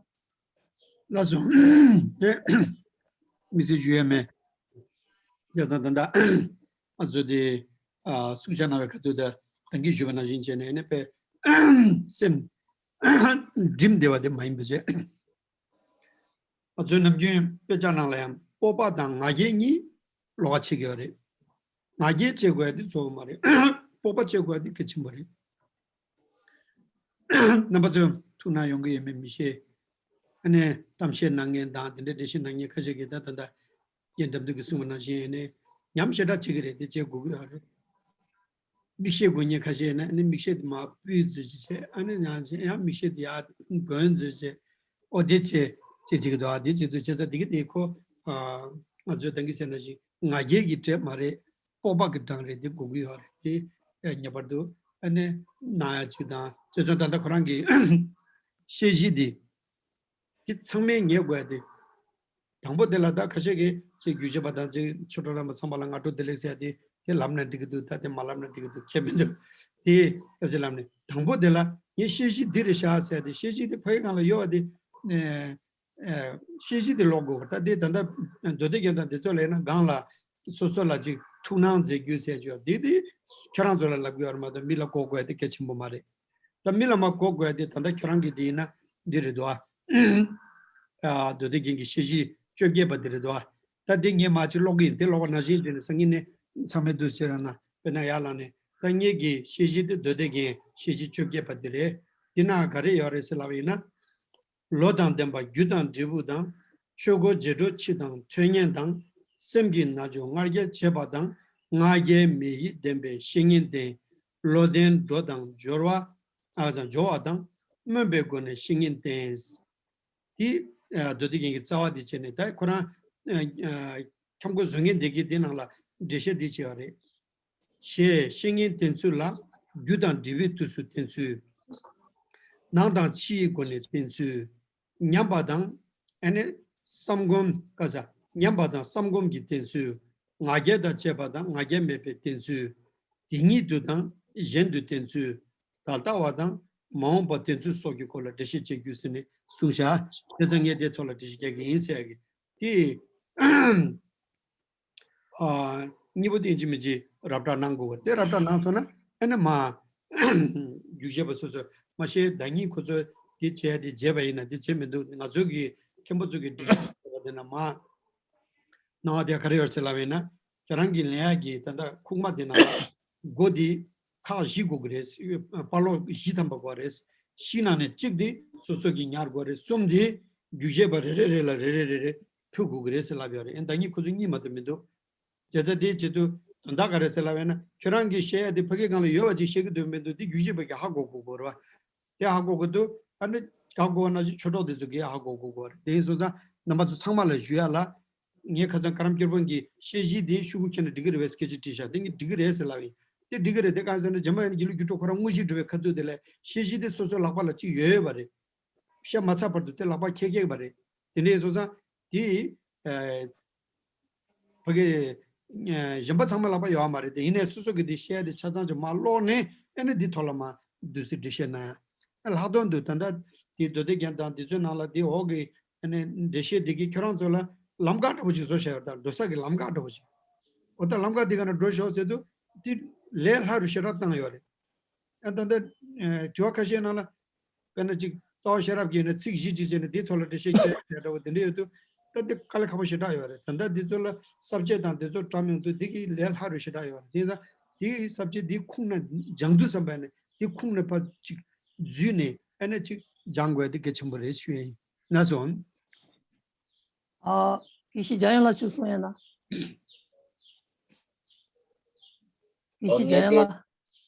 ལགས་སོ། དེ་དམིགས་བསལ་ཞུ་ཡ་མེད། བྱས་ཙང་ད་ལྟ་ང་ཚོ་དེ་ཨ་གསུང་བཤད་གནང་བའི་ཁ་ཐུག་ད་ད་གིན་ཞུས་པ་ནང་བཞིན་བྱས་ནས་ནི་དཔེ་སེམས་སྒྲིམ་བསྡད་པ་དེ་མ་ཡིན་པ་བྱས། ང་ཚོའི་ནམ་རྒྱུན་དཔེ་ཆ་ནང་ལ་ཡང་སྤོབས་པ་དང་ང་རྒྱལ་གཉིས་ལོགས་ཀ་ཕྱེ་གི་ཡོད་རེད། ང་རྒྱལ་བྱེད་དགོས་ཡ་དེ་གཙོ་བོ་མ་རེད། སྤོབས་པ་བྱེད་དགོས་ཡ་དེ་གལ་ཆེན་པོ་རེད། རྣམ་པ་ཚོ་ཐུགས་སྣང་ཡོང་གི་ཡོད་མེད་མི་ཤེས། ཨ་ནི་གཏམ་བཤད་གནང་མཁན་དང་དེ་འདྲའི་འགྲེལ་བཤད་གནང་མཁན་ཁ་ཤས་ཀྱིས་ད་ད་ལྟ་རྒན་དགྲ་འདུལ་གྱིས་གསུངས་པ་ནང་བཞིན་ཨ་ནི་ཉམས་ཞེ་དྲག་བྱེད་ཀྱི་རེད། དེ་བྱེད་དགོས་ཀྱི་ཡོད་རེད། མིག་ཤེལ་དགོས་མཁན་ཁ་ཤས་ཡིན་ན་ཨ་ནི་མིག་ཤེལ་དེ་མར་སྤུས་བཟོས་ཅིག་བྱས། ཨ་ནི་ཡང་ཡང་མིག་ཤེལ་དེ་ཡར་གོན་བཟོས་བྱས། ཨོ་དེ་བྱས་བྱས་བྱེད་ཀྱི་འདུག་ཨ་དེ་བྱེད་དུས་བྱས་ཙང་དེ་གི་དེ་ཁོ་ང་ཚོས་ད་གིན་ཟེར་ནང་བཞིན་ང་རྒྱལ་གྱི་གྲས་མ་རེད། སྤོབས་པ་གི་གྲས་རེད། དེ་དགོས་ཀྱི་ཡོད་རེད། དེ་ངེས་པར་དུ་ཨ་ནི་གནང་ཡ་ཅིག་དང་། བྱས་ཙང་ད་ལྟ་ཁོ་རང་གི་བཤད་གཞི་འདི་འདི་ཚང་མས་ངེས་དགོས་ཡ་དེ། དང་པོ་དེ་ལ་ད་ཁ་ཤས་ཀྱིས་ཅིག་རྒྱུད་སྐྱོང་པ་དང་ཅིག་ཆོས་གྲོགས་རྣམ་པ་ཚང་མ་ལ་སྔ་དྲོ་བདེ་ལེགས་ཟེར་ཡ་དེ་དེ་ལབ་ན་འགྲིག་གི་འདུག་ད་དེ་མ་ལབ་ན་འགྲིག་གི་འདུག་ཁྱད་མི་འདུག་དེ་ད་ཅི་ལབ་ནས་དང་པོ་དེ་ལ་ངའི་བཤད་གཞི་འདི་རེད་ཤག་ཟེར་ཡ་དེ། བཤད་གཞི་དེ་ཕ་གི་སྒང་ལ་ཡོད་པ་དེ་ཨེ་ཨེ་བཤད་གཞི་དེ་ཀློག་དགོས། ད་དེ་ད་ལྟ་མདོ་སྡེ་རྒྱན་དང་དེ་ཚོ་ལ་ཡིན་ན་སྒང་ལ་སོ་སོ་ལ་ཅིག་ཐུགས་སྣང་མཛད་རྒྱུ་ཟེར་རྒྱུ་དེ་དེ་ཁྱོད་རང་ཚོ་ལ་ལབ་དགོས་ཡོད་རེད་མ་གཏོགས་མི་ལ་གོ་དགོས་ཡ་དེ་གལ་ཆེན་པོ་མ་རེད། ད་མི་ལ་མར་གོ་དགོས་ཡ་དེ་ད་ལྟ་ཁྱོད་རང་གི་དེ་ཡིན་ན་འདི་རེད་དོ་ཨ། ཨ་མདོ་སྡེ་རྒྱན་གྱི་བཤད་གཞི་བཅོ་བརྒྱད་པ་འདི་རེད་དོ་ཨ། ད་དེ་ངས་མར་ཅིག་ཀློག་གི་ཡིན། དེ་ཀློག་པ་ནང་བཞིན་བྱས་ནས་སང་ཉིན་ནས་ཚང་མས་འདུག་ཟེར་ན་དཔེར་ན་ཡར་ལངས་ནས་ད་ངེད་ཀྱི་བཤད་གཞི་དེ་མདོ་སྡེ་རྒྱན་བཤད་གཞི་བཅོ་བརྒྱད་པ་འདི་རེད། འདི་ན་ག་རེ་ཡོད་རེད་ཟེར་ལབ་པ་ཡིན་ན། ལོ་དང་ལྡན་པ་རྒྱུ་དང་འབྲས་བུ་དང་། ཆོས་འཁོར་རྗེས་འགྲོ་འཆི་དང་ཐོད་རྒལ་དང་། སེམས་ཀྱི་རྣལ་འབྱོར་ལྔ་བརྒྱ་བྱེད་པ་དང་། ང་རྒྱལ་མེད་ཡིད་ལྡན་པའི་བཤེས་གཉེན་བསྟེན། བློ་ལྡན་འགྲོ་དང་སྦྱོར་བ། ཨ་ཙང་སྦྱོར་བ་དང་། སྨོན་པའི་སྒོ་ནས་བཤེས་གཉེན་བསྟེན། དེ་ཨ་མདོ་སྡེ་རྒྱན་གྱི་རྩ་བ་དེ་བྱས་ནས་ད་ཁོ་རང་ཨ་ཨ་འཁྱམས་སྒོ་བཟོ་མཁན་དེ་གིས་དེ་ནང་ལ་འགྲེལ་བཤད་དེ་བྱས་པ་རེད། ཞེས་བཤེས་གཉེན་བསྟེན་ཚུལ་ལ། རྒྱུ་དང་འབྲས་བུའི་དུས་སུ་བསྟེན་ཚུལ། ནང་དང་ཕྱིའི་སྒོ་ནས་བསྟེན་ཚུལ། ཉམས་པ་དང་། ཨ་ནི་བསམ་སྒོམ་ག་ས། ཉམས་པ་དང་བསམ་སྒོམ་གྱི་བསྟེན་ཚུལ། ང་རྒྱལ་དང་བཅས་པ་དང་ང་རྒྱལ་མེད་པའི་བསྟེན་ཚུལ། དེ་ཉིད་དུ་དང་གཞན་དུ་བསྟེན་ཚུལ། ད་ལྟ་བ་དང་མ་འོངས་པ་བསྟེན་ཚུལ་སོགས་ཀྱི་སྐོར་ལ་འགྲེལ་བཤད་བྱེད་རྒྱུ་ཟེར་ནས་གསུངས་ཤག་དེ་ཚོ་ངས་དེའི་ཐོག་ལ་འགྲེལ་བཤད་རྒྱག་གི་ཡིན་ཟེར་གི། དེ། ཨ། གཉིས་པོ་དེ་ཡིན་གཅིག་མིན་གཅིག་རབ་བསྒྲགས་གནང་དགོས་པ་རེད། དེ་རབ་བསྒྲགས་གནང་སོང་ན་ཨ་ནི་མ་རྒྱུགས་བཞེས་པ་སོ་སོ་མ་ཤེས། ཟླ་ཉིན་ཁོ་ཚོས་དེ་བྱས་དེ་བྱས་པ་ཡིན་ན་དེ་བྱས་མི་འདུག་ང་ཚོ་གི་མཁན་པོ་ཚོ་གི་སྒྲིག་གཞི་བྱས་པ་དེ་ན་མ་གནང་བ་དེ་ག་རེ་ཡོད་ཟེར་ལབ་པ་ཡིན་ན། ཁྱེད་རང་གི་ལེན་ཡག་གི་ད་ལྟ་ཁུག་མ་དེ་ནང་ལ་སྒོ་དེ་ཁག་བཞི་དགོས་ཀྱི་རེད། པར་ལོག་བཞི་ཐམ་པ་དགོས་རེད། བཞི་ནང་ནས་གཅིག་དེ་སོ་སོ་གི་ཉར་དགོས་རེད། གསུམ་དེ་རྒྱུགས་བཞེས་པ་རེ་རེ་རེ་ལ་རེ་རེ་རེ་རེ་ཕུལ་དགོས་ཀྱི་རེད་ཟེར་ལབ་ཡོད་རེད། ཨེ་ཟླ་ཉིན་ཁོ་ཚོ་གཉིས་མ་གཏོགས་མི་འདུག་བྱས་ཙང་དེའི་ཆེད་དུ་དོན་དག་ག་རེ་ཟེར་ལབ་ཡོད་ན། ཁྱོད་རང་གིས་བཤད་ཡ་དེ་ཕ་གི་སྒང་ལ་ཡོད་པ་ཅིག་བཤད་ཀྱི་འདུག་མི་འདུག་དེ་རྒྱུགས་བཞེས་པ་གིས་ཧ་གོ་དགོས་དགོས་རེད་བ། དེ་ཧ་གོ་དགོས་འདུག་ཨ་ནི་ག་གོ་བ་ན་ཆོས་གྲོགས་དེ་ཚོ་གིས་ཧ་གོ་དགོས་དགོས་རེད། དེ་ཡིན་སོང་ཙང་རྣམ་པ་ཚོ་ཚང་མ་ལ་ཞུ་ཡ་ལ། ངས་ཁ་སང་ཀ་རམ་སྐྱོར་དཔོན་གྱི་བཤད་གཞི་དེ་ཤོག་གུ་ཁྱེར་ནས་འགྲིག་གི་རེད་པས་སྐད་ཆ་དྲིས་ཤག་དེ་ངས་འགྲིག་གི་རེད་ཟེར་ལབ་ཡིན། དེ་འགྲིག་གི་རེད། དེ་གང་ཟེར་ན་རྗེས་མ་ཡང་དགེ་ལུགས་རྒྱུགས་སྤྲོད་ཁོ་རང་དངོས་གཞི་འགྲོ་བའི་ཁ་ཐུག་དེ་ལ་བཤད་གཞི་དེ་སོ་སོའི་ལག་པ་ལ་གཅིག་ཡོད་ཡོད་པ་རེད། བཤད་མ་ཚར་བར་དུ་དེ་ལག་པ་འཁྱེར་འཁྱེར་བ་རེད། དེ་འདྲ་ཡིན་སོང་ཙང་དེ་ཨ། ཕ་གི་ཨ་གཞན་པ་ཚང་མ་ལག་པ་ཡོད་མ་རེད་དེ། ཡིན་ནའི་སོ་སོ་གི་དེ་བཤད་དེ་ཆ་ཚང་ཅིག་མར་ཀློག་ནས་ཨ་ནི་དེ་ཐོག་ལ་མར་བསྡུས་ཚིག་འགྲེལ་བཤད་གནང་ཡ་ལྷག་དོན་དུ་ད་ལྟ་དེ་མདོ་སྡེ་རྒྱན་དང་དེ་ཚོའི་ནང་ལ་དེ་འོག་གི་ཨ་ནི་འགྲེལ་བཤད་དེ་གི་ཁྱོད་རང་ཚོ་ལ་ལམ་ཁ་འདྲ་པོ་ཅིག་བཟོ་བཞག་ཡོད་རེད། ད་འགྲོ་ས་གི་ལམ་ཁ་འདྲ་པོ་ཅིག་འོ་ད་ལམ་ཁ་དེ་ག་ནས་འགྲོ་ཤོག་ཟེར་དུས་དེ་ལས་སླ་རུ་ཞེ་དྲག་བཏང་ཡོད་རེད། ཨ་ད་ལྟ་ཨ་དྲི་བ་ཁ་ཤས་ནང་ལ། དཔེར་ན་ཅིག་རྩ་བ་ཤེས་རབ་ཀྱི་ཡིན་ན་ཚིག་བཞི་ཅིག་བྱས་ནས་དེའི་ཐོག་ལ་འགྲེལ་བཤད་བྱས་ཡ་འདྲ་བོ་དེ་འདྲ་ཡོད་དུས། ད་འདི་དཀའ་ལས་ཁག་པོ་ཞེ་དྲག་ཡོད་རེད། ད་ལྟ་འདི་ཚོ་ལ་ས་བཅད་དང་འདི་ཚོ་བཀྲམ་ཡོང་དུས་འདི་གི་ལས་སླ་རུ་ཞེ་དྲག་ཡོད་རེད། དེ་ཡིན་ཙང་འདི་གི་ས་བཅད་འདི་ཁུངས་ནས་སྦྱང་དུས་ཙམ་པ་ནས་འདི་ཁུངས་ནས་ཕར་ཅིག་འཛུལ་ནས་ཨ་ནི་ཅིག་སྦྱང་དགོས་ཡ་འདི་གལ་ཆེན་པོ་རེད་ཞུ་ཡ་ཡིན། ན་སོང་། ཨ། དགེ་བཤེས་འཇམ་དབྱངས་ལགས་ཅིག་གསུང་ཡ་ན། དགེ་ཨོ་བཤེས་འཇམ་ངས་དེ་དབྱངས་ལགས།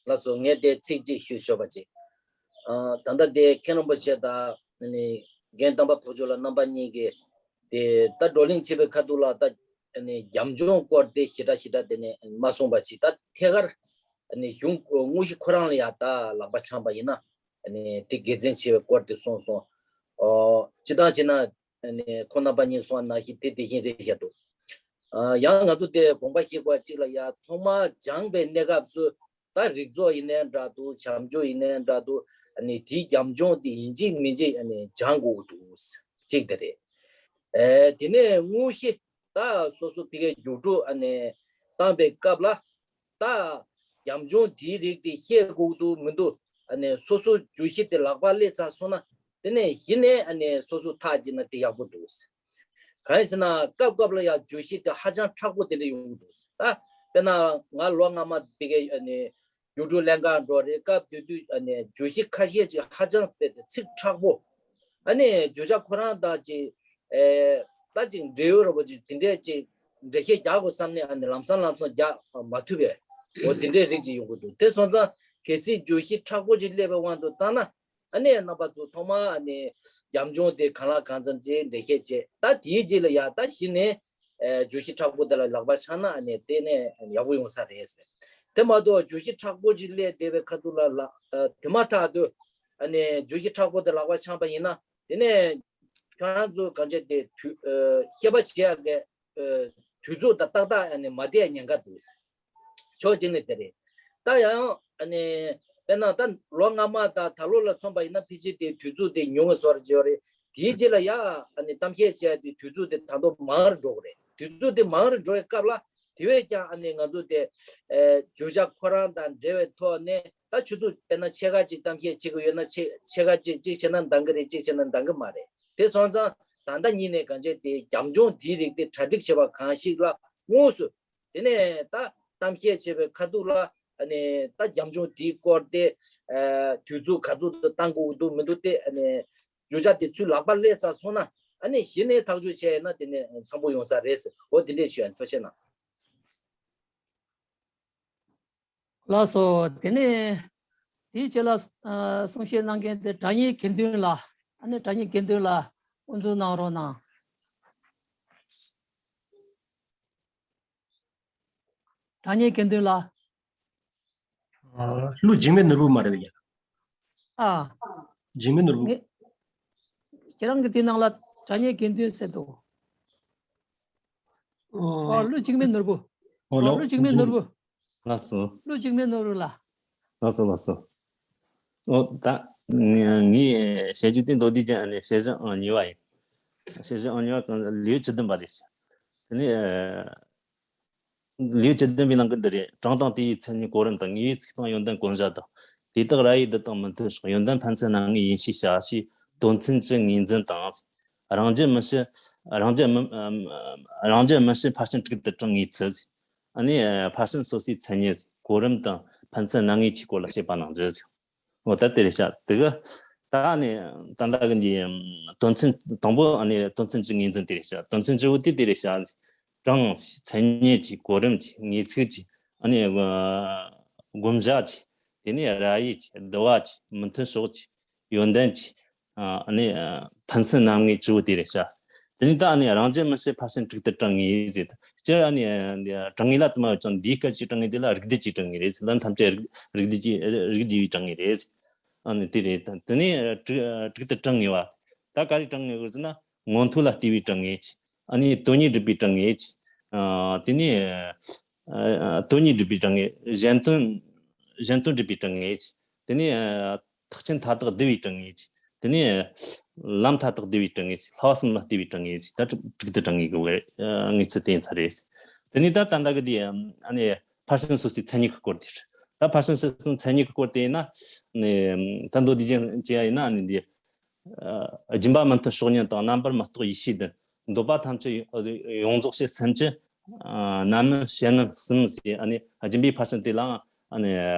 ལགས་སོ། ངས་དེ་ཚིག་གཅིག་ཞུ་ཆོག་པ་ཅིག་ཨ་ད་ལྟ་དེ་མཁན་རིན་པོ་ཆེ་དང་ནི་རྒན་དམ་པ་ཕུག་ཆོས་ལགས་རྣམ་པ་གཉིས་ཀྱིས་དེ་ད་བགྲོ་གླེང་བྱེད་པའི་ཁ་ཐུག་ལ་ད་ནི་རྒྱབ་ལྗོངས་སྐོར་དེ་ཞེ་དྲག་ཞེ་དྲག་དེ་ནི་མ་གསུངས་པ་ཅིག་ད་ཐད་ཀར་ནི་གཞུང་དངོས་གཞི་ཁོ་རང་ལ་ཡ་ད་ལག་པ་འཆང་པ་ཡིན་ན་ནི་དེ་དགེ་མཚན་ཆེ་བའི་སྐོར་དེ་གསུངས་སོང་། ཨོ་སྤྱིར་བཏང་བྱས་ན། ནས་ཁོང་རྣམ་པ་གཉིས་གསུངས་པ་ནང་བཞིན་དེ་དེ་བཞིན་རེད་བཞག་འདུག་ཨ་ཡང་ང་ཚོ་དེ་དགོངས་པ་བཞེས་དགོས་པ་གཅིག་ལ་ཡ་ཐོག་མར་སྦྱངས་པའི་གནས་སྐབས་སུ་ད་རིགས་ཚོགས་ཡིན་ནའི་འདྲ་འདུག་བྱམས་སྐྱོང་ཡིན་ནའི་འདྲ་འདུག་ཨ་ནི་དེའི་རྒྱབ་ལྗོངས་དེ་ཡིན་གཅིག་མིན་གཅིག་ཨ་ནི་སྦྱང་དགོས་ཀྱི་འདུག་གཅིག་དེ་རེད། ཨེ་དེ་ནས་དངོས་གཞི་ད་སོ་སོ་ཕ་གིའི་རྒྱུགས་སྤྲོད་ཨ་ནི་བཏང་པའི་སྐབས་ལ། ད་རྒྱབ་ལྗོངས་དེའི་རིགས་དེ་ཤེས་དགོས་འདུག་མི་འདུག་ཨ་ནི་སོ་སོ་བརྗོད་གཞི་དེ་ལག་པ་སླེབས་ཚར་སོང་ན་དེ་ནས་གཞི་ནས་ཨ་ནི་སོ་སོ་ཐག་བཅད་ན་དེ་ཡག་པོ་འདུག་གང་ཡིན་ཟེར་ན་སྐབས་སྐབས་ལ་ཡང་བརྗོད་གཞི་དེ་ཧ་ཅང་མཁྲེགས་པོ་དེ་འདྲ་ཡོང་གི་འདུག་ད་དཔེར་ན་ང་ལོ་སྔ་མ་དེ་གའི་ཨ་ནི་རྒྱུགས་སྤྲོད་ལྷན་ཁང་འགྲོ་རེད། སྐབས་དེ་དུས་ཨ་ནི་བརྗོད་གཞི་ཁ་ཤས་ཅིག་ཧ་ཅང་དཔེ་དེ་ཚིག་མཁྲེགས་པོ། ཨ་ནི་བརྗོད་བྱ་ཁོ་རང་དང་ཅིག་ཨེ་ད་ཅིག་འབྲེལ་ཡོད་ར་བ་ཅིག་དེ་འདྲས་ཅིག་འགྲེལ་བཤད་རྒྱག་དགོས་བསམ་ནས་ཨ་ནི་ལམ་སང་ལམ་སང་རྒྱག་མ་ཐུབ་པས་འོ་དེ་འདྲས་རིགས་ཅིག་ཡོང་གི་འདུག་དེ་སོང་ཙང་གལ་སྲིད་བརྗོད་གཞི་མཁྲེགས་པོ་ཅིག་སླེབས་པའི་དབང་དུ་བཏང་ན་ཨ་ནི་རྣམ་པ་ཚོ་ཐོག་མར་ཨ་ནི་རྒྱབ་ལྗོངས་དེ་གང་ལ་གང་འཚམ་ཅིག་འགྲེལ་བཤད་བྱས། ད་དེའི་རྗེས་ལ་ཡ་ད་གཞི་ནས་ཨེ་བརྗོད་གཞི་མཁྲེགས་པོ་དེ་ལ་ལག་པ་འཆང་ན་ཨ་ནི་གཏན་ནས་ཡག་པོ་ཡོང་ས་རེད་ཟེར། དེ་མ་གཏོགས་བརྗོད་གཞི་མཁྲེགས་པོ་ཅིག་སླེབས་བསྡད་པའི་ཁ་ཐུག་ལ་ལ་ཨ་དེ་མ་ཐག་ཏུ་ཨ་ནི་བརྗོད་གཞི་མཁྲེགས་པོ་དེ་ལག་པ་འཆང་པ་ཡིན་ན། དེ་ནས་ཁྱོད་རང་ཚོ་གང་བྱས་ཏེ་དུས་ཨ་བཤད་པ་བྱེད་ཡག་གི་ཨ་དུས་ཚོད་དང་ཏག་ཏག་ཨ་ནི་མ་བསྡད་ཉེན་ཁ་འདུག་ཕྱོགས་གཅིག་ནས་དེ་རེད། ད་ཡང་ཨ་ནི་དཔེར་ན་ད་ལོ་སྔ་མ་དང་ད་ལོ་ལ་མཚོན་པ་ཡིན་ན་ཕལ་ཆེར་དེ་དུས་ཚོད་དེ་ཉུང་བ་བཟོ་འདྲ་ཅིག་ཡོད་རེད། དེའི་རྗེས་ལ་ཡ་ཨ་ནི་གཏམ་བཤད་བྱེད་ཡག་དེ་དུས་ཚོད་དེ་ད་དུང་མང་རུ་འགྲོ་གི་རེད། དུས་ཚོད་དེ་མང་རུ་འགྲོ་བའི་སྐབས་ལ་དེ་བས་ཀྱང་ཨ་ནི་ང་ཚོ་དེ་ཨེ་བརྗོད་བྱ་ཁོ་རང་དང་འབྲེལ་བའི་ཐོག་ནས་ད་ཆུ་ཚོད་དཔེར་ན་ཕྱེད་ཀ་གཅིག་གཏམ་བཤད་བྱེད་ཀྱི་ཡོད་ན་ཕྱེད་ཕྱེད་ཀ་གཅིག་གཅིག་བྱས་ན་འདང་གི་རེད། གཅིག་བྱས་ན་འདང་གི་མ་རེད། དེ་སོང་ཙང་ད་ལྟ་ཉིད་ནས་གང་བྱས་ཏེ་རྒྱབ་ལྗོངས་འདིའི་རིགས་དེ་གྲ་སྒྲིག་བྱེད་པ་གང་ཞིག་ལ་དངོས་སུ་དེ་ནས་ད་གཏམ་བཤད་བྱེད་པའི་ཁ་ཐུག་ལ་ཨ་ནི་ད་རྒྱབ་ལྗོངས་འདིའི་སྐོར་དེ་ཨ་དུས་ཚོད་ག་ཚོད་དུ་བཏང་དགོས་འདུག་མི་འདུག་དེ་ཨ་ནི་བརྗོད་བྱ་དེ་ཚུར་ལག་པ་སླེབས་ཚར་སོང་ན་ཨ་ནི་གཞི་ནས་ཐག་གཅོད་བྱས་ཡིན་ན་དེ་ནས་འཚམ་པོ་ཡོང་ས་རེད་ཟེར། འོ་དེ་འདྲས་ཞུ་ཡ་ཡིན། ཐུགས་རྗེ་གནང་། ལགས་སོ། དེ་ནས་དེའི་རྗེས་ལ་ཨ་གསུང་བཤད་གནང་མཁན་དེ་དྲ་བརྙན་དགེ་འདུན་ལགས། ཨ་ནི་དྲ་བརྙན་དགེ་འདུན་ལགས་དབུ་འཛུགས་གནང་རོགས་གནང་། དྲ་བརྙན་དགེ་འདུན་ལགས། ཨ། གླུ་འཇིགས་མེད་ནོར་བུ་མ་རེད་པས། ཨ། འཇིགས་མེད་ནོར་བུ། ངས་ཁྱེད་རང་གི་དེ་ནང་ལ་དྲ་བརྙན་དགེ་འདུན་ཟེར་འདུག་ཨོ། ཨོ་གླུ་འཇིགས་མེད་ནོར་བུ། ཨོ་ལགས། ཨོ་གླུ་འཇིགས་མེད་ནོར་བུ། ལགས་སོ། གླུ་འཇིགས་མེད་ནོར་བུ་ལགས། ལགས་སོ་ལགས་སོ། ཨོ་ད་ངས་བཤད་རྒྱུ་དེ་མདོ་སྡེ་རྒྱན་ནས་བཤད་གཞི་ཨང་གཉིས་པ་ཡིན། བཤད་གཞི་ཨང་གཉིས་པ་གང་ལེའུ་བཅུ་བདུན་པ་རེད། དེ་ནས་ཨ་ ལེའུ་བཅུ་བདུན་པའི་ནང་གི་འདི་རེད། གྲངས་དང་དེའི་མཚན་ཉིད་གོ་རིམ་དང་། ངེས་པའི་ཚིག་དང་ཡོན་ཏན་གོ་བྱ་དང་། དེ་དག་ར་ཡིག་བསྡུ་དང་མི་མཐུན་ཕྱོགས། ཡོན་ཏན་ཕན་ཚུན་རྣམ་ངེས་ཡིན་ཞེས་བྱ་ཞེས་དོན་ཚན་བཅུ་ངོས་འཛིན་དང་། རང་རྒྱུད་མི་ཕྱེད། རང་རྒྱུད་མི་རང་རྒྱུད་མི་ཕྱེད་ཕར་ཕྱིན་དྲུག་ཏུ་གྲངས་ངེས་ཚུལ། ཨ་ནི་ཕར་ཕྱིན་སོ་སོའི་མཚན་ཉིད་གོ་རིམ་དང་ཕན་ཚུན་རྣམ་ངེས་ཀྱི་སྐོར་ལ་བཤད་པ་ནང་བཞིན། འོ་ད་དེ་རེད་ཤག་དེ་ག་ད་ནི་ད་ལྟ་གི་འདི་དོན་ཚན་དང་པོ། ཨ་ནི་དོན་ཚན་བཅུ་ངོས་འཛིན་དེ་རེད་ཤག་དོན་ཚན་བཅུ་བོ་དེ་དེ་རེད་ཤག་གྲངས། མཚན་ཉིད་ཀྱི། གོ་རིམ་གྱི། ངེས་ཚིག་གི། ཨ་ནི་དགོ་བྱ་གྱི། དེ་ནས་ར་ཡིག་གྱི། བསྡུ་བ་གྱི། མི་མཐུན་ཕྱོགས་ཀྱི། ཡོན་ཏན་གྱི། ཨ་ནི་ཕན་ཚུན་རྣམ་ངེས་བཅུ་བོ་དེ་རེད་ཤག་དེ་ནས་ད་ཨ་ནི་རང་རྒྱུད་མི་ཕྱེད་ཕར་ཕྱིན་དྲུག་ཏུ་གྲངས་ངེས་ཟེར། སྤྱིར་ཨ་ནི་གྲངས་ངེས་ལ་དུ་མ་ཡོད་ཀྱང་འདིའི་སྐབས་ཀྱི་གྲངས་ངེས་དེ་ལ་རིགས་བསྡུས་ཀྱི་གྲངས་ངེས་རེད། ལན་ཐམས་ཅད་རིགས་བསྡུས་ཀྱི་རིགས་བསྡུས་པའི་གྲངས་ངེས་རེད། ཨ་ནི་དེ་རེད། དེ་ནས་དྲུག་ཏུ་གྲངས་ངེས་པ། ད་ག་རེ་གྲངས་ངེས་ཟེར་ན། མངོན་མཐོ་ལ་ལྟོས་པའི་གྲངས་ངེས། ཨ་ནི་དོན་གཉིས་སྒྲུབ་པའི་གྲངས་ངེས། ཨ་དེ་ནས་དོན་གཉིས་སྒྲུབ་པའི་གྲངས་ངེས། གཞན་དོན་གཞན་དོན་སྒྲུབ་པའི་གྲངས་ངེས། དེ་ནས་ཐེག་ཆེན་མཐའ་དག་བསྡུ་བའི་གྲངས་ངེས། དེ་ནས་ལམ་མཐའ་དག་བསྡུ་བའི་གྲངས་ངེས། ལྷག་བསམ་ལ་ལྟོས་པའི་གྲངས་ངེས། ད་དྲུག་ཏུ་གྲངས་ངེས་ཀྱི་ངེས་ཚུལ་དེ་ཡིན་ས་རེད། དེ་ནས་ད་ད་ལྟ་གི་དེ་ཨ་ནི་ཕར་ཕྱིན་སོ་སོའི་མཚན་ཉིད་ཀྱི་སྐོར་དེ་རེད། ད་ཕར་ཕྱིན་སོ་སོའི་མཚན་ཉིད་ཀྱི་སྐོར་དེ་ཡིན་ན། ད་མདོ་སྡེ་རྒྱན་བྱས་ཡིན་ན་ནི་འདི། སྦྱིན་པ་མི་མཐུན་ཕྱོགས་ཉིད་དང་། རྣམ་པར་མི་རྟོག་ཡེ་ཤེས་ལྡན། འདོད་པ་ཐམས་ཅད་ཡོངས་རྫོགས་བྱེད། སེམས་ཅན་རྣམ་སྨིན་བྱེད་ནི་གསུམ་ཟེར། ཨ་ནི་སྦྱིན་པའི་ཕར་ཕྱིན་དེ་ལའང་ཨ་ནི་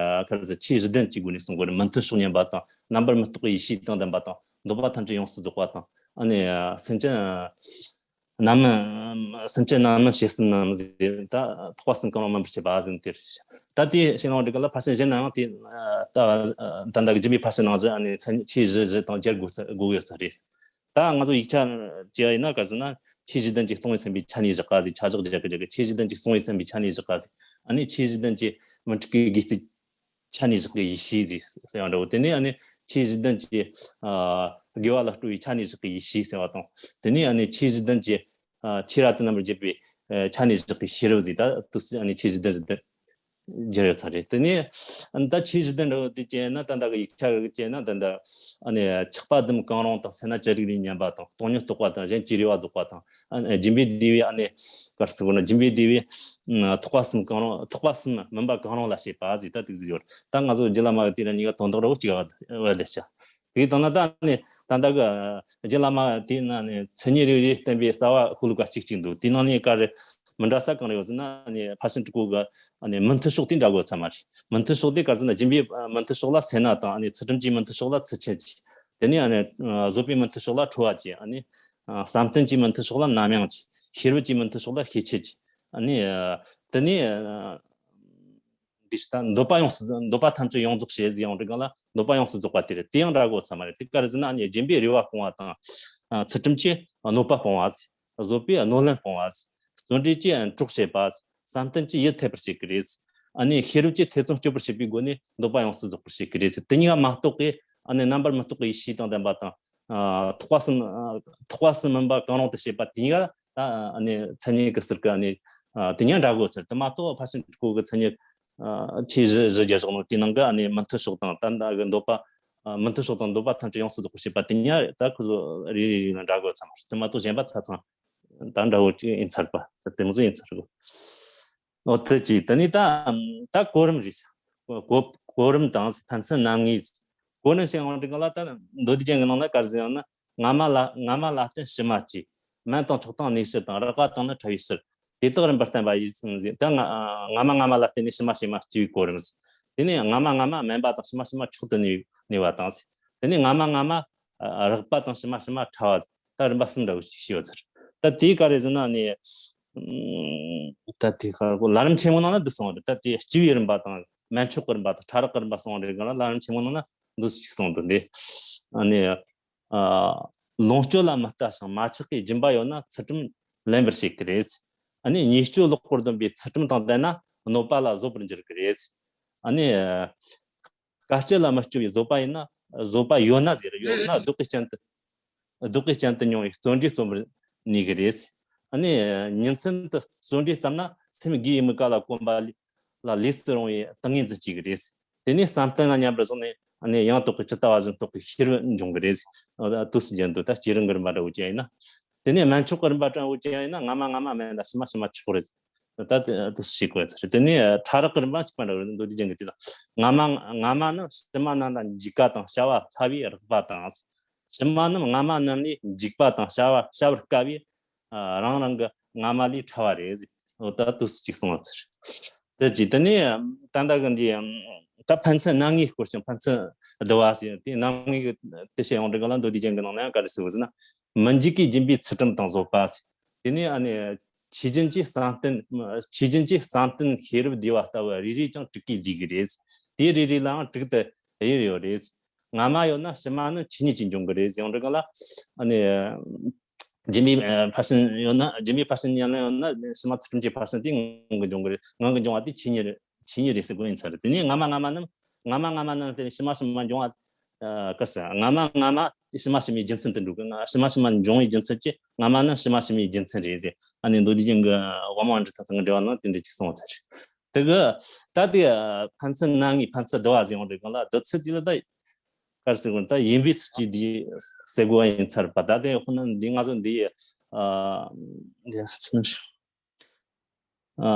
ག་རེ་ཟེར། ཆོས་བཞི་ལྡན་གྱི་སྒོ་ནས་གསུང་གི་རེད། མི་མཐུན་ཕྱོགས་ཉམས་པ་དང་། རྣམ་པར་མི་རྟོག་པའི་ཡེ་ཤེས་དང་ལྡན་པ་དང་། འདོད་པ་ཐམས་ཅད་ཡོངས་སུ་རྫོགས་པ་དང་། ཨ་ནི་སེམས་ཅན་རྣམ་སྨིན། སེམས་ཅན་རྣམ་སྨིན་བྱེད་གསུམ་རྣམས་ཟེར། ད་ཐེག་པ་གསུམ་གང་རུང་སྨིན་པར་བྱེད་པ་ཟེར་ནི་དེ་རེད། ད་དེ་ཕྱི་ནང་འགྲིག་ག་ལ་ཕར་ཕྱིན་གཞན་ནའང་དེ་ད་ད་ལྟ་གི་སྦྱིན་པའི་ཕར་ཕྱིན་ནང་བཞིན་ཨ་ནི་མཚན་ཉིད་ཆོས་བཞི་བཞི་དང་སྦྱར་དགོས་ས་དགོས་ཡོད་ས་རེད། ད་ང་ཚོ་ཡིག་ཆ་བྱས་ཡིན་ན་ག་ཟེར་ན། ཆོས་བཞི་ལྡན་གྱིས་སྟོང་པའི་སེམས་པའི་ཆ་ནས་བཞག་པ་ཟེར། ཆ་བཞག་རྒྱག་གི་རྒྱག་གི། ཆོས་བཞི་ལྡན་གྱིས་སྟོང་པའི་སེམས་པའི་ཆ་ནས་བཞག་པ་ཟེར། ཨ་ནི་ཆོས་བཞི་ལྡན་གྱིས་མི་འཁྲུགས་པའི་དགེ་རྩའི་ཆ་ནས་བཞག་པའི་ཡེ་ཤེས་ཟེར་ཡང་འདྲ་བོ། དེ་ནས་ཨ་ནི་ཆོས་བཞི་ལྡན་གྱིས་ཨ་དགེ་བ་ལ་སྤྲོ་བའི་ཆ་ནས་བཞག་པའི་ཡེ་ཤེས་ཟེར་བ་དང་། དེ་ནས་ཨ་ནི་ཆོས་བཞི་ལྡན་གྱིས་ཨ་ཆོས་རབ་ཏུ་རྣམ་པར་འབྱེད་པའི་ཨ་ཆ་ནས་བཞག་པའི་ཤེས་རབ་ཟེར། ད་དུས་སུ་ཨ་ནི་ཆོས་བཞི་ལྡན་བཞི་ལྡན་སྦྱར་ཡོད་ཚར་རེད། དེ་ནས་ཨ་ནི་ད་ཆོས་བཞི་ལྡན་འདྲ་བོ་དེ་བྱས་ན། ད་ལྟ་གི་ཡིག་ཆ་གི་བྱས་ན། ད་ལྟ་ཨ་ནི་ཆགས་པ་བདུན་གང་རུང་དང་། སེར་སྣ་བཅུ་དྲུག་ལས་ཉམས་པ་དང་། སྟོང་ཉིད་རྟོགས་པ་དང་། གཞན་གྱི་རེ་བ་རྫོགས་པ་དང་། ཨ་ནི་སྦྱིན་པའི་བདེ་བས། ཨ་ནི་ག་རེ་ཟེར་དགོས་ན། སྦྱིན་པའི་བདེ་བས་ཨ་ཐེག་པ་གསུམ་གང་རུང་། ཐེག་པ་གསུམ་སྨིན་པ་གང་རུང་ལ་བྱེད་པ་ཟེར། ད་དེ་ཟེར་ཡོད། ད་ང་ཚོ་རྗེ་བླ་མ་གི་དེ་ར་གཉིས་ཀ་དོན་དག་ར་བོ་གཅིག་བ་ལས་བྱ། དེ་དང་ན་ད་ནི་ད་ལྟ་གི་རྗེ་བླ་མ་དེ་ན་ནི་མཚན་ཉིད་རེ་རེ་བསྟན་པའི་རྩ་བ་ཤོ་ལོ་ཀ་གཅིག་གཅིག་འདུག་དེ་ནང་ནས་ག་རེ་མི་འདྲ་ས་གང་རེ་ཡོད་ཟེར་ན། ནི་ཕར་ཕྱིན་དྲུག་པོ་གི་ནི་མི་མཐུན་ཕྱོགས་དེ་འདྲ་དགོས་ཚར་མ་རེད། མི་མཐུན་ཕྱོགས་དེ་ག་རེ་ཟེར་ན། སྦྱིན་པའི་མི་མཐུན་ཕྱོགས་ལ་སེར་སྣ་དང་། ཨ་ནི་ཚུལ་ཁྲིམས་ཀྱི་མི་མཐུན་ཕྱོགས་ལ་ཚུལ་ཁྲིམས་ཀྱི། དེ་ནས་ཨ་ནི་བཟོད་པའི་མི་མཐུན་ཕྱོགས་ལ་ཁྲོ་བ་གྱི། ཨ་ནི་བསམ་གཏན་གྱི་མི་མཐུན་ཕྱོགས་ལ་རྣམ་གཡེང་གྱི། ཤེས་རབ་ཀྱི་མི་མཐུན་ཕྱོགས་ལ་ཤེས་བྱེད་ཀྱི། ཨ་ནི་དེ་ནས་འདི་ལྟ། འདོད་པ་ཡོངས་སུ། འདོད་པ་ཐམས་ཅད་ཡོངས་རྫོགས་བྱེད་ཟེར་ཡང་འགྲིག་ག་ལ། འདོད་པ་ཡོངས་སུ་རྫོགས་པ་དེ་རེད། དེ་ཡང་འདྲ་དགོས་ཚར་མ་རེད། དེ་ག་རེ་ཟེར་ན། ཨ་ནི་སྦྱིན་པའི་རེ་བ་སྐོང་བ་དང་། ཨ་ཚུལ་ཁྲིམས་ཀྱིས་གནོད་པ་སྤོང་བ་ཟེར། བཟོད་པས་གནོད་ལན་སྤོང་བ་ཟེར། བརྩོན་འགྲུས་ཀྱིས་གྲོགས་བྱེད་པ་ཟེར། བསམ་གཏན་གྱིས་ཡིད་འཐད་པར་བྱེད་ཀྱི་རེད་ཟེར། ཨ་ནི་ཤེས་རབ་ཀྱིས་ཐེ་ཚོམ་གཅོད་པར་བྱེད་པའི་སྒོ་ནས་འདོད་པ་ཡོངས་སུ་རྫོགས་པར་བྱེད་ཀྱི་རེད་ཟེར། དེ་གཉིས་ཀ་མ་གཏོགས་ཀྱི། ཨ་ནི་རྣམ་པར་མི་རྟོག་པའི་ཡེ་ཤེས་དང་ལྡན་པ་དང་། ཨ་ཐེག་པ་གསུམ། ཨ་ཐེག་པ་གསུམ་སྨིན་པ་གང་རུང་དུ་བྱེད་པ་དེ་གཉིས་ཀ། ད་ཨ་ནི་མཚན་ཉིད་ཀྱི་ཟུར་གི་ཨ་ནི་ཨ་དེ་གཉིས་འདྲ་དགོས་ཚར། དེ་མ་གཏོགས་ཕར་ཕྱིན་དྲུག་པོ་གི་མཚན་ཉིད་ཨ་ཆོས་བཞི་བཞི་རྒྱ་ཕྱོགས་ནང་དེའི་ནང་གི་ཨ་ནི་མི་མཐུན་ཕྱོགས་དང་། ད་ལྟ་གི་འདོད་པ་ཨ་མི་མཐུན་ཕྱོགས་དང་། འདོད་པ་ཐམས་ཅད་ཡོངས་སུ་རྫོགས་པར་བྱེད་པ་དེ་གཉིས་ད་ཁོ་ཚོ་རེ་རེ་རེ་ལ་འདྲ་དགོས་ཚར་མ་རེད། དེ་མ་གཏོགས་གཞན་པ་ཆ་ཚང་ད་འདྲ་བོ་ཅིག་ཡིན་ཚར་བ། ད་དེ་མོ་ཟིག་ཡིན་ཚར་གོ། འོ་དེ་ཅིག་དེ་ནས་ད་ད་གོ་རིམ་རེད། གོ་གོ་རིམ་དང་ཕན་ཚུན་རྣམ་ངེས། གོ་རིམ་ཞེས་ཡང་འགྲིག་ག་ལ། ད་མདོ་སྡེ་རྒྱན་གྱི་ནང་ལ་ག་རེ་ཟེར་ཡང་ན། སྔ་མ་ལ་སྔ་མ་ལ་བརྟེན་ཕྱི་མ་སྐྱེ། དམན་དང་མཆོག་དང་གནས་ཕྱིར་དང་། རགས་པ་དང་ནི་ཕྲ་བའི་ཕྱིར། དེ་དག་རིམ་པར་བསྟན་པ་ཡིས་ཟེར། ད་སྔ་སྔ་མ་སྔ་མ་ལ་བརྟེན་ནས་ཕྱི་མ་ཕྱི་མ་སྐྱེ་བའི་གོ་རིམ་ཟེར། དེ་ནས་སྔ་མ་སྔ་མ་དམན་པ་དང་ཕྱི་མ་ཕྱི་མ་མཆོག་ཏུ་གནས་གནས་པ་དང་ཟེར། དེ་ནས་སྔ་མ་སྔ་མ་རགས་པ་དང་ཕྱི་མ་ཕྱི་མ་ཕྲ་བ་ཟེར། ད་རིམ་པ་གསུམ་འདྲ་བོ་ཞིག་ཞུས་ཡོད་ཚར། ད་དེའི་ག་རེ་ཟེར་ན་ནི། ད་དེའི་ག་རེ་གོ་ལམ་རིམ་ཆེན་མོ་ནང་ན་འདི་གསུངས་པ་རེད། ད་དེ་སྐྱེ་བའི་རིམ་པ་དང་། དམན་མཆོག་གི་རིམ་པ་དང་། ཕྲ་རགས་ཀྱི་རིམ་པ་གསུངས་པ་རེད་ག་ལ། ལམ་རིམ་ཆེན་མོ་ནང་ན་འདི་ཞིག་གསུངས་འདུག་འདི། ཨ་ནི། ཨ་ལོངས་སྤྱོད་ལ་མི་ལྟ་ཞིང་། མ་ཆགས་པའི་སྦྱིན་པ་ཡོད་ན། ཚུལ་ཁྲིམས་ལེན་པར་བྱེད་ཀྱི་རེད། ཨ་ནི་ཉེས་སྤྱོད་ལོག་པར་སྡོམ་པའི་ཚུལ་ཁྲིམས་དང་ལྡན་ན། གནོད་པ་ལ་བཟོད་པར་འགྱུར་གྱི་རེད། ཨ་ནི། དཀའ་སྤྱད་ལ་མི་སྤྱོད་པའི་བཟོད་པ་ཡིན་ན། བཟོད་པ་ཡོད་ན་ཟེར། ཡོད་ན་བདག་གི་སྤྱན་དུ། བདག་གི་སྤྱན་དུ་མྱོང་བའི་བརྩོན་འགྲུས་རྩོམ་པར་ནུས་ཀྱི་རེད། ཨ་ནི་ཉིན་མཚན་དུ་བརྩོན་འགྲུས་བརྩམས་ན། སེམས་དགེ་བའི་དམིགས་པ་ལ་གོམས་པ་ལ་ལས་སུ་རུང་བའི་ཏིང་ངེ་འཛིན་སྐྱེ་གི་རེད། དེ་ནས་བསམ་གཏན་ལ་མཉམ་པར་བཞག་ནས། ཨ་ནི་ཡང་དག་གི་ཇི་ལྟ་བ་བཞིན་རྟོགས་པའི་ཤེས་རབ་འབྱུང་གི་རེད། ཨ་དུས་སུ་རྒྱན་དུ་ད་སྐྱེ་རིམ་གྱི་རིམ་པ་འདྲ་བོ་ཅན་ཡིན་ན། དེ་ནས་དམན་མཆོག་གི་རིམ་པ་འདྲ་བོ་ཅན་ཡིན་ན། སྔ་མ་སྔ་མ་དམན་ལ་ཕྱི་མ་ཕྱི་མ་མཆོག་རེད། ད་དེ་དུ་ཞིག་གོ་ཚར། དེ་ནས་ཕྲ་རགས་ཀྱི་རིམ་པ་གཅིག་པ་འདྲ་བར་མདོ་སྡེ་རྒྱན་གྱི་དེ་དང་། སྔ་མ་སྔ་མ་རྣམས་ཕྱི་མ་རྣམས་ལ་འཇིགས་པ་དང་བྱ་བ་སླ་བས་རེག་པ་དང་། ཕྱི་མ་རྣམས་སྔ་མ་རྣམས་ལས་འཇིགས་པ་དང་བྱ་བ་བྱ་བར་དཀའ་བས། རང་རང་གི་སྔ་མ་ལས་ཕྲ་བ་རེད། འོ་ད་དུས་སུ་གཅིག་གསུངས་པ་ཚར། དེ་གཅིག། དེ་ནས་ད་ལྟ་གི་འདི་ད་ཕན་ཚུན་སྣང་ངེའི་སྐོར་ཞིང་ཕན་ཚུན་བསྡུ་བ་ཟེར་དེ། སྣང་ངེ་གི་དེ་བཤད་ཡོང་དུས་ག་ལ་མདོ་སྡེ་རྒྱན་གྱི་ནང་ན་ག་རེ་ཟེར་བ་ཟེར་ན། མི་འཇིགས་ཀྱི་སྦྱིན་པའི་ཚུལ་ཁྲིམས་དང་བཟོད་པ་ཟེར། དེ་ནས་ཨ་ནི་ཆོས་ཅན་གྱི་བསམ་གཏན། ཆོས་ཅན་གྱི་བསམ་གཏན་ཤེས་རབ་བདེ་བ་ལྟ་བུ་རེ་རེས་ཀྱང་དྲུག་གིས་བསྡུས་ཀྱི་རེད། དེ་རེ་རེ་ལའང་དྲུག་ཏུ་དབྱེ་ཡོད་རེད། སྔ་མ་ཡོད་ན་ཕྱི་མ་ནི་ཆོས་ཉིད་ཀྱིས་འབྱུང་གི་རེད་ཟེར་ཡོང་དུས་ག་ལ། ཨ་ནི་སྦྱིན་པའི་ཕར་ཕྱིན་ཡོད་ན། སྦྱིན་པའི་ཕར་ཕྱིན་ཉམས་ལེན་ཡོད་ན་ཕྱི་མ་ཚུལ་ཁྲིམས་ཀྱི་ཕར་ཕྱིན་དེ་ངང་གིས་འབྱུང་གི་རེད། ངང་གིས་འབྱུང་བ་དེ་ཆོས་ཉིད་རེད། ཆོས་ཉིད་རེད་ཟེར་དགོས་ཡིན་ཚར་རེད། དེ་ནས་སྔ་མ་སྔ་མ་རྣམས། སྔ་མ་སྔ་མ་རྣམས་དེ་ཕྱི་མ་ཕྱི་མ་འབྱུང་བ། ཨ་ག་རེ་ཟེར། སྔ་མ་སྔ་མ་དེ་ཕྱི་མ་ཕྱི་མའི་རྒྱུ་མཚན་དུ་འགྲོ་གི། ཕྱི་མ་ཕྱི་མ་འབྱུང་བའི་རྒྱུ་མཚན་གྱིས་སྔ་མ་རྣམས་ཕྱི་མ་ཕྱི་མའི་རྒྱུ་མཚན་རེད་ཟེར། ཨ་ནི་མདོ་སྡེ་རྒྱན་གྱི་དབུ་མ་འབྲི་ཐབས་དང་འབྲེལ་བ་ནང་དེ་འདྲ་ཅིག་གསུངས་པ་ཚར་རེད། དེ་གི་ད་དེ་ཕན་ཚུན་སྣང་ངེ་ཕན་ཚུན་བསྡུ་བ་ཟེར་ཡོང་དུས་ག་ལ། བསྡུ་ཚུལ་དེ་ལ་ད་ག་རེ་ཟེར་དགོས། ད་ཡིན་པའི་ཚུལ་གྱིས་འདི་ཟེར་དགོས་པ་ཡིན་ཚར་བ། ད་དེ་ཁོ་ན་འདི་ང་ཚོ་འདི་ཨ་འདི་ཚུལ་ཨ་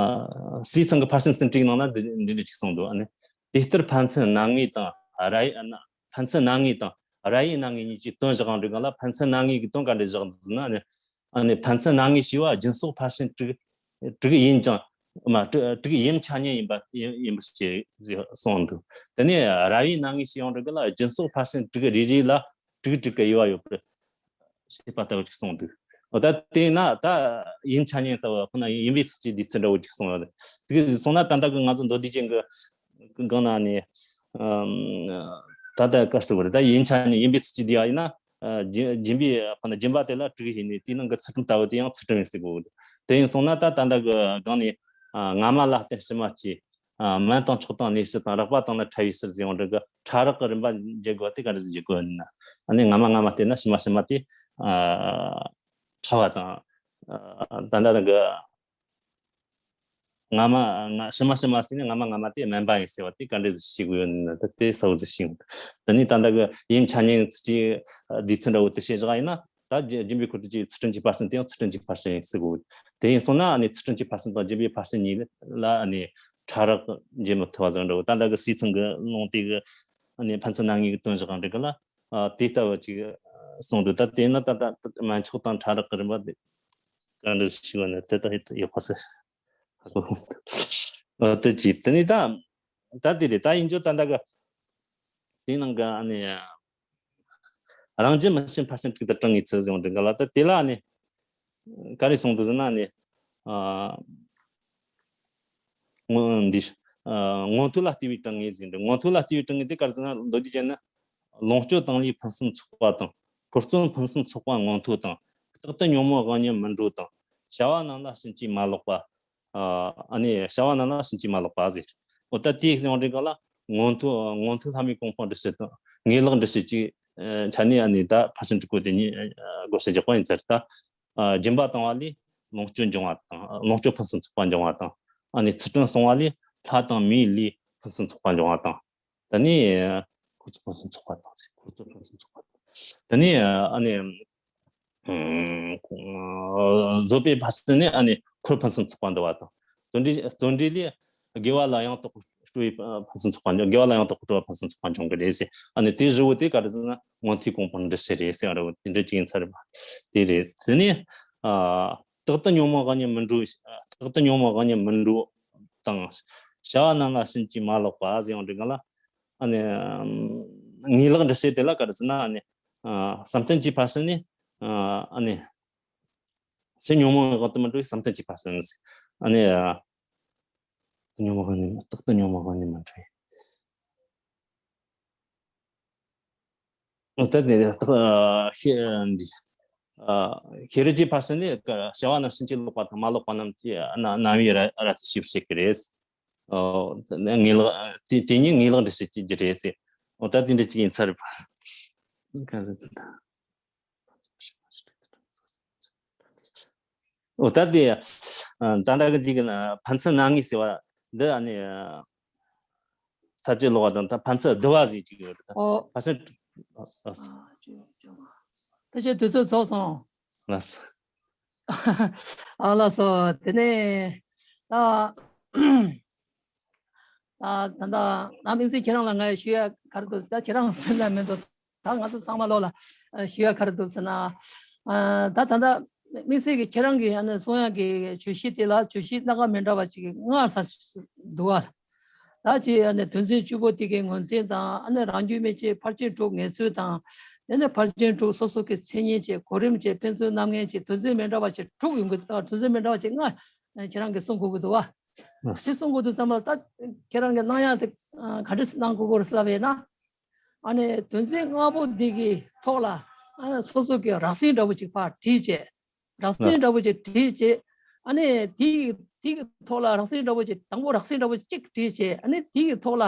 སྲིད་ཚང་གི་ཕར་ཕྱིན་ཟིན་བྲིས་ནང་ན་འདི་འདི་འདྲ་ཅིག་གསུངས་འདུག། ཨ་ནི་དེ་ལྟར་ཕན་ཚུན་སྣང་ངེ་དང་ར་ཡི། ཨ་ན་ཕན་ཚུན་སྣང་ངེ་དང་ར་ཡི་སྣང་ངེ་གཉིས་ཀྱི་དོན་བཞག་འདྲི་གང་ལ། ཕན་ཚུན་སྣང་ངེ་གི་དོན་ག་འདྲ་བཞག་འདུག་ན། ཨ་ནི་ཨ་ནི་ཕན་ཚུན་སྣང་ངེ་ཞེས་པ་སྦྱིན་སོགས་ཕར་ཕྱིན་དྲུག་དྲུག་ཡིན་ཀྱང་། མ་དྲུག་དྲུག་ཡིན་ཆ་ཉན་ཡིན་པ་ཡིན་ཡིན་པར་བྱེད་ཟེར་གསུངས་འདུག། དེ་ནས་ར་ཡི་སྣང་ངེ་ཞེས་ཡང་འདྲི་གི་ལ། སྦྱིན་སོགས་ཕར་ཕྱིན་དྲུག་རེ་རེ་ལ་དྲུག་དྲུག་གི་དབྱེ་བ་ཡོད་པར་བཤད་པ་ལྟ་བུ་ཅིག་གསུངས་འདུག། འོ་ད་དེས་ན་ད་ཡིན་ཆ་ཉན་ལྟ་བུ་ཁོ་ན་ཡིན་པའི་ཚུལ་གྱི་འདུས་ཚུལ་འདྲ་བོ་ཅིག་གསུངས་ཡོད་རེད། དེ་ག་སོང་ན་ད་ལྟ་གི་ང་ཚོ་མདོ་སྡེ་རྒྱན་གྱི་སྒང་ན་ནི་ཨམ་ད་ལྟ་ག་རེ་ཟེར་དགོས་རེད། ད་ཡིན་ཆ་ཉན་ཡིན་པའི་ཚུལ་གྱི་འདུས་པ་ཡིན་ན། ཨ་སྦྱིན་སྦྱིན་པའི་ཁོ་ན་སྦྱིན་པ་དེ་ལ་དྲུག་ཡིན་ནས། དེའི་ནང་གི་ཚུལ་ཁྲིམས་ལྟ་བུ་དེ་ཡང་ཚུལ་ཁྲིམས་ཡིན་ཟེར་དགོས། དེ་ཡིན་སོང་ན་ད་ད་ལྟ་གི་སྒང་ནས་ཨ་སྔ་མ་ལ་བརྟེན་ཕྱི་མ་སྐྱེ། ཨ་དམན་དང་མཆོག་དང་གནས་ཕྱིར་དང་། རགས་པ་དང་ནི་ཕྲ་བའི་ཕྱིར་ཟེར་ཡོང་འདྲི་གི། ཕྲ་རགས་ཀྱི་རིམ་པ་འབྱེད་དགོས་པ་དེ་ག་འདྲ་འབྱེད་དགོས་ན། ཨ་ནི་སྔ་མ་སྔ་མ་བལྟས་ན་ཕྱི་མ་ཕྱི་མ་དེ་ཨ་ཕྲ་བ་དང་། ཨ་ད་ལྟ་གི་སྔ་མ་སྔ་ཕྱི་མ་ཕྱི་མ་བལྟས་ན་སྔ་མ་སྔ་མ་དེ་དམན་པ་ཡིན་ཟེར་བ་དེ་ག་འདྲ་ཞིག་ཡོད་ན། ད་དེ་གསལ་བོ་ཞིག་ཡིན། དེ་ནས་ད་ལྟ་གི་ཡིན་ཆ་ཉན་ཚུལ་གྱི་འདུས་ཚུལ་འདྲ་བོ་དེ་བཤད་བཞག་ཡིན་ན། ད་སྦྱིན་སྦྱིན་པའི་ཁུར་དུ་ཅིག་ཚུལ་ཁྲིམས་ཀྱི་ཕར་ཕྱིན་དེ་ཡང་ཚུལ་ཁྲིམས་ཀྱི་ཕར་ཕྱིན་ཡིན་ཟེར་དགོས། དེ་ཡིན་སོང་ན་ཨ་ནི་ཚུལ་ཁྲིམས་ཀྱི་ཕར་ཕྱིན་དང་སྦྱིན་པའི་ཕར་ཕྱིན་གཉིས་ལ་ཨ་ནི་ཕྲ་རགས་འབྱེད་མི་ཐུབ་པ་ཙམ་འདྲ་བོ། ད་ལྟ་གི་སྲིད་ཚང་གི་ལུང་དེ་གི་ཨ་ནི་ཕན་ཚུན་སྣང་ངེ་གི་དོན་བཞག་གང་འདྲ་གི་ལ། ཨ་དེ་ལྟ་བུ་ཅིག་གསུངས་འདུག། ད་དེ་ན་ད་ད་དམན་མཆོག་དང་ཕྲ་རགས་ཀྱི་རིམ་པ་དེ་ག་འདྲ་ཞིག་ཡོད་ན་དེ་ལྟ་ཡོད་པ་ཟེར། ཨ་དེ་ཅི་དེ་ནི་ད་ད་དེ་རེད། ད་ཡིན་རྒྱུ་ད་ལྟ་གི་དེའི་ནང་གི་ཨ་ནི་རང་རྒྱུ་མི་ཤེས་ཕར་ཕྱིན་དྲུག་ཏུ་གྲངས་ངེས་ཚུལ་ཟེར་བ་འདྲ་གི་ལ། ད་དེ་ལ་ཨ་ནི་ག་རེ་གསུངས་འདུག་ཟེར་ན། ཨ་ནི་ཨ་སྔོན་འདི་ཨ་མངོན་མཐོ་ལ་ལྟོས་པའི་གྲངས་ངེས་ཟེར་འདུག། མངོན་མཐོ་ལ་ལྟོས་པའི་གྲངས་ངེས་དེ་ག་རེ་ཟེར་ན། མདོ་སྡེ་རྒྱན་ན་ལོངས་སྤྱོད་དང་ལས་ཕུན་སུམ་ཚོགས་པ་དང་། འཁོར་བརྩོན་ཕུན་སུམ་ཚོགས་པ་མངོན་མཐོ་དང་། རྟག་ཏུ་ཉོན་མོངས་དབང་ཉིད་མི་འགྲོ་དང་། བྱ་བ་རྣམས་ལ་ཕྱིན་ཅི་མ་ལོག་པ། ཨ་ནི་བྱ་བ་རྣམས་ལ་ཕྱིན་ཅི་མ་ལོག་པ་ཟེར། འོ་ད་དེའི་ཡང་འདྲི་གང་ལ། མངོན་མཐོ་མངོན་མཐོ་ལྷ་མིའི་གོ་འཕང་འགྲུབ་བྱེད་དང་ངེས་ལེགས་འགྲུབ་བྱེད་ཅིག་ཆ་ནས་ཨ་ནི་ད་ཕར་ཕྱིན་དྲུག་པོ་དེ་གཉིས་བགོ་བཤའ་རྒྱག་པ་ཡིན་ཚར། ད་སྦྱིན་པ་བཏང་བ་ལས་ལོངས་སྤྱོད་འབྱུང་བ་དང་། ལོངས་སྤྱོད་ཕུན་སུམ་ཚོགས་པ་འབྱུང་བ་དང་། ཨ་ནི་ཚུལ་ཁྲིམས་བསྲུང་བ་ལས་ལྷ་དང་མིའི་ལུས་ཕུན་སུམ་ཚོགས་པ་འབྱུང་བ་དང་། ད་ནི་འཁོར་ཚོགས་ཕུན་སུམ་ཚོགས་པ་དང་། འཁོར་ཚོགས་ཕུན་སུམ་ཚོགས་པ་དང་། ད་ནི་ཨ་ནི་ཨ་བཟོད་པའི་ཕར་ཕྱིན་ནི་ཨ་ནི་འཁོར་ཕུན་སུམ་ཚོགས་པ་འདུལ་བ་དང་། བརྩོན་འགྲུས་བརྩོན་འགྲུས་ལས་དགེ་བ་ལ་ཡང་དག་པར་སྤྲོ་བའི་ཕུན་སུམ་ཚོགས་པ། དགེ་བ་ལ་ཡང་དག་པར་སྤྲོ་བ་ཕུན་སུམ་ཚོགས་པ་འབྱུང་གི་རེད་ཟེར། ཨ་ནི་དེ་བཞི་བོ་དེ་ག་རེ་ཟེར་ན། མངོན་མཐོའི་གོ་འཕང་འགྲུབ་བྱེད་རེད་ཟེར་བ་རེད། དེ་འདྲ་ཅིག་ཡིན་ཚར་བ་དེ་རེད། དེ་ནས་ཨ་རྟག་ཏུ་ཉོན་མོངས་དབང་ཉིད་མི་འགྲོ། རྟག་ཏུ་ཉོན་མོངས་དབང་ཉིད་མི་འགྲོ་དང་། བྱ་བ་རྣམས་ལ་ཕྱིན་ཅི་མ་ལོག་པ་ཟེར་ཡང་འདྲི་གང་ལ། ཨ་ནི་ངེས་ལེགས་འགྲུབ་བྱེད་དེ་ལ་ག་རེ་ཟེར་ན། ཨ་ནི་ཨ་བསམ་གཏན་གྱི་ཕར་ཕྱིན་ནི་ཨ་ནི་ཕྱི་ཉོན་མོངས་དབང་དུ་མི་འགྲོ་བའི་བསམ་གཏན་གྱི་ཕར་ཕྱིན། ཨ་ནི་ཨ་ཉོན་མོངས་དབང་ནི་རྟག་ཏུ་ཉོན་མོངས་དབང་ནི་མི་འགྲོ་བའི། ཨ་ད་ནི་ཨ་ཤེས་འདི་ཨ་ཤེས་རིག་གི་ཕར་ཕྱིན་ནི་བྱ་བ་རྣམས་ཕྱིན་ཅི་ལོག་པ་དང་མ་ལོག་པ་རྣམས་ཀྱི་རྣམ་དབྱེ་ར་ར་དེ་ཤེས་བྱེད་ཀྱི་རེད། ཨོ། ངེས་ལེགས་དེ་དེ་ཉིད་ངེས་ལེགས་འགྲུབ་བྱེད་ཀྱི་རེད་ཟེར། ཨོ་ད་དེ་འདྲ་ཅིག་ཡིན་ཚར་བ། ཨོ་ད་དེ་ད་ལྟ་གི་འདི་གི་ཕན་ཚུན་སྣང་ངེ་ཟེར་བ་འདི་ཨ་ནི་ས་བཅད་ཀློག་པ་དང་ད་ཕན་ཚུན་བསྡུ་བ་ཟེར་གྱི་ཡོད་རེད། ད་ཨོ། ཕན་ཚུན། ཨ་ཨ་ད་ཆེ་དུས་ཚོད་རྫོགས་སོང་། ལགས་སོ། ཨ་ལགས་སོ། དེ་ནས་ ད་ད་ད་ད་དམིགས་བསལ་ཁྱེད་རང་ལ་ང་ཞུ་ཡ་ག་རེ་འདུག་ད་ཁྱེད་རང་སེམས་ལ་མི་འདུག་ད་ང་ཚོ་ཚང་མ་ལོག་ལ་ཞུ་ཡ་ག་རེ་འདུག་ཟེར་ན། ད་ད་ད་དམིགས་བསལ་གྱི་ཁྱེད་རང་གི་ཨ་ནི་གསུང་ཡ་གི་བརྗོད་གཞི་དེ་ལ་བརྗོད་གཞི་སྣ་ཁ་མི་འདྲ་བ་ཅིག་སྔར་ས་འདུག་བ། ད་ཅིག་ཨ་ནི་དོན་ཚན་བཅུ་པོ་དེ་གའི་ངོས་འཛིན་དང་ཨ་ནི་རང་རྒྱུད་སྨན་དཔྱད་ཕར་ཕྱིན་དྲུག་ངེས་ཚུལ་དང་། དེ་ནས་ཕར་ཕྱིན་དྲུག་སོ་སོ་གི་མཚན་ཉིད་བཅས་གོ་རིམ་བཅས་ཕན་ཚུན་རྣམ་ངེས་བཅས་དོན་ཚན་མི་འདྲ་བ་ཅིག་དྲུག་ཡོང་གི། ཨ་དོན་ཚན་མི་འདྲ་བ་ཅིག་ལྔ་ཁྱེད་རང་གིས་གསུང་དགོས་ཀྱི་འདུག་བ། དེ་གསུང་དགོས་དུས་ཙམ་པ་ད་ཁྱེད་རང་གི་གནང་ཡ་དེ་ག་འདྲ་གནང་དགོས་ཀྱི་རེད་ལབ་ཡིན་ན། ཨ་ནི་དོན་ཚན་ལྔ་པོ་འདི་གི་ཐོག་ལ་ཨ་ནི་སོ་སོ་གི་རགས་ཟིན་འདྲ་པོ་ཅིག་ཕར་བྲིས་བྱས། རགས་ཟིན་འདྲ་པོ་ཅིག་བྲིས་བྱས། ཨ་ནི་དེའི་དེའི་ཐོག་ལ་རགས་ཟིན་འདྲ་པོ་ཅིག་དང་པོ་རགས་ཟིན་འདྲ་པོ་གཅིག་བྲིས་བྱས། ཨ་ནི་དེའི་ཐོག་ལ་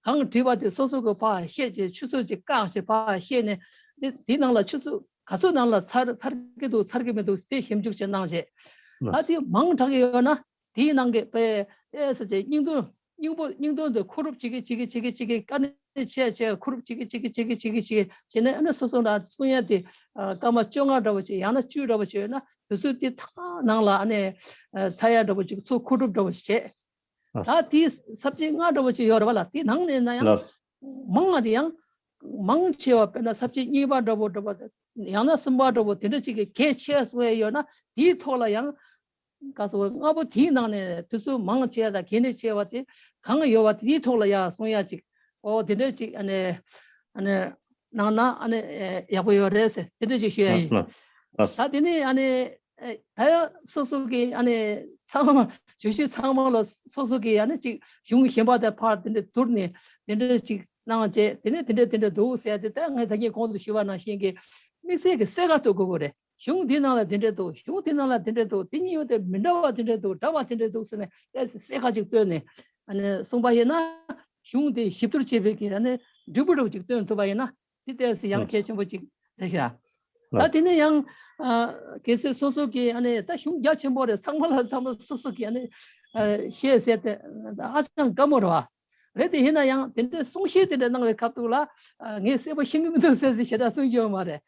གང་བྲིས་པ་དེ་སོ་སོ་གི་ཕར་བཤད་བྱས། ཆུ་ཚོད་ཅིག་བཀག་བྱས་ཕར་བཤད་ནས། དེ་དེའི་ནང་ལ་ཆུ་ཚོད་ག་ཚོད་ནང་ལ་ཚར་ཚར་གི་འདུག་ཚར་གི་མི་འདུག་དེ་ཞིབ་འཇུག་བྱས་གནང་བྱས། ད་དེ་མང་དྲགས་ཡོད་ན། དེའི་ནང་གི་དཔེ་ཨེ་ཟེར་བྱས་སྙིང་དོན་སྙིང་པོ་སྙིང་དོན་དེ་མཁོ་སྒྲུབ་བྱེད་ཀྱི་བྱེད་ཀྱི་བྱེད་ཀྱི་བྱེད་ཀྱི་དཀའ་གནད་ཆེ་ཆེ་མཁོ་སྒྲུབ་བྱེད་ཀྱི་བྱེད་ཀྱི་བྱེད་ཀྱི་བྱེད་ཀྱི་བྱེད་ནས། ཨ་ནི་སོ་སོ་ལ་གསུང་ཡ་དེ་ཨ་སྐར་མ་བཅོ་ལྔ་འདྲ་བོ་ཅིག་ཡང་ན་བཅུ་འདྲ་བོ་ཅིག་ཡོད་ན། དེ་ཚོ་དེ་ཐག་ནང་ལ་ཨ་ནི་ཨ་ཚར་ཡ་འདྲ་བོ་ཅིག་ཚུར་མཁོ་སྒྲུབ་འདྲ་བོ་ཅིག་བྱས། ད་དེའི་ས་བཅད་ལྔ་འདྲ་བོ་ཅིག་ཡོད་རེད་བ་ལ། དེ་ནང་ནས་ན་ཡང་མང་བ་དེ་ཡང་མང་ཆེ་བ་དཔེར་ན་ས་བཅད་གཉིས་པ་འདྲ་བོ་འདྲ་བོ་ཡང་ན་གསུམ་པ་འདྲ་བོ་དེ་འདྲ་ཅིག་གི་གལ་ཆེ་བ་གསུང་ཡ་ཡོད་ན། དེའི་ཐོག་ལ་ཡང་ག་ཟེར་བ། ལྔ་པོ་དེའི་ནང་ནས་དེ་ཚོ་མང་ཆེ་བ་དང་གལ་གནད་ཆེ་བ་དེ་གང་ཡོད་པ་དེའི་ཐོག་ལ་ཡང་གསུང་ཡ་ཅིག་ཨོ་དེ་འདྲ་ཅིག་ཨ་ནི་ཨ་ནི་གནང་ན་ཨ་ནི་ཡག་པོ་ཡོད་རེད་ཟེར། དེ་འདྲ་ཅིག་ཞུ་ཡ་ཡིན། ད་དེ་ནས་ཨ་ནི་ད་ཡང་སོ་སོ་གི་ཨ་ནི་ཚང་མ་བརྗོད་གཞི་ཚང་མ་ལ་སོ་སོ་གི་ཨ་ནི་ཅིག་གཞུང་གཞན་པ་དང་ཕར་དེ་འདྲ་བསྡུར་ནས་དེ་འདྲ་ཅིག་གནང་བྱས། དེ་ནས་དེ་འདྲ་དེ་འདྲ་འདུག་ཟེར་ཡ་དེ་ད་ངས་ད་གིན་གོང་དུ་ཞུས་པ་ནང་བཞིན་གྱི་དམིགས་བསལ་གྱི་གསལ་ཁ་གཏོད་དགོས་ཀྱི་རེད། གཞུང་འདི་ནང་ལ་འདི་འདྲ་འདུག་གཞུང་འདི་ནང་ལ་འདི་འདྲ་འདུག་འདི་གཉིས་ཡོད་དེ་མི་འདྲ་བ་འདི་འདྲ་འདུག་འདྲ་བ་འདི་འདྲ་འདུག་ཟེར་ནས་ཏོག་ཙམ་གསལ་ཁ་ཅིག་བཏོན་ནས་ཨ་ནི་གསུངས་པ་ཡིན་ན། གཞུང་དེ་ཞིབ་བསྡུར་བྱེད་པའི་གི་ཨ་ནི་འབྲས་བུ་འདྲ་བོ་ཅིག་སྟོན་ཐུབ་པ་ཡིན་ན། དེ་ཏོག་ཙམ་ཡང་གལ་ཆེན་པོ་ཅིག་རེད་ཤག་ད་དེ་ནས་ཡང་ཨ་གལ་སྲིད་སོ་སོ་གི་ཨ་ནི་ད་གཞུང་རྒྱ་ཆེན་པོ་རེད། ཚང་མ་ལ་ཚང་མ་སོ་སོ་གི་ཨ་ནི་ཨ་བཤད་ཟེར་དེ་ཧ་ཅང་དཀའ་མོ་རེད་བ། རེད་དེ་ཡིན་ན་ཡང་དེ་འདྲའི་གསུང་བཤད་དེ་འདྲ་གནང་བའི་སྐབས་དུ་ལ་ཨ་ངས་གསལ་པོ་ཤེས་ཀྱི་མི་འདུག་ཟེར་ཟེར་ཞེ་དྲག་གསུང་རྒྱུ་ཡོད་མ་རེད།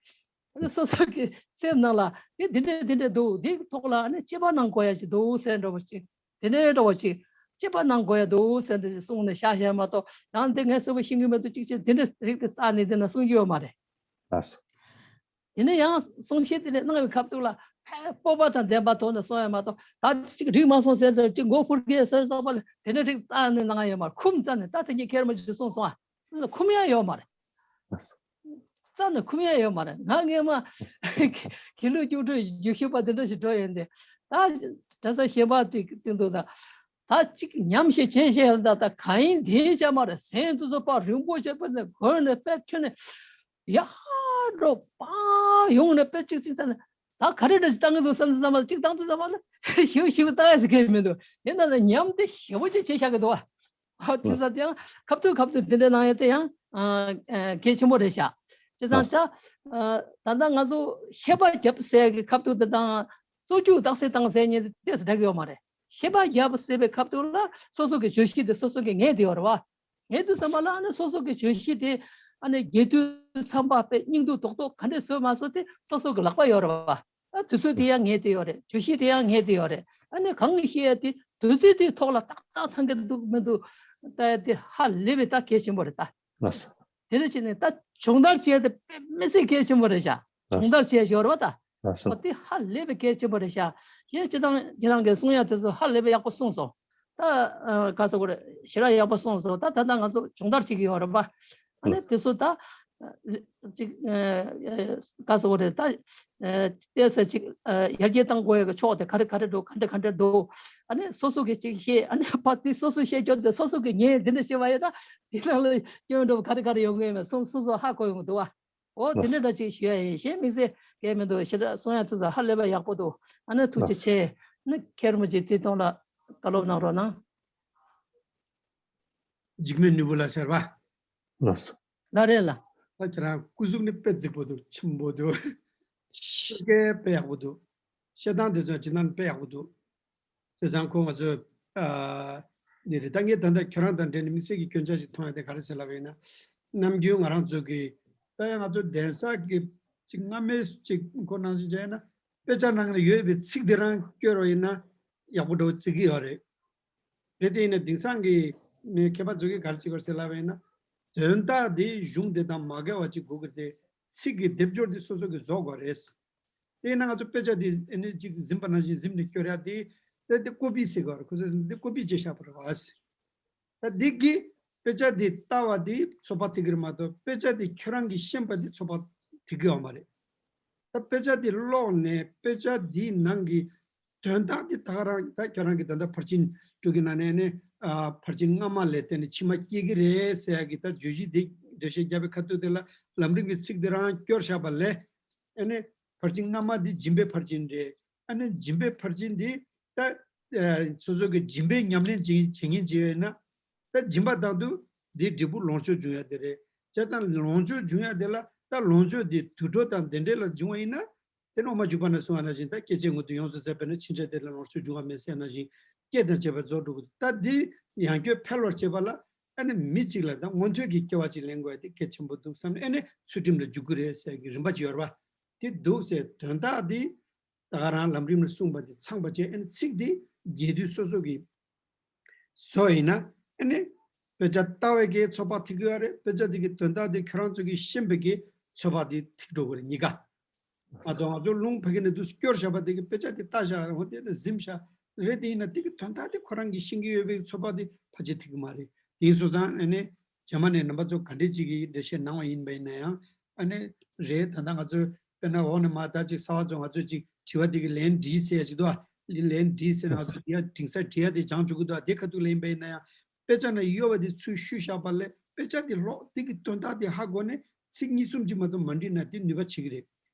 ཨ་ནི་སོ་སོ་གི་སེམས་ནང་ལ་དེ་འདི་འདྲས་འདི་འདྲས་འདུག་འདི་ཐོག་ལ་ཨ་ནི་དཔྱད་པ་གནང་དགོས་ཡ་ཅིག་འདུག་ཟེར་འདྲ་བོ་ཅིག་དེ་འདྲས་འདྲ་བོ་ཅིག་དཔྱད་པ་གནང་དགོས་ཡ་འདུག་ཟེར་འདྲ་ཅིག་གསུངས་ནས་བཞག་བཞག་མ་གཏོགས། ཡང་འདི་ངས་གསལ་པོ་ཤེས་ཀྱི་མི་འདུག་ཅིག་ཅིག་དེ་འདྲས་རིགས་དེ་རྩ་ནས་དེ་ན་གསུང་རྒྱུ་ཡོད་མ་རེད། ལགས་སོ། དེ་ནས་ཡང་གསུང་བཤད་དེ་འདྲས་གནང་བའི་སྐབས་དུ་ལ་ཕར་སྤོབས་པ་དང་ལྡན་པ་ཐོག་ནས་གསུང་ཡ་མ་གཏོགས། ད་ཅིག་འགྲིག་མ་སོང་ཟེར་ནས་ཅིག་མགོ་ཕུར་གས་ཟེར་སོགས་པ་ལ་དེ་འདྲས་རིགས་རྩ་ནས་གནང་ཡ་ཡོད་མ་རེད། ཁུམ་རྩ་ནས་ད་དེ་གཉིས་ཁྱེར་མ་ཅིག་གསུངས་སོང་ཨ། ཁུམ་ཡ་ཡོད་མ་རེད། ལགས་སོ། རྩ་ནས་ཁུམ་ཡ་ཡོད་མ་རེད། ང་སྔས་མ་དགེ་ལུགས་སྐྱབས་འགྲོ་རྒྱུགས་ཞུགས་པ་དེ་འདྲ་ཞིག་འགྲོ་ཡོད་འདི། ད་གྲྭ་ས་གཞན་པ་ཅིག་བསྟན་འདུག་ད་ད་ཅིག་ཉམས་ཞིག་བྱས་བྱས་ལ་ད་ད་གང་ཡིན་དེ་ཡིན་ཅག་མ་རེད། ཟན་དུ་ཚོ་པ་རིན་པོ་ཆེ་པ་ནས་གོན་ནས་དཔེ་ཁྱོན་ནས་ཡར་འགྲོ་པ་ཡོང་ནས་དཔེ་ཅིག་ཅིག་ད་ནས་ད་ག་རེ་འདྲ་ཞིག་བཏང་གི་འདུག་བསམ་ཙམ་ལ་ཅིག་བཏང་དུས་ཙམ་པ་ལ་ཞིབ་ཞིབ་བཏང་ཡ་ཟེར་གི་མི་འདུག་དེ་ན་ད་ཉམས་དེ་ཞེ་པོ་ཅིག་བྱས་བཞག་གི་འདུག་བ། ཨ་དེ་ཚ་དེ་ཡང་ཁ་ཐུག་ཁ་ཐུག་དེ་འདྲ་གནང་ཡ་དེ་ཡང་ཨ་ཨ་གལ་ཆེན་པོ་རེད་ཤག་བྱས་ཙང་ད་ཨ་ད་ལྟ་ང་ཚོ་བཤད་པ་རྒྱབ་ཟེར་གི་ཁ་ཐུག་དེ་དང་གཙོ་རྒྱུག་རྟགས་གསལ་བཏང་ཟེར་ཉིན་དེ་ཏོག་ཙམ་འདྲ་གི་ཡོད་མ་རེད། བཤད་པ་རྒྱབ་ཟེར་བའི་ཁ་ཐུག་ལ་སོ་སོ་གི་བརྗོད་གཞི་དེ་སོ་སོ་གི་ངེས་དེ་ཡོད་རེད་བ། ངེས་དུས་ཙམ་པ་ལ་ཨ་ནི་སོ་སོ་གི་བརྗོད་གཞི་དེ་ཨ་ནི་རྒྱས་བསྡུས་འཚམས་པ་དཔེ་སྙིང་བསྡུས་རྡོག་རྡོག་ག་འདྲས་བཟོས་མ་བཟོས་དེ་སོ་སོ་གི་ལག་པ་ཡོད་རེད་བ། ཨ་དུས་ཚོད་དེ་ཡང་ངེས་དེ་ཡོད་རེད། བརྗོད་གཞི་དེ་ཡང་ངེས་དེ་ཡོད་རེད། ཨ་ནི་གང་གི་བཤད་ཡ་དེ་དུས་ཚོད་དེའི་ཐོག་ལ་ཏག་ཏག་ཚང་གི་འདུག་མི་འདུག་ལྟ་ཡ་དེ་ཧ་ལས་པའི་ད་གལ་ཆེན་པོ་རེད་ད། ལགས་སོ། དེ་འདྲ་བྱས་ནས་ད་སྦྱོང་བརྡར་བྱེད་ཡ་དེ་དཔེ་མི་སྲིད་གལ་ཆེན་པོ་རེད་ཤག་ལགས་སོ། སྦྱོང་བརྡར་བྱེད་ཡ་ཞོར་བ་ད། ལགས་སོ། ཨོ་དེ་ཧ་ལས་པའི་གལ་ཆེན་པོ་རེད་ཤག་ཡེ་སྤྱི་བཏང་ཁྱེད་རང་གིས་གསུང་ཡ་དེ་ཚོ་ཧ་ལས་པའི་ཡག་པོ་གསུངས་སོང་། ད་ཨ་ག་ཟེར་དགོས་རེད། ཞེ་དྲག་ཡག་པོ་གསུངས་སོང་། ད་ད་ལྟ་ང་ཚོ་སྦྱོང་བརྡར་བྱེད་ཀྱི་ཡོད་རེད་པ། ཨ་ནི་དེ་ཚོ་ད་ཨ་ཅིག་ཨ་ག་ཟེར་དགོས་རེད། ད་ཨ་བལྟས་ཚེ་ཅིག་ཨ་ཡར་རྒྱས་གཏང་དགོས་ཡ་གི་ཕྱོགས་དེ་ག་རེ་ག་རེ་འགྲོ། ག་འདྲ་ག་འདྲ་འགྲོ། ཨ་ནི་སོ་སོ་གིས་ཅིག་ཤེས། ཨ་ནི་ཕ་དེ་སོ་སོ་ཤེས་རྒྱུ་དེ་སོ་སོ་གིས་ངས་འདི་འདྲ་བྱས་པ་ཡིན་ན་འདི་ནང་ལ་སྐྱོན་འགྲོ་བ་ག་རེ་ག་རེ་ཡོང་གི་ཡོད་མེད་སོ་སོ་སོ་ཧ་གོ་ཡོང་གི་འདུག་བ། འོ་དེ་འདྲ་འདྲ་ཅིག་ཞུ་ཡ་ཡིན། གཞན་དམིགས་བསལ་གང་མི་འདུག་ཞེ་དྲག་གསུང་ཡ་ཐུགས་ས་ཧ་ལས་པ་ཡག་པོ་འདུག་ཨ་ནི་ཐུགས་རྗེ་ཆེ། ནི་མཁན་རིན་པོ་ཆེ་ཐད་གཏོང་ལ་བཀའ་སློབ་གནང་རོགས་གནང་། འཇིགས་མེད་ནོར་བུ་ལགས་ཤར་བ། ལགས་སོ། ལགས་རེད་ལགས། ད་ཁྱེད་རང་སྐུ་གཟུགས་ནི་དཔེ་རྫིག་པོ་འདུག་ཆེན་པོ་འདུག་སྐད་དཔེ་ཡག་པོ་འདུག་བཤད་སྟངས་དེ་ཚོ་ཇི་ལྟར་དཔེ་ཡག་པོ་འདུག་བྱས་ཙང་ཁོ་ང་ཚོ་ཨ་འདི་རེད། ད་ངས་ད་ལྟ་ཁྱོད་རང་དང་འབྲེལ་ནས་དམིགས་བསལ་གྱི་སྐྱོན་ཆ་ཞིག་མཐོང་ཡ་དེ་ག་རེ་ཟེར་ལབ་ཡིན་ན། ནམ་རྒྱུན་ང་རང་ཚོ་གི་ད་ཡང་ང་ཚོ་གདན་ས་གི་ཅིག་སྔ་མའི་ཅིག་ཁོ་ནང་བཞིན་བྱས་ན་དཔེ་ཆ་ནང་ལ་ཡོད་པའི་ཚིག་དེ་རང་བསྐྱོར་བ་ཡིན་ན་ཡག་པོ་འདྲ་བོ་བརྩི་གི་ཡོད་རེད། རེད། དེ་ཡིན་ན་དེང་སང་གི་མཁས་པ་ཚོ་གིས་ག་རེ་བྱེད་དགོས་ཟེར་ལབ་པ་ཡིན་ན། དོན་དག་དེ་གཞུང་དེ་དང་མ་འགལ་བ་ཅིག་དགོས་ཀྱི་རེད་དེ། ཚིག་གི་སྡེབ་སྦྱོར་དེ་སོ་སོ་གིས་བཟོ་དགོས་རེད། དེ་ཡིན་ན་ང་ཚོ་དཔེ་ཆ་དེ་ཨ་ནི་ཅིག་འཛིན་པ་ནང་བཞིན་འཛིན་ནས་སྐྱོར་ཡ་དེ། དེ་དེ་ཀོ་པི་ཟེར་དགོས་རེད། ཁོ་ཚོས་འདི་ཀོ་པི་བྱས་བཞག་པ་རེད་བ། ད་འདི་གིས་དཔེ་ཆ་འདི་ལྟ་བ་འདི་ཚོད་དཔག་ཐེབས་ཀྱི་རེད་མ་གཏོགས། དཔེ་ཆ་འདི་ཁྱོད་རང་གིས་ཤེས་པ་འདི་ཚོད་དཔག་ཐེབས་ཀྱི་ཡོད་མ་རེད། ད་དཔེ་ཆ་འདི་ཀློག་ནས་དཔེ་ཆ་འདིའི་ནང་གི་དོན་དག་འདི་ད་ག་རང་། ད་ཁྱོད་རང་གིས་ད་ལྟ་ཕར་ཕྱིན་དྲུག་གི་ནང་ནས་ནི། ཨ། ཕར་ཕྱིན་སྔ་མ་ལས་བརྟེན་ནས་ཕྱི་མ་སྐྱེ་གི་རེད་ཟེར་ཡ་གི་ད་བརྗོད་གཞི་འདི་འགྲེལ་བཤད་བརྒྱབ་པའི་ཁ་ཐུག་དེ་ལ་ལམ་རིམ་གྱི་ཚིག་འདི་རང་སྐྱོར་བཞག་པ་ལས། ཨ་ནི་ཕར་ཕྱིན་སྔ་མ་འདི་སྦྱིན་པའི་ཕར་ཕྱིན་རེད། ཨ་ནི་སྦྱིན་པའི་ཕར་ཕྱིན་འདི་ད། ཨ། སོ་སོ་གི་སྦྱིན་པའི་ཉམས་ལེན་བྱེད་བྱེད་མཁན་ཅིག་ཡོད་ན། ད་སྦྱིན་པ་དང་དུ་འདི་འབྲས་བུ་ལོངས་སྤྱོད་འབྱུང་ཡ་དེ་རེད། བྱས་ཙང་ལོངས་སྤྱོད་འབྱུང་ཡ་དེ་ལ་ད་ལོངས་སྤྱོད་དེ་དུད་འགྲོ་དང་དེ་འདྲས་ལ་འབྱུང་བ་ཡིན་ན། དེ་ནི་འོག་མ་འཇུག་པ་ན་གསུངས་པ་ནང་བཞིན། ད་སྐྱེ་ཚེ་སྔོན་དུ་ཡོངས་སུ་ཟད་པས་ན། ཕྱིན་ཆད་དེ་ལ་ལོངས་སྤྱོད་འབྱུང་བ་མེད་ཟེར་ནང་བཞིན། སྐྱེ་དང་བཅས་པ་རྫོགས་འགྲོ་གི་འདུག། ད་འདི་ཡང་བསྐྱར་འཕེལ་བར་བྱེད་པ་ལ། ཨ་ནི་མི་གཅིག་ལ་ད་མངོན་མཐོ་གི་སྐྱེ་བ་གཅིག་ལེན་དགོས་ཡ་དེ་གལ་ཆེན་པོ་འདུག་བསམ་ནས། ཨ་ནི་ཚུལ་ཁྲིམས་ལ་འཇུག་གི་རེད་ཟེར་གི་རིམ་པ་ཅིག་ཡོད་རེད་པ། དེ་འདུག་ཟེར། དོན་དག་འདི་ད་ག་རང་ལམ་རིམ་ལ་གསུངས་པ་དེ་ཚང་པ་བྱས། ཨ་ནི་ཚིག་དེ་རྒྱས་བསྡུས་སོ་སོ་གི་བཟོ་ཡིན་ན། ཨ་ནི་དཔེ་ཆ་ལྟ་བའི་གི་ཚོད་དཔག་ཐེབས་ཀྱི་ཡོད་རེད། དཔེ་ཆ་དེ་གི་དོན་དག་དེ་ཁྱོད་རང་ཚོ་གིས་ཤེས་པའི་གི་ཚོད་དཔག་དེ་ཐེབས་འགྲོ་གི་རེད། གཉིས་ཀ། ང་ཚོ་ང་ཚོ་རླུང་ཕ་གི་ནས་འདུག་སྐྱོར་བཞག་པ་དེ་གི། དཔེ་ཆ་དེ་ལྟ་བཞག་རེད། འོ་དེ་དེ་གཟིམ་བཞག་རེད། དེ་ཡིན་ན་དེ་གི་དོན་དག་དེ་ཁོ་རང་གིས་ཤེས་ཀྱི་ཡོད་པའི་ཚོད་དཔག་དེ་ཕལ་ཆེར་ཐེབས་ཀྱི་མ་རེད། དེ་ཡིན་སོང་ཙང་། ཨ་ནི་རྗེས་མ་ནས་རྣམ་པ་ཚོ་ག་འདྲས་ཅིག་གི་འགྲེལ་བཤད་གནང་བ་ཡིན་པ་ཡིན་ན་ཡང་། ཨ་ནི་རེད། ད་ལྟ་ང་ཚོས་དཔེར་ན་འོག་ནས་མར་ད་ཅིག་གསར་པ་ཚོ་ང་ཚོས་ཅིག་དྲི་བ་དེ་གི་ལན་འབྲི་ཟེར་ཡ་ཅིག་འདུག་ཨ། ལན་འབྲི་ཟེར་ན་ང་ཚོ་དེ་ཡ་དྲི་ས་དྲི་ཡ་དེ་སྦྱང་བཅུག་གི་འདུག་ཨ། དེ་ཁ་ཐུག་ལ་ཡིན་པ་ཡིན་ན་ཡང་། དཔེ་ཆ་ནང་ཡོད་པ་དེ་ཚུར་བཤུས་བཞག་པ་ལས། དཔེ་ཆ་དེ་ཀློག། དེ་གི་དོན་དག་དེ་ཧ་གོ་ནས་ཚིག་གཉིས་གསུམ་ཅིག་མ་གཏོགས་མ་འབྲི་ན་དེ་ནུས་པ་ཆེ་གི་རེད།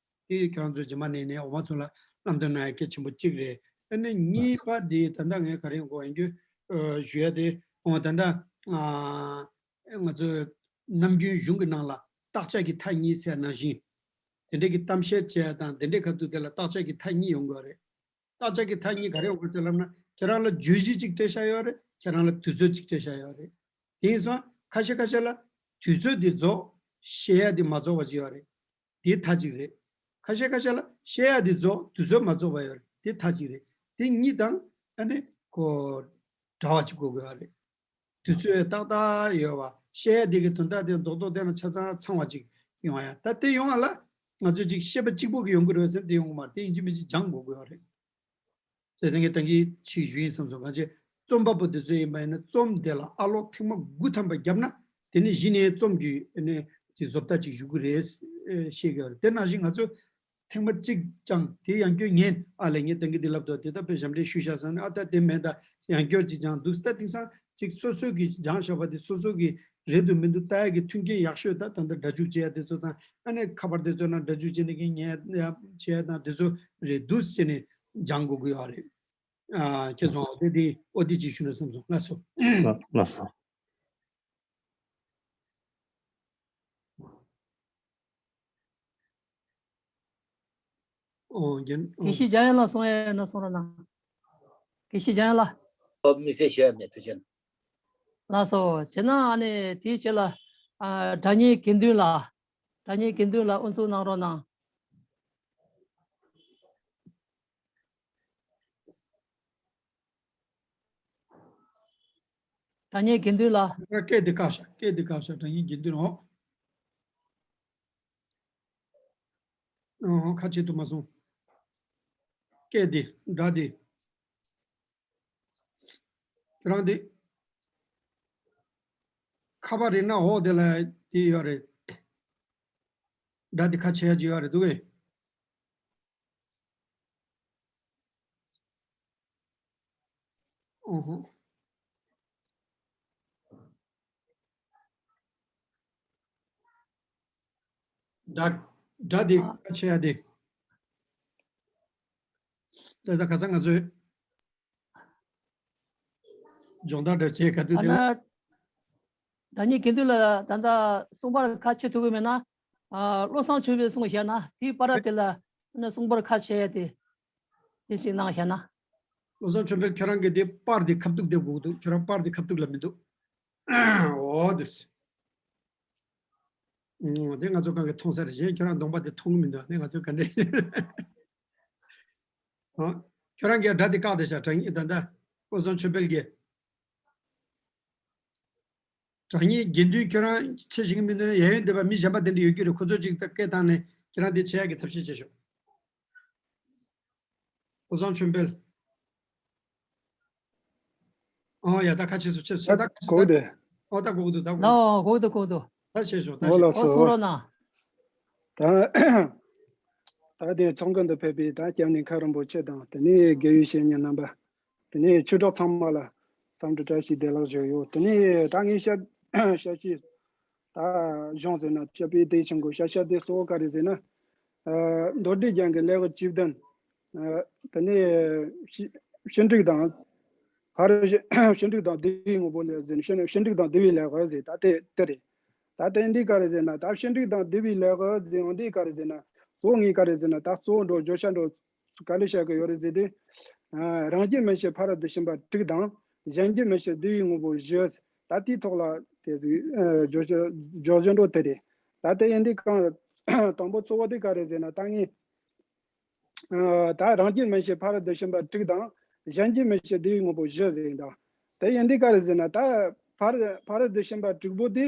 དེ་ཁྱེད་རང་ཚོ་རྗེས་མ་ནས་ནས་འོག་མ་ཚོ་ལ་ལམ་སྟོན་གནང་ཡ་གལ་ཆེན་པོ་གཅིག་རེད། ཨ་ནི་གཉིས་པ་དེ་ད་ལྟ་ངས་ག་རེ་ཡོང་གོ་ཡིན་རྒྱུ། ཨ། ཞུ་ཡ་དེ། འོ་ད་ལྟ། ཨ། ང་ཚོའི་ནམ་རྒྱུན་གཞུང་གི་ནང་ལ་བརྟག་དཔྱད་ཀྱི་མཐའ་གཉིས་ཟེར་ནང་བཞིན། དེ་འདྲའི་གི་གཏམ་བཤད་བྱས་དང་དེ་འདྲའི་ཁ་ཐུག་དེ་ལ་བརྟག་དཔྱད་ཀྱི་མཐའ་གཉིས་ཡོང་དགོས་རེད། བརྟག་དཔྱད་ཀྱི་མཐའ་གཉིས་ག་རེ་ཡོང་དགོས་ཟེར་ལབ་ན། ཁྱེད་རང་ལ་བརྗོད་གཞི་གཅིག་སྤྲད་བཞག་ཡོད་རེད། ཁྱེད་རང་ལ་དུས་ཚོད་གཅིག་སྤྲད་བཞག་ཡོད་རེད། དེ་ཡིན་སོང་ཁ་ཤས་ཁ་ཤས་ལ་དུས་ཚོད་འདི་རྫོགས། བཤད་ཡ་འདི་མ་རྫོགས་པ་ཅིག་ཡོད་རེད། དེ་མཐའ་གཅིག་རེད། ཁ་ཤས་ཁ་ཤས་ལ་བཤད་ཡ་འདི་རྫོགས། དུས་ཚོད་མ་རྫོགས་པ་ཡོད་རེད། དེ་མཐའ་གཅིག་རེད། དེ་གཉིས་དང་ཨ་ནི་ཁོ་འདྲ་བ་ཅིག་དགོས་དགོས་ཡོད་རེད། དུས་ཚོད་ཏག་ཏག་ཡོད་པ། བཤད་ཡ་དེ་གི་དོན་དག་དེ་རྡོག་རྡོག་དེ་ན་ཆ་ཚང་ཚང་བ་ཅིག་ཡོང་ཡ། ད་དེ་ཡོང་བ་ལ་ང་ཚོས་ཅིག་བཤད་པ་གཅིག་པོ་གི་ཡོང་གི་རེད་ཟེར་ན་དེ་ཡོང་གི་མ་རེད། དེ་ཡིན་གཅིག་མིན་གཅིག་སྦྱང་དགོས་ཀྱི་ཡོད་རེད། ཟེར་ཏེ་ངས་ད་གིན་ཅིག་ཞུས་ཡིན་བསམ་སོང་། གང་ཅི། རྩོམ་པ་པོ་དེ་ཚོ་ཡིན་པ་ཡིན་ན་རྩོམ་དེ་ལ་ཨ་ལོག་ཐེངས་མ་དགུ་ཐམ་པ་བརྒྱབ་ན། དེ་ནས་གཞི་ནས་རྩོམ་གྱི་ནས་ཀྱི་བཟོ་ལྟ་ཅིག་ཞུ་གི་རེད། ཨེ། བཤད་ཀྱི་ཡོད་རེད། དེ་ནང་བཞིན་ང་ཚོ་ཐེངས་མ་གཅིག་སྦྱངས། དེ་ཡང་བསྐྱར་ཉན། ཨ་ལས་ངས་ད་གིན་འདི་ལབ་འདུག། དེ་ད་དཔེ་ཞབས་འདྲེན་ཞུས་བཞག་བསམ་ནས། ཨ། ད་དེ་མེད། ད་ཡང་བསྐྱར་ཅིག་སྦྱངས་འདུག། ད་དེང་སང་ཅིག་སོ་སོ་གིས་སྦྱངས་བཞག་པ་དེ་སོ་སོ་གིས་རེད་འདུག་མི་འདུག་ལྟ་ཡ་གི་མཐུན་རྐྱེན་ཡག་ཤོས་ད་ད་ལྟ་སྒྲ་འཇུག་བྱེད་ཡ་དེ་ཚོ་དང་། ཨ་ནི་ཁ་པར་དེ་ཚོ་ནང་སྒྲ་འཇུག་བྱེད་ནས་ཀྱི་ཉན་ཡ་བྱེད་ཡ་དང་དེ་ཚོ་རེད་འདུག་ཟེར་ནས་སྦྱང་དགོས་ཀྱི་ཡོད་རེད། ཨ། ཁྱེད་ཚོ་དེ་དེ་ཨོ་དེ་ཅིག་ཞུ་ན་བསམ་སོང་། ལགས་སོ། ལགས་སོ། ཨོ། རྒན། ཨོ། དགེ་བཤེས་འཇམ་དབྱངས་ལགས་གསུང་ཡ་ཡོད་ན་གསུང་རོགས་གནང་། དགེ་བཤེས་འཇམ་དབྱངས་ལགས། ཨོ། དམིགས་བསལ་ཞུ་ཡ་མེད། ཐུགས་རྗེ་གནང་། ལགས་སོ། བྱས་ན་ཨ་ནི་དེའི་རྗེས་ལ། ཨ། སྒྲ་སྙན་དགེ་འདུན་ལགས། སྒྲ་སྙན་དགེ་འདུན་ལགས་དབུ་འཛུགས་གནང་རོགས་གནང་། སྒྲ་སྙན་དགེ་འདུན་ལགས། སྐད་འདི་བཀག་ཤག། སྐད་འདི་བཀག་ཤག། སྒྲ་སྙན་དགེ་འདུན། ཨོ། ཨོ། ཁ་ཕྱེ་ཐུབ་མ་སོང་། སྐད་འདི། སྒྲ་འདི། ཁྱོད་རང་འདི་ཁ་པར་རེད་ན་འོག་དེ་ལ་དེ་ཡོད་རེད། སྒྲ་འདི་ཁ་ཕྱེ་ཡ་ཅིག་ཡོད་རེད་འདུག་གས། ཨོ་ཧོ། སྒྲ། སྒྲ་དེ་ཨ། ཁ་ཕྱེ་ཡ་དེ། ད་ལྟ་ཁ་སང་ང་ཚོས་སྦྱོང་བརྡར་འདྲ་བྱས་ག་དུས། ཨ་དེ་ན། སྒྲ་སྙན་དགེ་འདུན་ལགས་ད་ལྟ་གསུང་པར་ཁ་ཕྱེ་ཐུབ་ཀྱི་མེད་ན། ཨ། བློ་བཟང་ཆོས་འཕེལ་གསུང་བཤད་ན་དེའི་བར་དེ་ལ་ན་གསུང་པར་ཁ་ཕྱེ་ཡ་དེ། དེ་ཞིག་གནང་བཤད་ན། བློ་བཟང་ཆོས་འཕེལ། ཁྱོད་རང་གི་དེ་པར་དེ་ཁ་ཐུག་དེ་དགོས་འདུག། ཁྱོད་རང་པར་དེ་ཁ་ཐུག་ལ་མི་འདུག། ཨོ་དེས། ཨོ། དེ་ང་ཚོ་གང་གི་མཐོང་ས་རེད། གཞན་ཁྱོད་རང་གདོང་པ་དེ་མཐོང་གི་མི་འདུག། ཨ་ནི་ང་ཚོ་ག་འདྲས། ཨོ། ཁྱོད་རང་གིས་སྒྲ་དེ་བཀག་བསྡད་ཤག། དྲང་ངེས་ད་ལྟ་བློ་བཟང་ཆོས་འཕེལ་གྱིས། བདག་ཉིད་དགེ་འདུན་ཁྱོད་རང་འཆད་ཤེས་ཀྱི་མི་འདུག་ན། ཡ་ཡོན་སྡེ་པ་མི་གཞན་པ་དེ་འདྲ་ཡོད་ཀྱི་རེད། ཁོ་ཚོ་ཅིག་ད་སྐད་བཏང་ནས་ཁྱེད་རང་དེ་འཆད་ཡག་གི་ཐབས་ཤེས་བྱེད་ཤོག། ཨོ་བཟང་ཆོས་འཕེལ། ཨོ་ཡ། ད་ཁ་ཕྱེ་སོང་། ཕྱེ་སོང་། ད་ད་གོ་བདེ། ཨོ་ད་གོ་གི་འདུག་ད་གོ་གི་འདུག་ཨོ་གོ་གི་འདུག་གོ་གི་འདུག་ད་ཕྱེ་ཤོག། ད་ཨོ་ཕྱེ། ལགས་ཨོ་སོ། གསུང་རོགས་གནང་། ད་ད་དེ་ཚོགས་འདུ་འདི་ཕེབས་པའི་ད་སྐྱབས་གནས་མཁན་རིན་པོ་ཆེ་དང་། དེ་ནས་དགེ་བའི་བཤེས་གཉེན་རྣམ་པ། དེ་ནས་ཆོས་གྲོགས་ཚང་མ་ལ་འཚམས་འདྲི་བཀྲ་ཤིས་བདེ་ལེགས་ཞུ་ཡོད། དེ་ནས་ད་ངས་བཤད་བཤད་ཀྱི་ད་གཞུང་ཟེར་ན་བཤད་པའི་དེ་ཆུང་གོ་བཤད་བཤད་དེ་གཙོ་བོ་ག་རེ་ཟེར་ན། ཨ། མདོ་སྡེ་རྒྱན་གྱི་ལེའུ་བཅུ་བདུན། ཨ། དེ་ནས་ཕྱི་ཕྱི་འབྲུག་དང་། ཕར་ཕྱི་འབྲུག་དང་འདུལ་བའི་དངོས་པོ་ལ་ཟེར་ནས་ཕྱི་ཕྱི་འབྲུག་དང་འདུལ་བའི་ལེའུ་ཟེར། ད་དེ་དེ་རེད། ད་དེ་འདི་ག་རེ་ཟེར་ན། ད་ཕྱི་འབྲུག་དང་འདུལ་བའི་ལེའུ་ཟེར་ཡོང་འདི་ག་རེ་ཟེར་ན། གཙོ་བོ་ངས་ག་རེ་ཟེར་ན། ད་གཙོ་བོ་འགྲོ་བརྗོད་བྱ་འགྲོ་ག་རེ་བཤད་གི་ཡོད་རེད་ཟེར་དུས། ཨ། རང་རྒྱུད་མན་ཆད་ཕ་རོལ་ཏུ་ཕྱིན་པ་དྲུག་དང་། གཞན་རྒྱུད་མན་ཆད་འདུལ་བའི་དངོས་པོ་བཞི། ད་དེའི་ཐོག་ལ་དེ་ཟིག་ཨ། བརྗོད་བྱ་བརྗོད་བྱ་འགྲོ་དེ་རེད། ད་དེ་ཡིན་དུས་གང་དང་པོ་གཙོ་བོ་དེ་ག་རེ་ཟེར་ན། ད་ངས་ཨ། ད་རང་རྒྱུད་མན་ཆད་ཕ་རོལ་ཏུ་ཕྱིན་པ་དྲུག་དང་། གཞན་རྒྱུད་མན་ཆད་འདུལ་བའི་དངོས་པོ་བཞི་ཟེར་ཡིན་ད། དེ་ཡིན་དུས་ག་རེ་ཟེར་ན། ད་ཕ་རོལ་ཕ་རོལ་ཏུ་ཕྱིན་པ་དྲུག་པོ་དེ།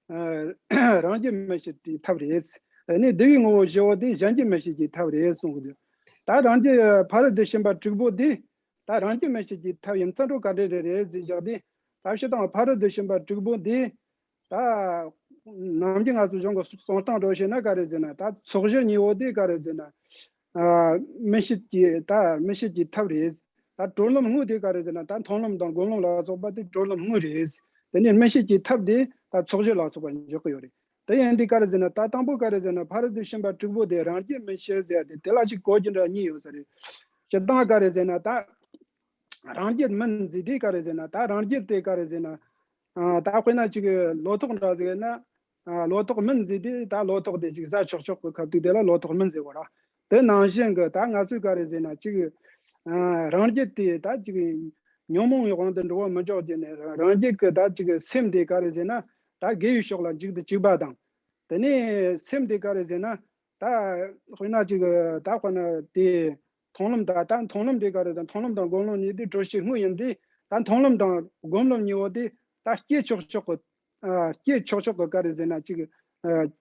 ཨ། རང་རྒྱུད་མན་ཆད་དེའི་ཐབས་རེད། དེ་ནས་འདུལ་བའི་དངོས་པོ་བཞི་བོ་དེ་གཞན་རྒྱུད་མན་ཆད་ཀྱི་ཐབས་རེད་གསུང་གི་འདུག་ད་རང་རྒྱུད་ཕ་རོལ་ཏུ་ཕྱིན་པ་དྲུག་པོ་དེ་ད་རང་རྒྱུད་མན་ཆད་ཀྱི་ཐབས་ཡིན་ཙང་འགྲོ་ག་འདྲ་རེད་རེད་ཟེར་བཞག་དུས། ད་སྤྱིར་བཏང་ཕ་རོལ་ཏུ་ཕྱིན་པ་དྲུག་པོ་དེ། ད་ནམ་རྒྱུན་ང་ཚོ་གཞུང་གི་གསུང་སྟངས་འགྲོ་བྱས་ན་ག་རེ་ཟེར་ན། ད་ཚོགས་བཞི་གཉིས་པོ་དེ་ག་རེ་ཟེར་ན། ཨ། མི་བྱེད་ཀྱི་ད་མི་བྱེད་ཀྱི་ཐབས་རེད། ད་གྲོལ་ལམ་དངོས་དེ་ག་རེ་ཟེར་ན། ད་མཐོང་ལམ་དང་སྒོམ་ལམ་ལ་སོགས་པ་དེ་གྲོལ་ལམ་དངོས་རེད། དེ་ནས་མི་བྱེད་ཀྱི་ཐབས་དེ་ད་ཚོགས་བཞི་ལ་སོགས་པ་འཇོག་གི་ཡོད་རེད། དེ་ཡིན་དུས་ག་རེ་ཟེར་ན། ད་དང་པོ་ག་རེ་ཟེར་ན། ཕ་རོལ་ཏུ་ཕྱིན་པ་དྲུག་པོ་དེ་རང་རྒྱུད་མན་ཆད་ཟེར་ཡ་དེ་དེ་ལ་ཅིག་གོ་རྒྱུ་འདྲ་གཉིས་ཡོད་ས་རེད། སྤྱིར་བཏང་ག་རེ་ཟེར་ན། ད་རང་རྒྱུད་མིན་ཟེར་དུས་ག་རེ་ཟེར་ན། ད་རང་རྒྱུད་དེ་ག་རེ་ཟེར་ན། ཨ། ད་དཔེར་ན་ཅིག་ལོ་ཏོག་འདྲ་ཟེར་ན། ཨ། ལོ་ཏོག་མིན་ཟེར་དུས་ད་ལོ་ཏོག་དེ་ཅིག་ཟ་ཆོག་ཆོག་གི་སྐབས་དུས་དེ་ལ་ལོ་ཏོག་མིན་ཟེར་བ་ར། དེ་ནང་བཞིན་གི་ད་ང་ཚོས་ག་རེ་ཟེར་ན། ཅིག་ཨ། རང་རྒྱུད་དེ་ད་ཅིག་ཉོན་མོངས་ཀྱི་དབང་དུ་འགྲོ་བ་མི་འཇོག་རྒྱུ་ནས། རང་རྒྱུད་ཀྱི་ད་ཅིག་སེམས་དེ་ག་རེ་ཟེར་ན། ད་དགེ་བའི་ཕྱོགས་ལ་འཇུག་ཏུ་བཅུག་པ་དང་། དེ་ནས་སེམས་དེ་ག་རེ་ཟེར་ན། ད་དཔེར་ན་ཅིག་ད་དཔེར་ན་དེ་མཐོང་ལམ་ད། ད་མཐོང་ལམ་དེ་ག་རེ་ཟེར། མཐོང་ལམ་དང་སྒོམ་ལམ་གཉིས་དེ་གྲོལ་བྱེད་དངོས་ཡིན་དུས། ད་མཐོང་ལམ་དང་སྒོམ་ལམ་གཉིས་པོ་དེ་ད་སྐྱེ་ཆོག་ཆོག་གི། ཨ། སྐྱེ་ཆོག་ཆོག་གི་ག་རེ་ཟེར་ན། ཅིག་ཨ།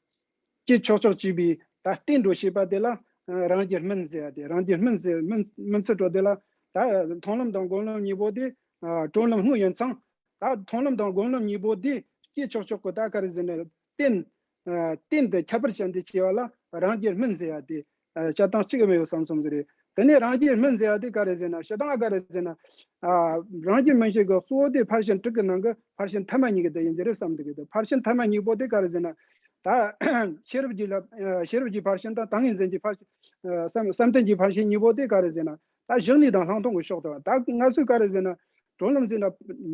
སྐྱེ་ཆོག་ཆོག་བྱས་པའི་ད་རྟེན་འགྲོ་བྱེད་པ་དེ་ལ། ཨ། རང་རྒྱུད་སྨིན་ཟེར་ཡ་དེ། རང་རྒྱུད་སྨིན་ཟེར། སྨིན་སྨིན་ཚུལ་འགྲོ་དེ་ལ། ད་མཐོང་ལམ་དང་སྒོམ་ལམ་གཉིས་པོ་དེ། ཨ། གྲོལ་ལམ་དངོས་ཡིན་ཙང་། ད་མཐོང་ལམ་དང་སྒོམ་ལམ་གཉིས་པོ་དེ་སྐྱེ་ཆོག་ཆོག་གི་ད་ག་རེ་ཟེར་ན། རྟེན། ཨ། རྟེན་དེ་ཁྱད་པར་ཅན་དེ་སྐྱེ་བ་ལ་རང་རྒྱུད་སྨིན་ཟེར་ཡ་དེ། ཨ། བྱ་སྟངས་གཅིག་མེད་ཡོད་བསམ་སོང་གི་རེད། དེ་ནས་རང་རྒྱུད་སྨིན་ཟེར་ཡ་དེ་ག་རེ་ཟེར་ན། སྤྱིར་བཏང་ག་རེ་ཟེར་ན། ཨ། རང་རྒྱུད་སྨིན་བྱེད་ཀྱི་གཙོ་བོ་དེ་ཕར་ཕྱིན་དྲུག་གི་ནང་གི་ཕར་ཕྱིན་ཐ་མ་གཉིས་ཀྱི་དེ་ཡིན་གྱི་རེད་བསམ་འདུག་གི། དེ་ཕར་ཕྱིན་ཐ་མ་གཉིས་པོ་དེ་ག་རེ་ཟེར་ན། ད་ཤེས་རབ་ཀྱི་ལ། ཨ། ཤེས་རབ་ཀྱི་ཕར་ཕྱིན་དང་ཏིང་ངེ་འཛིན་གྱི་ཕར་ཕྱིན། ཨ། བསམ་བསམ་གཏན་གྱི་ཕར་ཕྱིན་གཉིས་པོ་དེ་ག་རེ་ཟེར་ན། ད་གཞི་གནས་དང་ལྷག་མཐོང་གི་ཕྱོགས་དང་། ད་ང་ཚོས་ག་རེ་ཟེར་ན། གྲོལ་ལམ་ཟེར་ན་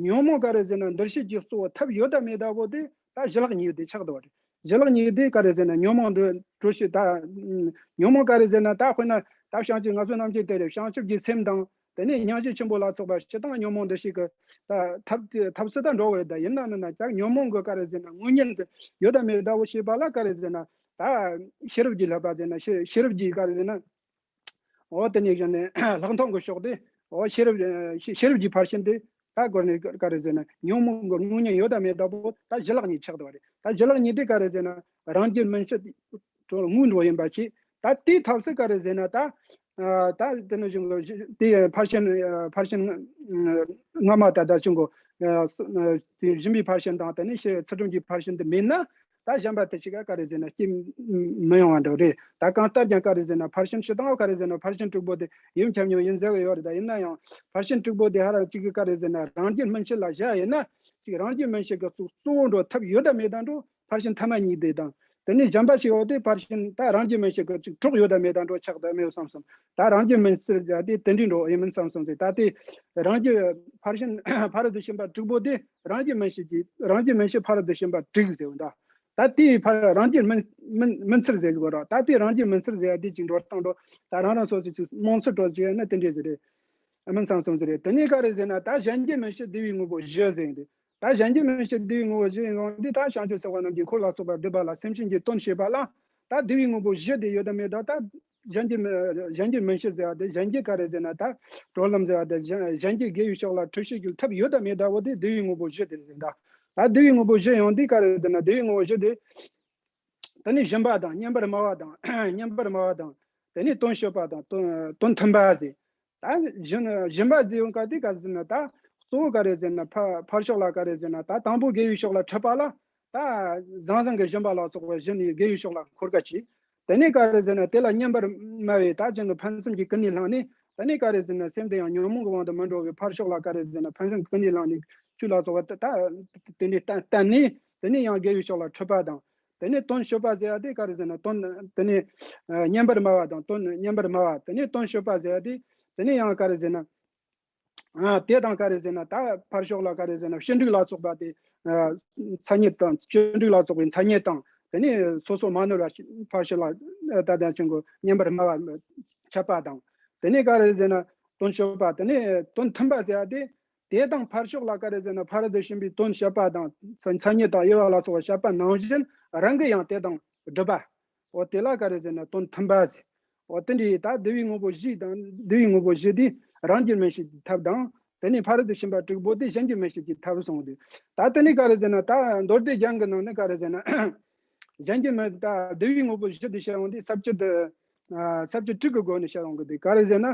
ཉོན་མོངས་ག་རེ་ཟེར་ན་འདུལ་བྱེད་ཀྱི་གཙོ་བོ་ཐབས་ཡོད་དང་མེད་དག་པོ་དེ་ད་གཞི་ལྷག་གཉིས་དེ་ཆགས་འདུག་པ་རེད། གཞི་ལྷག་གཉིས་དེ་ག་རེ་ཟེར་ན། ཉོན་མོངས་འདུལ་གྲོལ་བྱེད་ད། ཉོན་མོངས་ག་རེ་ཟེར་ན། ད་དཔེར་ན་ད་བྱང་ཆུབ། ང་ཚོ་ནམ་རྒྱུན་དེ་རེད། བྱང་ཆུབ་ཀྱི་སེམས་དང་། དེ་ནས་སྙིང་རྗེ་ཆེན་པོ་ལ་སོགས་པ་སྤྱིར་བཏང་ཉོན་མོངས་འདུལ་བྱེད་ཀྱི་ད་ཐབས་ཐབས་སུ་ད་འགྲོ་བ་རེད། ད་ཡིན་ན་མིན་ན་ད་ཉོན་མོངས་ཀྱི་ག་རེ་ཟེར་ན་དངོས་གཉེན་དེ་ཡོད་དང་མེད་དག་པོ་ཤེས་པ་ལ་ག་རེ་ཟེར་ན། ད་ཤེས་རབ་ཀྱི་བསླབ་པ་ཟེར་ན། ཤེས་ཤེས་རབ་ཀྱི་ག་རེ་ཟེར་ན། འོ་དེ་ནས་བཞག་ནས་ལྷག་མཐོང་གི་ཕྱོགས་དེ། འོ་ཤེས་རབ་ཤེས་ཤེས་རབ་ཀྱི་ཕར་ཕྱིན་དེ། ད་གོ་ནས་ག་རེ་ཟེར་ན། ཉོན་མོངས་ཀྱི་དངོས་གཉེན་ཡོད་དང་མེད་དག་པོ་ད་གཞི་ལྷག་གཉིས་ཆགས་འདུག་པ་རེད། ད་གཞི་ལྷག་གཉིས་དེ་ག་རེ་ཟེར་ན། རང་རྒྱུད་སྨིན་བྱེད་དངོས་འགྲོ་ཡིན་པ་ཅིག་ད་དེའི་ཐབས་སུ་ག་རེ་ཟེར་ན། ད་ད་དེ་ནས་བཞིན་གོ་དེ་ཕར་ཕྱིན་ཕར་ཕྱིན་སྔ་མ་ད་ད་བཞིན་གོ་དེ་སྦྱིན་པའི་ཕར་ཕྱིན་དང་། དེ་ནས་ཤེས་ཚུལ་ཁྲིམས་ཀྱི་ཕར་ཕྱིན་དེ་མེད་ན། ད་གཞན་པ་དེ་ཞིག་ག་ག་རེ་ཟེར་ན་སྐྱེ་མི་ཡོང་བ་འདྲ་རེད། ད་གང་ལྟར་ཀྱང་ག་རེ་ཟེར་ན། ཕར་ཕྱིན་སྤྱིར་བཏང་ག་རེ་ཟེར་ན། ཕར་ཕྱིན་དྲུག་པོ་དེ་ཡུན་ཁྱབ་མྱོང་ཡིན་ཟེར་གི་ཡོད་རེད། ད་ཡིན་ན་ཡང་ཕར་ཕྱིན་དྲུག་པོ་དེ་ཧ་ར་གཅིག་གི་ག་རེ་ཟེར་ན། རང་རྒྱུད་སྨིན་བྱེད་ལ་བཞག་ཡིན་ན། གཅིག་རང་རྒྱུད་སྨིན་བྱེད་ཀྱི་གཙོ་གཙོ་བོ་འགྲོ་ཐབས་ཡོད་དང་མེད་དང་འགྲོ་ཕར་ཕྱིན་ཐ་མ་གཉིས་དེ་དང་། དེ་ནས་གཞན་པ་ཞིག་འོ་དེ་ཕར་ཕྱིན་ད་རང་རྒྱུད་སྨིན་བྱེད་ཀྱི་གཅིག་གྲོགས་ཡོད་དང་མེད་དང་འགྲོ་ཆགས་དང་མེད་བསམ་སོང་། ད་རང་རྒྱུད་སྨིན་བྱེད་དེ་དེ་འདྲའི་འགྲོ་ཡིན་མིན་བསམ་སོང་ཟེར། ད་དེ་རང་རྒྱུད་ཕར་ཕྱིན་ཕ་རོལ་ཏུ་ཕྱིན་པ་དྲུག་པོ་དེ་རང་རྒྱུད་སྨིན་བྱེད་ཀྱི་རང་རྒྱུད་སྨིན་བྱེད་ཕ་རོལ་ཏུ་ཕྱིན་པ་དྲུག་ཟེར་བ་འདྲ། ད་དེའི་ཕར་རང་རྒྱུད་སྨིན་སྨིན་སྨིན་ཚུལ་ཟེར་དགོས་ར། ད་དེ་རང་རྒྱུད་སྨིན་ཚུལ་ཟེར་ཡ་དེ་ཅིག་འགྲོ་སྟངས་འགྲོ། ད་རང་རང་སོ་སོ་ཅིག་རྨོངས་ཚུལ་འགྲོ་ཅིག་ཡོད་ན་དེ་འདྲས་ཟེར་རེད། སྨིན་ཚང་སོང་ཟེར་རེད། དེ་ནས་ག་རེ་ཟེར་ན། ད་གཞན་རྒྱུད་སྨིན་བྱེད་འདུལ་བའི་དངོས་པོ་བཞི་ཟེར་ཡིན་ཏེ། ད་གཞན་རྒྱུད་སྨིན་བྱེད་འདུལ་བའི་དངོས་པོ་བཞི་ཡིན་རུང་འདི་ད་བྱང་ཆུབ་སེམས་དཔའ་རྣམས་ཀྱིས་འཁོར་ལ་སོགས་པ་སྒྲུབ་པ་ལ་སེམས་ཅན་གྱི་དོན་བྱེད་པ་ལ། ད་འདུལ་བའི་དངོས་པོ་བཞི་དེ་ཡོད་དམ་མེད་དམ། ད་གཞན་རྒྱུད་སྨིན་གཞན་རྒྱུད་སྨིན་བྱེད་ཟེར་བ་དེ། གཞན་རྒྱུད་ག་རེ་ཟེར་ན། ད་གྲོལ་ལམ་ཟེར་བ་དེ། གཞན་གཞན་རྒྱུད་དགེ་བའི་ཕྱོགས་ལ་འགྲོ་བྱེད་ཀྱི་ཐབས་ཡོད་དམ་མེད་དམ་བོ་དེ་འདུལ་བའི་དངོས་པོ་བཞི་དེ་ཟེར། ད་ ད་བསྡུ་བའི་དངོས་པོ་བཞི་ཡོང་དུས་ག་རེ་ཟེར་ན། བསྡུ་བའི་དངོས་པོ་བཞི་དེ། དེ་ནས་སྦྱིན་པ་དང་བསྙེན་པར་སྨྲ་བ་དང་། བསྙེན་པར་སྨྲ་བ་དང་། དེ་ནས་དོན་སྤྱོད་པ་དང་། དོན་དོན་མཐུན་པ་ཟེར། ད་སྦྱིན་སྦྱིན་པ་ཟེར་ཡོང་ག་དེ་ག་ཟེར་ན། ད་གཙོ་བོ་ག་རེ་ཟེར་ན། ཕ་ཕར་ཕྱོགས་ལ་ག་རེ་ཟེར་ན། ད་དང་པོ་དགེ་བའི་ཕྱོགས་ལ་ཁྲིད་པ་ལ། ད་ཟང་ཟིང་གི་སྦྱིན་པ་ལ་སོགས་པ་སྦྱིན་ནས་དགེ་བའི་ཕྱོགས་ལ་འཁོར་ག་བྱེད། དེ་ནས་ག་རེ་ཟེར་ན། དེ་ལ་བསྙེན་པར་སྨྲ་བས། ད་ཅིང་གི་ཕན་སེམས་ཀྱིས་ཀུན་ནས་བསླངས་ནས། དེ་ནས་ག་རེ་ཟེར་ན། སེམས་དེ་ཡང་ཉོན་མོངས་ཀྱི་དབང་དུ་མི་འགྲོ་བའི་ཕར་ཕྱོགས་ལ་ག་རེ་ཟེར་ན། ཕན་སེམས་ཀུན་ནས་བསླངས་ནས་ཆོས་ལ་སོགས་པ་ད་དེ་འདྲའི་བསྟན་བསྟན་ནས། དེ་ནས་ཡང་དགེ་བའི་ཕྱོགས་ལ་ཁྲིད་པ་དང་། དེ་ནས་དོན་སྤྱོད་པ་ཟེར་ཡ་དེ་ག་རེ་ཟེར་ན། དོན་དེ་ནས་ཨ་བསྙེན་པར་སྨྲ་བ་དང་། དོན་བསྙེན་པར་སྨྲ་བ། དེ་ནས་དོན་སྤྱོད་པ་ཟེར་ཡ་དེ། དེ་ནས་ཡང་ག་རེ་ཟེར་ན། ཨ་དེ་དང་ག་རེ་ཟེར་ན། ད་ཕར་ཕྱོགས་ལ་ག་རེ་ཟེར་ན། བཤད་སྒྲུབ་ལ་སོགས་པ་དེ། ཨ་མཚན་ཉིད་དང་། བཤད་སྒྲུབ་ལ་སོགས་པའི་མཚན་ཉིད་དང་། དེ་ནས་སོ་སོ་མ་ནོར་བ་ཕར་ཕྱིན་ལ་ད་ལྟ་ཅིང་གི་བསྙེན་པར་སྨྲ་བ་འཆད་པ་དང་། དེ་ནས་ག་རེ་ཟེར་ན། དོན་སྤྱོད་པ། དེ་ནས་དོན་མཐུན་པ་ཟེར་ཡ་དེ། དེ་དང་ཕར་ཕྱོགས་ལ་ག་རེ་ཟེར་ན། ཕ་རོལ་ཏུ་ཕྱིན་པའི་དོན་བཤད་པ་དང་། མཚན་ཉིད་དང་དབྱེ་བ་ལ་སོགས་པ་བཤད་པ་ནང་བཞིན་རང་གིས་ཡང་དེ་དང་སྒྲུབ་པ། འོ་དེ་ལ་ག་རེ་ཟེར་ན། དོན་མཐུན་པ་ཟེར། འོ་དེ་འདྲའི་ད་བསྡུ་བའི་དངོས་པོ་བཞི་དང་། བསྡུ་བའི་དངོས་པོ་བཞི་དེ་རང་རྒྱུད་སྨིན་བྱེད་ཀྱི་ཐབས་དང་། དེ་ནས་ཕ་རོལ་ཏུ་ཕྱིན་པ་དྲུག་པོ་དེ་གཞན་རྒྱུད་སྨིན་བྱེད་ཀྱི་ཐབས་གསུངས་ཏེ། ད་དེ་ནས་ག་རེ་ཟེར་ན། ད་མདོ་སྡེ་རྒྱན་གྱི་ནང་ནས་ག་རེ་ཟེར་ན། གཞན་རྒྱུད་སྨིན། ད་བསྡུ་བའི་དངོས་པོ་བཞི་དེ་བཤད་ཡོང་དུས་ས་བཅད་དེ། ཨ་ས་བཅད་དྲུག་གི་སྒོ་ནས་བཤད་ཡོང་གི་འདུག་ག་རེ་ཟེར་ན།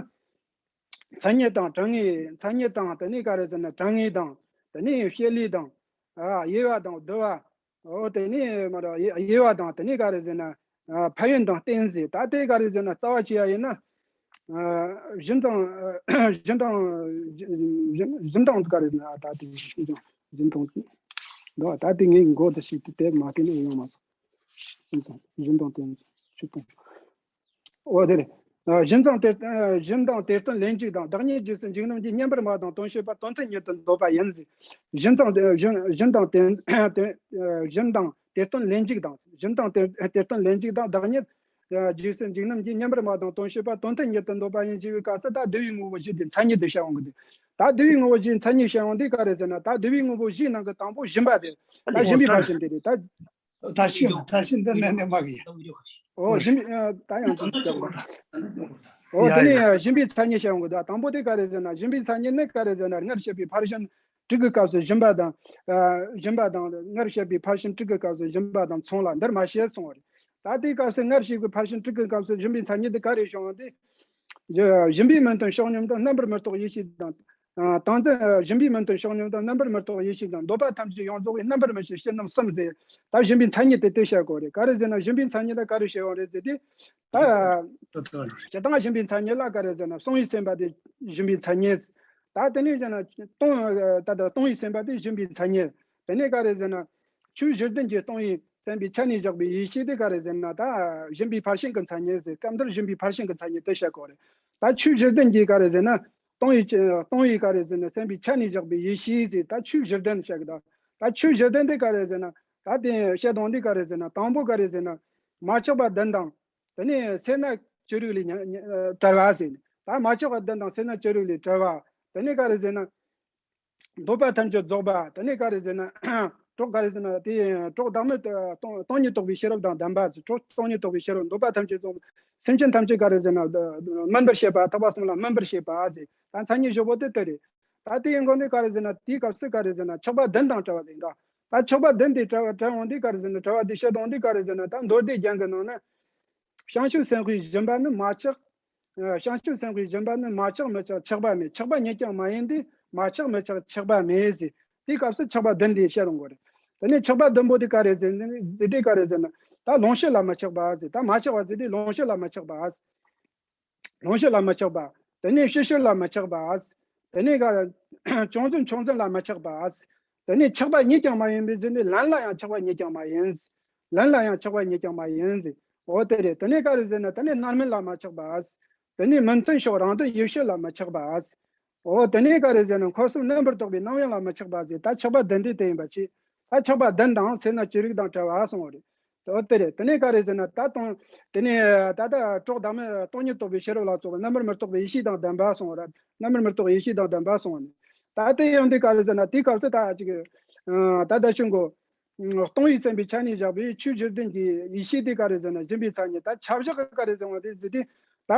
མཚན་ཉིད་དང་དྲང་ངེས། མཚན་ཉིད་དང་། དེ་ནས་ག་རེ་ཟེར་ན། དྲང་ངེས་དང་། དེ་ནས་བྱེད་ལས་དང་། ཨ་དབྱེ་བ་དང་བསྡུ་བ། འོ་དེ་ནས་མ་ར་དབྱེ་བ་དང་། དེ་ནས་ག་རེ་ཟེར་ན། ཨ་ཕན་ཡོན་དང་རྟེན་ཟེར། ད་དེ་ག་རེ་ཟེར་ན། རྩ་བ་ཆེ་ཡ་ཡིན་ན། ཨ་བཞིན་དང་། བཞིན་དང་། བཞིན་དང་ག་རེ་ཟེར་ན། ད་དེ་བཞིན་དང་། བཞིན་དང་། ད་དེ་ངའི་མགོ་དེ་ཞིག་དེ་མ་བལྟས་ན་ཡོང་མ་སོང་། བཞིན་དང་། བཞིན་དང་རྟེན་ཟེར། ཆུ་དང་། འོ་དེ་རེད། ཨ་བཞིན་དང་དེ། ཨ་བཞིན་དང་དེ་སྟོན་ལས་འཇུག་དང་། བདག་ཉིད་རྗེས་སུ་འཇུག་རྣམས་ཀྱིས། བསྙེན་པར་སྨྲ་བ་དང་དོན་སྤྱོད་པ། དོན་མཐུན་ཉིད་དུ་འདོད་པ་ཡིན་ཟེར། བཞིན་དང་། བཞིན་བཞིན་དང་དེ་དེ། ཨ་བཞིན་དང་དེ་སྟོན་ལས་འཇུག་དང་། བཞིན་དང་དེ་དེ་སྟོན་ལས་འཇུག་དང་། བདག་ཉིད་ཨ་རྗེས་སུ་འཇུག་རྣམས་ཀྱིས། བསྙེན་པར་སྨྲ་བ་དང་དོན་སྤྱོད་པ། དོན་མཐུན་ཉིད་དུ་འདོད་པ་ཡིན་ཞེས་པའི་སྐབས་སུ། ད་བསྡུ་བའི་དངོས་པོ་བཞི་དེ་མཚན་ཉིད་དུ་བཤད་ཡོང་གི་འདུག་ད་བསྡུ་བའི་དངོས་པོ་བཞིའི་མཚན་ཉིད་བཤད་ཡོང་དུས་ག་རེ་ཟེར་ན། ད་བསྡུ་བའི་དངོས་པོ་བཞིའི་ནང་གི་དང་པོ་སྦྱིན་པ་དེ། ད་སྦྱིན་པའི་ཕར་ཕྱིན་དེ་རེད། ད། ད་ཤི་ད་ཤི་འདི་ནས་ནས་མ་གི་ཡ། ཨོ་སྦྱིན་པའི། ཨ་ད་ཡང་ད་ཅིག་ཀྱང་། ཨོ་ཡ་དེ་ནས་ཡ། སྦྱིན་པའི་མཚན་ཉིད་བཤད་ཡོང་གི་འདུག་དང་པོ་དེ་ག་རེ་ཟེར་ན། སྦྱིན་པའི་མཚན་ཉིད་ནི་ག་རེ་ཟེར་ན། སྔར་བཤད་པའི་ཕར་ཕྱིན་དྲུག་གི་སྐབས་སུ་སྦྱིན་པ་དང་། ཨ་སྦྱིན་པ་དང་། སྔར་བཤད་པའི་ཕར་ཕྱིན་དྲུག་གི་སྐབས་སུ་སྦྱིན་པ་དང་མཚུངས་ལ། འདིར་མ་བཤད་གསུངས་པ་རེད། ད་དེའི་སྐབས་སུ་སྔར་བཤད་པའི་ཕར་ཕྱིན་དྲུག་གི་སྐབས་སུ་སྦྱིན་པའི་མཚན་ཉིད་དེ་ག་རེ་བྱུང་བ་དེ། སྦྱིན་པའི་མི་མཐུན་ཕྱོགས་སྙོམས་དང་། རྣམ་པར་མི་རྟོག་ཡེ་ཤེས་དང་། ཨ་དང་ཚན། ཨ་སྦྱིན་པའི་མི་མཐུན་ཕྱོགས་སྙོམས་དང་། རྣམ་པར་མི་རྟོག་ཡེ་ཤེས་དང་། འདོད་པ་ཐམས་ཅད་ཡོངས་རྫོགས་པའི། རྣམ་པར་མི་ཤེས་ཕྱིར་རྣམ་གསུམ་ཟེར། ད་སྦྱིན་པའི་མཚན་ཉིད་དེ་དེ་བཤད་དགོས་རེད། ག་རེ་ཟེར་ན། སྦྱིན་པའི་མཚན་ཉིད་ད་ག་རེ་བཤད་ཡོང་རེད་ཟེར་དུས། ད་སྤྱིར་བཏང་སྦྱིན་པའི་མཚན་ཉིད་ལ་ག་རེ་ཟེར་ན། བསྲུང་བའི་སེམས་པ་དེ་སྦྱིན་པའི་མཚན་ཉིད། ད་དེ་ནས་ཟེར་ན་གཏོང་། ད་ལྟ་གཏོང་བའི་སེམས་པ་དེ་སྦྱིན་པའི་མཚན་ཉིད། དེ་ནས་ག་རེ་ཟེར་ན། ཆོས་བཞི་ལྡན་གྱི་སྟོང་ཉིད་སེམས་པའི་ཆ་ནས་བཞག་པའི་ཡེ་ཤེས་དེ་ག་རེ་ཟེར་ན། ད་སྦྱིན་པའི་ཕར་ཕྱིན་གྱི་མཚན་ཉིད་ཟེར། སྐབས་འདིར་སྦྱིན་པའི་ཕར་ཕྱིན་གྱི་མཚན་ཉིད་དེ་བཤད་དགོས་རེད། ད་ཆོས་བཞི་ལྡན་གྱི་ག་རེ་ཟེར་ན། སྟོང་ཉིད་ཀྱི། སྟོང་ཉིད་ག་རེ་ཟེར་ན། སེམས་པའི་ཆ་ནས་བཞག་པའི་ཡེ་ཤེས་ཟེར། ད་ཆོས་བཞི་ལྡན་བཤད་གི། ད་ད་ཆོས་བཞི་ལྡན་དེ་ག་རེ་ཟེར་ན། ད་དེ་བཤད་དོན་དེ་ག་རེ་ཟེར་ན། དང་པོ་ག་རེ་ཟེར་ན། མ་ཆགས་པ་བདུན་དང་། དེ་ནས་སེར་སྣ་བཅུ་དྲུག་ལས་ཉ་ཉ་བྲལ་བ་ཟེར། ད་མ་ཆགས་པ་བདུན་དང་སེར་སྣ་བཅུ་དྲུག་ལས་བྲལ་བ། དེ་ནས་ག་རེ་ཟེར་ན། འདོད་པ་ཐམས་ཅད་རྫོགས་པ། དེ་ནས་ག་རེ་ཟེར་ན། གྲོགས་ག་རེ་ཟེར་ན། དེ་གྲོགས་བདག་མེད་སྟོང་སྟོང་ཉིད་རྟོགས་པའི་ཤེས་རབ་དང་ལྡན་པ། གྲོགས་སྟོང་ཉིད་རྟོགས་པའི་ཤེས་རབ། འདོད་པ་ཐམས་ཅད་རྫོགས་པ། སེམས་ཅན་ཐམས་ཅད་ག་རེ་ཟེར་ན། སྨིན་པར་བྱེད་པ། ཐེག་པ་གསུམ་ལ་སྨིན་པར་བྱེད་པ་ཟེར། ད་མཚན་ཉིད་བཞི་པོ་དེ་དེ་རེད། ད་དེ་ཡིན་དགོས་ནི་ག་རེ་ཟེར་ན། དེའི་སྐབས་སུ་ག་རེ་ཟེར་ན། ཆགས་པ་བདུན་དང་བྲལ་བ་ཟེར་འདུག་ད་ཆགས་པ་བདུན་དེ་བྲལ་བ། བྲལ་འོང་དུས་ག་རེ་ཟེར་ན། བྲལ་བ་དེ་བཤད་དོན་དེ་ག་རེ་ཟེར་ན། ད་མདོ་སྡེ་རྒྱན་གྱི་ནང་ན། བྱང་ཆུབ་སེམས་དཔའི་སྦྱིན་པ་ནི་མ་ཆགས། ཨ་བྱང་ཆུབ་སེམས་དཔའི་སྦྱིན་པ་ནི། མ་ཆགས་མི་ཆགས་ཆགས་པ་མེད། ཆགས་པ་ཉིད་ཀྱང་མ་ཡིན་ཏེ། མ་ཆགས་མི་ཆགས་ཆགས་པ་མེད་ཟེར། དེའི་སྐབས་སུ་ཆགས་པ་བདུན་དེ་བཤད་ཡོང་གི་རེད། དེ་ནས་ཆགས་པ་བདུན་པོ་དེ་ག་རེ་ཟེར་ན། དེ་དེ་ག་རེ་ཟེར་ན། ད་ལོངས་སྤྱོད་ལ་མི་ཆགས་པ་ཟེར། ད་མ་ཆགས་པ་ཟེར་དུས་ལོངས་སྤྱོད་ལ་མི་ཆགས་པ། ལོངས་སྤྱོད་ལ་མི་ཆགས་པ། དེ་ནས་ཕྱི་བཤོལ་ལ་མི་ཆགས་པ། དེ་ནས་ག་བྱུང་ཚུལ་མཆོག་འཛིན་ལ་མི་ཆགས་པ། དེ་ནས་ཆགས་པ་ཉིད་ཀྱང་མ་ཡིན་པའི་ཟེར་ནས། ལན་ལ་ཡང་ཆགས་པ་ཉིད་ཀྱང་མ་ཡིན། ལན་ལ་ཡང་ཆགས་པ་ཉིད་ཀྱང་མ་ཡིན་ཟེར། འོ་དེ་རེད། དེ་ནས་ག་རེ་ཟེར་ན། དེ་ནས་རྣམ་སྨིན་ལ་མི་ཆགས་པ། དེ་ནས་མི་མཐུན་ཕྱོགས་རང་དོན་ཡིད་བྱེད་ལ་མི་ཆགས་པ། འོ་དེ་ནས་ག་རེ་ཟེར་ན། འཁོར་གསུམ་རྣམ་པར་རྟོག་པའི་རྣམ་གཡེང་ལ་མི་ཆགས་པ་ཟེར། ད་ཆགས་པ་བདུན་དེ་དེ་ཡིན་པ་ཆེ། ད་ཆགས་པ་བདུན་དང་སེར་སྣ་བཅུ་དྲུག་དང་བྲལ་བ་གསུངས་པ་རེད། འོ་དེ་རེད། དེ་ནས་ག་རེ་ཟེར་ན། ད་དང་། དེ་ནས་ད་ལྟ་གྲོགས་བདག་མེད་སྟོང་ཉིད་རྟོགས་པའི་ཤེས་རབ་ལ་སོགས་པ། རྣམ་པར་མི་རྟོག་པའི་ཡེ་ཤེས་དང་ལྡན་པ་གསུངས་པ་རེད། རྣམ་པར་མི་རྟོག་པའི་ཡེ་ཤེས་དང་ལྡན་པ་གསུངས་པ་ནི། ད་དེ་ཡང་དེ་ག་རེ་ཟེར་ན། དེའི་སྐབས་སུ་ད་ཅིག་ཨ་ད་ལྟ་ཆུང་གོ་སྟོང་ཉིད་སེམས་དཔའི་ཆ་ནས་བཞག་པའི་ཆོས་བཞི་ལྡན་གྱི་ཡེ་ཤེས་དེ་ག་རེ་ཟེར་ན། སྦྱིན་པའི་མཚན་ཉིད། ད་ཆ་བཞག་གི་ག་རེ་ཟེར་བ་དེ་ཟེར་དུས། ད་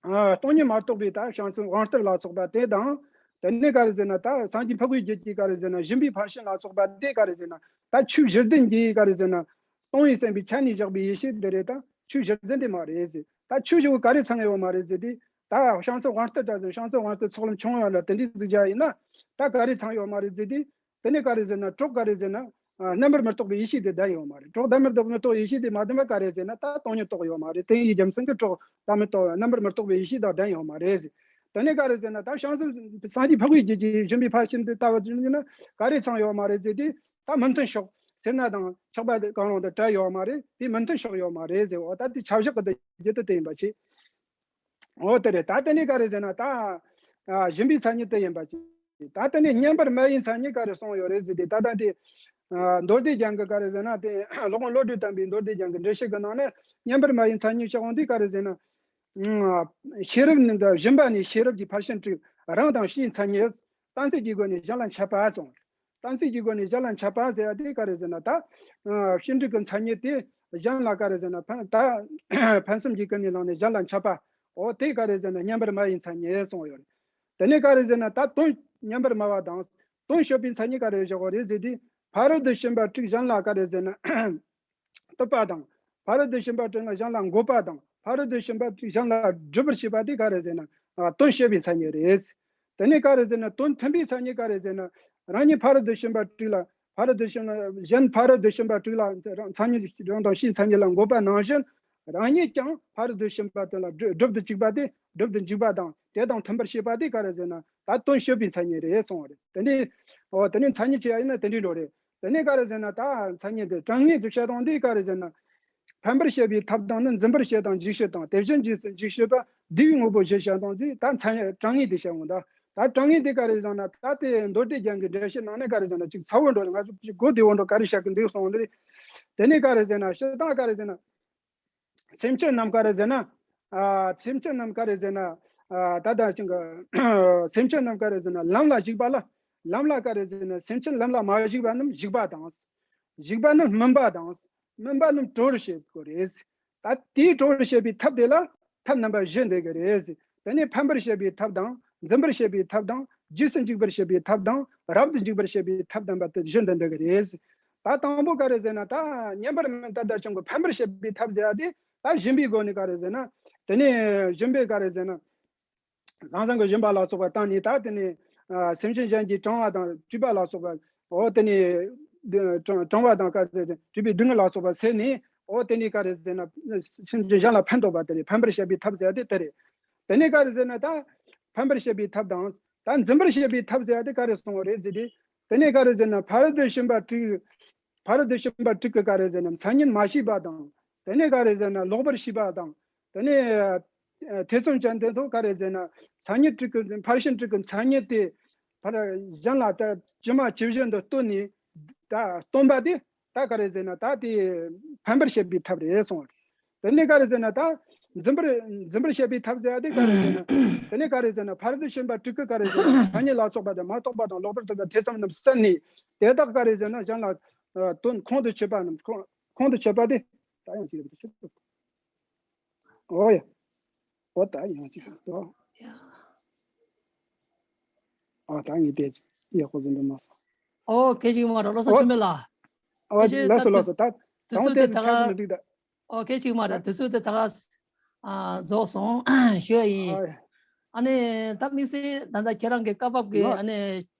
ཨ་སྟོང་ཉིད་མ་རྟོགས་པའི་ད་བྱང་སེམས་དབང་རྟུལ་ལ་སོགས་པ་དེ་དང་། དེ་ནས་ག་རེ་ཟེར་ན། ད་སངས་རྒྱས་འཕགས་པའི་རྒྱུད་ཀྱི་ག་རེ་ཟེར་ན། སྦྱིན་པའི་ཕར་ཕྱིན་ལ་སོགས་པ་དེ་ག་རེ་ཟེར་ན། ད་ཆོས་བཞི་ལྡན་གྱི་ག་རེ་ཟེར་ན། སྟོང་ཉིད་སེམས་དཔའི་ཆ་ནས་བཞག་པའི་ཡེ་ཤེས་དེ་རེད། ད་ཆོས་བཞི་ལྡན་དེ་མ་རེད་ཟེར། ད་ཆོས་བཞི་བོ་ག་རེ་ཚང་ཡོད་མ་རེད་ཟེར་དུས། ད་བྱང་སེམས་དབང་རྟུལ་འདྲ་ཟེར། བྱང་སེམས་དབང་རྟུལ་ཚོགས་ལམ་ཆུང་བ་ལ་དེ་འདྲའི་ཟིག་བྱ་ཡིན་ན། ད་ག་རེ་ཚང་ཡོད་མ་རེད་ཟེར་དུས། དེ་ནས་ག་རེ་ཟེར་ན། གྲོགས་ག་རེ་ཟེར་ན། ཨ། རྣམ་པར་མི་རྟོག་པའི་ཡེ་ཤེས་དེ་ལྡན་ཡོད་མ་རེད། གྲོགས་རྣམ་པར་མི་རྟོག་ཡེ་ཤེས་དེ་མ་ལྡན་པ་ག་རེ་ཟེར་ན། ད་སྟོང་ཉིད་རྟོགས་ཡོད་མ་རེད། དེ་ཡི་རྒྱུ་མཚན་གྱིས་གྲོགས་རྣམ་པར་མི་རྟོག་རྣམ་པར་མི་རྟོག་པའི་ཡེ་ཤེས་དང་ལྡན་ཡོད་མ་རེད་ཟེར། དེ་ནས་ག་རེ་ཟེར་ན། ད་བྱང་སེམས་སངས་རྒྱས་འཕགས་པའི་རྒྱུད་ཀྱི་སྦྱིན་པའི་ཕར་ཕྱིན་དེ་ལྟ་བུ་ཡིན་ན་ག་རེ་ཚང་ཡོད་མ་རེད་ཟེར་དུས། ད་མི་མཐུན་ཕྱོགས་སེར་སྣ་དང་ཆགས་པ་དེ་གང་རུང་དང་བྲལ་ཡོད་མ་རེད། དེ་མི་མཐུན་ཕྱོགས་ཡོད་མ་རེད་ཟེར། འོ། ད་དེ་ཆ་བཞག་གི་དེ་རྒྱུ་དེ་དེ་ཡིན་པ་ཆེ། འོ། དེ་རེད། ད་དེ་ནས་ག་རེ་ཟེར་ན། ད་ཨ་སྦྱིན་པའི་མཚན་ཉིད་དེ་ཡིན་པ་ཅིག། ད་དེ་ནས་བསྙེན་པར་སྨྲ་བའི་མཚན་ཉིད་ག་རེ་གསུངས་ཡོད་རེད་ཟེར་དུས། ད་ལྟ་དེ་ཨ་མདོ་སྡེ་རྒྱན་གྱི་ག་རེ་ཟེར་ན། དེ་སློབ་དཔོན་བློ་གྲོས་བརྟན་པའི་མདོ་སྡེ་རྒྱན་གྱི་འགྲེལ་བཤད་ཀྱི་ནང་ནས། བསྙེན་པར་སྨྲ་བའི་མཚན་ཉིད་བཤད་དབང་དེ་ག་རེ་ཟེར་ན། ཨ་ཤེས་རབ་ནི་འདི་སྦྱིན་པ་ནི་ཤེས་རབ་ཀྱི་ཕར་ཕྱིན་དྲུག། རང་དང་ཕྱིའི་མཚན་ཉིད། གཏན་ཚིགས་ཀྱི་སྒོ་ནས་གཞན་ལ་འཆད་པ་གསུངས། གཏན་ཚིགས་ཀྱི་སྒོ་ནས་གཞན་ལ་འཆད་པ་ཟེར་ཡ་དེ་ག་རེ་ཟེར་ན། ད་ཨ་ཕྱིན་དྲུག་གི་མཚན་ཉིད་དེ་གཞན་ལ་ག་རེ་ཟེར་ན། ཕན། ད་ཕན་སེམས་ཀྱི་ཀུན་ནས་བསླངས་ནས་གཞན་ལ་འཆད་པ། འོ། དེ་ག་རེ་ཟེར་ན། བསྙེན་པར་སྨྲ་བའི་མཚན་ཉིད་གསུངས་ཡོད་རེད། དེ་ནས་ག་རེ་ཟེར་ན། ད་དོན་བསྙེན་པར་སྨྲ་བ་དང་དོན་སྤྱོད་པའི་མཚན་ཉིད་ག་རེ་བཞག་པ་རེད་ཟེར་དུས། ཕ་རོལ་ཏུ་ཕྱིན་པ་དྲུག་གཞན་ལ་ག་རེ་ཟེར་ན། བསྟོད་པ་དང་། ཕ་རོལ་ཏུ་ཕྱིན་པ་དྲུག་ལ་གཞན་ལ་འགོད་པ་དང་། ཕ་རོལ་ཏུ་ཕྱིན་པ་དྲུག་གཞན་ལ་སྒྲུབ་པར་བྱེད་པ་དེ་ག་རེ་ཟེར་ན། ཨ་དོན་སྤྱོད་པའི་མཚན་ཉིད་རེད། དེ་ནས་ག་རེ་ཟེར་ན། དོན་མཐུན་པའི་མཚན་ཉིད་ག་རེ་ཟེར་ན། རང་ཉིད་ཕ་རོལ་ཏུ་ཕྱིན་པ་དྲུག་ལ། ཕ་རོལ་ཏུ་ཕྱིན་པ། གཞན་ཕ་རོལ་ཏུ་ཕྱིན་པ་དྲུག་ལ་རང་མཚན་ཉིད། རང་དང་ཕྱིའི་མཚན་ཉིད་ལ་འགོད་པ་ནང་བཞིན། རང་ཉིད་ཀྱང་ཕ་རོལ་ཏུ་ཕྱིན་པ་དེ་ལ་སྒྲུབ་སྒྲུབ་ཏུ་བཅུག་པ་དེ། སྒྲུབ་ཏུ་འཇུག་པ་དང་དེ་དང་མཐུན་པར་བྱེད་པ་དེ་ག་རེ་ཟེར་ན། ད་དོན་སྤྱོད་པའི་མཚན་ཉིད་རེད་གསུངས་པ་རེད། དེ་འདྲའི། འོ། དེ་ནས་མཚན་ཉིད་ཅི་ཡ་ཡིན་ན་དེ་འདྲའི་འགྲོ་རེད། དེ་ནས་ག་རེ་ཟེར་ན། ད་མཚན་ཉིད་དེ་གྲངས་ངེས་དེ་བཤད་སྟངས་དེ་ག་རེ་ཟེར་ན། ཕན་པར་བྱེད་པའི་ཐབས་དང་ནི། འཛིན་པར་བྱེད་དང་འཇུག་བྱེད་དང་། དེ་བཞིན་རྗེས་སུ་འཇུག་བྱེད་པ། བསྡུས་པའི་དངོས་པོ་བཞི་བཤད་སྟངས་དེ། ད་མཚན་གྲངས་ངེས་དེ་བཤད་འོང་། ད་ད་གྲངས་ངེས་དེ་ག་རེ་ཟེར་ན། ད་དེ་མདོ་སྡེ་རྒྱན་གྱི་འགྲེལ་བཤད་ནང་ནས་ག་རེ་ཟེར་ན། ཅིག་ཚ་བོ་འགྲོ་རེད། ང་ཚོ་ཅིག་གོ་བདེ་བོ་འགྲོ་ག་རེ་བཤད་གི་འདུག་གསུངས་འདི། དེ་ནས་ག་རེ་ཟེར་ན། སྤྱིར་བཏང་ག་རེ་ཟེར་ན། སེམས་ཅན་རྣམས་ག་རེ་ཟེར་ན། ཨ་སེམས་ཅན་རྣམས་ག་རེ་ཟེར་ན། ཨ་ད་ལྟ་ཅིག་གི་སེམས་ཅན་རྣམས་ག་རེ་ཟེར་ན། ལམ་ལ་ཞུགས་པ་ལ། ལམ་ལ་ག་རེ་ཟེར་ན། སེམས་ཅན་ལམ་ལ་མ་ཞུགས་པ་རྣམས་ཞུགས་པ་དང་། ཞུགས་པ་རྣམས་སྨིན་པ་དང་། སྨིན་པ་རྣམས་གྲོལ་བར་བྱེད་དགོས་རེད། ད་དེའི་གྲོལ་བར་བྱེད་པའི་ཐབས་དེ་ལ་ཐབས་རྣམ་པ་བཞི་འདོད་ཀྱི་རེད། དེ་ནས་ཕན་པར་བྱེད་པའི་ཐབས་དང་། འཛིན་པར་བྱེད་པའི་ཐབས་དང་། རྗེས་སུ་འཇུག་པར་བྱེད་པའི་ཐབས་དང་། རབ་ཏུ་འཇུག་པར་བྱེད་པའི་ཐབས་དམ་པ་དེ་བཞི་འདི་འདོད་ཀྱི་རེད། ད་དང་པོ་ག་རེ་ཟེར་ན། ད་བསྙེན་པར་སྨོན་ལྟར་དང་བྱུང་གི་ཕན་པར་བྱེད་པའི་ཐབས་ཟེར་ཡ་དེ། ད་སྦྱིན་པའི་སྒོ་ནས་ག་རེ་ཟེར་ན། དེ་ནས་སྦྱིན་པའི་ག་རེ་ཟེར་ན། ཟང་ཟིང་གི་སྦྱིན་པ་ལ་སོགས་པ་བཏང་ནས། ད་དེ་ནས་ཨ་སེམས་ཅན་གཞན་གྱི་དྲང་བ་དང་སྤྲུལ་པ་ལ་སོགས་པ། འོ། དེ་ནས་དྲང་དྲང་བ་དང་ག་རེ་ཟེར། སྤྲུལ་པའི་སྡུག་བསྔལ་ལ་སོགས་པ་སེལ་ནས། འོ། དེ་ནས་ག་རེ་ཟེར་ན། སེམས་ཅན་གཞན་ལ་ཕན་འདོགས་པ། དེ་ནས་ཕན་པར་བྱེད་པའི་ཐབས་ཟེར་ཡ་དེ་དེ་རེད། དེ་ནས་ག་རེ་ཟེར་ན། ད་ཕན་པར་བྱེད་པའི་ཐབས་དང་། ད་འཛིན་པར་བྱེད་པའི་ཐབས་ཟེར་ཡ་དེ་ག་རེ་གསུངས་པ་རེད་ཟེར་དུས། དེ་ནས་ག་རེ་ཟེར་ན། ཕ་རོལ་ཏུ་ཕྱིན་པ་དྲུག་ཕ་རོལ་ཏུ་ཕྱིན་པ་དྲུག་གི་ག་རེ་ཟེར་ན། མཚན་ཉིད་མ་ཤེས་པ་དང་། དེ་ནས་ག་རེ་ཟེར་ན། ལོག་པར་ཤེས་པ་དང་། དེ་ནས་ཨ་ཐེ་ཚོམ་ཅན་དེ་ཚོ་ག་རེ་ཟེར་ན། མཚན་ཉིད་དྲུག་གི། ཕར་ཕྱིན་དྲུག་གི་མཚན་ཉིད་དེ་ཕར་གཞན་ལ་ད་ཇི་མ་ཇི་བཞིན་དུ་སྟོན་ནས། ད་སྟོན་པ་དེ་ད་ག་རེ་ཟེར་ན། ད་དེ་ཕན་པར་བྱེད་པའི་ཐབས་རེད་གསུངས། དེ་ནས་ག་རེ་ཟེར་ན། ད་འཛིན་པར་འཛིན་པར་བྱེད་པའི་ཐབས་ཟེར་ཡ་དེ་ག་རེ་ཟེར་ན། དེ་ནས་ག་རེ་ཟེར་ན། ཕ་རོལ་ཏུ་ཕྱིན་པ་དྲུག་གི་ག་རེ་ཟེར་ན། མཚན་ཉིད་ལ་སོགས་པ་དང་། མ་རྟོགས་པ་དང་། ལོག་པར་རྟོག་པའི་ཐེ་ཚོམ་རྣམས་བསལ་ནས། དེ་དག་ག་རེ་ཟེར་ན། གཞན་ལ་ཨ་སྟོན། ཁོང་དུ་ཆུད་པ་རྣམས། ཁོང་ཁོང་དུ་ཆུད་པ་དེ། ད་ཡང་ཅིག་རེད། ཨོ་ཡ། ཨོ། ད་ཡང་ཅིག་རེད་དོ། ཨོ། ད་ངས་དེ་ཡག་པོ་ཟིན་འདུག་མ་སོང་། ཨོ། སྐད་ཅིག་མ་རེད། བློ་བཟང་ཆོས་འཕེལ་ལགས། ཨོ། ལགས་སོ། ལགས་སོ། ད་དུས་ཚོད་དེ་ད་ག་ཨོ། སྐད་ཅིག་མ་རེད། དུས་ཚོད་དེ་ད་ག་ཨ་རྫོགས་སོང་། ཞུ་ཡ་ཡིན། ཨ་ནི་ད་དམིགས་བསལ་ད་ལྟ་ཁྱེད་རང་གི་བཀའ་བབས་ཀྱི། ཨ་ནི་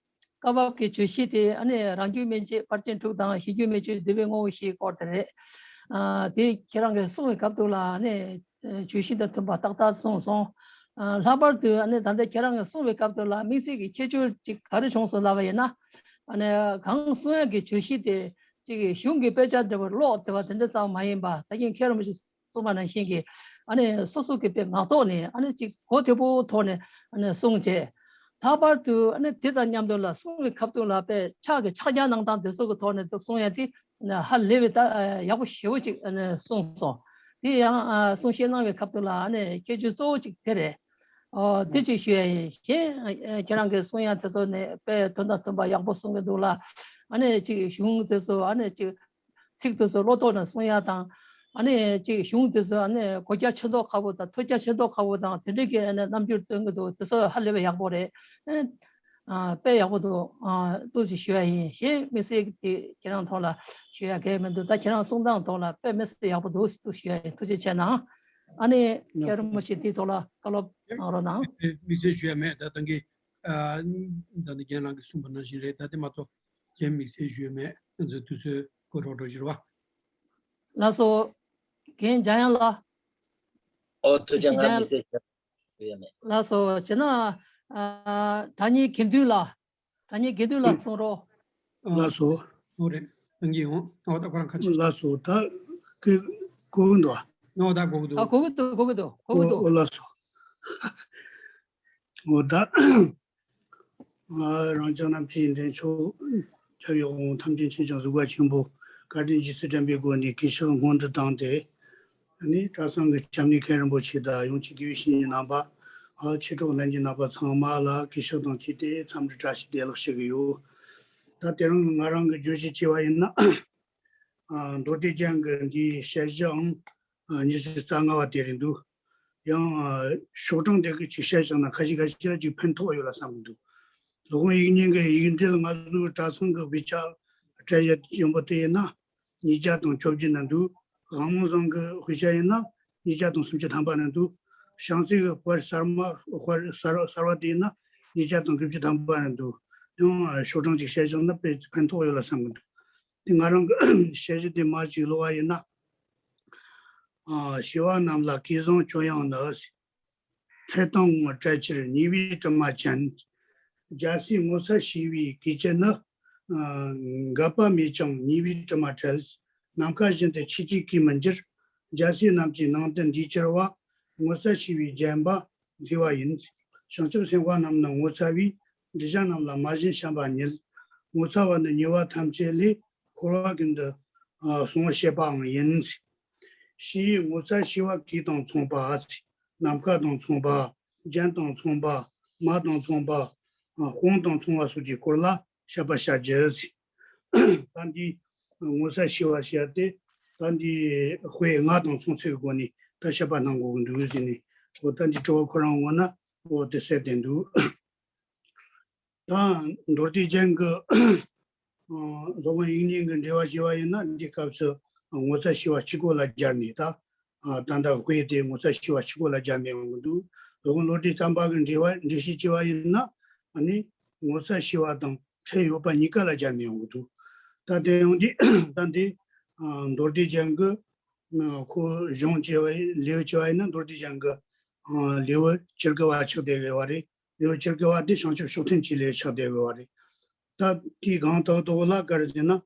བཀའ་བབས་ཀྱི་བརྗོད་གཞི་དེ། ཨ་ནི་རང་རྒྱུད་སྨིན་བྱེད་ཕར་ཕྱིན་དྲུག་དང་། གཞན་རྒྱུད་སྨིན་བྱེད་འདུལ་བའི་དངོས་པོ་བཞིའི་སྐོར་དེ་རེད། ཨ་དེ་ཁྱེད་རང་གིས་གསུངས་པའི་སྐབས་དུ་ལ། ཨ་ནི་བརྗོད་གཞི་དང་མཐུན་པ་ཏག་ཏག་གསུངས་སོང་། ཨ་ལྷག་པར་དུ་ཨ་ནི་ད་ལྟ་ཁྱེད་རང་གིས་གསུངས་པའི་སྐབས་དུ་ལ་དམིགས་བསལ་གྱི་ཁྱད་ཆོས་ཅིག་ག་རེ་བྱུང་སོང་ལབ་པ་ཡིན་ན། ཨ་ནི་གང་གསུང་ཡག་གི་བརྗོད་གཞི་དེ་ཅིག་གཞུང་གི་དཔེ་ཆ་འདྲ་བོ་ཀློག་བསྡད་པ་དེ་འདྲ་ཙམ་མ་ཡིན་པ། ད་གིན་མཁན་རིན་པོ་ཆེ་གསུངས་པ་ནང་བཞིན་གྱི། ཨ་ནི་སོ་སོ་གི་དཔེ་ངག་ཐོག་ནས། ཨ་ནི་ཅིག་གོ་ཐོས་པོ་ཐོག་ནས་ཨ་ནི་གསུངས་བྱས། ལྷག་པར་དུ་ཨ་ནི་དེ་དང་མཉམ་དུ་ལ་གསུང་བའི་སྐབས་དུ་ལ་དཔེ་ཕྱག་གི་ཕྱག་རྒྱ་གནང་སྟངས་དེ་ཚོ་གི་ཐོག་ནས་གསུང་ཡ་དེ་ཧ་ལས་པའི་ད་ཡག་པོ་ཞེ་པོ་ཅིག་ཨ་ནི་གསུངས་སོང་། དེ་ཡང་ཨ་གསུང་བཤད་གནང་བའི་སྐབས་དུ་ལ་ཨ་ནི་ཁྱད་ཆོས་གཙོ་བོ་ཅིག་དེ་རེད། ཨོ། དེ་ཅིག་ཞུ་ཡ་ཡིན། གཞན་ཨ་ཁྱེད་རང་གི་གསུང་ཡ་དེ་ཚོ་ནི་དཔེ་དོན་དང་མཐུན་པ་ཡག་པོ་གསུང་གི་འདུག་ལ། ཨ་ནི་ཅིག་གཞུང་དེ་ཚོ་ཨ་ནི་ཅིག་ཚིག་དེ་ཚོ་བློ་ཐོག་ནས་གསུང་ཡ་དང་། ཨ་ནི་ཅིག་གཞུང་དེ་ཚོ་ཨ་ནི་གོ་རྒྱ་ཆེ་མདོག་ཁ་པོ་དང་ཐོས་རྒྱ་ཆེ་མདོག་ཁ་པོ་དང་དེ་འདྲའི་གི་ཨ་ནི་རྣམ་འགྱུར་སྟོན་གི་འདུག། དེ་ཚོ་ཧ་ལས་པའི་ཡག་པོ་རེད། ཨ་ནི་ ཨ་དཔེ་ཡག་པོ་འདུག་ཨ་ཏོག་ཙམ་ཞུ་ཡ་ཡིན། གཞན་དམིགས་བསལ་དེ་ཁྱེད་རང་ཐོག་ལ་ཞུ་ཡ་གལ་མི་འདུག་ད་ཁྱེད་རང་གསུང་སྟངས་ཐོག་ལ་དཔེ་དམིགས་བསལ་ཡག་པོ་འདུག་ཟེར་ཏོག་ཞུ་ཡ་ཡིན། ཐུགས་རྗེ་ཆེ་གནང་། ཨ་ནི་མཁན་རིན་པོ་ཆེ་དེའི་ཐོག་ལ་བཀའ་སློབ་གནང་རོགས་གནང་། དམིགས་བསལ་ཞུ་ཡ་མེད། ད་ད་གིན་ཨ་ད་ནི་རྒན་ལགས་ཀྱིས་གསུངས་པ་ནང་བཞིན་རེད། ད་དེ་མ་གཏོགས་གཞན་དམིགས་བསལ་ཞུ་ཡ་མེད། ང་ཚོའི་དུས་ཚོད་འགོར་རོགས་རོགས་བཞུར་བ། ལགས་སོ། རྒན་འཇམ་དབྱངས་ལགས། ཨོ་ཐུགས་རྗེ་ཆེ། ང་དམིགས་བསལ་ཞུ་ཡ་མེད། ལགས་སོ། བྱས་ན་ཨ་དྲ་བརྙན་དགེ་འདུན་ལགས། དྲ་བརྙན་དགེ་འདུན་ལགས་གསུང་རོགས། ལགས་སོ། ཨོ་རེད། ཨང་གི་ཡོང་། ཨོ་ད་ཁོ་རང་ཁ་ཆེ། ལགས་སོ། ད་གི་གོ་གི་འདུག་ཨ་ནོ་ད་གོ་གི་འདུག་ཨ་གོ་གི་འདུག་གོ་གི་འདུག་གོ་གི་འདུག་ཨོ་ལགས་སོ། ཨོ་ད་ང་རང་ཅག་རྣམས་ཀྱི་འདྲེན་མཆོག་སྐྱབས་ཡོད་དབང་ཐམས་ཅད་མཁྱེན་ཅིང་གཟིགས་པ་ཆེན་པོ་བཀའ་དྲིན་རྗེས་སུ་དྲན་པའི་སྒོ་ནས་གུས་ཕྱག་སྔོན་དུ་བཏང་སྟེ། ནི་གྲྭ་ཚང་གི་སྐྱབས་གནས་མཁན་རིན་པོ་ཆེ་དང་ཡོངས་ཀྱི་དགེ་བའི་བཤེས་གཉེན་རྣམ་པ། ཨ་མཆེད་གྲོགས་ལྷན་རྒྱས་རྣམ་པ་ཚང་མ་ལ་གུས་ཕྱག་དང་བཅས་ཏེ་འཚམས་འདྲི་བཀྲ་ཤིས་བདེ་ལེགས་ཞུ་གི་ཡོད། ད་དེ་རིང་ང་རང་གི་བརྗོད་གཞི་བྱས་པ་ཡིན་ན། ཨ་མདོ་སྡེ་རྒྱན་གྱི་འདིའི་ཞལ་བཞི་ཨང་ཨ་ཉི་ཤུ་རྩ་ལྔ་བ་དེ་རེད་འདུག་ཡང་ཨ་ཤོག་གྲངས་དེ་གི་ཅིག་བཤད་བཞག་ན་ཁ་ཤས་ཁ་ཤས་ལ་ཅིག་ཕན་ཐོགས་ཡོད་ལ་བསམ་གི་འདུག་སློབ་དཔོན་དབྱིག་གཉེན་གྱི་ཡིག་འབྲེལ་ང་ཚོའི་གྲྭ་ཚང་གི་དཔེ་ཆ་སྤྲད་ཡ་ཡོན་པོ་དེ་ཡིན་ན། ཉིས་བརྒྱ་དང་བཅོ་བརྒྱད་ན་འདུག་དབང་མོ་བཟང་གི་དཔེ་ཆ་ཡིན་ན་ཉིས་བརྒྱ་དང་སུམ་ཅུ་ཐམ་པ་ན་འདུག་བྱང་རྩེ་གི་དཔར་གསར་མ་དཔར་གསར་གསར་བ་དེ་ཡིན་ན་ཉིས་བརྒྱ་དང་དགུ་བཅུ་ཐམ་པ་ན་འདུག་ཡང་ཤོག་གྲངས་ཅིག་བཤད་བཞག་ན་དཔེ་ཕན་ཐོགས་ཡོད་ལ་བསམ་གི་འདུག་དེ་ང་རང་གི་བཤད་གཞི་དེ་མ་ཅིག་ཀློག་པ་ཡིན་ན། ཨ་ཞི་བ་རྣམས་ལ་གོས་བཟང་བསྐྱོན་ཡང་ནི། འཕྲལ་དང་བྲལ་ཕྱིར་ཉེས་པའི་དྲི་མ་ཅན། རྒྱལ་སྲས་ངོ་ཚ་ཤེས་པའི་གོས་ཅན་ནི། ཨ་འགག་པ་མེད་ཀྱང་ཉེས་པའི་དྲི་མ་བྲལ། ནམ་མཁའ་བཞིན་དུ་ཆོས་ཀྱི་གོས་མི་འགྱུར། རྒྱལ་སྲས་རྣམས་ཀྱི་ནང་དུ་འདུས་གྱུར་པ། ངོ་ཚ་ཤེས་པས་བརྒྱན་པ་མཛེས་པ་ཡིན། བྱང་ཆུབ་སེམས་དཔའ་རྣམས་ནི་ངོ་ཚ་བས། གདུལ་བྱ་རྣམས་ལ་མ་བྱིན་བྱམས་པ་ཉིད། ངོ་ཚ་བ་ནི་ཉེས་པ་ཐམས་ཅད་ལས། འཁོར་བ་ཀུན་ཏུ་ཨ་སྲུང་བར་བྱེད་པའང་ཡིན། ཕྱིའི་ངོ་ཚ་ཤེས་པ་གོས་དང་མཚུངས་པ། ནམ་མཁའ་དང་མཚུངས་པ། རྒྱན་དང་མཚུངས་པ། མ་དང་མཚུངས་པ། ཨ་དཔུང་དང་མཚུངས་པ་སོགས་ཀྱི་སྐོར་ལ་བཤད་པར་བྱ་རྒྱུ། ད་འདི་ངོ་ཚ་ཤེས་པ་བཤད་དེ། ད་འདི་དཔེ་ལྔ་དང་མཚུངས་ཚུལ་གྱི་སྒོ་ནས་ད་བཤད་པ་གནང་དགོས་ཀྱི་འདུག་ཟེར་ནས། འོ་ད་འདི་དྲི་བ་ཁོ་རང་འོང་ན་འོ་དེ་གསལ་བསྟན་འདུག་ད་མདོ་སྡེ་རྒྱན་གྱི་ཨ་སློབ་དཔོན་དབྱིག་གཉེན་གྱི་འགྲེལ་པ་བྱས་པ་ཡིན་ན་འདི་སྐབས་སུ་ངོ་ཚ་ཤེས་པ་གཅིག་པོ་ལ་སྦྱར་ནས་ད་ཨ་ད་ལྟ་དཔེ་དེ་ངོ་ཚ་ཤེས་པ་གཅིག་པོ་ལ་སྦྱར་ནས་ཡོང་གི་འདུག་སློབ་དཔོན་བློ་གྲོས་བརྟན་པ་གི་འགྲེལ་པ་འགྲེལ་བཤད་བྱས་པ་ཡིན་ན་ཨ་ནི་ངོ་ཚ་ཤེས་པ་དང་ཁྲེལ་ཡོད་པ་གཉིས་ཀ་ལ་སྦྱར་ནས་ཡོང་གི་འདུག་ད་དེ་ཡོང་དུས་ད་འདི་ཨ་མདོ་སྡེ་རྒྱན་གྱི་ཨ་ཁོ་གཞུང་བྱས་པ་ཡིན་ལེའུ་བྱས་པ་ཡིན་ན་མདོ་སྡེ་རྒྱན་གྱི་ཨ་ལེའུ་བཅུ་དགུ་བ་ཆགས་བསྡད་ཡོད་པ་རེད། ལེའུ་བཅུ་དགུ་བ་དེ་བྱང་ཆུབ་མཆོག་ཐུན་གྱི་ལེའུ་ཆགས་བསྡད་ཡོད་པ་རེད། ད་དེའི་སྒང་ཏག་ཏག་ལ་ག་རེ་ཟེར་ན། ཨ་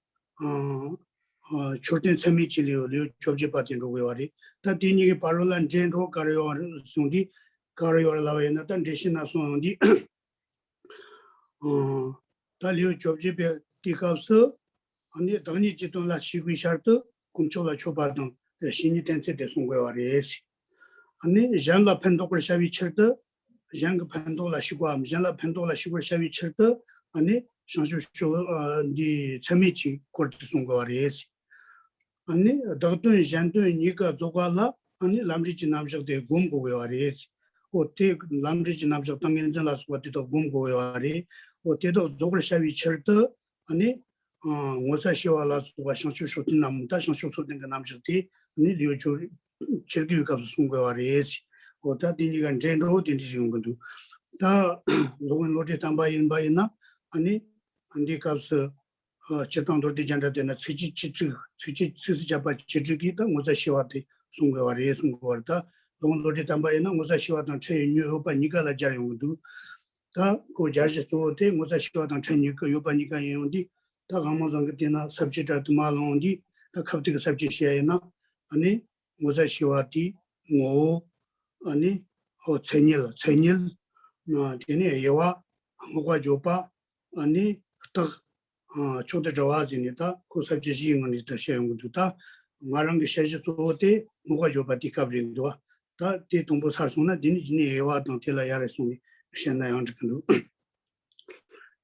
ཨ་མཆོད་རྟེན་ཚད་མེད་ཀྱི་ལེའུ་ལེའུ་བཅོ་བརྒྱད་པ་དེ་འགྲོ་དགོས་པ་རེད། ད་དེ་གཉིས་ཀྱི་བར་ལ་འབྲེལ་འགྲོ་ག་རེ་ཡོད་རེད་གསུངས་དུས། ག་རེ་ཡོད་རེད་ལབ་པ་ཡིན་ན་ད་འགྲེལ་བཤད་ནང་གསུངས་ཡོང་དུས། ཨ་ད་ལེའུ་བཅོ་བརྒྱད་པའི་དེའི་སྐབས་སུ་ཨ་ནི་བདག་ཉིད་ཀྱི་དོན་ལ་ཞུགས་པའི་ཕྱིར་དུ་དཀོན་མཆོག་ལ་མཆོད་པ་དང་བཤེས་གཉེན་བསྟེན་ཚུལ་དེ་གསུང་དགོས་པ་རེད། ཨ་ནི་གཞན་ལ་ཕན་འདོགས་པར་བྱ་བའི་ཕྱིར་དུ། གཞན་གྱི་ཕན་ཐོགས་ལ་ཞུགས་པའམ་གཞན་ལ་ཕན་ཐོགས་ལ་ཞུགས་པར་བྱ་བའི་ཕྱིར་དུ་ཨ་ནི་བྱང་ཆུབ་མཆོག་ཨ་འདི་ཚད་མེད་ཀྱི་སྐོར་དུ་གསུང་དགོས་པ་རེད། ཨ་ནི་བདག་དོན་གཞན་དོན་གཉིས་ཀ་རྫོགས་པ་ལ་ཨ་ནི་ལམ་རིམ་གྱི་རྣམ་གཞག་དེ་སྒོམ་དགོས་པ་རེད། འོ་དེ་ལམ་རིམ་གྱི་རྣམ་གཞག་ཏིང་ངེ་འཛིན་ལ་སོགས་པ་དེ་དག་སྒོམ་དགོས་པ་རེད། འོ་དེ་དག་རྫོགས་པར་བྱ་བའི་ཕྱིར་དུ་ཨ་ནི་ཨ་ངོ་ཚ་ཤེས་པ་ལ་སོགས་པ་བྱང་ཆུབ་མཆོག་ཐུན་ནམ་ད་བྱང་ཆུབ་མཆོག་ཐུན་གྱི་རྣམ་གཞག་དེ་ནི་ལེའུ་བཅུ་བཅུ་དགུའི་སྐབས་སུ་གསུང་དགོས་པ་རེད། འོ་ད་དེ་གཉིས་ཀ་འབྲེལ་འགྲོ་དེ་འདྲ་ཞིག་ཡོང་གི་འདུག་ད་སློབ་དཔོན་བློ་གྲོས་བརྟན་པ་ཡིན་པ་ཡིན་ན་ཨ་ནི་འདིའི་སྐབས་སུ་ཨ་སྤྱིར་བཏང་མདོ་སྡེ་རྒྱན་འདྲ་དེ་ན་ཚིགས་བཅད་བཅུ་དྲུག་ཚིགས་བཅད་ཚིགས་སུ་བཅད་པ་བཅུ་དྲུག་གིས་ད་ངོ་ཚ་ཤེས་པ་དེ་གསུང་དགོས་པ་རེད་གསུང་དགོས་པ་རེད། ད་སློབ་དཔོན་བློ་གྲོས་བརྟན་པ་ཡིན་ན་ངོ་ཚ་ཤེས་པ་དང་ཁྲེལ་ཡོད་ཡོད་པ་གཉིས་ཀ་ལ་སྦྱར་ཡོང་གི་འདུག་ད་ཁོ་སྦྱར་གཞི་གཙོ་བོ་དེ་ངོ་ཚ་ཤེས་པ་དང་ཁྲེལ་གཉིས་ཀ་ཡོད་པ་གཉིས་ཀ་ཡིན་ཡོང་དུས་ད་དབང་མོ་བཟང་གི་དེ་ན་ས་བཅད་སྦྲགས་དུ་མ་ལོངས་དུས་ད་ཁ་ཐུག་གི་ས་བཅད་བཤད་ཡིན་ན་ཨ་ནི་ངོ་ཚ་ཤེས་པ་དེའི་ངོ་བོ་ཨ་ནི་ཧོ་མཚན་ཉིད་མཚན་ཉིད་དེ་ནས་དབྱེ་བ་བསྔགས་པ་བརྗོད་པ་ཨ་ནི་རྟགས་ཨ་མཆོག་ཏུ་འགྲེལ་བ་ཟེར་ནས་ད་ཁོ་ས་བཅད་བཞིའི་ངང་ནས་ད་བཤད་ཡོང་གི་འདུག་ད་ང་རང་གི་བཤད་གཞི་གཙོ་བོ་དེ་བསྔགས་པ་བརྗོད་པ་དེའི་སྐབས་རེད་འདུག་ད་དེ་དང་པོ་ཚར་སོང་ན་དེ་ནས་རྗེས་ནས་དབྱེ་བ་དང་དེ་ལ་ཡར་རེ་སོང་ནས་བཤད་ན་ཡང་འགྲིག་གི་འདུག་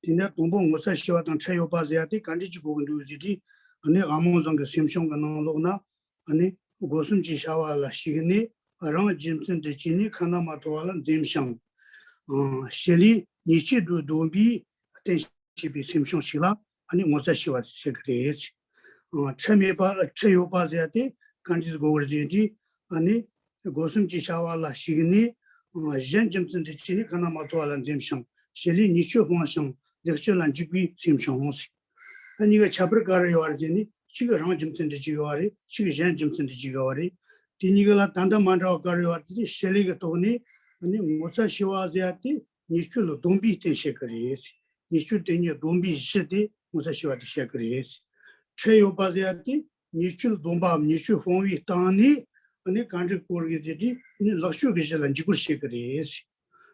དེ་ནས་དང་པོ་ངོ་ཚ་ཤེས་པ་དང་ཁྲེལ་ཡོད་པ་ཟེར་ཡ་དེ་ག་འདྲ་ཅིག་གོ་གི་འདུག་ཟེར་དུས་ཨ་ནི་དབང་མོ་བཟང་གི་སེམས་བྱུང་གི་ནང་ལོགས་ན་ཨ་ནི་སྒོ་གསུམ་གྱི་བྱ་བ་ལ་ཞུགས་ནས་རང་རྒྱུ་མཚན་དུ་བྱས་ནས་ཁ་ན་མ་ཐོ་བ་ལ་འཛེམ་ཞིང་ བྱེད་ལས་ཉེས་སྤྱོད་དུ་སྡོམ་པའི་རྟེན་བྱེད་པའི་སེམས་བྱུང་ཞིག་ལ་ཨ་ནི་ངོ་ཚ་ཤེས་པ་ཟེར་གི་རེད། ཁྲེལ་མེད་པ་ཁྲེལ་ཡོད་པ་ཟེར་ཡ་དེ་གང་འདྲ་དགོས་པར་ཟེར་དུས་ཨ་ནི་སྒོ་གསུམ་གྱི་བྱ་བ་ལ་ཞུགས་ནས་གཞན་རྒྱུ་མཚན་དུ་བྱས་ནས་ཁ་ན་མ་ཐོ་བ་ལ་འཛེམ་ཞིང་བྱེད་ལས་ཉེས་སྤྱོད་སྤོང་ཞིང་ལེགས་སྤྱོད་ལ་འཇུག་པའི་སེམས་བྱུང་ཟེར། ད་གཉིས་ཀ་ཁྱད་པར་ག་རེ་ཡོད་རེད་ཟེར་ནས་གཅིག་གི་རང་རྒྱུ་མཚན་དུ་བྱེད་དགོས་པ་རེད། གཅིག་གི་གཞན་རྒྱུ་མཚན་དུ་བྱེད་དགོས་པ་རེད། དེ་གཉིས་ཀ་ལ་ད་ལྟ་མ་འདྲ་བ་ག་རེ་ཡོད་རེད་ཟེར་ནས་བྱེད་ལས་ཀྱི་ཐོག་ནས་ཨ་ནི་ངོ་ཚ་ཤེས་པ་ཟེར་ཡ་དེ་ཉེས་སྤྱོད་ལ་སྡོམ་པའི་རྟེན་བཤད་ཀྱི་རེད། ཉེས་སྤྱོད་དེ་ཉིད་སྡོམ་པའི་གཞི་དེ་ངོ་ཚ་ཤེས་པ་དེ་བཤད་ཀྱི་རེད། ཁྲེལ་ཡོད་པ་ཟེར་ཡ་དེ་ཉེས་སྤྱོད་སྡོམ་པའམ་ཉེས་སྤྱོད་སྤོང་བའི་སྟེང་ནས་ཨ་ནི་གང་འདྲ་དགོས་རེད་ཟེར་དུས་ཨ་ནི་ལེགས་སྤྱོད་ཀྱི་གཞི་ལ་འཇུག་པར་བྱེད་ཀྱི་རེད།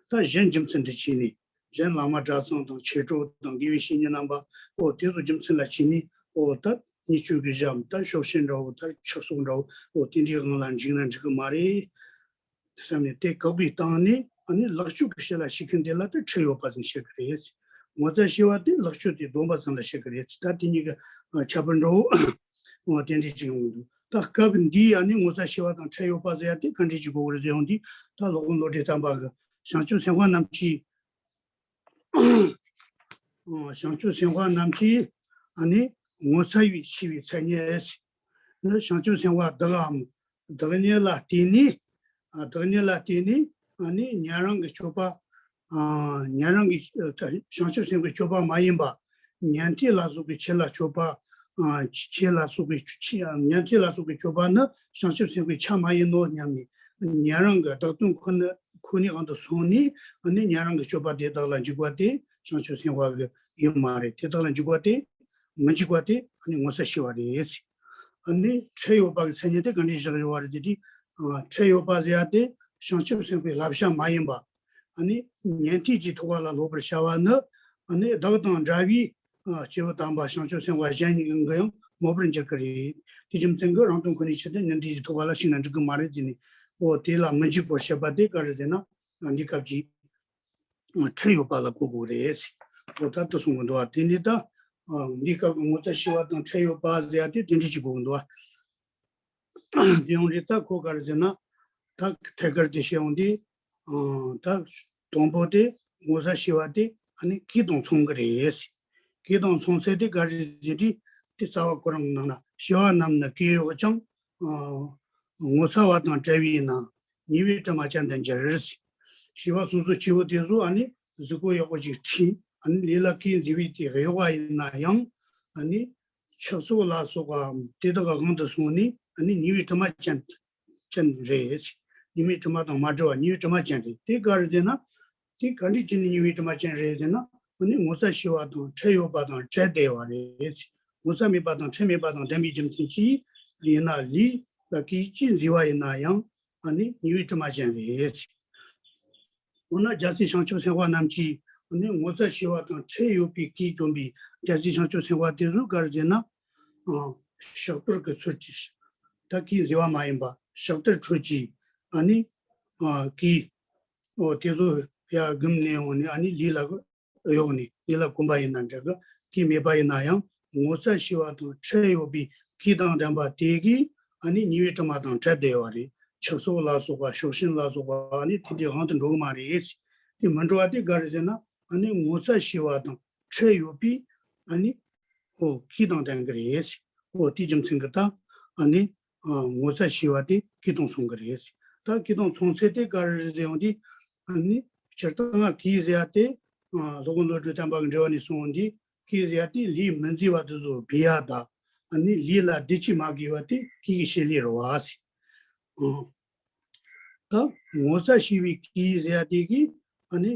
ད་གཞན་རྒྱུ་མཚན་དུ་བྱས་ནས་གཞན་བླ་མ་གྲྭ་ཚང་དང་མཆེད་གྲོགས་དང་དགེ་བའི་བཤེས་གཉེན་རྣམ་པ་འོ་དེ་ཚོ་རྒྱུ་མཚན་ལ་བྱས་ནས་འོ་ད་ཉེས་སྤྱོད་ཀྱི་གཞིའམ་ད་ཕྱོགས་ཞེན་འདྲ་བོ་ད་ཆགས་སོགས་འདྲ་བོ་འོ་དེ་འདྲའི་དབང་ལ་འཇུག་ན་འགྲིག་གི་མ་རེད། བསམ་ནས་དེ་བཀག་པའི་སྟེང་ནས་ཨ་ནི་ལེགས་སྤྱོད་ཀྱི་གཞི་ལ་ཞུགས་མཁན་དེ་ལ་དེ་ཁྲེལ་ཡོད་པ་ཙམ་བཤད་ཀྱི་རེད། ངོ་ཚ་ཤེས་པ་དེ་ལེགས་སྤྱོད་དེ་སྡོམ་པ་ཙམ་ལ་བཤད་ཀྱི་རེད། ད་དེ་གཉིས་ཀ་ཁྱད་པར་འདྲ་བོ་དེ་འདྲ་ཅིག་ཡོང་གི་འདུག་ད་སྐབས་འདིའི་ཨ་ནི་ངོ་ཚ་ཤེས་པ་དང་ཁྲེལ་ཡོད་པ་ཟེར་ཡ་དེ་ག་འདྲ་ཅིག་དགོས་ཀྱི་རེད་ཟེར་ཡོང་དུས་ད་སློབ་དཔོན་བློ་གྲོས་བསྟན་པ་གི་བྱང་ཆུབ་སེམས་དཔའ་རྣམས་ཀྱིས། བྱང་ཆུབ་སེམས་དཔའ་རྣམས་ཀྱིས་ཨ་ནི་ངོ་ཚ་བའི་ཤེས་པའི་མཚན་ཉིད་ནི་བྱང་ཆུབ་སེམས་དཔའ་བདག་གམ་བདག་ཉིད་ལ་བརྟེན་ནས་བདག་ཉིད་ལ་བརྟེན་ནས་ཨ་ནི་ཉན་རང་གི་སྤྱོད་པ། ཉན་རང་གི་བྱང་ཆུབ་སེམས་དཔའི་སྤྱོད་པ་མ་ཡིན་པ། ཉན་ཐོས་ལ་སོགས་པའི་ཆོས་ལ་སྤྱོད་པ། ཆོས་ལ་སོགས་པའི་ཆོས་ཉན་ཐོས་ལ་སོགས་པའི་སྤྱོད་པ་ནི་བྱང་ཆུབ་སེམས་དཔའི་ཆ་མ་ཡིན་ནོ་སྙམ་ནས་ཉན་རང་གི་བདག་དོན་ཁོ་ན་ཁོ་ནའི་དབང་དུ་སོང་ནས་ཨ་ནི་ཉན་རང་གི་སྤྱོད་པ་དེ་དག་ལ་འཇུག་པ་དེ་བྱང་ཆུབ་སེམས་དཔའ་གི་ཡིན་མ་རེད། དེ་དག་ལ་འཇུག་པ་དེ་མི་འཇུག་པ་དེ་ཨ་ནི་ངོ་ཚ་ཤེས་པ་རེད། ཨ་ནི་ཁྲེལ་ཡོད་པ་གི་མཚན་ཉིད་དེ་ག་འདྲས་བཞག་ཡོད་པ་རེད་ཟེར་དུས། ཁྲེལ་ཡོད་པ་ཟེར་ཡ་དེ་བྱང་ཆུབ་སེམས་དཔའི་བསླབ་བྱ་མ་ཡིན་པ། ཨ་ནི་ཉན་ཐོས་ཀྱི་ཐོབ་པ་ལ་སློབ་པར་བྱ་བ་ནི་ཨ་ནི་བདག་དང་འདྲ་བའི་སྐྱེས་བུ་དམ་པ་བྱང་ཆུབ་སེམས་དཔའ་གཞན་གྱིས་ཡང་སྨོད་པར་འགྱུར་གྱི་རེད། དེ་རྒྱུ་མཚན་གྱིས་རང་དོན་ཁོ་ནའི་ཆེད་དུ་ཉན་ཐོས་ཀྱི་ཐོབ་པ་ལ་ཞུགས་ན་འགྲིག་གི་མ་རེད་ཟེར་ནས། འོ་དེ་ལ་མི་འཇུག་པར་བཤད་པ་དེ་ག་རེ་ཟེར་ན་འདི་སྐབས་ཀྱི་ཁྲེལ་ཡོད་པ་ལ་གོ་དགོས་རེད། འོ་ད་ལྟ་གསུང་གི་འདུག་བ། དེ་ནི་ད་འདི་སྐབས་ཀྱི་ངོ་ཚ་ཤེས་པ་དང་ཁྲེལ་ཡོད་པ་ཟེར་ཡ་དེ་དེ་འདྲ་ཞིག་གོ་གི་འདུག་བ། དེ་ཡང་རེད། ད་ཁོ་ག་རེ་ཟེར་ན་ད་ཐད་ཀར་དེ་བཤད་ཡོང་དུས། ད་དང་པོ་དེ་ངོ་ཚ་ཤེས་པ་དེ་ཨ་ནི་གོས་དང་མཚུངས་ཀྱི་རེད། གོས་དང་མཚུངས་ཚད་དེ་ག་རེ་ཟེར་དུས་དེ་རྩ་བ་ཁོ་རང་གི་ནང་ན་ཤེས་པ་རྣམས་ནི་གོས་ཡོད་ཀྱང་། ངོ་ཚ་བ་དང་བྲལ་བས་ན་ཉེས་པའི་དྲི་མ་ཅན་དུ་འགྱུར། ཤེས་པ་སོ་སོ་སྐྱེ་བོ་དེ་ཚོ་ཨ་ནི་གཟུགས་པོ་ཡག་པོ་ཅིག་ཁྲིད། ཨ་ནི་ལུས་ལ་གོས་འཛིན་པའི་དེ་གཡོག་པ་ཡིན་ན་ཡང་ཨ་ནི་ཆགས་སོགས་ལ་སོགས་པ་དེ་དག་གི་དབང་དུ་སོང་ནས་ཨ་ནི་ཉེས་པའི་དྲི་མ་ཅན་ཅན་རེད། ཉེས་པའི་དྲི་མ་དང་མ་བྲལ་བ་ཉེས་པའི་དྲི་མ་ཅན་རེད། དེ་ག་རེ་ཟེར་ན་དེ་ག་འདྲས་བྱས་ནས་ཉེས་པའི་དྲི་མ་ཅན་རེད་ཟེར་ན་ཨ་ནི་ངོ་ཚ་ཤེས་པ་དང་ཁྲེལ་ཡོད་པ་དང་བྲལ་བསྡད་པ་རེད། ངོ་ཚ་མེད་པ་དང་ཁྲེལ་མེད་པ་དང་ལྡན་པའི་རྒྱུ་མཚན་གྱིས་ཡིན་ན་ལུས་ལ་གོས་ཅི་འཛིན་པ་ཡིན་ན་ཡང་ཨ་ནི་ཉེས་པའི་དྲི་མ་ཅན་རེད། འོ་ན་རྒྱལ་སྲས་བྱང་ཆུབ་སེམས་དཔའ་རྣམས་ཀྱིས་ཨ་ནི་ངོ་ཚ་ཤེས་པ་དང་ཁྲེལ་ཡོད་པའི་གོས་གྱོན་པའི་རྒྱལ་སྲས་བྱང་ཆུབ་སེམས་དཔའ་དེ་ཚོ་ག་རེ་ཟེར་ན། ཕྱག་དར་གྱི་ཚུལ་གྱིས་ད་གོས་འཛིན་པ་མ་ཡིན་པ་ཕྱག་དར་ཁྲོད་ཀྱི་ཨ་ནི་གོས་འོ་དེ་ཚོ་ཡར་བསྒུམས་ནས་འོང་ནས་ཨ་ནི་ལུས་ལ་གཡོགས་ནས་ལུས་ལ་གོན་པ་ཡིན་ན་འདྲ་གི་གོས་མེད་པ་ཡིན་ན་ཡང་ངོ་ཚ་ཤེས་པ་དང་ཁྲེལ་ཡོད་པའི་གོས་དང་ལྡན་པ་དེ་གིས་ཨ་ནི་ཉེས་པའི་དྲི་མ་དང་བྲལ་བསྡད་ཡོད་རེད། ཆགས་སོགས་ལ་སོགས་པ་ཕྱོགས་ཞེན་ལ་སོགས་པ་ཨ་ནི་དེ་འདྲའི་དབང་དུ་འགྲོ་གི་མ་རེད། དེ་མི་འགྲོ་བ་དེ་ག་རེ་ཟེར་ན་ཨ་ནི་ངོ་ཚ་ཤེས་པ་དང་ཁྲེལ་ཡོད་པའི་ཨ་ནི་འོ་གོས་དང་ལྡན་གི་རེད། འོ་དེ་རྒྱུ་མཚན་གྱིས་ད་ཨ་ནི་ངོ་ཚ་ཤེས་པ་དེ་གོས་དང་མཚུངས་གི་རེད། ད་གོས་དང་མཚུངས་ཚད་དེ་ག་རེ་རེད་ཟེར་ཡོང་དུས་ཨ་ནི་སྤྱིར་བཏང་གོས་ཟེར་ཡ་དེ་སློབ་དཔོན་བློ་གྲོས་བསྟན་པ་གི་འགྲེལ་བ་ནས་གསུངས་ཡོང་དུས་གོས་ཟེར་ཡ་དེ་ལུས་མི་འཛིན་པ་དེ་ཚོ་སྦས་ཡ་དང་ཨ་ནི་ལུས་ལ་བདེ་སྐྱིད་མ་དགོས་པ་དེ་གོས་ཀྱི་བྱེད་ལས་རེད་བ་ཟེར། ད་ངོ་ཚ་ཤེས་པའི་གོས་ཟེར་ཡ་དེ་གིས་ཨ་ནི་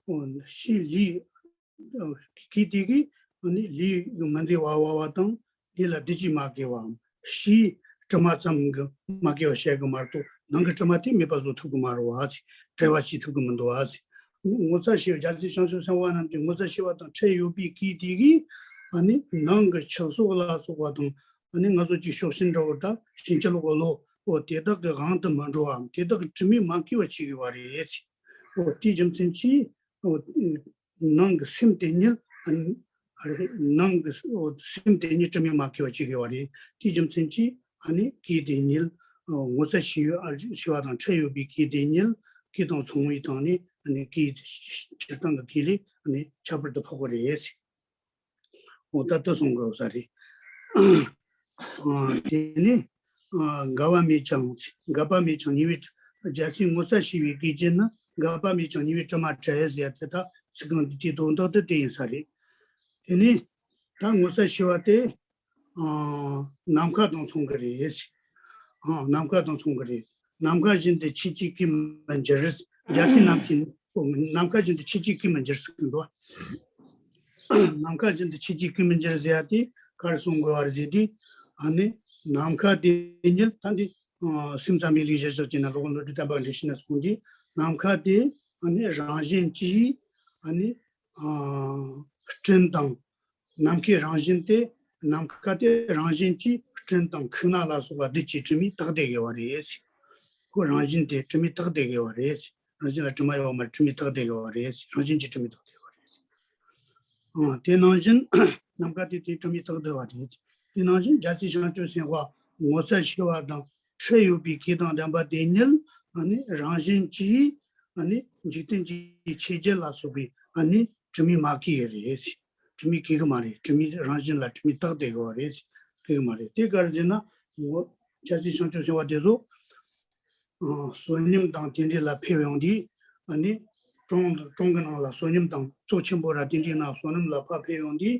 ཕྱིའི་ལུས་གོས་དེ་གིས་ཨ་ནི་ལུས་མི་འཛིན་པ་བ་བ་དང་ལུས་ལ་བདེ་སྐྱིད་མ་དགོས་པའམ་ཕྱིའི་དྲི་མ་ཙམ་གྱིས་མ་དགོས་པ་བཤད་གི་མ་གཏོགས་ནང་གི་དྲི་མ་དེ་མེད་པ་བཟོ་ཐུབ་གི་མ་རེད་བ་ཟེར། བྲལ་བ་བྱེད་ཐུབ་གི་མི་འདུག་བ་ཟེར། ངོ་ཚ་ཤེས་པ་རྒྱལ་སྲས་བྱང་ཆུབ་སེམས་དཔའ་རྣམས་ཀྱི་ངོ་ཚ་ཤེས་པ་དང་ཁྲེལ་ཡོད་པའི་གོས་དེ་གིས་ཨ་ནི་ནང་གི་ཆགས་སོགས་ལ་སོགས་པ་དང་ཨ་ནི་ང་ཚོ་གཅིག་ཕྱོགས་ཞེན་འདྲ་བོ་དང་ཕྱིན་ཅི་ལོག་གི་བློ་འོ་དེ་དག་གི་དབང་དུ་མི་འགྲོ་བའམ་དེ་དག་གི་དྲི་མས་མ་གོས་པ་བྱེད་དགོས་པ་རེད། འོ་དེའི་རྒྱུ་མཚན་གྱིས་འོ་ནང་གི་སེམས་དེ་ཉིད་ཨ་ནི་ནང་གི་འོ་སེམས་དེ་ཉིད་དྲི་མས་མ་གོས་པ་བྱེད་དགོས་པ་རེད། དེའི་རྒྱུ་མཚན་གྱིས་ཨ་ནི་གོས་དེ་ཉིད་ངོ་ཚ་ཤེས་པ་ཤེས་པ་དང་ཁྲེལ་ཡོད་པའི་གོས་དེ་ཉིད་གོས་དང་མཚུངས་པའི་སྟེང་ནས་ ཨ་ནི་སྐད་སྤྱིར་བཏང་གི་སྐད་ལས་ཨ་ནི་ཁྱད་པར་དུ་འཕགས་པ་རེད། འོ་ད་ལྟ་གསུང་དགོས་ས་རེད། ཨ་དེ་ནས་ཨ་འགལ་བ་མེད་ཀྱང་འགལ་པ་མེད་ཀྱང་ཉེ་བའི་རྒྱལ་སྲས་ངོ་ཚ་ཤེས་པའི་སྐད་ཅན་ནི་འགལ་པ་མེད་ཀྱང་ཉེ་བའི་དྲི་མ་བྲལ་ཟེར་ཡ་དེ་དག་ཚིག་རྐང་འདི་དེའི་དོན་དག་ཏུ་དེ་ཡིན་ས་རེད། དེ་ནས་ད་ངོ་ཚ་ཤེས་པ་དེ་ཨ་ནམ་མཁའ་དང་མཚུངས་ཀྱི་རེད། ཨ་ནམ་མཁའ་དང་མཚུངས་ཀྱི་རེད། ནམ་མཁའ་བཞིན་དུ་ཆོས་ཅན་སྐྱེ་མི་འགྱུར། རྒྱལ་སྲས་རྣམས་ཀྱིས་ནམ་མཁའ་བཞིན་དུ་ཆོས་ཅན་སྐྱེ་མི་འགྱུར་ཟེར་གྱི་འདུག་ནམ་མཁའ་བཞིན་དུ་ཆོས་ཅན་སྐྱེ་མི་འགྱུར་ཟེར་ཡ་དེ་ག་རེ་གསུང་དགོས་པ་རེད་ཟེར་དུས། ཨ་ནི་ནམ་མཁའ་དེ་ཉིད་ད་འདི་ཨ་སེམས་ཙམ་པའི་ལུགས་གཞིར་བཞག་བྱས་ན་ཀློང་བློ་གྲོས་བརྟན་པ་འགྲེལ་བཤད་ནང་གསུངས་ཀྱི། ནམ་མཁའ་དེ་ཨ་ནི་རང་བཞིན་གྱིས་ཨ་ནི་ཨ་སྤྲིན་དང་། ནམ་མཁའི་རང་བཞིན་དེ་ནམ་མཁའ་དེ་རང་བཞིན་གྱིས་སྤྲིན་དང་ཁུག་རྣ་ལ་སོགས་པ་རྡུལ་གྱི་དྲི་མས་དག་སྟེ་ཡོད་པ་རེད། ཁོ་རང་བཞིན་དེ་དྲི་མས་དག་སྟེ་ཡོད་པ་རེད། རང་བཞིན་ལ་དྲི་མ་ཡོད་པ་མ་རེད། དྲི་མས་དག་སྟེ་ཡོད་པ་རེད། རང་བཞིན་གྱིས་དྲི་མས་དག་སྟེ་ཡོད་པ་རེད། ཨ་དེ་ནང་བཞིན་ནམ་མཁའ་དེ་དེའི་དྲི་མས་དག་སྟེ་ཡོད་པ་རེད། དེ་ནང་བཞིན་རྒྱལ་སྲས་བྱང་ཆུབ་སེམས་དཔའ་ངོ་ཚ་ཤེས་པ་དང་འཕྲད་ཡོད་པའི་སྐད་དང་ལྡན་པ་དེ་ཉིད་ཨ་ནི་རང་བཞིན་གྱིས་ཨ་ནི་འཇིག་རྟེན་གྱི་ཆོས་བརྒྱད་ལ་སོགས་པའི་ཨ་ནི་དྲི་མས་མ་གོས་པ་རེད། དྲི་མས་གོས་ཀྱི་མ་རེད། དྲི་མས་རང་བཞིན་ལ་དྲི་མས་དག་སྟེ་ཡོད་པ་རེད། གོས་ཀྱི་མ་རེད། དེ་ག་རེ་ཟེར་ན་ངོ་རྒྱལ་སྲས་བྱང་ཆུབ་སེམས་དཔའ་དེ་ཚོ་ཨ་བསོད་སྙོམས་དང་རྟེན་འབྲེལ་ལ་ཕེབས་ཡོང་དུས་ཨ་ནི་གྲོང་གྲོང་གི་ནང་ལ་བསོད་སྙོམས་དང་། ཚོགས་ཆེན་པོ་ར་རྟེན་འབྲེལ་ནང་བསོད་སྙོམས་ལ་ཕར་ཕེབས་ཡོང་དུས་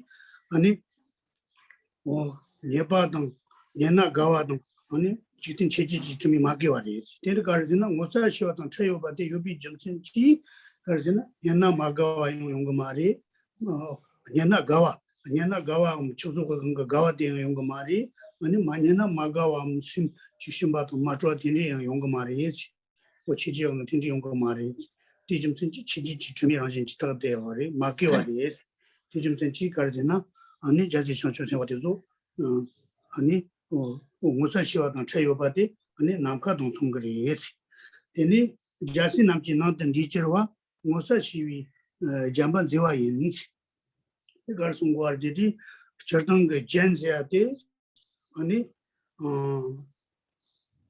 ཨ་ནི། འོ། ཉེས་པ་དང་། ཉེས་ན་དགའ་བ་དང་། ཨ་ནི་འཇིག་རྟེན་ཆོས་བརྒྱད་ཀྱི་དྲི་མས་མ་གོས་པ་རེད། དེ་འདྲ་ག་རེ་ཟེར་ན་ངོ་ཚ་ཤེས་པ་དང་འཕྲད་ཡོད་པ་དེ་ཡོད་པའི་རྒྱུ་མཚན་གྱིས་ག་རེ་ཟེར་ན་ཉེས་ན་མ་དགའ་བ་ཡང་ཡོང་གི་མ་རེད། ཨ་ཉེས་ན་དགའ་བ། ཉེས་ན་དགའ་བའམ་ཆགས་སོགས་ཀྱི་སྒང་གི་དགའ་བ་དེ་ཡང་ཡོང་གི་མ་རེད། ཨ་ནི་མ་ཉེས་ན་མ་དགའ་བའམ་སེམས་ཅིག་ཞུམ་པ་དང་མ་སྤྲོ་བ་དེ་འདྲ་ཡང་ཡོང་གི་མ་རེད། འོ་ཆོས་བརྒྱད་ཡོང་ན་དེ་འདྲ་ཡོང་གི་མ་རེད། དེའི་རྒྱུ་མཚན་གྱིས་ཆོས་བརྒྱད་ཀྱི་དྲི་མས་རང་བཞིན་གྱིས་དག་སྟེ་ཡོད་པ་རེད། མ་གོས་པ་རེད། དེའི་རྒྱུ་མཚན་གྱིས་ག་རེ་ཟེར་ན་ཨ་ནི་རྒྱལ་སྲས་བྱང་ཆུབ་སེམས་དཔའ་དེ་ཚོ་ཨ་ནི་འོ་ངོ་ཚ་ཤེས་པ་དང་འཕྲད་ཡོད་པ་དེ་ཨ་ནི་ནམ་མཁའ་དང་མཚུངས་ཀྱི་རེད། དེ་ནས་རྒྱལ་སྲས་རྣམས་ཀྱི་ནང་དུ་འདུས་གྱུར་པ་ངོ་ཚ་ཤེས་པའི་ཨ་བྱམས་པ་མཛེས་པ་ཡིན། དེ་ག་རེ་གསུང་དགོས་པ་རེད་དེ། སྤྱིར་བཏང་གི་བྱམས་ཟེར་ཡ་དེ། ཨ་ནི། ཨ་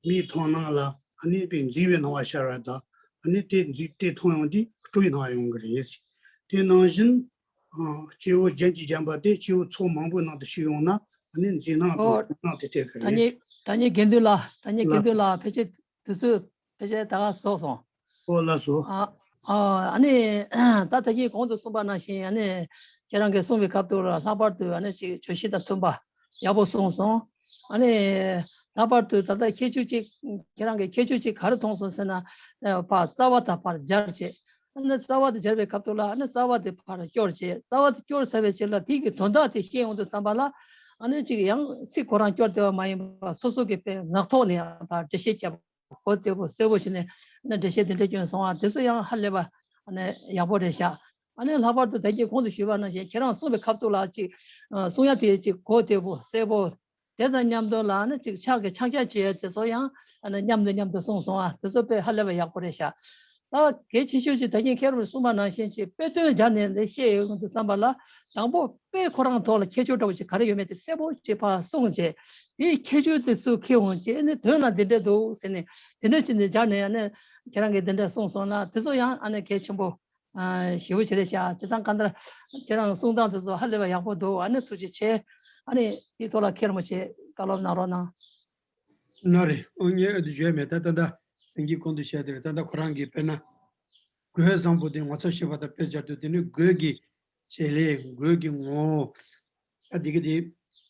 མིའི་མཐོང་སྣང་ལ་ཨ་ནི་དཔེ་མཛེས་པའི་སྣང་བ་ཤར་བ་དང་། ཨ་ནི་དེ་མཛེས་དེ་མཐོང་ཡོང་དུས་སྤྲོ་བའི་སྣང་བ་ཡོང་གི་རེད། དེ་ནང་བཞིན་ཨ་སྐྱེ་བོ་རྒྱན་གྱིས་བརྒྱན་པ་དེ་སྐྱེ་བོ་ཚོགས་མང་པོའི་ནང་དུ་ཞུགས་ཡོང་ན་ཨ་ནི་མཛེས་སྣང་དང་ཨོ། སྤྲོ་སྣང་དེ་སྟེར་གི་ད་རེད། ངས་ད་ངས་དགེ་འདུན་ལགས། ད་ངས་དགེ་ལགས་འདུན་སོ། ལགས་ཕལ་ཆེར་དུས་ཚོད་ཕལ་ཆེར་ད་ག་རྫོགས་སོང་། ཨོ་ལགས་སོ། ཨ་ཨ་ཨ་ནི་ད་ད་གིན་གོང་དུ་གསུངས་པ་ནང་བཞིན་ཨ་ནི་ཁྱེད་རང་གིས་གསུངས་པའི་སྐབས་དུ་ལྷག་པར་དུ་ཨ་ནི་ཅིག་བརྗོད་གཞི་དང་མཐུན་པ་ཡག་པོ་གསུངས་སོང་། ཨ་ནི་ལྷག་པར་དུ་ད་ལྟ་ཁྱད་ཆོས་ཅིག་ཁྱེད་རང་གིས་ཁྱད་ཆོས་ཅིག་ག་རེ་མཐོང་སོང་ཟེར་ན། ཨ་ཕར་རྩ་བ་དང་ཕར་སྦྱར་བྱས། ཨ་ནི་རྩ་བ་དེ་སྦྱར་བའི་སྐབས་དུ་ལ་ཨ་ནི་རྩ་བ་དེ་ཕར་སྐྱོར་བྱས། རྩ་བ་དེ་སྐྱོར་ཚར་བའི་རྗེས་ལ་དེ་གི་དོན་དག་དེ་ཤེས་ཡོང་དུས་ཙམ་པ་ལ་ཨ་ནི་ཅིག་ཡང་ཚིག་ཁོ་རང་སྐྱོར་བདེ་བ་མ་ཡིན་པ་སོ་སོ་གི་དཔེ་ངག་ཐོག་ནས་ཡང་ཕར་འགྲེལ་བཤད་བརྒྱབ། གོ་བདེ་པོ་གསལ་པོ་ཞིག་ནས་ཨ་ནི་འགྲེལ་བཤད་དེ་འདྲ་བསྐྱོན་སོང་བ་དེ་ཚོ་ཡང་ཧ་ལས་པ་ཨ་ནི་ཡག་པོ་རེད་ཤག་ཨ་ནི་ལྷག་པར་དུ་ད་གིན་གོང་དུ་ཞུས་པ་ནང་བཞིན་ཁྱེད་རང་གསུངས་པའི་སྐབས་དུ་ལ་ཅིག་ཨ་གསུང་ཡ་དེ་ཅིག་གོ་བདེ་པོ་གསལ་པོ། དེ་དང་མཉམ་དུ་ལ་ཨ་ནི་ཅིག་ཕྱག་གི་ཕྱག་རྒྱ་བཅས་དེ་ཚོ་ཡང་ཨ་ནི་མཉམ་དུ་མཉམ་དུ་གསུངས་སོང་བ་དེ་ཚོ་དཔེ་ཧ་ལས་པ་ཡག་པོ་རེད་ཤག་ད་གལ་ཆེ་ཤོས་ཅིག་ད་གིན་ཁྱེད་རང་གསུངས་པ་ནང་བཞིན་ཅིག་དཔེ་དོན་སྦྱར་ནས་འདི་བཤད་ཡོང་དུས་ཙམ་པ་ལ་དང་པོ་དཔེ་ཁོ་རང་ཐོག་ལ་ཁྱད་ཆོས་འདྲ་བོ་ཅིག་ག་རེ་ཡོད་མེད་དེ་གསལ་པོ་ཅིག་ཕར་གསུངས་བྱས། དེའི་ཁྱད་ཆོས་དེ་ཚུར་ཁྱེར་འོང་བྱས་ནས་དོན་ལ་འདི་འདྲ་འདུག་ཟེར་ནས་དེ་འདྲ་ཅིག་ནས་སྦྱར་ནས་ཨ་ནི་ཁྱེད་རང་གིས་འདི་འདྲ་གསུངས་སོང་ན་དེ་ཚོ་ཡང་ཨ་ནི་གལ་ཆེན་པོ་ཨ་ཞེ་པོ་ཅིག་རེད་ཤག་སྤྱིར་བཏང་གང་ལྟར་ཁྱེད་རང་གསུང་སྟངས་དེ་ཚོ་ཧ་ལས་པ་ཡག་པོ་འདུག་ཨ་ནི་ཐུགས་རྗེ་ཆེ། ཨ་ནི་དེའི་ཐོག་ལ་མཁན་རིན་པོ་ཆེ་བཀའ་སློབ་གནང་རོགས་གནང་། ན་རེ། ཨོ་ངས་ཨ་དུ་བརྗོད་མེད། ད་ད་ད་ལྷན་རྒྱས་གོང་དུ་བཤད་དེ་རེད། ད་ད་ཁོ་རང་གིས་དཔེར་ན་གོས་བཟང་པོ་དེ་ངོ་ཚ་ཤེས་པ་དང་དཔེ་སྦྱར་དུས་དེ་ནི་གོས་ཀྱི་བྱེད་ལས་གོས་ཀྱི་ངོ་བོ། ད་འདི་གི་དེ་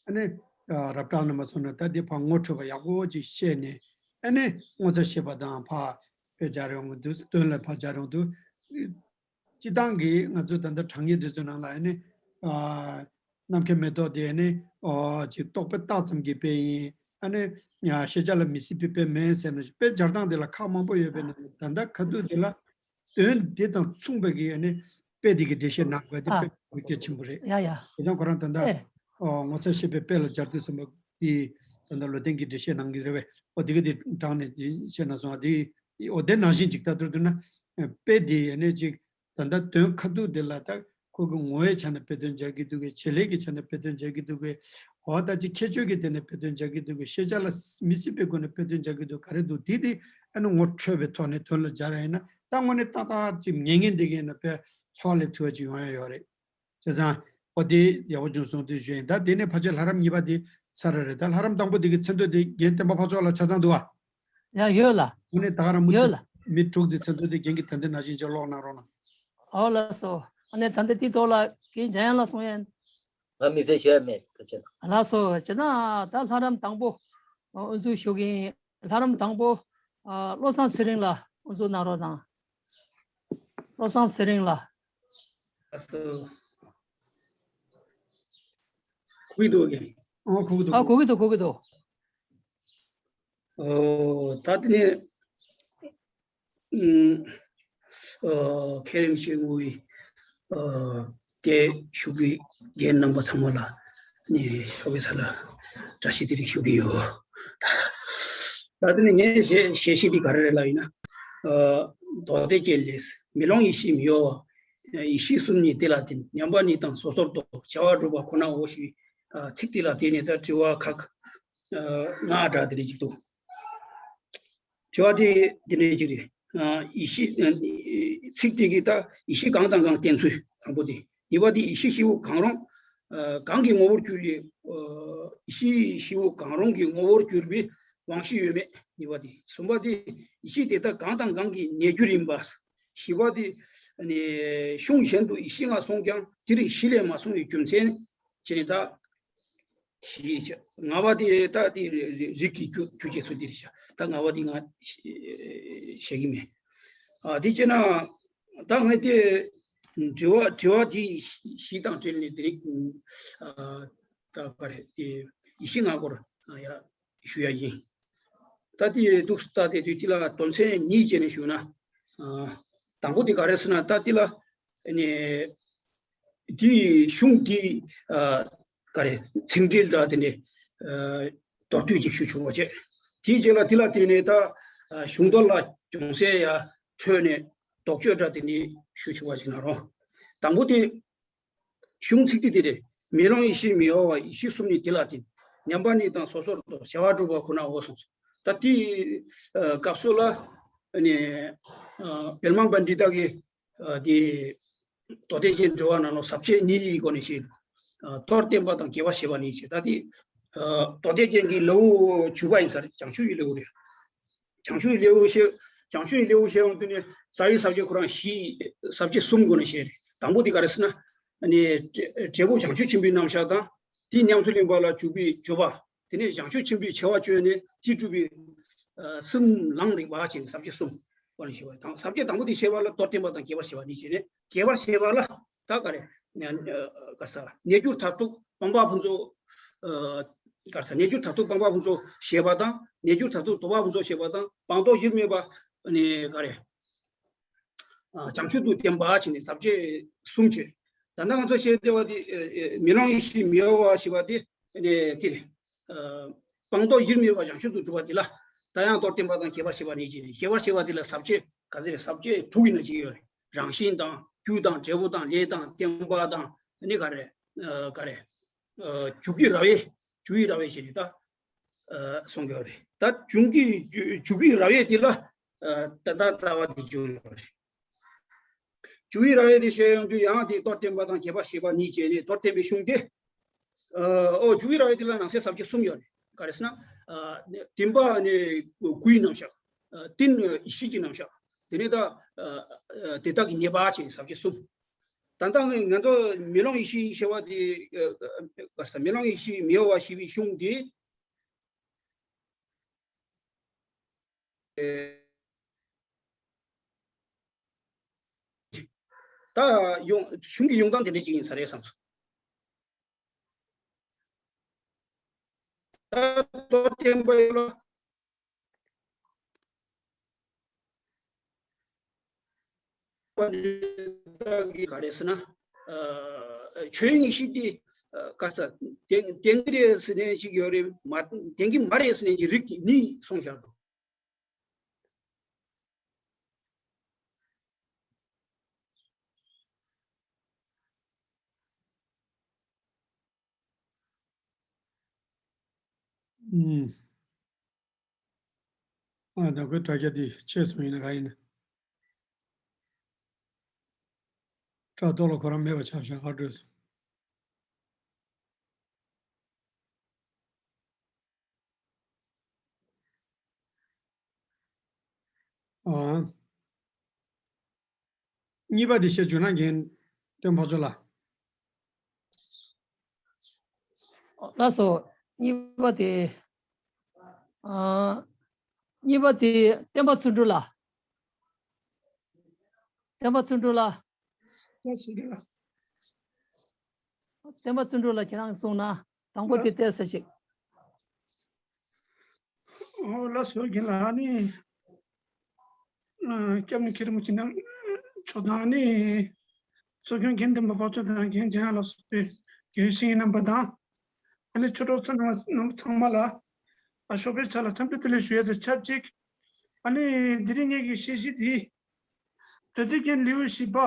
ཨ་ནི་རབ་བཀྲ་ནས་མ་སོང་ན་ད་དེ་ཕར་ངོ་འཕྲོད་པ་ཡག་པོ་ཅིག་བཤད་ནས་ཨ་ནི་ངོ་ཚ་ཤེས་པ་དང་ཕར་དཔེ་སྦྱར་ཡོང་གི་འདུག་དོན་ལ་ཕར་སྦྱར་ཡོང་འདུག་སྤྱི་བཏང་གི་ང་ཚོ་ད་ལྟ་དྲང་ངེས་དེ་ཚོའི་ནང་ལ་ཨ་ནི་ཨ་ནམ་མཁའི་མེ་ཏོག་དེ་ཨ་ནི་ཨོ་ཅིག་རྟོག་པས་བཏགས་ཙམ་གྱི་དཔེ་ཡིན། ཨ་ནི་ཤེས་བྱ་ལ་མི་སྲིད་པའི་དཔེ་མིན་ཟེར་ནས་དཔེ་སྦྱར་སྟངས་དེ་ལ་ཁག་མང་པོ་ཡོད་པས་ན་ད་ལྟ་ཁ་ཐུག་དེ་ལ་དོན་དེ་དང་མཚུངས་པའི་གི་ཨ་ནི་དཔེ་དེ་གི་འགྲེལ་བཤད་གནང་དགོས་དེ་དཔེ་གལ་ཆེན་པོ་རེད། ཡ་ཡ། དེ་ཙང་ཁོ་རང་ད་ལྟ་ཨོ་ངོ་ཚ་ཤེས་པའི་དཔེ་ལ་སྦྱར་དུས་ཙམ་པ་དེ་ད་ལྟ་ལོ་ཏན་གྱི་འགྲེལ་བཤད་གནང་གི་རེད་པས། ཨོ་དེ་གི་དེ་དྲངས་ནས་བཤད་གནང་སོང་བ་དེ་ཨོ་དེ་ནང་བཞིན་ཅིག་ད་མདོར་བསྡུ་ན་དཔེ་དེ་ཨ་ནི་ཅིག་ད་ལྟ་དོན་ཁ་ཐུག་དེ་ལ་ད་ཁོ་གི་ངོ་བོའི་ཆ་ནས་དཔེ་དོན་སྦྱར་གྱི་འདུག་གས། བྱེད་ལས་ཀྱི་ཆ་ནས་དཔེ་དོན་སྦྱར་གྱི་འདུག་གས། འོ་ད་ཅིག་ཁྱད་ཆོས་ཀྱི་ཐད་ནས་དཔེ་དོན་སྦྱར་གྱི་འདུག་གས། ཤེས་བྱ་ལ་མི་སྲིད་པའི་སྒོ་ནས་དཔེ་དོན་སྦྱར་གྱི་འདུག་ག་རེ་འདུག་དེ་དེ་ཨ་ནི་ངོ་འཕྲོད་པའི་ཐོག་ནས་དོན་ལ་སྦྱར་ཡིན་ན་ ད་དངོས་གནས་ཏག་ཏག་ཅིག་ཉན་མཁན་དེ་གས་ན་དཔེ་ཚོགས་ལས་ཐུབ་པ་ཅིག་ཡོང་ཡ་ཡོད་རེད། བྱས་ཙང་། ཨོ་དེ་ཡག་པོ་བྱུང་སོང་དེ་ཞུ་ཡིན། ད་དེ་ནས་ཕལ་ཆེར་ལྷ་རམས་གཉིས་པ་དེ་ཚར་རེད། ད་ལྷ་རམས་དང་པོ་དེ་གི་མཚན་ཐོ་དེ་རྒན་བསྟན་པ་ཕ་ཚོགས་ལ་ཆ་ཚང་འདུག་བ། ཡ་ཡོད་ལ། དངོས་གནས་ད་ག་རང་མུ་ཡོད་མཐུད་ལ། མི་དྲུག་དེ་མཚན་ཐོ་དེ་རྒན་གྱིས་ད་ལྟ་ནང་བཞིན་ཅིག་ཀློག་གནང་རོགས་གནང་། ཨོ་ལགས་སོ། ཨ་ནི་ད་ལྟ་དེའི་ཐོག་ལ་རྒན་འཇམ་དབྱངས་ལགས་གསུང་ཡ་ཡིན། ང་མི་ཚེ་ཞུ་ཡ་མེད་ད་ཅི། ལགས་སོ། བྱས་ན་ད་ལྷ་རམས་དང་པོ་དབུ་འཛུགས་ཞུ་གི་ཡིན། ལྷ་རམས་དང་པོ་ཨ་བློ་བཟང་ཚེ་རིང་ལགས་དབུ་འཛུགས་གནང་རོགས་གནང་། བློ་བཟང་ཚེ་རིང་ལགས། ཨ་སོ། གོ་གི་འདུག་གས། ཨོ་གོ་གི་འདུག་ཨ་གོ་གི་འདུག་གོ་གི་འདུག་ཨོ་ད་དེ་ནས་ཨུམ་ཨོ་མཁན་རིན་པོ་ཆེ་ངོ་བོའི་ཨོ་དེ་ཞུ་གི་རྒན་རྣམ་པ་ཚང་མ་ལ་ནི་ཤོག་གི་ས་ལ་བཀྲ་ཤིས་བདེ་ལེགས་ཞུ་གི་ཡོད། ད་དེ་ནས་ངས་བཤད་བཤད་གཞི་འདི་ག་རེ་རེད་ལབ་ཡིན་ན་ཨོ་མདོ་སྡེ་རྒྱན་ལས་མེ་ལོང་ཡེ་ཤེས་མི་གཡོ་བ། ཡེ་ཤེས་གསུམ་ཉིད་དེ་ལ་བརྟེན། ཉམས་པ་ཉིད་དང་སོ་སོར་རྟོག་བྱ་བ་གྲུབ་པ་ཁོ་ནའོ་ཞེས་པའི་ཚིག་དེ་ལ་བརྟེན་ནས་ད་དྲི་བ་ཁག་ལྔ་སྦྲགས་དེ་འདྲ་ཅིག་འདུག་དྲི་བ་དེ་དེ་འདྲ་ཅིག་རེད། ཡེ་ཤེས་ཚིག་དེ་གིས་ད་ཡེ་ཤེས་གང་དང་གང་བསྟན་ཚུལ་དང་པོ་དེ། གཉིས་པ་དེ་ཡེ་ཤེས་སྐྱེ་བོ་གང་རུང་གང་གི་ངོ་བོར་གྱུར་པའི་ཡེ་ཤེས་སྐྱེ་བོ་གང་རུང་གི་ངོ་བོར་གྱུར་པའི་དབང་ཤེས་ཡོད་མེད་གཉིས་པ་དེ། གསུམ་པ་དེ་ཡེ་ཤེས་དེ་དག་གང་དང་གང་གི་གནས་གྱུར་ཡིན་པ། བཞི་པ་དེ་ནི་གཞུང་གཞན་དུ་ཡེ་ཤེས་ལྔ་གསུངས་ཀྱང་དེ་རིགས་གཞི་ལས་མ་གསུངས་པའི་རྒྱུ་མཚན་བྱས་ནས་ད་བཞི། ལྔ་པ་དེ་ད་དེ་རིགས་ཀྱི་རྒྱུ་རྒྱུ་རྗེས་སུ་འདིར་བཞག་ད་ལྔ་པ་དེ་ང་བཤད་ཀྱི་མེད། ཨ་དེ་བྱས་ན་ད་ངས་དེ་དྲི་བ་དྲི་བ་དེ་བཞི་དང་འབྲེལ་ནས་དེ་རིགས་ཨ་ད་ག་རེ་དེ་ཡེ་ཤེས་ལྔ་སྐོར་ཡ། ཞུ་ཡ་ཡིན། ད་དེ་འདུག་ད་དེ་དུས་དེ་ལ་དོན་ཚན་གཉིས་བྱས་ནས་ཞུ་ན། ཨ་དང་པོ་དེ་ག་རེ་ཟེར་ན་ད་དེ་ལ་ནི་དེའི་གཞུང་དེ་ཨ་ག་རེ་ཚིག་འགྲེལ་འདྲ་དེ་འདྲ་ཨ་མདོར་བསྡུས་ཅིག་ཞུ་ཆོག་པ་བྱས། དེའི་རྗེས་ལ་དེ་ལ་བརྟེན་ནས་ད་ཨ་གཞུང་མདོ་ལ་ཅུང་ཟད་ཡ་འཕྲོས་ནས་དོགས་གཅོད་འདྲ་དེ་འདྲ་ཞུ་ཆོག་པ་ཞིག་གནང་རོགས། དང་པོ་དེ། གཞུང་ཚིག་དེ་དེ་རེད། མེ་ལོང་ཡེ་ཤེས་མི་གཡོ་བ། ཡེ་ཤེས་གསུམ་ནི་དེ་ལ་བརྟེན། ཉམས་པ་ཉིད་དང་སོ་སོར་རྟོག་བྱ་བ་གྲུབ་པ་ཁོ་ནའོ་གསུངས་སོ། ད་དེའི་ཨ་སྐབས་སུ་ལ་ནི་ཨ་བེལ་མང་པཎྜི་ཏ་གིས་ཨ་དེ་མདོ་སྡེ་རྒྱན་འགྲེལ་པ་ནང་ལ་ཟབ་ཆོས་གཉིས་ཀྱི་སྒོ་ནས་བཤད། ཨ་མདོར་བསྟན་པ་དང་རྒྱས་པར་བཤད་པ་གཉིས་བྱས། ད་དེ་ཨ་མདོ་སྡེ་རྒྱན་གྱི་ལེའུ་བཅུ་པ་ཡིན་ས་རེད། བྱང་ཆུབ་ཀྱི་ལེའུ་རེད། བྱང་ཆུབ་ཀྱི་ལེའུ་བཤད། བྱང་ཆུབ་ཀྱི་ལེའུ་བཤད་ཡོང་དུས་ནི་རྩ་བའི་ས་བཅད་ཁོ་རང་བཞི། ས་བཅད་གསུམ་སྒོ་ནས་བཤད་རེད། དང་པོ་དེ་ག་རེ་ཟེར་ན། ནི་འབྲས་བུ་བྱང་ཆུབ་ཆེན་པོའི་རྣམ་གཞག་དང་། དེའི་ཉམས་སུ་ལེན་པ་ལ་འཇུག་པའི་སྦྱོར་བ། དེ་ནས་བྱང་ཆུབ་ཆེན་པོའི་ཆེ་བ་བཅོས་ནས་དེས་སྒྲུབ་པའི་ཨ་སེམས་ལམ་རིམ་པ་བྱས་ནས་ས་བཅད་གསུམ་སྒོ་ནས་བཤད་པ་དང་། ས་བཅད་དང་པོ་དེ་བཤད་པ་ལ་མདོར་བསྟན་པ་དང་རྒྱས་པར་བཤད་པ་གཉིས་བྱས་ནས། རྒྱས་པར་བཤད་པ་ལ་ད་ག་རེ། ཨ་ག་ས་རྣལ་འབྱོར་མཐར་ཐུག་སྤངས་པ་ཕུན་ཚོགས། ཨ་ག་ས་རྣལ་འབྱོར་མཐར་ཐུག་སྤངས་པ་ཕུན་ཚོགས་བཤད་པ་དང་། རྣལ་འབྱོར་མཐར་ཐུག་ཐོབ་པ་ཕུན་ཚོགས་བཤད་པ་དང་། སྤངས་རྟོགས་དབྱེར་མེད་པ་ནི་ག་རེ། ཨ་བྱང་ཆུབ་ཏུ་བསྟན་པ་བྱས་ནས་ས་བཅད་གསུམ་བྱས། ད་ལྟ་ང་ཚོ་བཤད་བསྡད་པ་དེ་ཨ་ཨ་མེ་ལོང་ཡེ་ཤེས་མི་གཡོ་བ་ཞེས་པ་དེ་ནི་དེ་རེད། ཨ་སྤངས་རྟོགས་དབྱེར་མེད་པ་བྱང་ཆུབ་ཏུ་གྲུབ་པ་དེ་ལ་ད་ཡང་མདོར་བསྟན་པ་དང་རྒྱས་པར་བཤད་པ་གཉིས་བྱས། རྒྱས་པར་བཤད་པ་དེ་ལ་ས་བཅད་ག་ཚོད་རེད། ས་བཅད་དྲུག་ཡིན་ན་ཅིག་ཡོད་རེད། རང་བཞིན་དང་། རྒྱུ་དང་། འབྲས་བུ་དང་། ལས་དང་། བརྟེན་པ་དང་། ནི་ག་རེ། ཨ་ག་རེ། ཨ་འཇུག་པའི་ར་བས། འཇུག་པའི་ར་བས་ཞེས་ནི་ད་ཨ་གསུང་གི་ཡོད་རེད། ད་འཇུག་གི་འཇུག་པའི་ར་བས་དེ་ལ་ཨ་ད་ད་ལྟ་བ་དེ་འཇུག་ཡོད་རེད། འཇུག་པའི་ར་བས་དེ་བཤད་ཡོང་དུས་ཡང་དེ་མདོར་བསྟན་པ་དང་རྒྱས་པར་བཤད་པ་གཉིས་བྱས་ནས་མདོར་བསྟན་པའི་གཞུང་དེ། ཨོ་འཇུག་པའི་ར་བས་དེ་ལ་ནང་གསེས་ས་བཅད་གསུམ་ཡོད་རེད། ག་རེ་ཟེར་ན། ཨ་བདེན་པ་ནི་སྐུའི་རྣམ་གཞག་ཨ་རྟེན་ཡེ་ཤེས་ཀྱི་རྣམ་གཞག་དེ་ནས་ད་ཨ་ཨ་དེ་དག་གི་ཉེས་པ་བྱས་ནས་ས་བཅད་གསུམ། ད་ལྟ་ང་ང་ཚོ་མེ་ལོང་ཡེ་ཤེས་ཞེས་པ་དེ་ཨ་ཨ་ག་རེ་ཟེར། མེ་ལོང་ཡེ་ཤེས་མི་གཡོ་བ་ཞེས་པའི་གཞུང་དེ། ད་ཡོང་གཞུང་གི་ཡོང་སྟངས་དེ་འདྲ་ཅིག་ཡིན་ས་རེད་བསམ་སོང་། ད་མདོར་བསྟན་པ་ཡོད་ལ། ག་རེ་ཟེར་ན། ཨ་ཆོས་ཉིད་ཤེས་དེ་ཨ་ག་ས་བདེན་བདེན་གྱི་རེད་ཟེར་ནས་ཅིག་ཡོད་རེད། མ་བདེན་གྱི་མ་རེད་ཟེར་ནས་ཀྱི་རིགས་ཀྱི་གཉིས་གསུངས་བཞག་འདུག་ཨུམ། ཨ་ད་ཁོའི་དྲ་རྒྱ་འདི་ཆད་སོང་ཡིན་ན་ག་ཡིན་ན། ཀ་ཏོག་ལ་ཁོ་རང་མེད་པ་ཆགས་ཤག་ཨ་འགྲོས། ཨ། གཉིས་པ་དེ་བཤད་བཅུག་ན་རྒན་སྟོན་ཕོ་ཚོ་ལ། ལགས་སོ། གཉིས་པ་དེ། ཨ། གཉིས་པ་དེ་སྟོན་པ་ཚུལ་ཁྲིམས་ལ། སྟོན་པ་ཚུལ་ཁྲིམས་ལ། ལགས་སོ་རྒན་ལགས། སྟོན་པ་བརྩོན་འགྲུས་ལགས་ཁྱེད་རང་གསུངས་ན་དང་པོ་དེ་ལགས། བལྟས་ས་ཞིག་ཨོ་ལགས་སོ་རྒན་ལགས། ཨ་ནི། ཨ། སྐྱབས་གནས་མཁན་རིན་པོ་ཆེ་རྣམ་མཆོག་དང་ཨ་ནི། གཙོ་སྐྱོང་དགེ་འདུན་པ་དཔལ་འབྱོར་དང་རྒན་འཇམ་དབྱངས་ལགས་སོགས་པའི་དགེ་བའི་བཤེས་གཉེན་རྣམ་པ་དང་། ཨ་ནི་ཆོས་གྲོགས་ཚང་མ་ཚང་མ་ལ། ཨ། ཞོགས་པའི་ཆ་ལ་འཚམས་འདྲི་བདེ་ལེགས་ཞུ་ཡ་དང་ཆབས་ཅིག་ཨ་ནི་དེ་རིང་ངེད་ཀྱི་བཤད་གཞི་འདི། མདོ་སྡེ་རྒྱན་ལེའུ་བཞི་པ།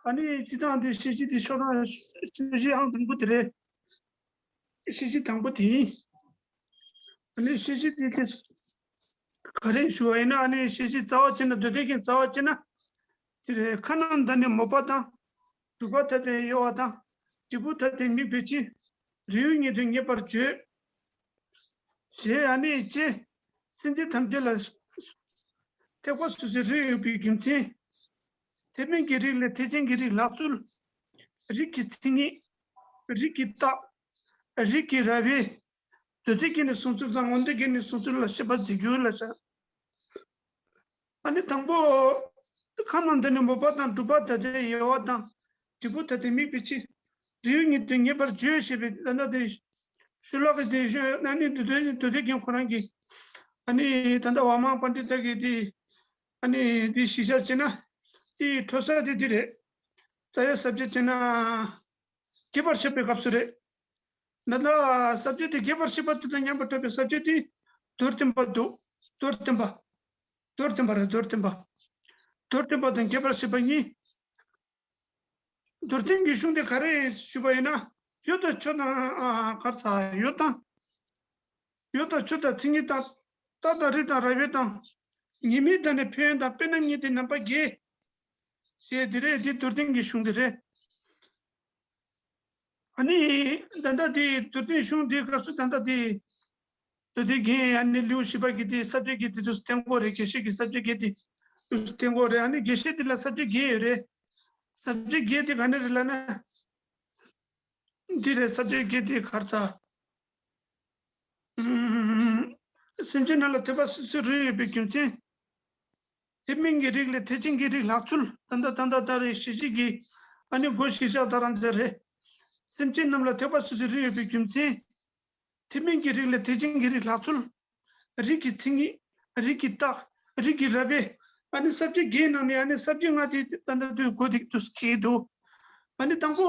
ཨ་ནི་སྤྱིར་བཏང་འདི་བཤད་གཞི་འདི་ཤོག་གྲངས་བཤད་གཞི་ཨང་དང་པོ་དེ་རེད། བཤད་གཞི་དང་པོ་དེ་ཡིན། ཨ་ནི་བཤད་གཞི་འདི་དེ་ག་རེ་ཞུ་བ་ཡིན་ན། ཨ་ནི་བཤད་གཞི་རྩ་བ་བྱས་ན། མདོ་སྡེ་རྒྱན་རྩ་བ་བྱས་ན། དེ་རེད། ཁམས་རྣམས་བདག་ནི་མོས་པ་དང་། སྒྲུབ་པ་མཐའ་དག་གཡོ་བ་དང་། འབྲས་བུ་མཐའ་དག་དམིགས་པའི་ཕྱིར། རིགས་དབྱེ་ཉིད་དུ་ངེས་པར་བརྗོད། ཞེས་ཨ་ནི་ཅེས་སེམས་ཅན་ཐམས་ཅད་ལ་ཐེག་པ་སོ་སོའི་རིགས་ཡོད་པའི་རྒྱུ་མཚན། ཐེག་དམན་གྱི་རིགས་ལས་ཐེག་ཆེན་གྱི་རིགས་ལྷག་ཚུལ། རིགས་ཀྱི་མཚན་ཉིད། རིགས་ཀྱི་རྟགས། རིགས་ཀྱི་རབ་དབྱེ། མདོ་སྡེ་རྒྱན་ནས་གསུངས་ཚུལ་དང་། མངོན་བརྗོད་རྒྱན་ནས་གསུངས་ཚུལ་ལ་བཤད་པ་མཛད་རྒྱུ་ལ་བྱ། ཨ་ནི་དང་པོ། ཁམས་རྣམས་བདག་ནི་མོས་པ་དང་། སྒྲུབ་པ་མཐའ་དག་གཡོ་བ་དང་། འབྲས་བུ་མཐའ་དག་དམིགས་པའི་ཕྱིར། རིགས་དབྱེ་ཉིད་དུ་ངེས་པར་བརྗོད་ཞེས་པའི་ད་ལྟ་དེ་ཞུ་ལག་གི་དེ་ཞུ་ན་ནི། མདོ་སྡེ་མདོ་སྡེ་རྒྱན་ཁོ་རང་གི་ཨ་ནི་ད་ལྟ་ཝ་མ་པཎྜི་ཏ་གི་དེ་ཨ་ནི་དེ་གཞི་བཞག་བྱས་ན་དེ་འཕྲོ་ས་དེ་དེ་རེད། རྩ་བའི་ས་བཅད་བྱས་ན་རྒྱས་པར་བཤད་པའི་སྐབས་སུ་རེད། ད་ལྟ་ས་བཅད་དེ་རྒྱས་པར་བཤད་པ་དེ་དང་མཉམ་པར་འགྲོ་བའི་ས་བཅད་དེ་མདོར་བསྟན་པ་འདུག་མདོར་བསྟན་པ། མདོར་བསྟན་པ་རེད། མདོར་བསྟན་པ། མདོར་བསྟན་པ་དང་རྒྱས་པར་བཤད་པ་གཉིས། མདོར་བསྟན་གྱི་གཞུང་དེ་ག་རེ་ཞུས་པ་ཡིན་ན། ཡུལ་དང་ཕྱོགས་དང་། ཨ། ག་རེ་ཟེར། ཡུལ་དང་། ཡུལ་དང་ཕྱོགས་དང་མཚན་ཉིད་དང་། རྟགས་དང་རིགས་དང་རབ་དབྱེ་དང་། ཉེས་དམིགས་དང་ནི་ཕན་ཡོན་དང་། དཔེ་རྣམ་གཉིས་ཏེ་རྣམ་པ་བརྒྱད། ཞེས་དེ་རེད། འདི་མདོར་བསྟན་གྱི་གཞུང་དེ་རེད། ཨ་ནི་ད་ལྟ་དེ་མདོར་བསྟན་གཞུང་དེའི་སྐབས་སུ་ད་ལྟ་དེ་མདོ་སྡེ་རྒྱན། ཨ་ནི་ལེའུ་བཞི་པ་གི་དེ་ས་བཅད་བརྒྱད་དེ་དུས་བསྟན་གྱི་རེད། དགེ་བཤེས་ཀྱི་ས་བཅད་བརྒྱད་དེ་དུས་བསྟན་གྱི་རེད། ཨ་ནི་དགེ་བཤེས་དེ་ལ་ས་བཅད་བརྒྱད་ཡོད་རེད། ས་བཅད་བརྒྱད་དེ་ག་ནས་རེད་ལབ་ན། འདི་རེད། ས་བཅད་བརྒྱད་དེ་ག་རེ་ཟེར། ཨུམ། སེམས་ཅན་རྣམས་ལ་ཐེག་པ་སོ་སོའི་རིགས་ཡོད་པའི་རྒྱུ་མཚན། ཐེག་དམན་གྱི་རིགས་ལས་ཐེག་ཆེན་གྱི་རིགས་ལྷག་ཚུལ། ད་ལྟ་ད་ལྟ་ད་རེས་ཞེས་བྱ་གི་ཨ་ནི་གོ་ཞིག་བཞག་ད་རང་ཚོ་རེད། སེམས་ཅན་རྣམས་ལ་ཐེག་པ་སོ་སོའི་རིགས་ཡོད་པའི་རྒྱུ་མཚན། ཐེག་དམན་གྱི་རིགས་ལས་ཐེག་ཆེན་གྱི་རིགས་ལྷག་ཚུལ། རིགས་ཀྱི་མཚན་ཉིད། རིགས་ཀྱི་རྟགས། རིགས་ཀྱི་རབ་དབྱེ། ཨ་ནི་ས་བཅད་བརྒྱད་ནང་ནས་ཨ་ནི་ས་བཅད་ལྔ་དེ་ད་ལྟ་དུས་གོ་དེ་དུས་ཁེལ་འདུག་ཨ་ནི་དང་པོ།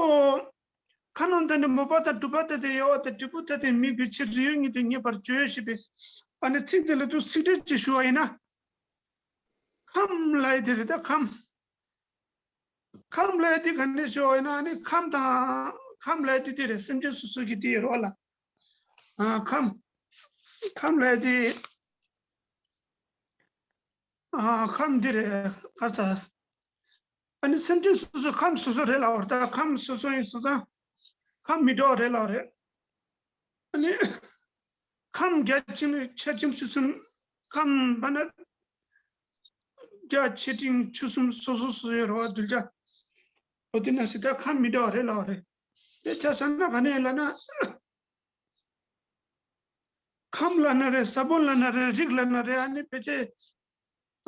ཁམས་རྣམས་བདག་ནི་མོས་པ་དང་། སྒྲུབ་པ་མཐའ་དག་གཡོ་བ་དང་། འབྲས་བུ་མཐའ་དག་དམིགས་པའི་ཕྱིར། རིགས་དབྱེ་ཉིད་དུ་ངེས་པར་བརྗོད་ཞེས་པའི་ཨ་ནི་ཚིག་དེ་ལ་དུ་ཚིག་འགྲེལ་ཅིག་ཞུ་བ་ཡིན་ན། ཁམས་ལབ་ཡ་དེ་རེད་ད། ཁམས། ཁམས་ལབ་ཡ་དེ་ག་ནས་ཞུ་བ་ཡིན་ན། ཨ་ནི་ཁམས་དང་། ཁམས་ལབ་ཡ་དེ་དེ་རེད། སེམས་ཅན་སོ་སོ་གི་དེ་ཡོད་རེད་བ་ལ། ཨ། ཁམས། ཁམས་ལབ་ཡ་དེ། ཨ། ཁམས་འདི་རེད། ག་རེ་ཟེར། ཨ་ནི་སེམས་ཅན་སོ་སོ་ཁམས་སོ་སོ་རེད་ལབ་པ་རེད། ད་ཁམས་སོ་སོ་ཡིན་སོང་ཙང་ཁམས་མི་འདྲ་བ་རེད་ལབ་པ་རེད། ཨ་ནི་ཁམས་རྒྱ་ཆེན་ཆ་ཆེན་ཆུང་གསུམ། ཁམས་བ་ན་རྒྱ་ཆེ་འབྲིང་ཆུང་གསུམ་སོ་སོ་སོ་སོ་ཡོད་རེད་བ། གདུལ་བྱ། འོ་དེ་ནང་བཞིན་ད་ཁམས་མི་འདྲ་བ་རེད་ལབ་པ་རེད། དེ་ཆ་བཞག་ན་ག་ནས་ལབ་ན། ཁམས་ལབ་ན་རེད། ས་བོན་ལབ་ན་རེད། རིགས་ལབ་ན་རེད། ཨ་ནི་ཕལ་ཆེར།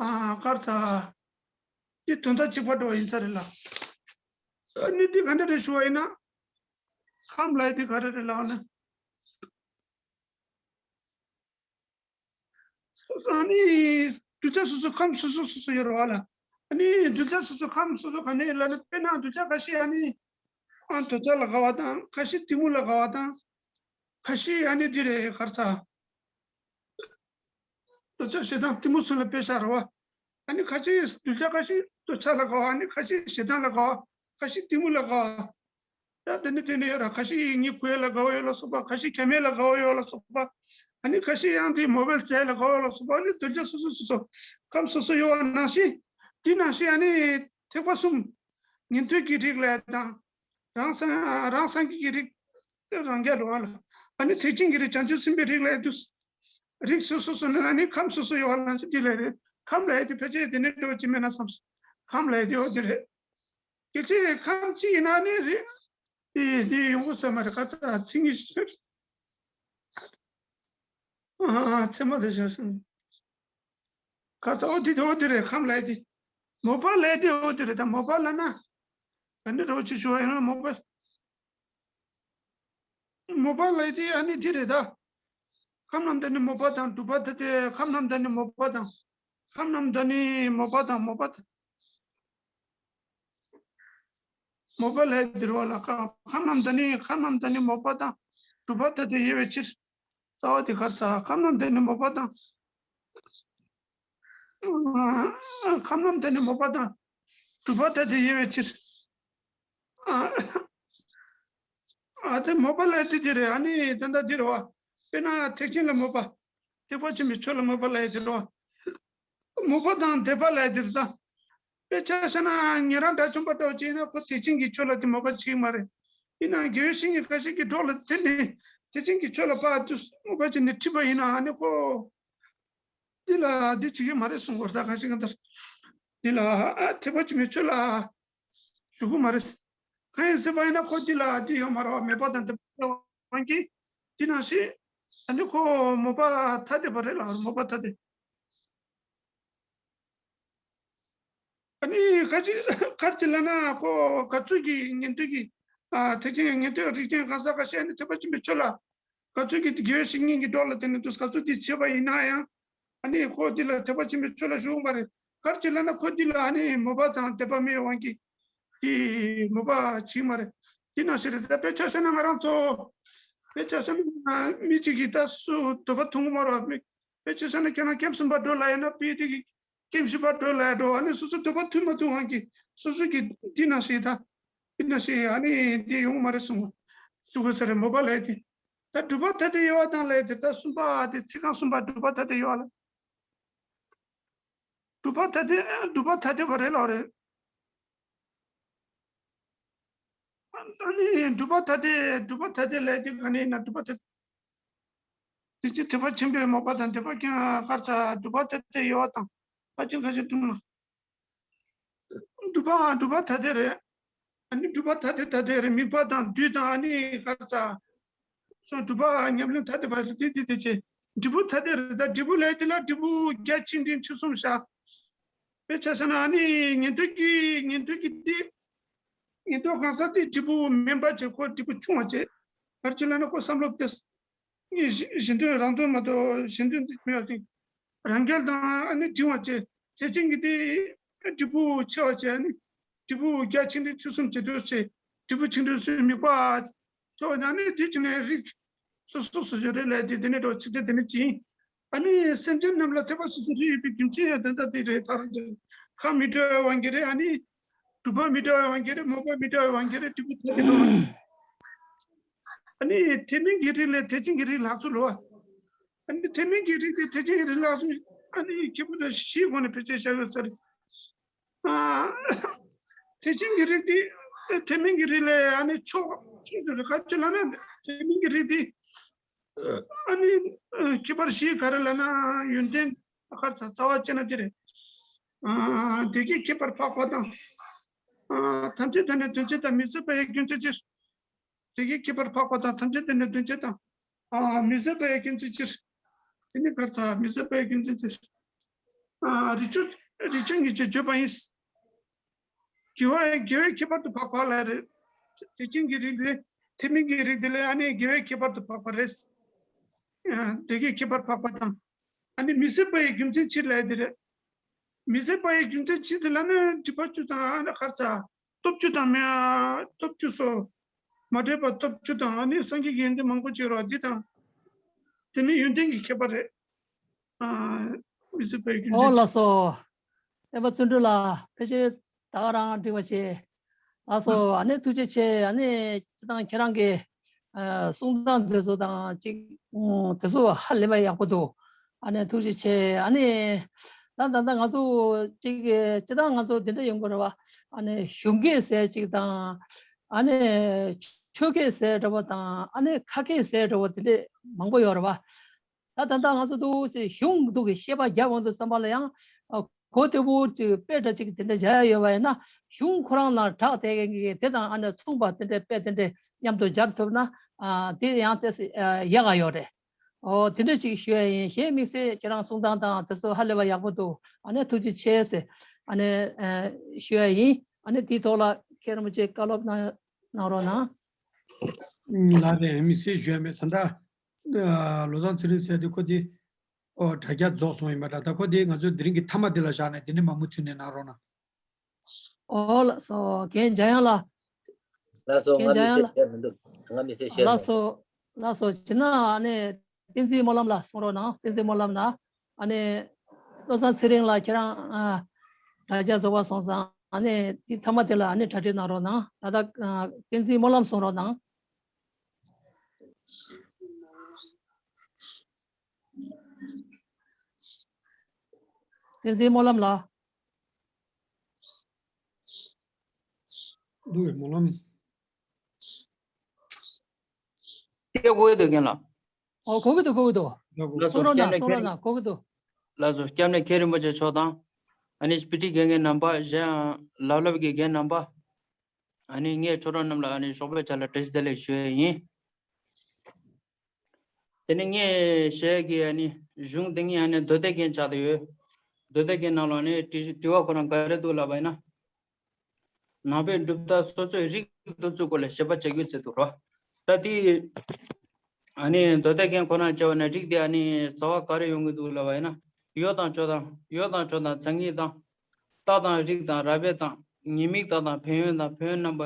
ཨ། ག་རེ་ཟེར། དེ་དོན་དག་གཅིག་པ་འདྲ་བ་ཡིན་ས་རེད་ལ། ཨ་ནི་འདི་ག་འདྲ་རེད་ཞུ་བ་ཡིན་ན། ཁམས་ལབ་ཡ་འདི་ག་རེ་རེད་ལབ་ན། ཨ་ནི་གདུལ་བྱ་སོ་སོ་ཁམས་སོ་སོ་སོ་སོ་ཡོད་རེད་བ་ལ། ཨ་ནི་གདུལ་བྱ་སོ་སོ་ཁམས་སོ་སོ་ག་ནས་ལབ་ན། དཔེར་ན་གདུལ་བྱ་ཁ་ཤས་ཨ་ནི། ཨ། འདོད་ཆགས་ལ་དགའ་བ་དང་། ཁ་ཤས་གཏི་མུག་ལ་དགའ་བ་དང་། ཁ་ཤས་ཨ་ནི་འདི་རེད། ག་རེ་ཟེར། འདོད་ཆགས་ཞེ་སྡང་གཏི་མུག་གསུམ་ལ་དཔེ་བཞག་རེད་བ། ཨ་ནི་ཁ་ཤས་གདུལ་བྱ་ཁ་ཤས་འདོད་ཆགས་ལ་དགའ་བ། ཨ་ནི་ཁ་ཤས་ཞེ་སྡང་ལ་དགའ་བ། ཁ་ཤས་གཏི་མུག་ལ་དགའ་བ། ད་དེ་ནི་དེ་ནི་ཡོད་ར། ཁ་ཤས་མྱི་གོས་ལ་དགའ་བ་ཡོད་ལ་སོགས་པ། ཁ་ཤས་ཁ་མེད་ལ་དགའ་བ་ཡོད་ལ་སོགས་པ། ཨ་ནི་ཁ་ཤས་ཡང་དེ་མོ་བེལ་རྩེད་ལ་དགའ་བ་ལ་སོགས་པ། ཨ་ནི་གདུལ་བྱ་སོ་སོ་སོ་སོ་ཁམས་སོ་སོ་ཡོད་པ་ནང་བཞིན། དེ་ནང་བཞིན་ཨ་ནི་ཐེག་པ་གསུམ། ཉན་ཐོས་ཀྱི་རིགས་ལ་དང་། རང་སངས་རང་སངས་རྒྱས་ཀྱི་རིགས་རང་རྒྱལ་ལ་བ་ལ། ཨ་ནི་ཐེག་ཆེན་གྱི་རིགས་བྱང་ཆུབ་སེམས་དཔའི་རིགས་ལ་དུ། རིགས་སོ་སོ་སོ་ནས་ཨ་ནི་ཁམས་སོ་སོ་ཡོད་པ་ལ་ཚོ་དེ་ལ་རེད། ཁམས་ལ་ཡོད་དེ་ཕལ་ཆེར་དེ་ནས་འགྲོ་གི་མེད་ན་བསམ། ཁམས་ལ་ཡོད་དེ་འོ་དེ་རེད། སྐད་ཆའི་ཁམས་གཅིག་ཡིན་ན་ནི་རེད། དེ་དེ་ཡོང་གི་ས་མ་རེད། ཁ་ཚ་ཚིག་ཉིས་ཤིག་ཟེར། ཨ་ཚད་མ་དེ་བཞག་སོང་། ཁ་ཚ་འོ་དེ་དེ་འོ་དེ་རེད། ཁམས་ལ་ཡོད་དེ། མོས་པ་ལ་ཡོད་དེ་འོ་དེ་རེད། ད་མོས་པ་ལ་ན། ག་འདྲ་འདྲ་བོ་ཅིག་ཞུ་བ་ཡིན་ན་མོས་པ། མོས་པ་ལ་ཡོད་དེ་ཨ་ནི་དེ་རེད་ད། ཁམས་རྣམས་དང་ནི་མོས་པ་དང་། སྒྲུབ་པ་ཐ་དད། ཁམས་རྣམས་དང་ནི་མོས་པ་དང་། ཁམས་རྣམས་དང་ནི་མོས་པ་དང་། མོས་པ་དང་། མོས་པ་ལ་ཡོད་དེ་རེད་བ་ལ། ཁམས་རྣམས་དང་ནི། ཁམས་རྣམས་དང་ནི་མོས་པ་དང་། སྒྲུབ་པ་ཐ་དད་དབྱེ་བའི་ཕྱིར། རྩ་བ་དེ་གར་ཚ། ཁམས་རྣམས་དང་ནི་མོས་པ་དང་། ཁམས་རྣམས་དང་ནི་མོས་པ་དང་། སྒྲུབ་པ་ཐ་དད་དབྱེ་བའི་ཕྱིར། ཨ་དེ་མོས་པ་ལ་ཡོད་དེ་དེ་རེད། ཨ་ནི་ད་ལྟ་འདི་རེད་བ། དཔེར་ན་ཐེག་ཆེན་ལ་མོས་པ། ཐེག་པ་ཆེན་པོའི་ཆོས་ལ་མོས་པ་ལ་ཡོད་དེ་རེད་བ། མོས་པ་དང་དད་པ་ལ་ཡོད་དེ་རེད་ད། དཔེ་ཆ་བཞག་ན་ཉན་རང་དགྲ་བཅོམ་པ་འདྲ་བོ་ཅིག་ཡིན་ན་ཁོ་ཐེག་ཆེན་གྱི་ཆོས་ལ་དེ་མོས་པ་བྱེད་ཀྱི་མ་རེད། ཡིན་ནའང་དགེ་བའི་བཤེས་གཉེན་ཁ་ཤས་ཀྱིས་གྲོགས་ལ་དེ་ནི་ཐེག་ཆེན་གྱི་ཆོས་ལ་ཕར་དུ་མོས་པ་བྱས་ནས་ཁྲིད་པ་ཡིན་ན་ཨ་ནི་ཁོ། འདི་ལ་འདི་བྱེད་ཀྱི་མ་རེད་གསུང་གི་ཡོད་རེད་ད། ཁ་ཤས་ཀྱིས་འདིར། འདི་ལ་ཨ་ཐེག་པ་ཆེན་པོའི་ཆོས་ལ། ཞུ་གི་མ་རེད། གང་ཡིན་ཟེར་བ་ཡིན་ན་ཁོ་འདི་ལ་འདི་ཡོད་མ་རེད་བ། མོས་པ་དང་དད་པ་དབང་གིས་འདི་ནང་བཞིན། ཨ་ནི་ཁོ་མོས་པ་ཐ་དད་པ་རེད་ལ། མོས་པ་ཐ་དད། ཨ་ནི་ག་ཅི་ག་ཅི་ལབ་ན་ཁོ་ག་ཚོད་ཀྱི་ཉན་ཐོས་ཀྱི། ཨ་ཐེག་ཆེན་ཉན་ཐོས་རིགས་ཅན་གང་ཟག་ཁ་ཤས་ནི་ཐེག་པ་ཆེན་པོའི་ཆོས་ལ། ག་ཚོད་ཀྱི་དགེ་བའི་བཤེས་གཉེན་གྱི་གྲོགས་ལ་དེ་ནི་དུས་ག་ཚོད་དེ་བྱས་པ་ཡིན་ན་ཡང་། ཨ་ནི་ཁོ་འདི་ལ་ཐེག་པ་ཆེན་པོའི་ཆོས་ལ་ཞུགས་མ་རེད། ག་ཅི་ལབ་ན་ཁོ་འདི་ལ་ཨ་ནི་མོས་པ་དང་དད་པ་མེད་དབང་གིས། དེ་མོས་པ་བྱེད་མ་རེད། དེ་ནང་བཞིན་རེད་ད། དཔེ་ཆ་བཞག་ན་ང་རང་ཚོ། དཔེ་ཆ་བཞག་ན་མི་གཅིག་གིས་ད་སུ་འདོད་པ་མཐུན་གི་མ་རེད་བ། མི། དཔེ་ཆ་བཞག་ན་ཁྱེད་རང་ཀེམ་གསུམ་པ་འགྲོ་ལབ་ཡིན་ན་དཔེ་དེ་གི་ཀེམ་བཞི་པ་འགྲོ་ལབ་འགྲོ། ཨ་ནི་སོ་སོ་འདོད་པ་མཐུན་མ་མཐུན་དབང་གིས་སོ་སོ་གི་འདི་ནང་བཞིན་ད། འདི་ནང་བཞིན་ཨ་ནི་འདི་ཡོང་མ་རེད་གསུང་གི་ཡོད་ས་རེད། མོས་པ་ལབ་དེ། ད་སྒྲུབ་པ་ཐ་དད་དབྱེ་བ་དང་ལབ་དེ་ད་གསུམ་པ་དེ་ཚིག་རྐང་གསུམ་པ་སྒྲུབ་པ་ཐ་དད་དབྱེ་བ་ལ། སྒྲུབ་པ་ཐ་དད་སྒྲུབ་པ་ཐ་དད་པ་རེད་ལབ་རེད། ཨ་ནི་སྒྲུབ་པ་ཐ་དད་སྒྲུབ་པ་ཐ་དད་ལབ་དེ་ག་ནས་ཡིན་ན་སྒྲུབ་པ་ཐ་དད། དེ་ཕྱིར་ཐེག་པ་ཆེན་པོའི་མོས་པ་དང་དད་པ་ཀྱང་གར་ཚ་སྒྲུབ་པ་ཐ་དད་དབྱེ་བ་དང་། ཕར་ཕྱིན་ཁ་ཤས་སྒྲུབ་ན། སྒྲུབ་པའང་སྒྲུབ་པ་ཐ་དད་རེད། ཨ་ནི་སྒྲུབ་པ་ཐ་དད་ཐ་དད་རེད། དམིགས་པ་དང་བསྡུས་དང་ཨ་ནི་གར་ཚ། སོ་སྒྲུབ་པ་ཉམས་ལེན་ཐ་དད་པ་རེད་དེ་དེ་དེ་བྱས། འབྲས་བུ་ཐ་དད་རེད་ད། འབྲས་བུ་ལབ་དེ་ལ་འབྲས་བུ་རྒྱ་ཆེ་འབྲིང་ཆུང་གསུམ་བཞག་དཔེ་ཆ་བཞག་ན་ཨ་ནི་ཉན་ཐོས་ཀྱི་ཉན་ཐོས་ཀྱི་དེ། ཉན་ཐོས་གང་ཟག་དེ་འབྲས་བུ་དམན་པ་བྱས། ཁོ་འབྲས་བུ་ཆུང་བ་བྱས། ག་ཅི་ལབ་ན་ཁོ་བསམ་བློ་བཏང་། གཞན་དོན་རང་དོན་མ་གཏོགས་གཞན་དོན་དེ་མེད་པ་ཅིག་རང་རྒྱལ་དང་ཨ་ནི་འབྲིང་བ་བྱས། ཐེག་ཆེན་གྱི་དེ་འབྲས་བུ་ཆེ་བ་བྱས། ཨ་ནི་འབྲས་བུ་རྒྱ་ཆེ་འབྲིང་ཆུང་གསུམ་བྱས་དུས་ཚེ་འབྲས་བུ་ཆེ་འབྲིང་གསུམ་དམིགས་པ་ཆེ་བ་ཨ་ནི་དེ་བྱས་ནས་རིགས་སོ་སོ་སོ་སོ་རེད་ལབ་དེ་དེ་ནས་འགྲོ་ཚིག་དེ་དེ་ནས་ཅི་ཡིན། ཨ་ནི་སེམས་ཅན་རྣམས་ལ་ཐེག་པ་སོ་སོ་རེ་ཡོད་པའི་རྒྱུ་མཚན་ཡང་དེ་ལྟ་དེ་རེད། ད་རུང་དེ་ཁམས་མི་འདྲ་བའི་དབང་གིས་རེད། ཨ་ནི་སྒྲུབ་པ་མི་འདྲ་བའི་དབང་གིས་རེད། མོས་པ་མི་འདྲ་བའི་དབང་གིས་རེད། འབྲས་བུ་ཐ་དད་པའི་དབང་གིས། ཨ་ནི་ཐེག་དམན་གྱི་རིགས་ལས་ཐེག་ཆེན་གྱི་རིགས་ལྷག་ཚུལ་ལོ། ཨ་ནི་ཐེག་དམན་གྱི་རིགས་དེ་ཐེག་ཆེན་གྱི་རིགས་ལྷག་ཚུལ། ཨ་ནི་ཁྱད་པར་དུ་བཞིའི་སྒོ་ནས་ཕལ་ཆེར་བཞག་ཡོད་ས་རེད། ཨ། ཐེག་ཆེན་གྱི་རིགས་དེ་ཐེག་དམན་གྱི་རིགས་ལས་ཨ་ནི་ཕྱོགས་ཕྱོགས་སུ་རེད། ག་ཅི་ལབ་ན་ཐེག་དམན་གྱི་རིགས་དེ། ཨ་ནི་ཁྱད་པར་བཞི་ག་རེ་ལབ་ན་ཡོན་ཏན་གར་ཚ་རྩ་བ་བྱས་ན་དེ་རེད། ཨ། དེ་གའི་ཁྱད་པར་འཕགས་པ་དང་། ཨ། ཐམས་ཅད་དོན་ནི་དོན་བྱེད་དང་། མི་ཟད་པ་ཡི་རྒྱུ་མཚན་ཕྱིར། དེ་གའི་ཁྱད་པར་འཕགས་པ་དང་ཐམས་ཅད་དོན་ནི་དོན་བྱེད་དང་། ཨ། མི་ཟད་པ་ཡི་རྒྱུ་མཚན་ཕྱིར། དེ་ནི་གར་ཚ་མི་ཟད་པ་ཡི་རྒྱུ་མཚན་ཕྱིར། ཨ། རིགས་ཆུང་རིགས་ཆུང་ཉིད་ཀྱིས་བརྗོད་པ་ཡིན། དགེ་བ་དགེ་བའི་ཁྱད་པར་དུ་འཕགས་པ་ལ་རེད། ཐེག་ཆེན་གྱི་རིགས་དེ་ཐེག་དམན་གྱི་རིགས་དེ་ལས་ཨ་ནི་དགེ་བའི་ཁྱད་པར་དུ་འཕགས་པ་རེད། ཨ། དེ་གའི་ཁྱད་པར་འཕགས་པ་དང་། ཨ་ནི་མི་ཟད་པ་ཡི་རྒྱུ་མཚན་ཕྱིར་ལབ་དེ་རེད། མི་ཟད་པ་ཡི་རྒྱུ་མཚན་ཕྱིར་དེ་ལབ་ན་སྒྲིབ་པ་བཅུ་དང་ཨ་ནི་གར་ཚ། སྟོབས་བཅུ་དང་མེ། སྟོབས་བཅུ་སོ། མ་འདྲེས་པ་སྟོབས་བཅུ་དང་ཨ་ནི་སངས་རྒྱས་ཀྱི་ཡོན་ཏན་མང་པོ་ཅིག་ཡོད་རེད་བ། འདི་དང་། དེ་ནི་ཡོན་ཏན་གྱི་ཁྱད་པར་རེད། ཨ། མི་ཟད་པའི་རྒྱུ་མཚན། ཨོ་ལགས་སོ། སྟོན་པ་བརྩོན་འགྲུས་ལགས་ཕལ་ཆེར་ད་ག་རང་འགྲིག་པ་བྱས། ལགས་སོ། ཨ་ནི་ཐུགས་རྗེ་ཆེ། ཨ་ནི་སྤྱིར་བཏང་ཁྱེད་རང་གི་ཨ་གསུང་སྟངས་དེ་ཚོ་དང་ཅིག་ཨུམ་དེ་ཚོ་ཧ་ལས་པ་ཡག་པོ་འདུག་ཨ་ནི་ཐུགས་རྗེ་ཆེ། ཨ་ནི་ ད་ད་ལྟ་ང་ཚོ་ཅིག་སྤྱིར་བཏང་ང་ཚོ་དེ་འདྲ་ཡོང་གི་རེད་བ། ཨ་ནི་གཞུང་སྐད་ཟེར་ཅིག་དང་། ཨ་ནི་ཆོས་སྐད་ཟེར་འདྲ་བོ་དང་། ཨ་ནི་ཁ་སྐད་ཟེར་འདྲ་བོ་དེ་འདྲ་མང་པོ་ཡོད་རེད་བ། ད་ད་ལྟ་ང་ཚོ་འདུག་སེ་གཞུང་འདུག་གི་བཤད་པ་རྒྱབ་འོང་དུས་ཙམ་པ་ལ་ཡང་། ཨ། གོ་དེ་བོ་ཅིག་དཔེ་འདྲ་ཅིག་དེ་འདྲ་མཇལ་ཡ་ཡོད་པ་ཡིན་ན། གཞུང་ཁོ་རང་ལ་གྲགས་དེ་གི་དེ་དང་ཨ་ནི་མཚུངས་པ་དེ་འདྲའི་དཔེ་དེ་འདྲ་མཉམ་དུ་སྦྱར་ཐུབ་ན། ཨ། དེ་ཡང་ཏོག་ཙམ་ཡག་ག་ཡོད་རེད། ཨོ། དེ་འདྲ་ཅིག་ཞུ་ཡ་ཡིན། གཞན་དམིགས་བསལ་ཁྱེད་རང་གསུང་སྟངས་དང་དེ་ཚོ་ཧ་ལས་པ་ཡག་པོ་འདུག་ཨ་ནི་ཐུགས་རྗེ་ཆེ་ཟེར། ཨ་ནི་ཨ་ཞུ་ཡ་ཡིན། ཨ་ནི་དེའི་ཐོག་ལ་མཁན་རིན་པོ་ཆེ་བཀའ་སློབ་གནང་གནང་རོགས་གནང་། ལགས་རེད། དམིགས་བསལ་ཞུ་ཡ་མེད། ད་ལྟ་ཨ་བློ་བཟང་ཚེ་རིང་ཟེར་དེ་ཁོ་དེ། ཨོ། དྲ་རྒྱ་རྫོགས་སོང་ཡིན་པ་འདྲ། ད་ཁོ་དེ་ང་ཚོའི་དེ་རིང་གི་མཐའ་མ་དེ་ལ་བཞག་ནས་དེ་ནས་མར་མུ་མཐུད་ནས་གནང་རོགས་གནང་། ཨོ་ལགས་སོ། རྒན་འཇམ་དབྱངས་ལགས། ལགས་སོ། རྒན་ང་འཇམ་དབྱངས་དམིགས་བསལ་ལགས། བཤད་མི་འདུག་ང་དམིགས་བསལ་བཤད་ལགས་མི་སོ། ལགས་སོ། བྱས་ན་ཨ་ནི་བསྟན་འཛིན་སྨོན་ལམ་ལགས་གསུང་རོགས་གནང་། བསྟན་འཛིན་སྨོན་ལམ་ལགས། ཨ་ནི་བློ་བཟང་ཚེ་རིང་ལགས་ཁྱེད་རང་ཨ་དྲ་རྒྱ་རྫོགས་པ་སོང་ཙང་། ཨ་ནི་དེ་ཚང་མ་དེ་ལ་ཨ་ནི་གྲ་སྒྲིག་གནང་རོགས་གནང་། ད་ལྟ་ཨ་བསྟན་འཛིན་སྨོན་ལམ་གསུང་རོགས་གནང་། བསྟན་འཛིན་སྨོན་ལམ་ལགས། འདུག་གས་སྨོན་ལམ། སྐད་གོ་གི་འདུག་རྒན་ལགས། ཨོ། གོ་གི་འདུག་གོ་གི་འདུག་ཡག་པོ། ལགས་སོ། གསུང་རོགས་གནང་། སྐྱབས་གནས་མཁན། གསུང་རོགས་གནང་། གོ་གི་འདུག་ལགས་སོ། སྐྱབས་གནས་མཁན་རིན་པོ་ཆེ་མཆོག་དང་། ཨ་ནི་སྤི་ཏི་དགེ་རྒན་རྣམ་པ། གཞན་ཡང་ལབ་ལབ་ཀྱི་རྒན་རྣམ་པ། ཨ་ནི་ངས་ཆོས་གྲོགས་རྣམས་ལ་ཨ་ནི་ཞོགས་པའི་ཆ་ལ་བཀྲ་ཤིས་བདེ་ལེགས་ཞུ་ཡས་ཡིན། དེ་ནས་ངས་བཤད་ཀྱི་ཨ་ནི་གཞུང་འདི་ཉིད་ཨ་ནི་མདོ་སྡེ་རྒྱན་ཆགས་བསྡད་ཡོད། མདོ་སྡེ་རྒྱན་ནང་ལ་ཨ་ནི་དྲི་དྲི་བ་ཁོ་རང་ག་རེ་འདུག་ལབ་པ་ཡིན་ན། ནང་པའི་གྲུབ་མཐའ་སོ་སོའི་རིགས་འདི་ཚོའི་སྐོར་ལ་བཤད་པ་བྱ་རྒྱུ་ཟེར་འདུག་རོ། ད་དེ་ཨ་ནི་མདོ་སྡེ་རྒྱན་ཁོ་རང་བྱས་པ་ན་རིགས་དེ་ཨ་ནི་རྩ་བ་ག་རེ་ཡོང་གི་འདུག་ལབ་པ་ཡིན་ན། ཡོ་དང་ཅོ་དང་། ཡོ་དང་ཅོ་དང་མཚན་ཉིད་དང་། རྟགས་དང་རིགས་དང་རབ་དབྱེ་དང་། ཉེས་དམིགས་རྟགས་དང་ཕན་ཡོན་དང་ཕན་ཡོན་རྣམ་པ།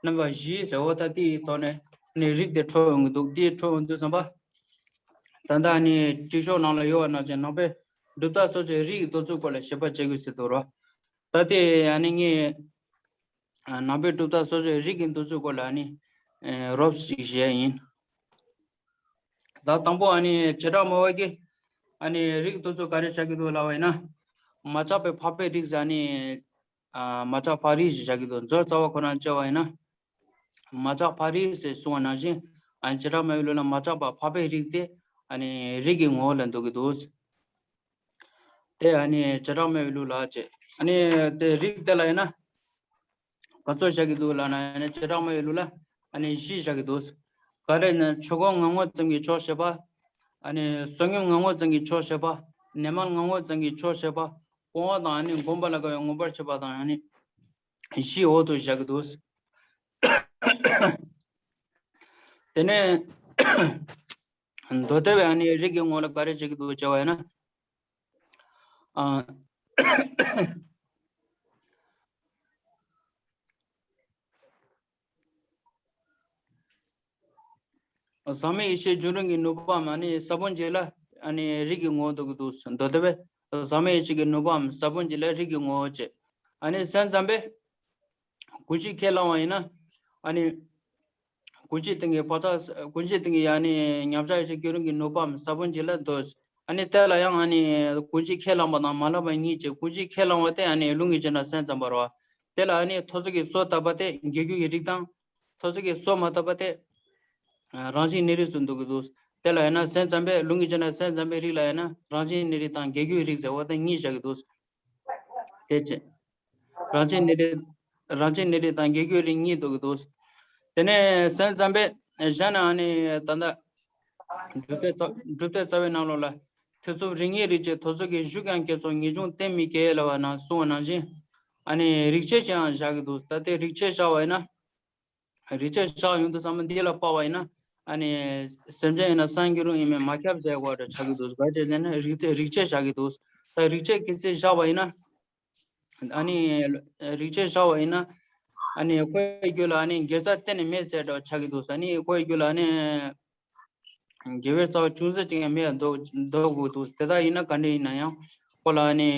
རྣམ་པ་བཞི་ཟེར། འོ་ད་དེའི་ཐོག་ནས་ནི་རིགས་དེ་འཕྲོ་ཡོང་གི་འདུག་དེ་འཕྲོ་ཡོང་དུས་ཙམ་པ། ད་ལྟ་ནི་དྲི་ཤོག་ནང་ལ་ཡོད་པ་ནང་བཞིན་ནང་པའི་གྲུབ་མཐའ་སོ་སོའི་རིགས་དེ་ཚོའི་སྐོར་ལ་བཤད་པ་བྱེད་དགོས་ཟེར་འདུག་རོ། ད་དེ་ཨ་ནི་ངས་ཨ་ནང་པའི་གྲུབ་མཐའ་སོ་སོའི་རིགས་ཀྱི་འདུ་ཚུལ་སྐོར་ལ་ཨ་ནི་ཨེ་རོབ་ཞིག་བཤད་ཡིན། ད་དང་པོ་ཨ་ནི་བྱེ་བྲག་སྨྲ་བ་གིས་ཨ་ནི་རིགས་འདུ་ཚུལ་ག་རེ་བྱ་གི་འདུག་ལབ་པ་ཡིན་ན། མ་ཆགས་པའི་འཕགས་པའི་རིགས་ཟེར། ཨ་ནི་ཨ་མ་ཆགས་འཕགས་རིགས་ཞེས་བྱ་གི་འདུག་མཛོད་རྩ་བ་ཁོ་ན་བྱས་པ་ཡིན་ན། མ་ཆགས་འཕགས་རིགས་ཟེར་གསུངས་པ་ནང་བཞིན། ཨ་ནི་བྱེ་བྲག་སྨྲ་བའི་ལུགས་ལ་མ་ཆགས་པ་འཕགས་པའི་རིགས་དེ་ཨ་ནི་རིགས་ཀྱི་ངོ་བོ་ལ་འདུ་གི་འདུག་དེ་ཨ་ནི་བྱེ་བྲག་སྨྲ་བའི་ལུགས་ལ་བྱེད། ཨ་ནི་དེ་རིགས་དེ་ལ་ཡིན་ན། ག་ཚོད་བཞག་གི་འདུག་ལབ་ན། ཨ་ནི་བྱེ་བྲག་སྨྲ་བའི་ལུགས་ལ་ཨ་ནི་བཞི་བཞག་གི་འདུག་ག་རེ་ན་ཆོས་སྐུ་ངང་ངོ་ཙམ་གྱི་ཕྱོགས་བཤད་པ། ཨ་ནི་བསོད་སྙོམས་ངང་ངོ་ཙམ་གྱི་ཕྱོགས་བཤད་པ། གནས་མལ་ངང་ངོ་ཙམ་གྱི་ཕྱོགས་བཤད་པ། སྤོང་བ་དང་ཨ་ནི་སྒོམ་པ་ལ་དགའ་བའི་མངོན་པར་བྱེད་པ་དང་། ཨ་ནི་བཞི་འོག་ཏུ་བཞག་གི་འདུག་དེ་ནས་མདོ་སྡེ་པས་ཨ་ནི་རིགས་ཀྱི་ངོ་ལ་ག་རེ་བྱེད་ཀྱི་འདུག་བྱས་པ་ཡིན་ན། ཨ། ཟག་མེད་ཡེ་ཤེས་བྱུང་རིམ་གྱི་ནུས་པའམ་ཨ་ནི་ས་བོན་གཅིག་ལ་ཨ་ནི་རིགས་ཀྱི་ངོ་བོ་འདུ་གི་འདུག་མདོ་སྡེ་པས་ཟག་མེད་ཡེ་ཤེས་ཀྱི་ནུས་པའམ་ས་བོན་གཅིག་ལ་རིགས་ཀྱི་ངོ་བོ་བྱེད། ཨ་ནི་སེམས་ཙམ་པས་ཀུན་གཞི་ཁས་བླངས་པ་ཡིན་ན། ཨ་ནི་ཀུན་གཞིའི་སྟེང་གི་བག་ཆགས། ཀུན་གཞིའི་སྟེང་གི་ཨ་ནི་མཉམ་གཞག་ཡེ་ཤེས་སྐྱེ་རུང་གི་ནུས་པའམ་ས་བོན་གཅིག་ལ་འདོད། ཨ་ནི་དེ་ལ་ཡང་ཨ་ནི་ཀུན་གཞི་ཁས་བླངས་པ་དང་མ་བླངས་པ་གཉིས་བྱེད། ཀུན་གཞི་ཁས་བླངས་པ་དེ་ཨ་ནི་ལུགས་གཉིས་ཀྱི་ནང་སེམས་ཙམ་པ་རེད་བ། དེ་ལ་ཨ་ནི་ཐོར་ཚུགས་ཀྱི་སོ་བཏབ་པ་དེ་འགལ་རྒྱུ་ཡི་རིགས་དང་། ཐོར་ཚུགས་ཀྱི་སོ་མ་བཏབ་པ་དེ་རང་བཞིན་གནས་རིགས་སུ་འདུ་གི་འདུག་དེ་ལ་ཡང་ན་སེམས་ཙམ་པས་ལུགས་གཉིས་ཀྱི་ནང་སེམས་ཙམ་པའི་རིགས་ལ་ཡང་ན་རང་བཞིན་གནས་རིགས་དང་འགལ་རྒྱུའི་རིགས་ཟེར་བ་དེ་གཉིས་བཞག་གི་འདུག་དེ་བྱས། རང་བཞིན་གནས་རིགས། རང་བཞིན་གནས་རིགས་དང་འགལ་རྒྱུའི་རིགས་གཉིས་འདུ་གི་འདུག་དེ་ནས་སེམས་ཙམ་པས་གཞན་ན་ཨ་ནི་ད་ལྟ་སྒྲུབ་སྡེ་རྩ། སྒྲུབ་སྡེ་རྩ་བའི་ནང་ལོགས་ལ། ཐེ་ཚོམ་རིགས་ངེས་རིགས་ཆད། ཐོར་ཚུགས་ཀྱི་གཞུག་ཀྱང་སྐྱེ་སོགས། ངེས་འབྱུང་གཏན་མི་སྐྱེ་ལབ་པ་ན་གསུངས་པ་ནང་བཞིན། ཨ་ནི་རིགས་ཆད་ཅིག་ཡང་བཞག་གི་འདུག་ད་ལྟའི་རིགས་ཆད་བཞག་པ་ཡིན་ན། རིགས་ཆད་བཞག་ཡོང་དུས་ཙམ་པ་འདི་ལ་དཔག་པ་ཡིན་ན། ཨ་ནི་སེམས་ཅན་ཡིན་ན་སངས་རྒྱས་རུང་ཡིན་མིན་མ་ཁྱབ་ཟེར་དགོས་འདྲ་ཆགས་ཀྱི་འདུག་ག་ཅི་ཟེར་ན་རིགས་དེ་རིགས་ཆད་བཞག་གི་འདུག་ད་རིགས་ཆད་གལ་སྲིད་བཞག་པ་ཡིན་ན། ཨ་ནི་རིགས་ཆད་བཞག་པ་ཡིན་ན། ཨ་ནི་ཁོའི་རྒྱུད་ལ་ཨ་ནི་དགེ་རྩ་གཏན་ནས་མེད་ཟེར་འདྲ་ཆགས་ཀྱི་འདུག་ཨ་ནི་ཁོའི་རྒྱུད་ལ་ཨ་ནི། དགེ་བའི་རྩ་བ་ཅུང་ཟད་ཅིག་ཡང་མེད་ལ་འདོགས་འདོགས་དགོས་འདུག་དེ་ལྟར་ཡིན་ན་ག་འདྲ་ཡིན་ན་ཡང་ཁོ་ལ་ནི་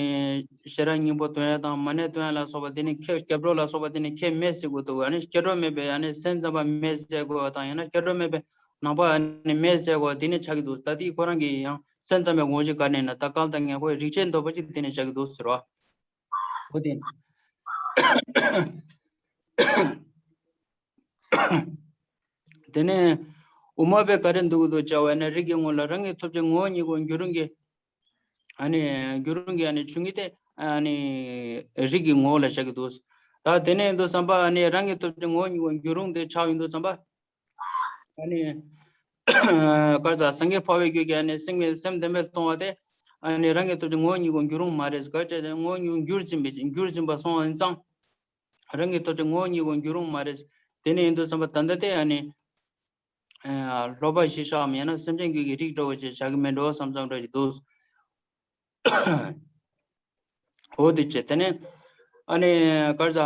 ཤེས་རབ་སྙིང་པོ་འདོན་ཡ་དང་མ་ཎི་འདོན་ཡ་ལ་སོགས་པ་དེ་ནི་ཁྱད། སྐྱབས་འགྲོ་ལ་སོགས་པ་དེ་ནི་ཁྱད་མེད་ཟེར་དགོས་འདུག་ཨ་ནི་སྐྱབས་འགྲོ་མེད་པའི་ཨ་ནི་སེམས་ཙམ་པ་མེད་ཟེར་དགོས་པ་དང་ཡང་ན་སྐྱབས་འགྲོ་མེད་པའི་ནང་པ་ཨ་ནི་མེད་ཟེར་དགོས་པ་དེ་ནི་ཆགས་ཀྱི་འདུག་ད་དེ་ཁོ་རང་གིས་ཡང་ སེམས་ཙམ་པའི་དགོངས་གཞི་ག་ནས་ན་ད་གང་ལྟར་ངས་ཁོའི་རིགས་ཆད་འདོད་པ་ཅིག་དེ་ནས་བཞག་གི་འདུག་ཟེར་བ། འོ་དེ། དེ་ནས་དབུ་མ་པས་ག་རེ་འདུག་འདུག་བྱ་བ་ན་རིགས་ཀྱི་ངོ་ལ་རང་གི་ཐོབ་བྱའི་ངོ་བོ་ཉིད་ཀྱི་འགྱུར་རུང་གི། ཨ་ནི་འགྱུར་རུང་གི་ཨ་ནི་ཆོས་ཉིད་དེ་ཨ་ནི་རིགས་ཀྱི་ངོ་བོ་ལ་བཞག་གི་འདུག་ད་དེ་ནས་འདུག་བསམ་པ་ཨ་ནི་རང་གི་ཐོབ་བྱའི་ངོ་བོ་ཉིད་ཀྱི་འགྱུར་རུང་དེ་ཆགས་ཡོང་འདུག་བསམ་པ། ཨ་ནི་ག་རེ་ཟ་སངས་རྒྱས་འཕགས་པའི་རྒྱུད་ཀྱི་ཨ་ནི་སེམས་ཀྱི་སེམས་བདེན་པས་སྟོང་བ་དེ་ཨ་ནི་རང་གི་ཐོབ་བྱའི་ངོ་བོ་ཉིད་ཀྱི་འགྱུར་རུང་མ་རེད། ག་རེ་བྱས་ཏེ་ངོ་བོ་ཉིད་འགྱུར་འཛིན་པའི་འགྱུར་འཛིན་པ་སོང་བ་ཡིན་ཙང་། རང་གི་ཐོབ་བྱའི་ངོ་བོ་ཉིད་ཀྱི་འགྱུར་རུང་མ་རེད། དེ་ནས་ཡིན་དུས་ཙམ་པ་ད་ལྟ་དེ་ཨ་ནི་ཨ་སློབ་པ་གཞི་བཞག་མིན་ན་སེམས་ཅན་ཀུན་གྱི་རིགས་འདྲ་བོ་ཞིག་བཞག་གི་མེད་འགྲོ་བསམ་བསམ་འདྲ་ཞིག་འདུག་འོ་དེ་བྱས་དེ་ནས་ཨ་ནི་ག་རེ་ཟ་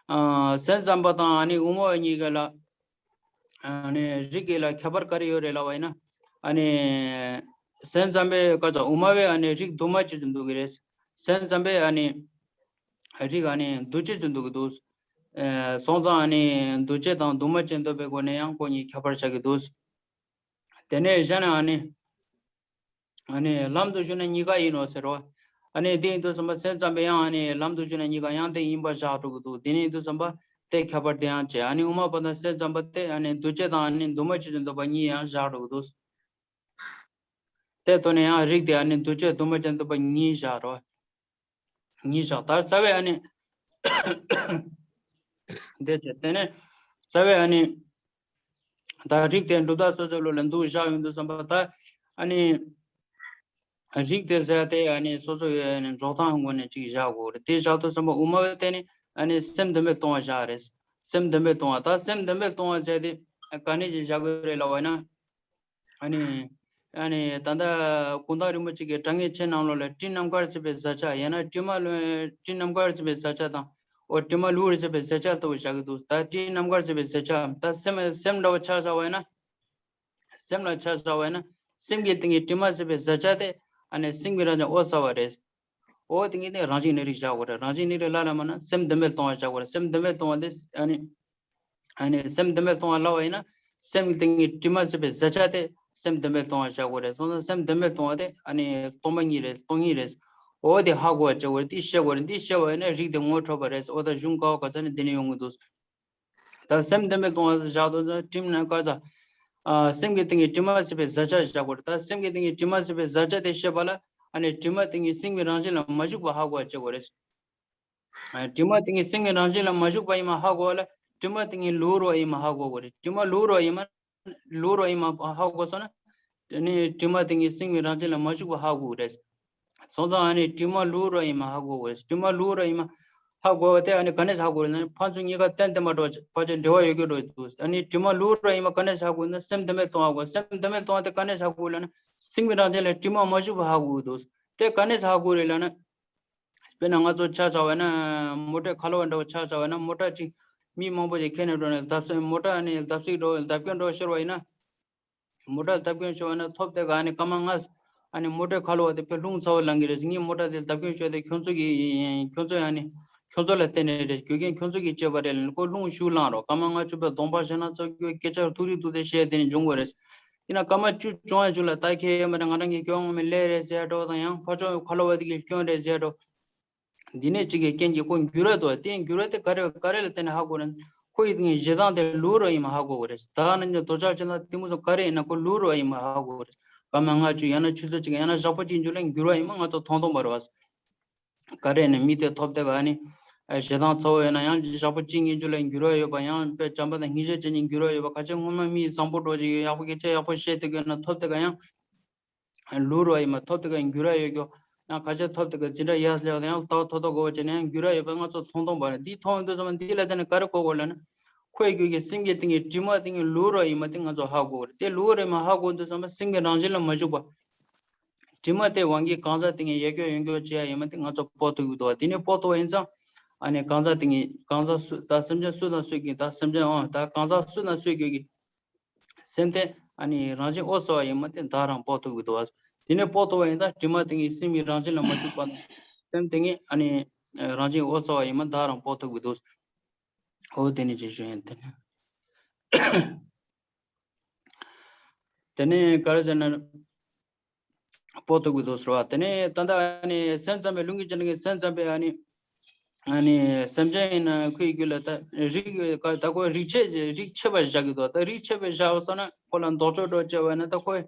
ཨ་སེམས་ཙམ་པ་དང་ཨ་ནི་དབུ་མ་པ་གཉིས་ཀ་ལ་ཨ་ནི་རིགས་ཀྱི་ལ་ཁྱད་པར་ག་རེ་ཡོད་རེད་ལབ་པ་ཡིན་ན། ཨ་ནི་སེམས་ཙམ་པའི་ག་རེ་ཟ་དབུ་མ་པས་ཨ་ནི་རིགས་དུ་མ་ཅིག་ཏུ་འདུ་གི་རེད། སེམས་ཙམ་པས་ཨ་ནི་རིགས་ཨ་ནི་འདུ་བྱེད་ཅིག་འདུ་གི་འདུག་ཨེ་སོང་ཙང་ཨ་ནི་འདུ་བྱེད་དང་དུ་མ་ཅན་འདོད་པའི་སྒོ་ནས་ཡང་ཁོ་གཉིས་ཁྱད་པར་བྱ་གི་འདུག་དེ་ནས་གཞན་ན་ཨ་ནི་ཨ་ནི་ལམ་དུ་ཞུགས་ན་གཉིས་ཀ་ཡིན་ནོ་ཟེར་རོ། ཨ་ནི་དེ་ཡིན་དུས་ཙམ་པ་སེམས་ཙམ་པས་ཡང་ཨ་ནི་ལམ་དུ་ཞུགས་ན་གཉིས་ཀ་ཡང་དེ་ཡིན་པ་བཞག་འགྲོ་གི་འདུག་དེ་ནས་ཡིན་དུས་ཙམ་པ་དེ་ཁྱད་པར་དེ་ཡང་བྱས། ཨ་ནི་དབུ་མ་པ་དང་སེམས་ཙམ་པ་དེ་ཨ་ནི་འདུ་བྱེད་དང་ཨ་ནི་དུ་མ་ཅན་འདོད་པ་གཉིས་ཡང་བཞག་འགྲོ་གི་འདུག་དེ་ཐོག་ནས་ཡང་རིགས་དེ་ཨ་ནི་འདུ་བྱེད་དུ་མ་ཅན་འདོད་པ་གཉིས་བཞག་རོ། གཉིས་བཞག་ད་རྩ་བའི་ཨ་ནི་འདི་བྱས་དེ་ནས་རྩ་བའི་ཨ་ནི་ད་རིགས་དེ་གྲུབ་མཐའ་སོ་སོའི་ལུགས་ལ་འདུག་བཞག་ཡོང་དུས་ཙམ་པ་ད་ཨ་ནི་རིགས་དེ་ཟེར་དེ་ཨ་ནི་སོ་སོའི་ཨ་ནི་འཇོག་སྟངས་ངོས་ནས་ཅིག་བཞག་དགོས་རེད། དེ་བཞག་དུས་ཙམ་པ་དབུ་མ་པས་དེ་ནི་ཨ་ནི་སེམས་བདེན་པས་སྟོང་བ་བཞག་རེད། སེམས་བདེན་པས་སྟོང་བ་ད་སེམས་བདེན་པས་སྟོང་བ་ཟེར་དེ་ག་ནས་ཅིག་བཞག་དགོས་རེད་ལབ་པ་ཡིན་ན། ཨ་ནི། ཨ་ནི་ད་ལྟ་གུང་ཐང་རིན་པོ་ཆེ་གི་དྲང་ངེས་ཆོས་རྣམས་ལོ་ལ་སྤྲིན་ནམ་མཁར་ཟེར་བའི་བཟའ་བཅའ་ཡང་ན་དྲི་མ་ལོ་སྤྲིན་ནམ་མཁར་ཟེར་བའི་བཟའ་བཅའ་དང་། འོ་དྲི་མ་ལུག་རེད་ཟེར་བའི་བཟའ་བཅའ་ལྟ་བུ་བཞག་གི་འདུག་ད་སྤྲིན་ནམ་མཁར་ཟེར་བའི་བཟའ་བཅའ་ད་སེམས་སེམས་འདྲ་བོ་ཆ་བཞག་པ་ཡིན་ན། སེམས་ལ་ཆ་བཞག་པ་ཡིན་ན། སེམས་ཀྱི་སྟེང་གི་དྲི་མ་ཟེར་བའི་བཟའ་བཅའ་དེ་ཨ་ནི་སེམས་ཀྱི་རང་བཞིན་འོད་གསལ་བ་རེད། འོ་དེ་ངས་ནི་རང་བཞིན་གནས་རིགས་བཞག་དགོས་རེད། རང་བཞིན་གནས་རིགས་ལ་ལ་མ་ན་སེམས་བདེན་པས་སྟོང་བ་བཞག་དགོས་རེད། སེམས་བདེན་པས་སྟོང་བ་དེ་ཨ་ནི། ཨ་ནི་སེམས་བདེན་པས་སྟོང་བ་ལབ་པ་ཡིན་ན། སེམས་ཀྱི་སྟེང་གི་དྲི་མ་ཟེར་བའི་བཟའ་བཅའ་དེ་སེམས་བདེན་པས་སྟོང་བ་བཞག་དགོས་རེད། སོང་ཙང་སེམས་བདེན་པས་སྟོང་བ་དེ་ཨ་ནི་སྟོང་པ་ཉིད་རེད། སྟོང་ཉིད་རེད། འོ་དེ་ཧ་གོ་བ་བྱེད་དགོས་རེད། འདི་ཤེས་དགོས་རེད། འདི་ཤེས་པ་ཡིན་ན་རིགས་དེ་ངོ་འཕྲོད་པ་རེད། འོ་ད་གཞུང་ག་བ་ག་ས་ནས་འདི་ནས་ཡོང་གི་འདུག་ད་སེམས་བདེན་པས་སྟོང་བ་བཞག་དུས་ཙམ་དྲི་མ་ན་ག་ས། ཨ་སེམས་ཀྱི་སྟེང་གི་དྲི་མ་ཟེར་བའི་བཟའ་བཅའ་བཞག་དགོས་རེད། ད་སེམས་ཀྱི་སྟེང་གི་དྲི་མ་ཟེར་བའི་བཟའ་བཅའ་དེ་ཤེས་པ་ལ་ཨ་ནི་དྲི་མ་སྟེང་གི་སེམས་ཀྱི་རང་བཞིན་ལ་མ་ཞུགས་པ་ཧ་གོ་བ་བྱེད་དགོས་རེད། དྲི་མ་སྟེང་གི་སེམས་ཀྱི་རང་བཞིན་ལ་མ་ཞུགས་པ་ཡིན་པ་ཧ་གོ་བ་ལ་དྲི་མ་སྟེང་གི་ལུགས་རོ་ཡིན་པ་ཧ་གོ་དགོས་རེད། དྲི་མ་ལུགས་རོ་ཡིན་པ་ལུགས་རོ་ཡིན་པ་ཧ་གོ་སོང་ན། དེ་ནི་དྲི་མ་སྟེང་གི་སེམས་ཀྱི་རང་བཞིན་ལ་མ་ཞུགས་པ་ཧ་གོ་དགོས་རེད། སོང་ཙང་ཨ་ནི་དྲི་མ་ལུགས་རོ་ཡིན་པ་ཧ་གོ་དགོས་རེད། དྲི་མ་ལུགས་རོ་ཡིན་པ་ཧ་གོ་བ་དེ་ཨ་ནི་ག་ནས་ཧ་གོ་དགོས་རེད་ན་ཕན་ཚུན་གཉིས་ཀ་གཏན་གཏན་མ་འགྲོ་བ་ཕལ་ཆེར་འབྲེལ་བ་ཡོད་རྒྱུ་འགྲོ་འདུག་ཨ་ནི་དྲི་མ་ལུགས་རོ་ཡིན་པ་ག་ནས་ཧ་གོ་དགོས་ན་སེམས་བདེན་པས་སྟོང་བ་གོ་སེམས་བདེན་པས་སྟོང་བ་དེ་ག་ནས་ཧ་གོ་དགོས་ལབ་ན་སེམས་ཀྱི་རང་བཞིན་ལ་དྲི་མ་མ་ཞུགས་པ་ཧ་གོ་དགོས་འདུག་དེ་ག་ནས་ཧ་གོ་དགོས་རེད་ལབ་ན། དཔེར་ན་ང་ཚོ་ཆ་བཞག་པ་ན་མོ་ཊའི་ཁ་ལོ་བ་འདྲ་བོ་ཆ་བཞག་པ་ན་མོ་ཊ་གཅིག་མི་མང་པོ་ཞིག་ཁྱེར་ནས་འགྲོ་ནས་བརྡབ་ས་མོ་ཊ་ནས་བརྡབ་སིག་འགྲོ་བརྡབ་སྐྱོན་འགྲོ་ཤོར་བ་ཡིན་ན། མོ་ཊ་བརྡབ་སྐྱོན་ཤོར་བ་ན་ཐོབ་དེ་ག་ནས་སྐར་མ་ལྔ། ཨ་ནི་མོ་ཊའི་ཁ་ལོ་བ་དེ་ཕར་རླུང་ཚ་བོ་ལངས་ཀྱི་རེད། ངའི་མོ་ཊ་དེ་བརྡབ་སྐྱོན་ཤོར་དེ་ཁྱོད་ཚོ་གི་ཁྱོད་ཚོ་ཡང་ནི་ཁྱོད་ཚོ་ལ་བརྟེན་ནས་རེད། རྒྱུ་རྐྱེན་ཁྱོད་ཚོ་གིས་བྱས་པ་རེད་ལབ་ནས་ཁོ་རླུང་ཤུགས་ལངས་རོགས་སྐར་མ་ལྔ་བཅུ་པའི་གདོང་པ་ཞེ་ན་ཚོ་སྐད་ཆ་ཐུག་རིག་ཐུག་དེ་བཤད་དེ་ནས་འབྱུང་དགོས་རེད། ཡིན་ན་སྐར་མ་བཅུ་བྱུང་བ་བཅུ་ལ་ད་ཁྱེད་ཡོད་མ་རེད། ང་རང་གི་སྐྱོན་ངོ་མ་ལས་རེད་ཟེར་འགྲོ་དང་ཡང་ཕར་ཕྱོགས་ཁ་ལོ་བ་དེ་གི་སྐྱོན་རེད་ཟེར་འགྲོ། འདི་ནས་གཅིག་གི་རྐྱེན་གྱིས་ཁོ་འགྱུར་བ་འདུག་དེ་འགྱུར་བ་དེ་ག་རེ་ག་རེ་ལ་བརྟེན་ནས་ཧ་གོ་རེད། ཁོ་ཡི་དེ་ཞེ་སྡང་དེ་ལུགས་རོ་ཡིན་པ་ཧ་གོ་དགོས་རེད། ད་ནི་ཉོ་དོ་ཅག་ཅན་ད་གཏི་མུག་ཚོ་ག་རེ་ཡིན་ན་ཁོ་ལུགས་རོ་ཡིན་པ་ཧ་གོ་དགོས་རེད། སྐར་མ་ལྔ་བཅུ་ཡང་ན་ཆུ་ཚོད་གཅིག་ཡང་ན་ཞག་པོ་གཅིག་མཇུག་ལ་འགྱུར་བ་ཡིན་པ་ང་ཚོ་མཐོང་མཐོང་པ་རེད་བ། ག་རེ་ནས་མི་དེ་ཐོབ་དེ་ག་ནི། ཞེ་སྡང་ཚ་བོ་ཡོད་ན་ཡང་ཞག་པོ་གཅིག་གཉིས་མཇུག་ལ་འགྱུར་བ་ཡོད་པ་ཡང་དཔེ་བྱམས་པ་དང་སྙིང་རྗེ་ཅན་གྱི་འགྱུར་བ་ཡོད་པ་ཁ་ཆེ་སྔོན་མ་མི་བཟང་པོ་འགྲོ་ཅིག་ཡོད་ཡག་པོ་སྐད་ཆ་ཡག་པོ་བཤད་དེ་ག་ན་ཐོབ་དེ་ག་ཡང་། ལུགས་རོ་ཡིན་པ་ཐོབ་དེ་ག་འགྱུར་བ་ཡོད་རྒྱུ། ཡང་ཁ་ཆེ་ཐོབ་དེ་ག་འཛིན་གྲྭ་ཡར་སླེབས་དང་ཡང་ལྟ་བ་ཐོ་ཐོ་གོ་བ་བྱས་ནས་ཡང་འགྱུར་བ་ཡོད་པ་ང་ཚོ་མཐོང་མཐོང་པ་རེད། འདི་མཐོང་ཡོང་དུས་ཙམ་པ་འདི་ལ་བརྟེན་ནས་ག་རེ་གོ་དགོས་ལབ་ན། ཁོའི་རྒྱུད་ཀྱི་སེམས་ཀྱི་སྟེང་གི་དྲི་མ་སྟེང་གི་ལུགས་རོ་ཡིན་པ་དེ་ང་ཚོ་ཧ་གོ་དགོས་རེད། དེ་ལུགས་རོ་ཡིན་པ་ཧ་གོ་དུས་ཙམ་པ་སེམས་ཀྱི་རང་བཞིན་ལ་མ་ཞུགས་པ། དྲི་མ་དེ་དབང་གིས་གང་ཟག་སྟེང་གི་ཡལ་འགྱོ་ཡོང་འགྱོ་བྱེད་ཡ་ཡིན་པ་དེ་ང་ཚོ་དཔོག་ཐུབ་ཀྱི་འདུག་བ། དེ་ནས་དཔོག་ཐུབ་པ་ཡིན་ཙང་། ཨ་ནི་གང་ཟག་སྟེང་གི་གང་ཟག་སུ་ད་སེམས་ཅན་སུ་དང་སུ་གི་ད་སེམས་ཅན་ཨང་ད་གང་ཟག་སུ་དང་སུ་གི་གི་སེམས་དེ་ཨ་ནི་རང་བཞིན་འོད་གསལ་བ་ཡིན་མ་དེ་བདག་རང་དཔོག་ཐུབ་ཀྱི་འདུག་བ། དེ་ནས་དཔོག་ཐུབ་པ་ཡིན་ཙང་དྲི་མ་སྟེང་གི་སེམས་ཀྱི་རང་བཞིན་ལ་མ་ཞུགས་པ་དང་། སེམས་དེ་ངས་ཨ་ནི་རང་བཞིན་འོད་གསལ་བ་ཡིན་མ་བདག་རང་དཔོག་ཐུབ་ཀྱི་འདུག་འོ་དེ་ནས་ཅིག་ཞུ་ཡིན་དེ་ནས། དེ་ནས་ག་རེ་ཟེར་ན། སྤོ་ཐུབ་ཀྱི་འདུག་ཟེར་བ། དེ་ནས་ད་ལྟ་ཨ་ནི་སེམས་ཙམ་པའི་ལུང་གི་སྤྱི་ནང་གི་སེམས་ཙམ་པའི་ཨ་ནི་ཨ་ནི་སེམས་ཅན་ཡིན་ན་ཁོའི་རྒྱུད་ལ་ད་རིགས་ད་ཁོ་རིགས་ཆད་རིགས་ཆད་པ་བཞག་གི་འདུག་ད་རིགས་ཆད་པ་བཞག་པ་སོང་ན་ཁོ་ལ་ལྡོག་ཕྱོགས་འགྲོ་བྱས་པ་ཡིན་ན་ད་ཁོའི་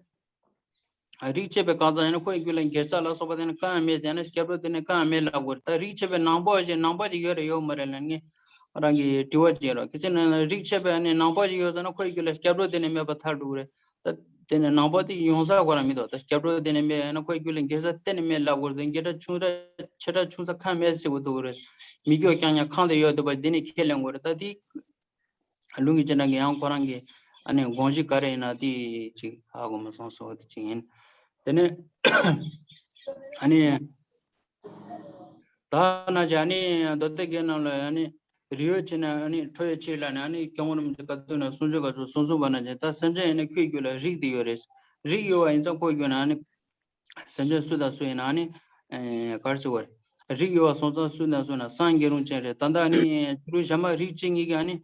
རིགས་ཆད་པའི་གང་ཟག་ཡིན་ན་ཁོའི་རྒྱུད་ལ་དགེ་རྩ་ལ་སོགས་པ་དེ་ནི་གང་ཡང་མེད། དེ་ནི་སྐྱབས་འགྲོ་དེ་ནི་གང་ཡང་མེད་ལབ་དགོས་རེད། ད་རིགས་ཆད་པའི་ནང་པ་ཞིག་ནང་པ་ཞིག་ཡོད་རེད་ཡོད་མ་རེད་ལབ་ངས་རང་གི་དྲི་བ་ཅིག་ཡིན་རོགས། གལ་སྲིད་ན་རིགས་ཆད་པའི་ནི་ནང་པ་ཞིག་ཡོད་ཟེར་ན་ཁོའི་རྒྱུད་ལ་སྐྱབས་འགྲོ་དེ་ནི་མེད་པ་ཐལ་འགྲོ་གི་རེད། ད་དེ་ནི་ནང་པ་དེ་ཡོང་ས་ཁོ་རང་མི་འདུག་ད་སྐྱབས་འགྲོ་དེ་ནི་མེད་ཡང་ན་ཁོའི་རྒྱུད་ལ་དགེ་རྩ་གཏན་ནས་མེད་ལབ་དགོས་རེད། དགེ་རྩ་ཆུང་ར་ཆེ་ར་ཆུང་ས་ཁ་མེད་ཟེར་དགོས་འདུག་གི་རེད། མི་སྐྱོ་རྐྱང་རྐྱང་ཁང་དུ་ཡོད་འདུག་པ་འདི་ནི་ཁས་ལེན་དགོས་རེད། ད་དེ་ལུང་གི་སྤྱི་ནང་གི་ཡང་ཁོ་རང་གི་ཨ་ནི་དགོངས་གཞི་ག་རེ་ཡིན་ན་དེ་ཅིག་ཧ་གོ་མ་སོང་ཟེར་བ་དེ་ཅིག་ཡིན། དེ་ནས་ཨ་ནི་ད་ན་ཅི་ཨ་ནི་མདོ་སྡེ་རྒྱན་ནང་ལ་ཨ་ནི་རིགས་ཡོད་ཕྱིར་ན་ཨ་ནི་ཁྲོ་བའི་ཕྱིར་ལ་ནི་ཨ་ནི་སྐྱབས་མགོན་རིན་པོ་ཆེ་བཀའ་བསྡུ་ན་གསུང་ཆོས་ག་ཚོད་གསུང་གསུང་བ་ན་ཅི་ད་སེམས་ཅན་ཡིན་ན་ཁོའི་རྒྱུད་ལ་རིགས་དེ་ཡོད་རེད། རིགས་ཡོད་པ་ཡིན་ཙང་ཁོའི་རྒྱུད་ན་ཨ་ནི་སེམས་ཅན་སུ་དང་སུ་ཡིན་ན་ཨ་ནི་ཨེ་ག་རེ་ཟེར་དགོས་རེད། རིགས་ཡོད་པ་སོང་ཙང་སུ་དང་སུ་ན་སངས་རྒྱས་རུང་ཅན་རེད། ད་ལྟ་ཨ་ནི་ཆོས་ལུགས་གཞན་མ་རིགས་གཅིག་གཉིས་ཀྱི་ཨ་ནི་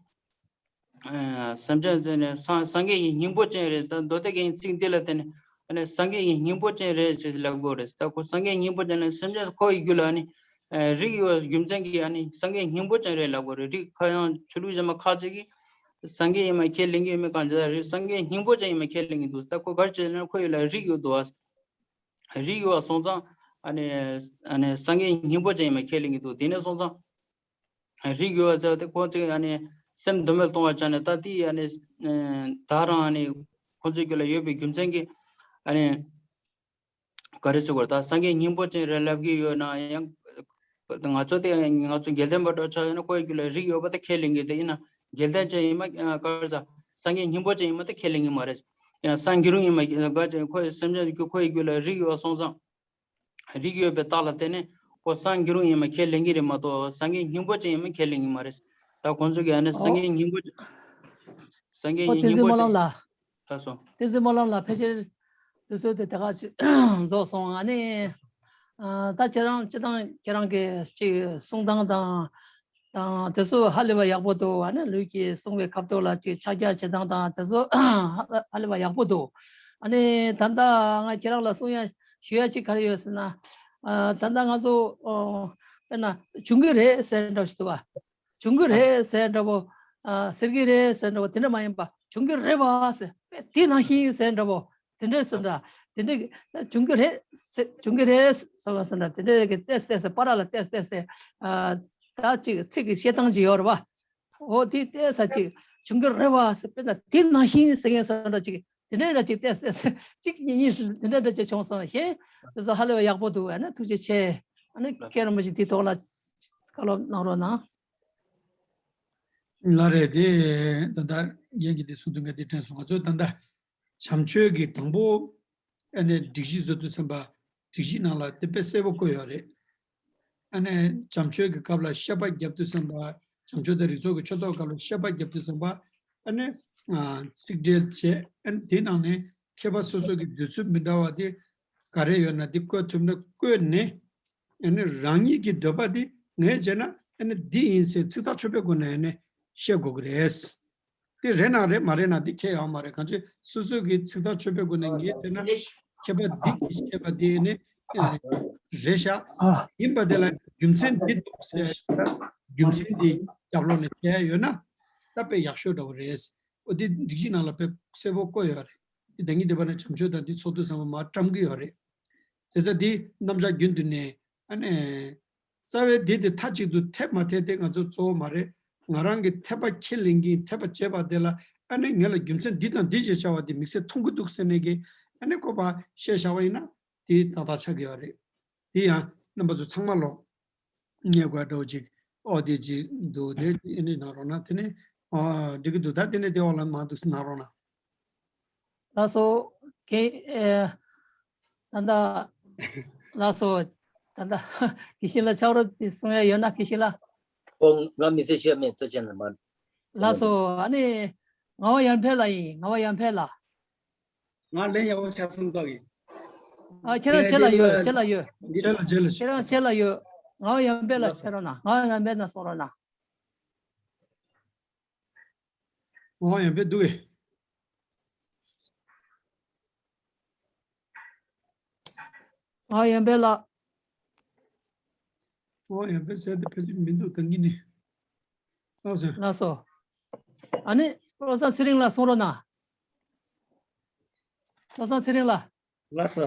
ཨ་སེམས་ཅན་ཟེར་ནས་སངས་སངས་རྒྱས་ཀྱི་སྙིང་པོ་ཅན་རེད། ད་མདོ་སྡེ་རྒྱན་ཚིག་འདི་ལ་བརྟེན་ནས་ཨ་ནི་སངས་རྒྱས་ཀྱི་སྙིང་པོ་ཅན་རེད་ཅེས་ལབ་དགོས་རེད། ད་ཁོ་སངས་རྒྱས་སྙིང་པོ་ཅན་ལ་སེམས་ཅན་ཁོ་ཡི་རྒྱུད་ལ་ཨ་ནི་ཨ་རིགས་ཡོད་པའི་རྒྱུ་མཚན་གྱིས་ཨ་ནི་སངས་རྒྱས་སྙིང་པོ་ཅན་རེད་ལབ་དགོས་རེད། རིགས་ཁ་ཡང་ཆོས་ལུགས་གཞན་མ་ཁ་ཅིག་གིས་སངས་རྒྱས་ཡིན་པ་ཁས་ལེན་གྱི་ཡོད་མེད་གང་ཅི་ད་རེད། སངས་རྒྱས་སྙིང་པོ་ཅན་ཡིན་པ་ཁས་ལེན་གྱི་འདུག་ད་ཁོ་ག་རེ་བྱས་ན་ཁོ་ཡི་ལ་རིགས་ཡོད་འདུག་བ། རིགས་ཡོད་པ་སོང་ཙང་ཨ་ནི་ཨ་ནི་སངས་རྒྱས་སྙིང་པོ་ཅན་ཡིན་པ་ཁས་ལེན་གྱི་འདུག་དེ་ནས་སོང་ཙང་རིགས་ཡོད་པ་ཟེར་བ་དེ་ཁོང་ཚོས་ཨ་ནི་སེམས་འདུན་མ་གཏོང་བ་བྱས་ནས་ད་དེ་ཨ་ནི་ད་རང་ཨ་ནི་ཁོང་ཚོའི་རྒྱུད་ལ་ཡོད་པའི་རྒྱུ་མཚན་གྱིས་ཨ་ནི། ག་རེ་ཟེར་དགོས་རེད། ད་སངས་རྒྱས་སྙིང་པོ་ཅན་རེད་ལབ་ཀྱི་ཡོད་ན་ཡང་། ང་ཚོ་དེ་ང་ཚོ་འགལ་ལྡན་པ་འདྲ་ཆགས་ཡོད་ན་ཁོའི་རྒྱུད་ལ་རིགས་ཡོད་པ་ད་ཁས་ལེན་གྱི་དེ་ཡིན་ན་འགལ་ལྡན་ཅན་ཡིན་མ་ག་རེ་ཟ། སངས་རྒྱས་སྙིང་པོ་ཅན་ཡིན་མ་ད་ཁས་ལེན་གྱི་མ་རེད། ཡང་སངས་རྒྱས་རུང་ཡིན་མ་ག་ཅན་ཁོའི་སེམས་ཅན་གྱི་ཁོའི་རྒྱུད་ལ་རིགས་ཡོད་སོང་ཙང་། རིགས་ཡོད་པའི་རྟགས་ལ་བརྟེན་ནས་ཁོ་སངས་རྒྱས་རུང་ཡིན་མ་ཁས་ལེན་གྱི་རེད་མ་གཏོགས་སངས་རྒྱས་སྙིང་པོ་ཅན་ཡིན་མ་ཁས་ལེན་གྱི་མ་རེད། ད་ཁོང་ཚོ་གིས་ཨ་ནི་སངས་ཨོ། རྒྱས་སྙིང་པོ་ཅན། སངས་རྒྱས་ཨོ་བསྟན་སྙིང་འཛིན་པོ་སྨོན་ལམ་ཅན། ལགས། ལགས་སོ། བསྟན་འཛིན་སྨོན་ལམ་ལགས་ཕལ་ཆེར་དུས་ཚོད་དེ་དེ་ག་ཅིག་རྫོགས་སོང་། ཨ་ནི་ཨ་ད་ཁྱེད་རང་སྤྱི་བཏང་ཁྱེད་རང་གི་ཅིག་གསུང་སྟངས་དང་དང་དེ་ཚོ་ཧ་ལས་པ་ཡག་པོ་འདུག་ཨ་ནི་ལུས་ཀྱི་གསུང་བའི་ཁ་ཐོག་ལ་ཅིག་ཕྱག་རྒྱ་བྱེད་སྟངས་དང་དེ་ཚོ་ཧ་ཧ་ལས་པ་ཡག་པོ་འདུག་ཨ་ནི་ད་ལྟ་ང་ཁྱེད་རང་ལ་གསུང་ཡ་ཞུ་ཡ་ཅིག་ག་རེ་ཡོད་ཟེར་ན། ཨ་ད་ལྟ་ང་ཚོ་ཨོ་དཔེར་ན་བྱུང་གི་རེད་ཟེར་འདྲ་བོ་ཞིག་འདུག་ག་བྱུང་གི་རེད་ཟེར་འདྲ་བོ། ཨ་ཟེར་གི་རེད་ཟེར་འདྲ་བོ་དེ་འདྲ་མ་ཡིན་པ་བྱུང་གི་རེད་བ་ཟེར་དཔེ་དེ་ནང་བཞིན་ཟེར་འདྲ་བོ་དེ་འདྲ་ཟེར་འདྲ། དེ་འདྲ་བྱུང་གི་རེད་ཟེར་བྱུང་གི་རེད་ཟེར་བ་ཟེར་འདྲ་དེ་འདྲ་གི་ཏེས་ཏེས་ཟེར་པ་ར་ལ་ཏེས་ཏེས་ཟེར། ཨ་ད་ཅིག་ཚིག་གི་བཤད་སྟངས་ཅིག་ཡོད་རེད་བ། འོ་དེ་ཏེས་ས་ཅིག་བྱུང་གི་རེད་བ་ཟེར་དཔེ་ན་དེ་ནང་བཞིན་ཟེར་མཁན་ཟེར་འདྲ་ཅིག་དེ་འདྲ་འདྲ་ཅིག་ཏེས་ཏེས་ཟེར་གཅིག་གཉིས་གཉིས་ཟེར་དེ་འདྲ་འདྲ་ཅིག་བྱུང་སོང་ཞེས་དེ་ཚོ་ཧ་ལས་པ་ཡག་པོ་འདུག་ཨ་ནི་ཐུགས་རྗེ་ཆེ། ཨ་ནི་མཁན་རིན་པོ་ཆེ་དེའི་ཐོག་ལ་བཀའ་སློབ་གནང་རོགས་གནང་། ལགས་རེད་དེ། ད་ལྟ་རྒན་གྱིས་དེ་གསུང་དོན་ག་དེ་དྲན་སོང་། ང་ཚོ་ད་ལྟ་བྱམས་ཆོས་ཀྱི་དང་པོ་ཨ་ནི་སྒྲིག་གཞི་བཟོ་དུས་ཙམ་པ་སྒྲིག་གཞི་ནང་ལ་དེ་དཔེ་གསལ་པོ་བཀོད་ཡོད་རེད། ཨ་ནི་བྱམས་ཆོས་ཀྱི་སྐབས་ལ་བཤད་པ་བརྒྱབ་དུས་ཙམ་པ་བྱམས་ཆོས་དང་རིགས་ཚོགས་ཀྱི་ཆོས་ཐོག་སྐབས་ལ་བཤད་པ་བརྒྱབ་དུས་ཙམ་པ་ཨ་ནི་ཚིག་འགྲེལ་བྱས། ཨ་ནི་དེ་ནང་ནས་མཁས་པ་སོ་སོ་གི་འདོད་ཚུལ་མི་འདྲ་བ་དེ་ག་རེ་ཡོད་ན་དེ་བཀོད་ཐུབ་ན་བཀོད་ནས། ཨ་ནི་རང་ཉིད་ཀྱི་འདོད་པ་དེ་ངས་བྱས་ན་ཨ་ནི་འདི་ཡིན་ཟེར་ཚིག་ཐག་ཆོད་པའི་སྒོ་ནས་ཨ་ནི་བཤད་དགོས་ཀྱི་རེད། དེ་རེད་ན་རེད་མ་རེད་ན་དེ་ཁྱད་ཡོད་མ་རེད། གང་ཅི་སོ་སོ་གི་ཚིག་ཐག་ཆོད་པའི་སྒོ་ནས་ངས་བྱས་ན་མཁས་པ་འདི་གིས་བཤད་པ་དེ་ཨ་ནི་རེད་ཤག་ཡིན་པ་དེ་ལ་རྒྱུ་མཚན་འདི་འདུག་ཟེར། རྒྱུ་མཚན་འདི་རྒྱབ་ལོགས་ནས་བཤད་ཡོད་ན་ད་དཔེ་ཡག་ཤོས་འདྲ་བོ་རེད། འོ་དེ་སྒྲིག་གཞི་ནང་ལ་དཔེ་གསལ་པོ་བཀོད་ཡོད་རེད། དེ་ད་ངས་འདི་བར་ན་བྱམས་ཆོས་དང་འདི་ཚོགས་དུས་ཚང་མ་མར་བཀྲམ་གི་ཡོད་རེད། བྱས་ཙང་འདི་རྣམ་གཞག་རྒྱུན་དུ་ནས་ཨ་ནི་རྩ་བའི་འདི་དེ་མཐའ་གཅིག་ཏུ་འཐད་མ་འཐད་དེ་ང་ཚོ་གཙོ་བོ་མ་རེད། ང་རང་གི་འཐད་པ་ཁས་ལེན་གྱིན་འཐད་པ་བྱས་པ་དེ་ལ་ཨ་ནི་ངེད་ལ་རྒྱུ་མཚན་འདི་དང་འདི་ཞེས་བྱ་བ་དེ་དམིགས་བསལ་མཐོང་གི་འདུག་ཟེར་ནས་ཀྱི་ཨ་ནི་ཁོ་པ་བཤད་བཞག་པ་ཡིན་ན་དེ་ཏག་ཏག་ཆགས་ཀྱི་ཡོད་རེད། དེ་ཡང་རྣམ་པ་ཚོ་ཚང་མ་ལོག་ངས་དགོས་འདྲ་བོ་ཅིག་ཨོ་དེ་ཅིག་འདུག་དེ་ཨེ་ནི་གནང་རོགས་གནང་། དེ་ནི་ཨ་འགྲིག་གི་འདུག་ད་དེ་ནི་དེ་འོག་ལ་མ་འདུག་གནང་རོགས་གནང་། ལགས་སོ། ཁྱེད་ཨེ་ད་ལྟ་ལགས་སོ། ད་ལྟ་དགེ་བཤེས་ལགས་ཕྱག་རོགས་དེ་གསུང་ཡ་ཡོད་ན་དགེ་བཤེས་ལགས། ཨོ་ང་མི་ཚེ་ཤོད་མེད་གཙོ་ཆེན་ལ་མ། ལགས་སོ། ཨ་ནི་ངག་དབང་ཡར་འཕེལ་ལགས་ཡིན། ངག་དབང་ཡར་འཕེལ་ལགས། ང་ལན་ཡག་པོ་ཆ་ཚང་ཐོག་གི། ཨ་ཁྱེད་རང་ཁྱེད་ལ་ཡོད། ཁྱེད་ལ་ཡོད། ཁྱེད་ལ་ཁྱེད་ལ་ཁྱེད་རང་ཁྱེད་ལ་ཡོད། ངག་དབང་ཡར་འཕེལ་ལ་ཕྱེ་རོགས་གནང་། ངག་དབང་ཡར་འཕེལ་ན་གསུང་རོགས་གནང་། ངག་དབང་ཡར་འཕེལ་འདུག་གས། ཨ་ཡན་པེ་ལགས། ཨོ་ཡན་པེ་ཟེར་དེ་ཕལ་ཆེར་མི་འདུག་ད་གིན་ནི། ལགས་སོ། ལགས་སོ། ཨ་ནི་བློ་བཟང་ཚེ་རིང་ལགས་གསུང་རོགས་གནང་། བློ་བཟང་ཚེ་རིང་ལགས། ལགས་སོ།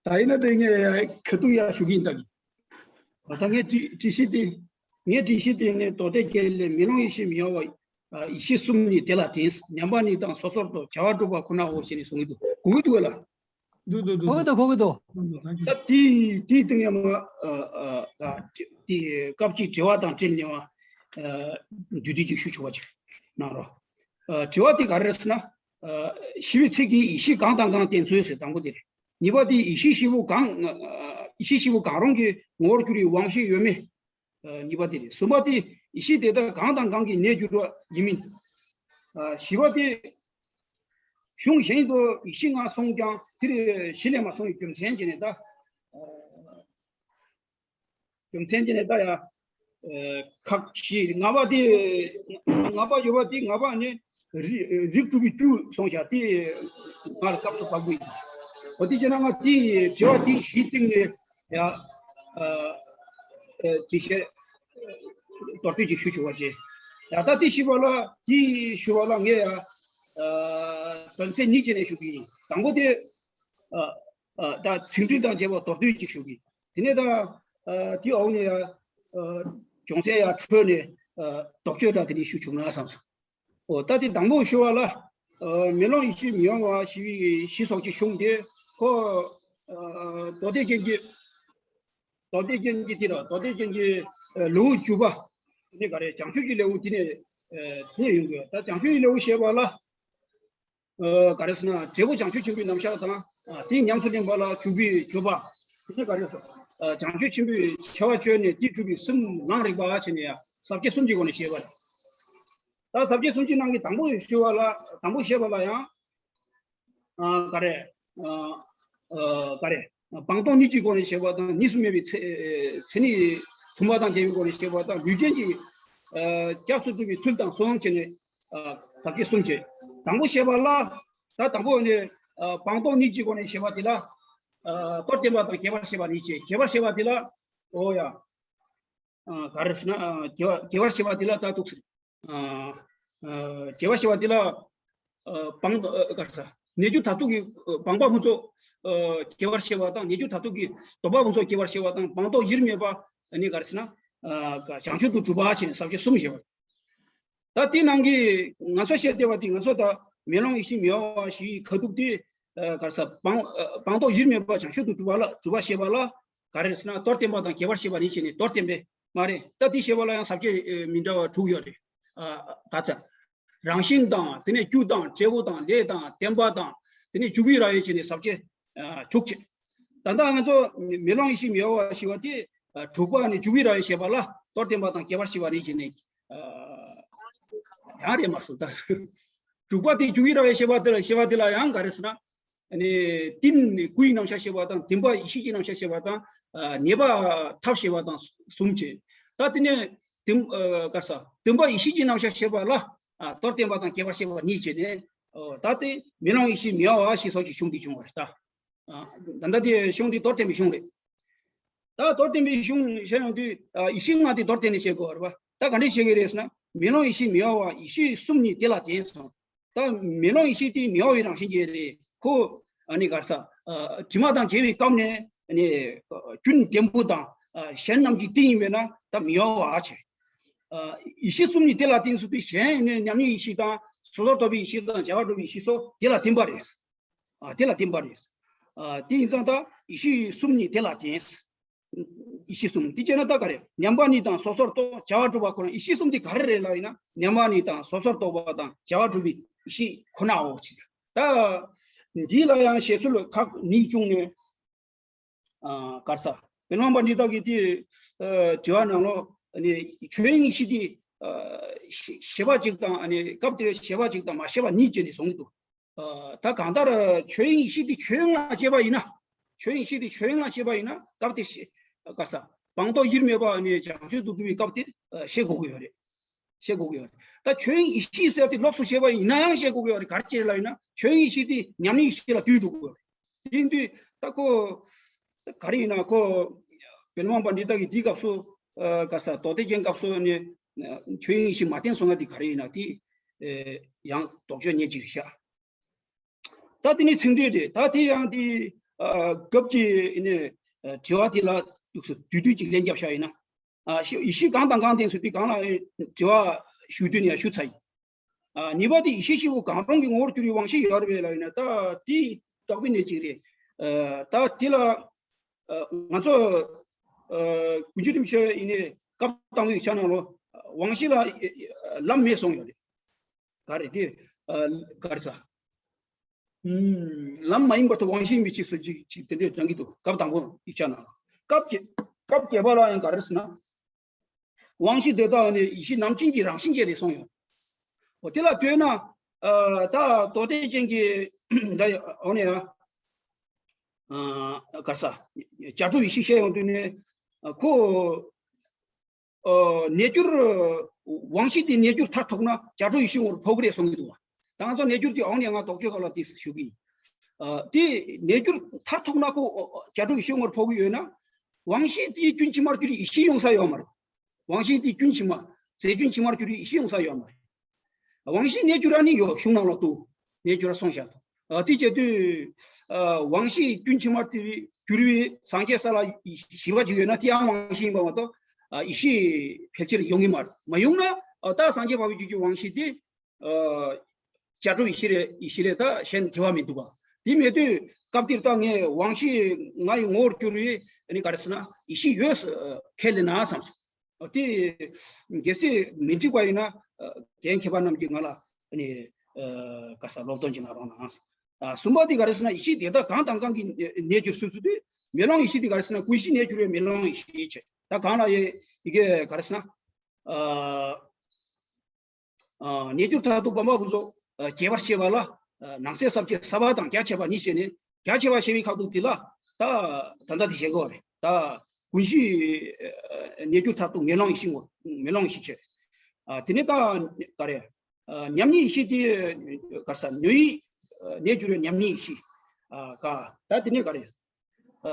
ད་ཡིན་ན་དེ་ངས་ཁ་ཐུག་ཡག་ཞུ་གི་ཡིན་ད་གི། ད་ངས་དྲི་དྲི་གཞི་དེ། ངས་དྲི་གཞི་དེ་ནི་མདོ་སྡེ་རྒྱན་ལས་མེ་ལོང་ཡེ་ཤེས་མི་གཡོ་བ། ཡེ་ཤེས་གསུམ་ནི་དེ་ལ་བརྟེན། ཉམས་པ་ཉིད་དང་སོ་སོར་རྟོག་བྱ་བ་གྲུབ་པ་ཁོ་ནའོ་ཞེས་ནི་གསུང་གི་འདུག་གོ་གི་འདུག་ག་ལ། འདུག་འདུག་འདུག་གོ་གི་འདུག་གོ་གི་འདུག་ད་དེའི་དེའི་སྟེང་ཡང་མ་དེ་སྐབས་ཀྱི་དྲི་བ་དང་འབྲེལ་ནས་མ་འདུས་སྡེ་ཅིག་ཞུ་ཆོག་པ་ཅིག་གནང་རོགས། དྲི་བ་དེ་ག་རེ་རེད་ཟེར་ན། ཞི་བའི་ཚིག་གིས་ཡེ་ཤེས་གང་དང་གང་བསྟན་ཚུལ་ཟེར་དང་པོ་དེ་རེད། གཉིས་པ་དེ་ཡེ་ཤེས་བཞི་པོ་གང་ཡེ་ཤེས་བཞི་པོ་གང་རུང་གི་ངོ་བོར་གྱུར་པའི་དབང་ཤེས་ཡོད་མེད། གཉིས་པ་དེ་རེད། གསུམ་པ་དེ་ཡེ་ཤེས་དེ་དག་གང་དང་གང་གིས་གནས་གྱུར་པ་ཡིན་མིན། བཞི་པ་དེ་གཞུང་གཞན་དུ་ཡེ་ཤེས་ལྔ་གསུངས་ཀྱང་དེར་གཞི་ལས་མ་གསུངས་པའི་རྒྱུ་མཚན་གྱིས་ནི་ད། རྒྱུ་མཚན་གྱིས་ནི་ད་ཡ། ཁག་བཞི་ལྔ་པ་དེ། ལྔ་པ་ཡོད་པ་དེ་ལྔ་པ་ནི་རིགས་རིགས་དྲུག་པའི་རྒྱུ་གསུངས་ཤག་དེ་ང་ལ་སྐབས་སུ་བབས་དགོས་ཡིན། འོ་དེ་བྱས་ན་ང་དེ་དྲི་བ་དེ་བཞིའི་སྟེང་ནས་ཡ། ཅི་བཤད། མདོར་བསྡུས་ཅིག་ཞུ་ཆོག་པ་བྱས། ཡ་ད་དེ་ཞུ་བ་ལ་དེ་ཞུ་བ་ལ་ངས་ཡ། དོན་ཚན་གཉིས་བྱས་ནས་ཞུ་གི་ཡིན། དང་པོ་དེ། ད་ཚིག་འགྲེལ་དང་བཅས་པ་མདོར་བསྡུས་ཅིག་ཞུ་གི། དེ་ནས་ད་དེ་འོག་ནས་ཡ། ཅུང་ཟད་ཡ་འཕྲོས་ནས་ལྡོག་ཕྱོགས་དང་དེ་ནས་ཞུ་ཆོག་ན་བསམ་སོང་། འོ་ད་དེ་དང་པོ་ཞུ་བ་ལ། མེ་ལོང་ཡེ་ཤེས་མི་གཡོ་བ་ཞེས་པའི་ཞེས་སོགས་ཀྱི་གཞུང་དེ་ཁོ། མདོ་སྡེ་རྒྱན་གྱི། མདོ་སྡེ་རྒྱན་གྱི་དེ་ལ་མདོ་སྡེ་རྒྱན་གྱི་ལེའུ་བཅུ་པ། དེ་ནས་ག་རེ་བྱང་ཆུབ་ཀྱི་ལེའུ་དེ་ནས་དེ་ཡོང་དགོས། ད་བྱང་ཆུབ་ཀྱི་ལེའུ་ཞེས་པ་ལ། ག་རེ་ཟེར་ན་འབྲས་བུ་བྱང་ཆུབ་ཆེན་པོའི་རྣམ་གཞག་དང་། དེ་ཉམས་སུ་ལེན་པ་ལ་འཇུག་པའི་སྤྱོད་པ། དེ་ནས་ག་རེ་ཟེར། བྱང་ཆུབ་ཆེན་པོའི་ཆེ་བ་བརྗོད་ནས་དེས་གྲུབ་པའི་སེམས་ལམ་རིག་པ་བྱས་ནས་ཡང་ཟབ་ཆོས་གསུམ་གྱི་སྒོ་ནས་བཤད་པ་རེད། ད་ཟབ་ཆོས་གསུམ་གྱི་ནང་གི་དང་པོ་ཞུ་བ་ལ་དང་པོ་བཤད་པ་ལ་ཡང་། ག་རེ། ག་རེ། སྤངས་རྟོགས་གཉིས་ཀྱི་སྒོ་ནས་བཤད་པ་དང་གཉིས་སུ་མེད་པའི་མཚན་མཚན་ཉིད་མཐུན་པ་དང་བཅས་པའི་སྒོ་ནས་བཤད་པ་དང་ལུས་རྒྱན་གྱི་སྐྱབས་སུ་འགྲོ་བའི་ཚུལ་དང་གསུམ་བྱས་ནས་ཟབ་ཆོས་གསུམ་བྱས། དང་པོ་བཤད་པ་ལ་ད་དང་པོ་ནས་སྤངས་རྟོགས་གཉིས་ཀྱི་སྒོ་ནས་བཤད་པ་དེ་ལ་རྟོགས་ལྡན་པ་དང་རྒྱས་པར་བཤད་པ་གཉིས་བྱས། རྒྱས་པར་བཤད་པ་དེ་ལ་ཨོ་ཡ། ག་རེ་ཟེར་ན་རྒྱས་པར་བཤད་པ་དེ་ལ་ད་འདུག་ཟེར། རྒྱས་པར་བཤད་པ་དེ་ལ་སྤངས་རྟོགས་ག་རེ་ཟེར། རྣལ་འབྱོར་མཐར་ཐུག་གི་སྤངས་པ་ཕུན་ཚོགས་རྒྱས་པར་བཤད་པ་དང་རྣལ་འབྱོར་མཐར་ཐུག་གི་སྡོམ་པ་ཕུན་ཚོགས་རྒྱས་པར་བཤད་པ་དང་སྤངས་རྟོགས་དབྱེར་མེད་པ་ནི་ག་རེ་ཟེར་ན་བྱང་ཆུབ་ཏུ་གྲུབ་པ་བྱས་ནས་ཟབ་ཆོས་གསུམ་བཤད་པ། ད་དེ་ནང་གི་ང་ཚོ་བཤད་བསྡད་པ་དེ་ང་ཚོ་ད་མེ་ལོང་ཡེ་ཤེས་མི་གཡོ་བ་ཞེས་ཁ་ཐུག་དེ་ག་རེ་ཟེར་སྤངས་སྤངས་རྟོགས་དབྱེར་མེད་པ་བྱང་ཆུབ་ཏུ་གྲུབ་པ་ལ་གྲུབ་པ་བཤད་པ་ལ། ག་རེ་ཟེར་ན་མདོར་བསྟན་པ་དང་རྒྱས་པར་བཤད་པ་རེད་བྱས་ནས་མདོར་བསྟན་པས་མ་རེད། ད་དེ་བཤད་པ་ལ་ཡང་ཟབ་ཆོས་མི་འདྲ་བ་དྲུག་ཡོད་རེད། ད་ཚ། རང་བཞིན་དང་དེ་ནས་རྒྱུ་དང་འབྲས་བུ་དང་ལས་དང་བརྟེན་པ་དང་དེ་ནས་འཇུག་པའི་རང་ཡུལ་བྱས་ནས་ཟབ་ཆོས་དྲུག་བྱས། ད་ལྟ་ང་ཚོ་མེ་ལོང་ཡེ་ཤེས་མི་གཡོ་བ་ཞེས་པ་དེ་དྲུག་པ་ནི་འཇུག་པའི་རང་ཡུལ་བཤད་པ་ལ་མདོར་བསྟན་པ་དང་རྒྱས་པར་བཤད་པ་རེད་བྱས་ནས་ཡང་རེད་མ་སོང་ད། དྲུག་པ་དེ་འཇུག་པའི་རང་ཡུལ་བཤད་པ་དེ་ལ་བཤད་པ་དེ་ལ་ཡང་ག་རེ་ཟེར་ན། ཨ་ནི་རྟེན་སྐུའི་རྣམ་གཞག་བཤད་པ་དང་བདེན་པ་ཡེ་ཤེས་ཀྱི་རྣམ་གཞག་བཤད་པ་དང་། ཉེས་པ་ཐབས་བཤད་པ་དང་གསུམ་བྱས། ད་དེ་ནས་བདེན་ག་ས་བདེན་པ་ཡེ་ཤེས་ཀྱི་རྣམ་གཞག་བཤད་པ་ལ་མདོར་བསྟན་པ་དང་རྒྱས་པར་བཤད་པ་གཉིས་བྱས་ནས། ད་དེ་མེ་ལོང་ཡེ་ཤེས་མི་གཡོ་བ་ཞེས་སོགས་ཀྱི་གཞུང་འདི་བྱུང་བ་རེད་ད། ད་ལྟ་དེ་གཞུང་འདི་མདོར་བསྟན་པའི་གཞུང་རེད། ད་མདོར་བསྟན་པའི་གཞུང་བཤད་ཡོང་དུས་ཡེ་ཤེས་ལྔ་དེ་མདོར་བསྟན་ནས་བཤད་དགོས་པ་རེད་པ། ད་ག་འདྲས་བཤད་ཀྱི་རེད་ཟེར་ན་མེ་ལོང་ཡེ་ཤེས་མི་གཡོ་བ་ཡེ་ཤེས་གསུམ་ཉིད་དེ་ལ་བརྟེན་སོང་། ད་མེ་ལོང་ཡེ་ཤེས་དེ་མི་གཡོ་བའི་རང་བཞིན་ཅན་རེད། ཁོ་ཨ་ནི་ག་རེ་ཟེར། དྲི་མ་དང་བྲལ་བའི་སྐབས་ནས་ཨ་ནི་རྒྱུན་བརྟན་པོ་དང་གཞན་རྣམས་ཀྱི་རྟེན་ཡིན་པས་ན་ད་མི་གཡོ་བ་བྱས། ཡེ་ཤེས་གསུམ་ཉིད་དེ་ལ་བརྟེན་སོང་དུས་གཞན་ནི་ཉམས་ལེན་ཡེ་ཤེས་དང་སོ་སོར་རྟོག་པའི་ཡེ་ཤེས་དང་བྱ་བ་གྲུབ་པའི་ཡེ་ཤེས་སོགས་དེ་ལ་བརྟེན་པ་རེད། ཨ་དེ་ལ་བརྟེན་པ་རེད། ཨ་དེ་ཡིན་ཙང་ད་ཡེ་ཤེས་གསུམ་ཉིད་དེ་ལ་བརྟེན། ཡེ་ཤེས་གསུམ་དེ་བྱས་ན་ད་ག་རེ་ཉམས་པ་ཉིད་དང་སོ་སོར་རྟོག་བྱ་བ་གྲུབ་པ་ཁོ་ན་ཡེ་ཤེས་གསུམ་དེ་ག་རེ་རེད་ལབ་ཡིན་ན་ཉམས་པ་ཉིད་དང་སོ་སོར་རྟོག་པ་དང་བྱ་བ་གྲུབ་པའི་ཡེ་ཤེས་ཁོ་ནའོ་ཅེས། ད་འདི་ལ་ཡང་བཤད་ཚུལ་ཁག་གཉིས་བྱུང་ནས། ཨ་ག་རེ་ཟེར། པི་ལོང་པ་འདི་དག་གིས་དེ་ཨ་དྲི་བ་ནང་ལོགས་ཨ་ནི་ཆོས་དབྱིངས་ཡེ་ཤེས་དེ་ཨ་ཞེས་པ་ཅིག་དང་ཨ་ནི་སྐབས་དེར་ཞེས་པ་ཅིག་དང་མ་ཞེས་པ་གཉིས་བྱས་ནས་གསུངས་འདུག་ཨ་ད་གང་ལྟར་ཆོས་དབྱིངས་ཡེ་ཤེས་དེ་ཆོས་དབྱིངས་ལ་བྱས་པ་ཡིན་ན། ཆོས་དབྱིངས་ཡེ་ཤེས་དེ་ཆོས་དབྱིངས་ལ་བྱས་པ་ཡིན་ན་སྐབས་དེར་ཞེས་ག་རེ་ཟེར། སྤངས་རྟོགས་དབྱེར་མེད་པ་ནས་བྱང་ཆུབ་ཏུ་གྲུབ་པའི་སྐབས་དེར་ཨ་བཤད་དགོས་ཀྱི་ཡོད་རེད། བཤད་དགོས་ཀྱི་ཡོད་རེད། ད་ཆོས་དབྱིངས་ཡེ་ཤེས་ཟེར་དེ་ལོགས་སུ་བཤད་པ་ཡིན་ན་ཡང་བཤད་དགོས་ཀྱི་ཡོད་རེད། ག་རེ་བྱས་ལབ་ཡིན་ན་ཆོས་དབྱིངས་ཡེ་ཤེས་དེ་ཉམས་ལེན་ཡེ་ཤེས་ལ་དུས་འགྲོ་དགོས་ཡོད་རེད། དེ་ཡིན་དུས་ད་ཁོ་ད་ག་རེ་ཡིན་ན་ཁོ་བོད་ལུང་པ་འདི་དག་གི་དེའི་སྐབས་སུ་ཨ་ག་ས་རྡོ་རྗེ་ཅན་སྐབས་སུ་ནི་ཨ་ཆོས་དབྱིངས་ཡེ་ཤེས་མ་བསྟན་སོང་ང་དེ་ག་རེ་ཡིན་ན་དེ་ཨེ་ཡང་ལྡོག་ཕྱོགས་ཉེར་གཅིག་རེད་ཤག་ད་དེ་ནི་ཚིག་འགྲེལ་རེད། ད་དེ་ཡང་དེ་ཨ་སྐབས་ཀྱི་ནི་ཨ་དྲི་བ་དེ་ལ་ཡོངས་སུ་བསྡུས་བསྡུས་ཅིག་ལན་བརྒྱབ་ཤག་ཡིན་ན། ཨ་ཤི་ཡེ་ཤེས་གང་དང་གང་བསྟན་ཟེར་དུས་གང་ལ་དྲི་བ་ཞུ་དུས་ནས་ཞུ་ཚར་ཡིན། ཨ་གཉིས་པ་དེ་ཡེ་ཤེས་སྐྱེ་བོ་གང་རུང་གི་ངོ་བོར་གྱུར་པའི་དབང་ཤེས་ཡོད་རེད་པས་ལབ་ཡིན་ན། ད་དེ་དག་པའི་གནད་ཅིག་རེད། ཨ་ད་དེ་ལ་ཨ་ང་ཚོ་ཨ་ཀུན་མཁྱེན་རིན་པོ་ཆེ་ཡིན་ནའི་སྐབས་དང་པོའི་ཆ་ནང་ལོ་དབང་ཤེས་ལ་ལམ་མེད་གསུངས་ཡོད་རེད། ག་རེ་དེ་ཨ་ག་རེ་ཟ། ཨུམ། ལམ་མ་ཡིན་པར་དུ་དབང་ཤེས་མི་སྐྱེ་ཟེར་ཅིག་ཅིག་དེ་འདྲས་དྲངས་ཀྱི་འདུག་སྐབས་དང་པོ་ཡིག་ཆ་ནང་། སྐབས་བརྒྱད་སྐབས་བརྒྱད་པ་ལ་ཡང་ག་རེ་ཟེར་ན། དབང་ཤེས་དེ་དག་ནི་ཡེ་ཤེས་རྣམ་མཁྱེན་གྱི་རང་བཞིན་ཅན་རེད་གསུངས་ཡོད། འོ་དེ་ལ་ལྟོས་ན་ཨ་ད་རྡོ་རྗེ་ཅན་གྱི་ད་འོ་ནས་ཨ་ག་རེ་ཟ། བྱ་གྲུབ་ཡེ་ཤེས་བཤད་ཡོང་དུས་ནས་ཨ་ཁོ། ཨ་གནས་གྱུར། དབང་ཤེས་དེ་གནས་གྱུར་མཐར་ཐུག་ན་བྱ་གྲུབ་ཡེ་ཤེས་ངོ་བོར་འཕོ་གི་རེད་གསུང་གི་འདུག་བ། ད་ང་ཚོ་གནས་གྱུར་དེ་འོང་ནས་ང་ལྡོག་ཕྱོགས་སྐབས་ལ་དེ་ཞུ་གི་ཡིན། ཨ་དེ་གནས་གྱུར་མཐར་ཐུག་ན་ཁོ་བྱ་གྲུབ་ཡེ་ཤེས་ངོ་བོར་འཕོ་གི་ཡོད་ན། དབང་ཤེས་དེའི་རྒྱུན་ཕྱི་མར་གྱུར་ཡེ་ཤེས་ཡོང་ས་ཡོད་མ་རེད། དབང་ཤེས་དེའི་རྒྱུན་ཕྱི་མ། རྫས་རྒྱུན་ཕྱི་མར་གྱུར་ཡེ་ཤེས་ཡོང་ས་ཡོད་མ་རེད། དབང་ཤེས་གནས་གྱུར་ར་ནི་ཡོད་གཞུང་ནང་ལ་འདུག་གནས་གྱུར་ར་གསུངས་བཞག་འདུག་ཨ་དེ་བྱེད་དུས་ཨ་དབང་ཤེས་རྒྱུན་ཕྱི་མར་དེ་གྱུར་པའི་སངས་རྒྱས་ས་ལ་ཞི་བ་ཅིག་ཡོད་ན་དེའང་དབང་ཤེས་ཡིན་པ་མ་གཏོགས་ཨ་ཡེ་ཤེས་ཕལ་ཆེར་ཡོང་གི་མ་རེད། མ་ཡོང་ན་ཨ་ད་སངས་རྒྱས་འཕགས་པའི་རྒྱུད་ཀྱི་དབང་ཤེས་དེ་ཨ་བྱ་གྲུབ་ཡེ་ཤེས་རེད། ཡེ་ཤེས་རེད། ད་གཞན་ཁྱད་པར་མི་འདུག་ག་དེ་མེད་དུས་སྐབས་དེར་ད་ངས་དབང་ཤེས་ང་ཡི་ངོ་བོར་གྱུར་པའི་ཨ་ནི་ག་རེ་ཟེར་ན་ཡེ་ཤེས་ཡོད་ཁས་ལེན་ན་བསམ་སོང་། དེ་གལ་སྲིད་མི་འགྲིག་པ་ཡིན་ན་རྒན་མཁས་པ་རྣམས་ཀྱིས་ང་ལ་ནི་ག་ས་སློབ་སྟོན་བྱེད་གནང་རོགས་གནང་། གསུམ་པ་དེ་ག་རེ་ཟེར་ན་ཡེ་ཤེས་དེ་དག་གང་དང་གང་གིས་གནས་གྱུར་ཟེར་ཚུལ་དེ་མེ་ལོང་ཡེ་ཤེས་དེ་ག་རེ་ཟེར་ན་ཀུན་གཞི་གནས་གྱུར་པའི་མེ་ལོང་ཡེ་ཤེས་བྱས། ད་གང་ལ་ཡེ་ཡི་གེ་ག་རེ་ཟེར་ན། གནས་གྱུར་མཐར་ཐུག་བམ་པ་ཕུན་ཚོགས་རྒྱས་པར་བཤད་པ་ལ་ནང་གསེས་ས་བཅད་གསར་པ་དང་རྒྱ་ཆེ་བ་གཉིས་བྱས་ནས་རྒྱ་ཆེ་བ་བཤད་པའི་ཁ་ཐུག་དེ་ལ་ད་ད་ལྟ་དེ་བཤད་དགོས་རེད། ད་ཀུན་གཞི་གནས་གྱུར་མཐར་ཐུག་མེ་ལོང་ཡེ་ཤེས་ངོ་མེ་ལོང་ཡེ་ཤེས་བྱས། དེ་ནས་ད་ག་རེ་ཉམས་ཉིད་ཡེ་ཤེས་དེ་ག་ས་ནུས་གནས་གྱུར་ཉམས་ཉིད་ཡེ་ཤེས་ག་ད་དེ་ནས་ག་རེ།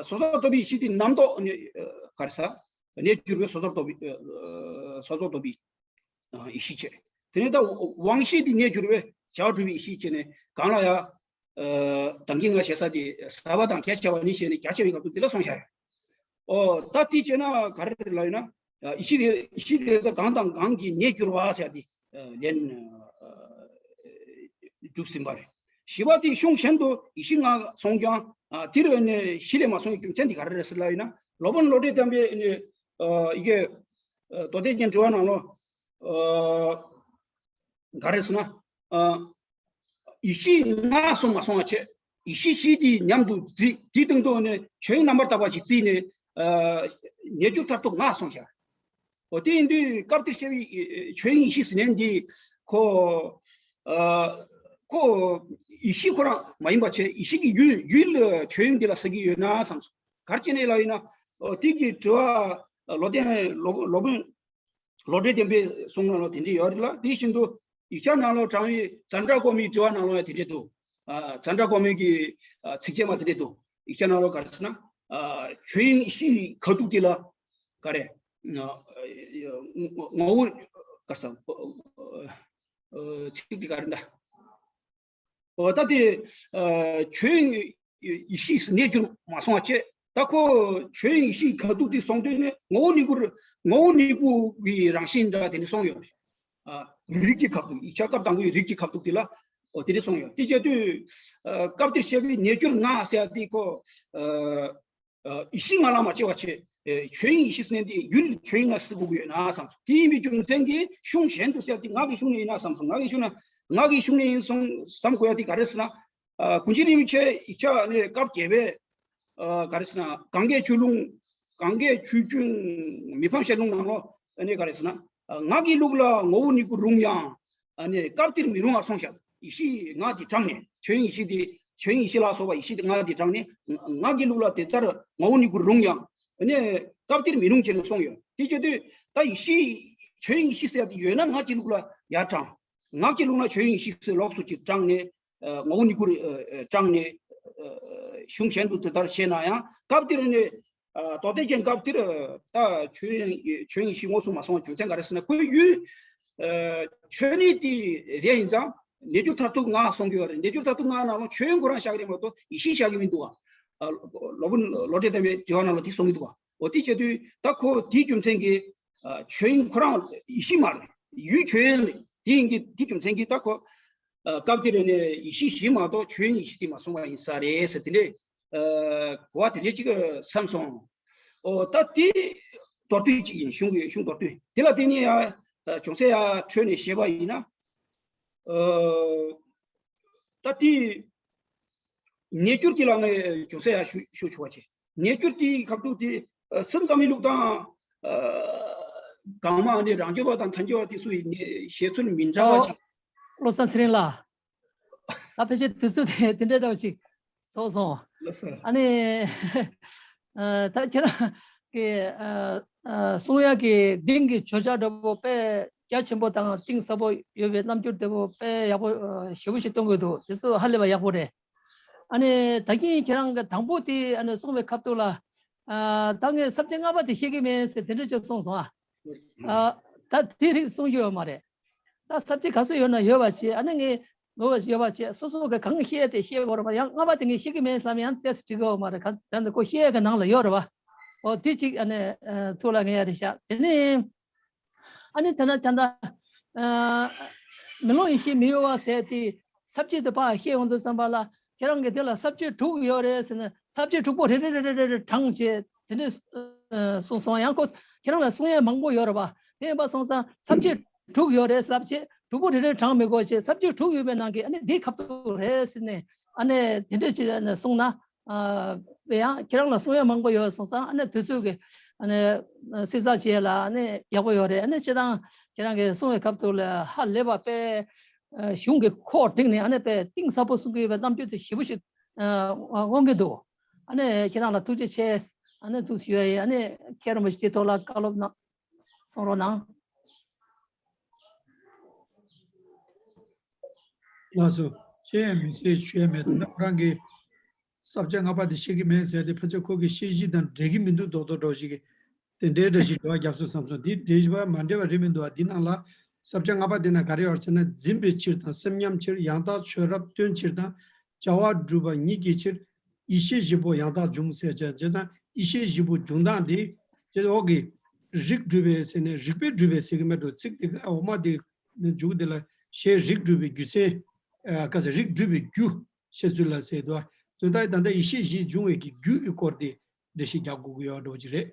སོ་སོར་རྟོག་པའི་ཡེ་ཤེས་དེ་རྣམ་རྟོག་ག་རེ་ས་གནས་གྱུར་པའི་སོ་སོར་རྟོག་པའི་སོ་སོར་རྟོག་པའི་ཡེ་ཤེས་བྱས། དེ་ནས་ད་དབང་ཤེས་དེ་གནས་གྱུར་པའི་བྱ་བ་གྲུབ་པའི་ཡེ་ཤེས་བྱས་ནས་གང་ལ་ཡ། དམ་གྱི་ང་ཞེ་ས་དེ་ཟབ་པ་དང་རྒྱ་ཆེ་བ་ནི་ཞེས་ནས་རྒྱ་ཆེ་བའི་སྐབས་སུ་དེ་ལ་སོང་བཞག་ཡོད། ཨོ་ད་དེ་བྱས་ན་ག་རེ་རེད་ལབ་ཡིན་ན། ཡེ་ཤེས་དེ་ཡེ་ཤེས་དེ་གང་དང་གང་གིས་གནས་གྱུར་བ་ཟེར་ཏེ་ལན་གྲུབ་ཟིན་པ་རེད། བཞི་པ་དེ་གཞུང་གཞན་དུ་ཡེ་ཤེས་ལྔ་གསུངས་ཀྱང་དེར་ནི་གཞི་ལས་མ་གསུངས་པའི་རྒྱུ་མཚན་དེ་ག་རེ་རེད་ཟེར་ལབ་ཡིན་ན། སློབ་དཔོན་བློ་གྲོས་བརྟན་པའི་ནི་ཡི་གེ་མདོ་སྡེ་རྒྱན་དྲི་བ་ནང་ལོ། ག་རེ་ཟེར་ན། ཡེ་ཤེས་ལྔ་གསུངས་མ་སོང་བ་བྱས། ཡེ་ཤེས་བཞི་དེའི་མཉམ་དུ་བརྩིས། དེའི་སྟེང་དུ་ནི་ཆོས་དབྱིངས་རྣམ་པར་དག་པ་ཞིག་བརྩིས་ནས། གནས་གྱུར་མཐར་ཐུག་ལྔ་གསུངས་བཞག་འོ་དེ་ཡིན་དུས་སྐབས་དེར་བཤད་པའི་ཆོས་དབྱིངས་ཡེ་ཤེས་ཟེར་ནས་འདི་ཁོ། ཁོ་ཡེ་ཤེས་ཁོ་རང་མ་ཡིན་པ་བྱས་ཡེ་ཤེས་ཀྱི་ཡུལ་ཡུལ་ཆོས་དབྱིངས་འདི་ལ་ཟེར་གྱི་ཡོད་ན་བསམ་སོང་། ག་རེ་བྱས་ནས་ལབ་ཡིན་ན། འོ་དེ་གི་དྲི་བ་ལོ་ཏན་ལོ་ལོ་དཔོན། བློ་གྲོས་བརྟན་པའི་གསུང་ནང་ལ་དེ་འདྲ་ཡོད་རེད་ལ། དེ་བཞིན་དུ་ཡིག་ཆ་ནང་ལ་དྲངས་པའི་ཙནྡྲ་གོ་མིའི་དྲི་བ་ནང་ལ་ཡང་དེ་འདྲ་འདུག་ཙནྡྲ་གོ་མི་གི་ཚིགས་བཅད་མ་དེ་འདྲ་འདུག་ཡིག་ཆ་ནང་ལ་ག་རེ་ཟེར་ན། ཆོས་དབྱིངས་ཡེ་ཤེས་ཀྱི་ཁ་ཐུག་དེ་ལ་ག་རེ། ངོ་བོ་ག་ས་ཚིག་དེ་ག་རེ་འདྲ། འོ་ད་དེ་ཆོས་དབྱིངས་ཡེ་ཤེས་སུ་གནས་གྱུར་མ་སོང་བ་བྱས། ད་ཁོ་ཆོས་དབྱིངས་ཡེ་ཤེས་ཁ་ཐུག་དེ་སོང་དུས་ནས་ངོ་བོ་གཉིས་པོར་ངོ་བོ་གཉིས་པོ་གི་རང་བཞིན་འདྲ་དེ་འདྲ་སོང་ཡོད་རེད། རིགས་ཀྱི་ཁ་ཐུག་ཡིག་ཆ་སྐབས་དང་པོའི་རིགས་ཀྱི་ཁ་ཐུག་དེ་ལ་འོ་དེ་འདྲ་སོང་ཡོད། དེ་བྱས་དུས་སྐབས་དེར་བཤད་པའི་གནས་གྱུར་ལྔ་ཟེར་ཡ་དེ་ཁོ། ཡེ་ཤེས་ལྔ་ལ་མ་སྐྱེ་བ་བྱས། ཆོས་དབྱིངས་ཡེ་ཤེས་ཟེར་ནས་འདི་ཡུལ་ཆོས་དབྱིངས་ལ་ཟེར་དགོས་ཀྱི་ཡོད་ན་བསམ་སོང་། དེ་ཡིན་པའི་རྒྱུ་མཚན་གྱིས་གཞུང་གཞན་དུ་ཟེར་ཏེ་ངག་གི་གཞུང་ནས་ཡིན་ན་བསམ་སོང་། ངག་གི་གཞུང་ན་ངག་གི་གཞུང་ནས་ཡིན་སོང་བསམ་དགོས་ཡ་དེ་ག་རེ་ཟེར་ན། ཀུན་མཁྱེན་རིན་པོ་ཆེ་ཡིག་ཆ་ནས་སྐབས་བརྒྱད་པའི་ག་རེ་ཟེར་ན་གངྒཱའི་ཆོས་ལུང་། གངྒཱའི་ཆོས་འབྱུང་མི་ཕམ་ཞལ་ལུང་ནང་ལོ་ནས་ག་རེ་ཟེར་ན། ངག་གི་ལུགས་ལ་ངོ་བོ་གཉིས་པོ་རུང་ཡང་། ཨ་ནི་སྐབས་དེར་མི་རུང་བར་སོང་བཞག་ཡེ་ཤེས་ལྔ་དེ་དྲངས་ནས་ཆོས་དབྱིངས་ཡེ་ཤེས་དེ་ཆོས་དབྱིངས་ཡེ་ཤེས་ལ་སོགས་པ་ཡེ་ཤེས་དེ་ལྔ་དེ་དྲངས་ནས་ངག་གི་ལུགས་ལ་དེ་ལྟར་ངོ་བོ་གཉིས་པོ་རུང་ཡང་ཨ་ནི་སྐབས་དེར་མི་རུང་བྱས་ནས་སོང་ཡོད། དེ་བྱེད་དུས་ད་ཡེ་ཤེས་ཆོས་དབྱིངས་ཡེ་ཤེས་ཟེར་ཡ་དེ་ཡོད་ན་ངག་གི་ལུགས་ལ་ཡར་དྲངས། ངག་གི་ལུགས་ལ་ཆོས་དབྱིངས་ཡེ་ཤེས་ཟེར་ལོགས་སུ་ཅིག་དྲངས་ནས་ངོ་བོ་གཉིས་པོ་དྲངས་ནས་ གཞུང་གཞན་དུ་དེ་ལྟར་བཤད་ན་ཡང་སྐབས་དེར་ནི། ཨ། རྡོར་གདན་རྒྱན་སྐབས་དེར་ད་ཆོས་དབྱིངས་ཆོས་དབྱིངས་ཡེ་ཤེས་མངོན་སུམ་མ་སོང་བ་རྒྱུ་མཚན་ག་རེ་ཟེར་ན། ཁོའི་ཡུལ། ཨ། ཆོས་གནས་དེ་རེད། ཡིན་ཙང་རྣལ་འབྱོར་མཐར་ཐུག་ལྔ་གསུང་གི་ཡོད་རེད། རྣལ་འབྱོར་མཐར་ཐུག་ལྔ་ནང་ལ་ཆོས་དབྱིངས་ཁོ་རང་བཞག་གི་རེད་མ་གཏོགས་ཡེ་ཤེས་བཞག་གི་མི་འདུག་ག་ཨ། ལོ་བུ་ལོ་འབྲས་དམ་པའི་དྲི་བ་ནང་ལ་དེ་གསུང་གི་འདུག་ག་འོ་དེ་བྱས་དུས་ད་ཁོ་དེའི་རྒྱུ་མཚན་གྱིས། ཨ། ཆོས་དབྱིངས་ཁོ་རང་ཡེ་ཤེས་མ་རེད། ཡུལ་ཆོས་དབྱིངས་དེ་ཡིན་གྱི་དེའི་རྒྱུ་མཚན་གྱིས་ད་ཁོ། ཨ། སྐབས་དེ་རེད་ནས་ཡེ་ཤེས་བཞི་མ་གཏོགས་ཆོས་དབྱིངས་ཡེ་ཤེས་དེ་མ་གསུངས་པ་ཡིན་ས་རེད་ཟེར། དེ་འདྲའི། ཨ། གོ་བ་དེ་འདྲའི་ཅིག་བསམ་སོང་། ཨོ། ད་དེ་མདོར་བསྡུས་ཅིག་ཡིན། གཞུང་གི་གཞུང་མདོར་བསྡུས་དེ་ལ་བརྟེན་ནས་ཡ། ཨ། ཅུང་ཟད་ཡ་འཕྲོས་ནས་བཤད་པ་ཡིན་ན། ཨ། ད་དེ་རྣལ་འབྱོར་དེ་ལ་ངས་ཅུང་ཟད་ཡ་ཞུ་ཞུ་ཆོག་པ་བྱེད། རྣལ་འབྱོར་དེའི་ཁ་ཐུག་དེ། ཨ། སེམས་ཙམ་མི་ལུགས་དང་། ཨ། གང་མ་ནི་རང་རྒྱུད་པ་དང་ཐལ་འགྱུར་བ་དེ་ཚོ་ཡི་ནི་བཤད་ཚུལ་མི་འདྲ་བ་ཅིག་བློ་བཟང་ཚེ་རིང་ལགས། ད་ཕལ་ཆེར་དུས་ཚོད་དེ་དེ་འདྲ་འདྲ་བ་ཞིག་ཚོགས་སོང་། ལགས་སོ། ཨ་ནི། ཨ། ད་ཁྱེད་རང་གི། ཨ། ཨ། གསུང་ཡག་གི་གདེང་གི་བརྗོད་བྱ་འདྲ་པོ་དཔེ་རྒྱ་ཆེན་པོ་དང་གཏིང་ཟབ་པོ་ཡོད་པའི་རྣམ་འགྱུར་དེ་པོ་དཔེ་ཡག་པོ། ཨ། ཞེ་པོ་ཞིག་སྟོན་གྱི་འདུག་དེ་ཚོ་ཧ་ལས་པ་ཡག་པོ་རེད། ཨ་ནི་ད་གིན་ཁྱེད་རང་གི་དང་པོ་དེ་ཨ་ནི་གསུང་བའི་ཁ་ཐུག་ལ། ཨ། ད་ངས་ས་བཅད་ལྔ་པ་དེ་ཤེས་ཀྱི་མེད་ཟེར་དེ་འདྲ་ཅིག་གསུངས་སོང་། ཨ། ཨ། ད་དེ་རིགས་གསུང་རྒྱུ་ཡོད་མ་རེད། ད་ས་བཅད་ག་ཚོད་ཡོད་ན་ཡོད་པ་བྱས། ཨ་ནི་ངས་ནོར་བ་ཡོད་པ་བྱས། སོ་སོ་གི་གང་ཤེས་དེ་བཤད་དགོས་རེད་པ། ཡང་ལྔ་པ་དེ་ངས་ཤེས་ཀྱི་མེད་བསམ། ཡང་ཏོག་ཙམ་འགྲིག་གི་ཡོད་མ་རེད། གང་ཟེར་ན་ཁོ་ཤེས་ཀྱི་ནང་ལ་ཡོད་རེད་པ། འོ་དེ་གཅིག་ཨ་ནི། ཨ། ཐུགས་ལ་ངེས་ཡ་རེད་ཤག་དེ་ནས། ཨ་ནི་དེ་ན་ད་ལྟ། ཨ། མེ་ལོང་ཡེ་ཤེས་མི་གཡོ་བ་ཟེར་དེ་ས་བཅད་དེ་ཕར་བཤད་ཡོང་དུས་ཙམ་པ་ལ། ཁྱེད་རང་གིས་དེ་ལ་ས་བཅད་དྲུག་ཡོད་རེད་ཟེར་ནས་ས་བཅད་དྲུག་པོ་རེ་རེ་རེ་རེ་རེ་དྲངས་བྱས་དེ་འདྲས། ཨ། གསུངས་སོང་། ཡང་ཁོ་ཁྱེད་རང་ལ་གསུང་ཡས་མང་པོ་ཡོད་རེད་པ། དེ་ཡིན་པ་སོང་ཙང་ས་བཅད་དྲུག་ཡོད་རེད་ཟེར་བྱས་དྲུག་པོ་རེ་རེ་དྲངས་མི་དགོས་བྱས། ས་བཅད་དྲུག་ཡོད་པའི་ནང་གི་ཨ་ནི་འདི་ཁ་ཐུག་རེད་ཟེར་ནས། ཨ་ནི་དེ་འདྲས་ཅིག་ཨ་ནི་གསུངས་ན། ཨ། དཔེ་ཡང་ཁྱེད་རང་ལ་གསུང་ཡ་མང་པོ་ཡོད་སོང་ཙང་། ཨ་ནི་དུས་ཚོད་ཀྱི་ཨ་ནི་བསྲི་ཚགས་བྱས་ལ་ཨ་ནི་ཡག་པོ་ཡོད་རེད། ཨ་ནི་སྤྱིར་བཏང་ཁྱེད་རང་གིས་གསུང་བའི་སྐབས་དུ་ལ་ཧ་ལས་པ་དཔེ། ཨ། གཞུང་གི་ཁོག་བསྒྲིགས་ནས་ཨ་ནི་དཔེ་གཏིང་ཟབ་པོ་གསུང་གི་ཡོད་པའི་རྣམ་འགྱུར་དེ་ཞེ་པོ་ཞིག་ཨ། མངོན་གྱི་འདུག་ཨ་ནི་ཁྱེད་རང་ལ་ཐུགས་རྗེ་ཆེ། ཨ་ནི་ཐུགས་ཞུ་ཡ་ཡིན། ཨ་ནི་མཁན་རིན་པོ་ཆེ་དེའི་ཐོག་ལ་བཀའ་སློབ་གནང་། གསུང་རོགས་གནང་། ལགས་སོ། བཤད་ཡ་མི་ཚེ་ཆུད་ཡ་མེད། ད་ལྟ་ཁོ་རང་གིས་ས་བཅད་ལྔ་པ་དེ་ཤེས་ཀྱི་མེད་ཟེར་དེ་ཕལ་ཆེར་ཁོ་གི་བཤད་གཞི་དང་འགྲིག་གི་མི་འདུག་མདོག་མདོག་འདྲ་བོ་ཞིག་གིས་དེ་འདྲའི་འདྲ་ཞིག་འགྲེལ་བ་བརྒྱབ་སོང་བསམ་སོང་། དེ་འགྲེལ་བ་མ་འགྲིག་པ་རེད་མི་འདུག་བ། འདི་ནང་ལ་ས་བཅད་ལྔ་པ་དེ་ན་ག་རེ་ཡོད་ཟེར་ན། འཛིན་པའི་ཕྱིར་དང་སེམས་ཉམས་ཕྱིར། ཡང་དག་ཆོས་རབ་སྟོན་ཕྱིར་དང་བྱ་བ་སྒྲུབ་པ་ཉིད་ཀྱི་ཕྱིར། ཡེ་ཤེས་བཞི་པོ་ཡང་དག་འབྱུང་ཟེར་བྱས། བྱས་ཙང་ཡེ་ཤེས་བཞི་པོ་འབྱུང་སྟངས་དེ་དེ་འོག་གི་རིགས་སྒྲུབ་པའི་ཟེར་ནས་རིགས་པས་སྒྲུབ་པའི་ཟེར་གྱི་མེད་འགྲོ། ཚིག་དེ་ག་འོག་མ་དེ་མཇུག་དེ་ལ་ཞེས་རིགས་སྒྲུབ་པའི་རྒྱུ་མཚན། ཨ། ག་ཟེར། རིགས་སྒྲུབ་པའི་རྒྱུ་བཤད་ཚུལ་ལ་ཟེར་དུས། དོན་དག་ད་ལྟ་ཡེ་ཤེས་བཞི་འབྱུང་བའི་གི་རྒྱུ་ཡི་སྐོར་དེ་འགྲེལ་བཤད་རྒྱག་དགོས་ཀྱི་ཡོད་འགྲོ་གི་རེད།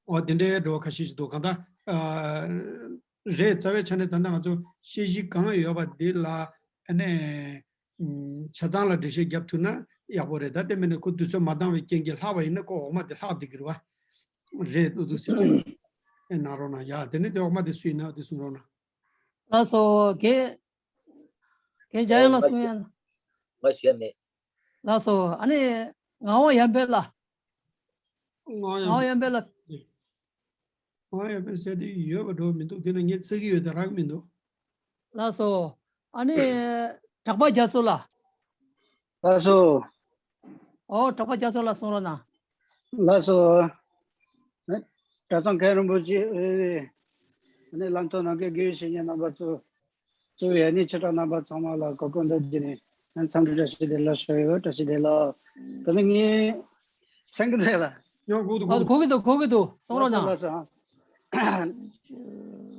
འོ་དེ་འདྲའི་འགྲོ་ཁ་ཤས་ཤིག་འདུག་གང་ལྟར། ཨ། རེད། རྩ་བའི་ཆ་ནས་ད་ལྟ་ང་ཚོ་བཤད་གཞི་གང་ཡོད་པ་དེ་ལ་ཨ་ནི། ཨ། ཆ་ཚང་ལ་འགྲེལ་བཤད་རྒྱབ་ཐུབ་ན་ཡག་པོ་རེད། ད་དེ་མིན་ན་ཁོ་དུས་ཚོད་མ་འདང་བའི་རྐྱེན་གྱིས་ལྷག་པ་ཡིན་ན་ཁོ་འོག་མ་དེ་ལྷག་བསྡད་ཀྱི་རེད་བ། རེད་འདུག་འདུག་ཟེར་གྱི་ཨེ་གནང་རོགས་གནང་ཡ། དེ་ནས་དེ་འོག་མ་དེ་སུ་ཡིན་ན་དེ་གསུང་རོགས་གནང་། ལགས་སོ། རྒན། རྒན་འཇམ་དབྱངས་ལགས་གསུང་ཡ། ང་ཞུ་ཡ་མེད། ལགས་སོ། ཨ་ནི་ངག་དབང་ཡར་འཕེལ་ལགས། ངག་དབང་ཡར་འཕེལ་ལགས། ངག་དབང་ཡར་འཕེལ་ཟེར་དེ་ཡོད་པ་འགྲོ་མི་འདུག་དེ་ན་ངས་བཙལ་གྱི་ཡོད་དེ་རག་གི་མི་འདུག་ལགས་སོ། ཨ་ནི་གྲགས་པ་རྒྱ་མཚོ་ལགས། ལགས་སོ། ཨོ། གྲགས་པ་རྒྱ་མཚོ་ལགས་གསུང་རོགས་གནང་། ལགས་སོ། ཨ། གྲྭ་ཚང་མཁན་རིན་པོ་ཆེ། ཨ་ནི་ལམ་སྟོན་གནང་མཁན་དགེ་བའི་བཤེས་གཉེན་རྣམ་པ་ཚོ། གཙོ་བོ་ཡ་ནི་ཆེ་ཕྲ་རྣམ་པ་ཚང་མ་ལ་གོ་སྐོན་འདོན་གྱི་ནི། ཨ། འཚམས་འདྲི་བཀྲ་ཤིས་བདེ་ལེགས་ཞུ་ཡོད། བཀྲ་ཤིས་བདེ་ལེགས། དེ་ནི་ངའི་སེང་གེ་འདྲ་ལ། ཡང་གོ་འདུག་ཨ། གོ་གི་འདུག་གོ་གི་འདུག་གསུང་རོགས་གནང་། ལགས་སོ། ལགས་སོ།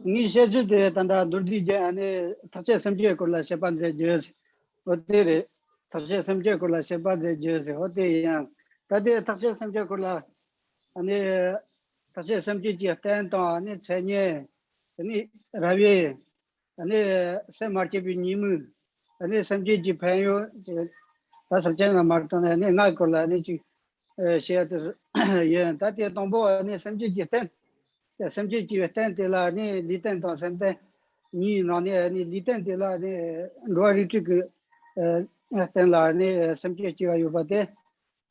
ངའི་བཤད་ཚུལ་དེ་ད་ལྟ་མདོར་བསྡུས་རྒྱན། ཨ་ནི་ཐེག་ཆེན་སེམས་བསྐྱེད་སྐོར་ལ་བཤད་པ་མཛད་རྒྱུ། འོ་དེ་རེད། ཐེག་ཆེན་སེམས་བསྐྱེད་སྐོར་ལ་བཤད་པ་མཛད་རྒྱུ་ཟེར། འོ་དེ་ཡིན་ཡང་ད་ལྟའི་ཐེག་ཆེན་སེམས་བསྐྱེད་སྐོར་ལ། ཨ་ནི་ཐེག་ཆེན་སེམས་བསྐྱེད་ཀྱི་རྟེན་དང་། ཨ་ནི་མཚན་ཉིད། ཨ་ནི་རབ་དབྱེ། ཨ་ནི་སེམས་མ་སྐྱེས་པའི་ཉེས་དམིགས། ཨ་ནི་སེམས་བསྐྱེད་ཀྱི་ཕན་ཡོན། ད་སེམས་བསྐྱེད་ནང་མར་བཏང་ནས་ཨ་ནི་ལྔའི་སྐོར་ལ་ཨ་ནི་ཅིག་ཨ་བཤད་ཡ་དེ་ཡིན། ད་ལྟའི་དང་པོ་ཨ་ནི་སེམས་བསྐྱེད་ཀྱི་རྟེན། སེམས་བསྐྱེད་ཀྱི་རྟེན་དེ་ལ་ནི་ལུས་རྟེན་དང་སེམས་རྟེན་གཉིས་ནང་ནས་ནི་ལུས་རྟེན་དེ་ལ་ནི་འགྲོ་བ་རིགས་དྲུག་གི་ཨ་རྟེན་ལ་ནི་སེམས་བསྐྱེད་སྐྱེ་བ་ཡོད་པ་དེ།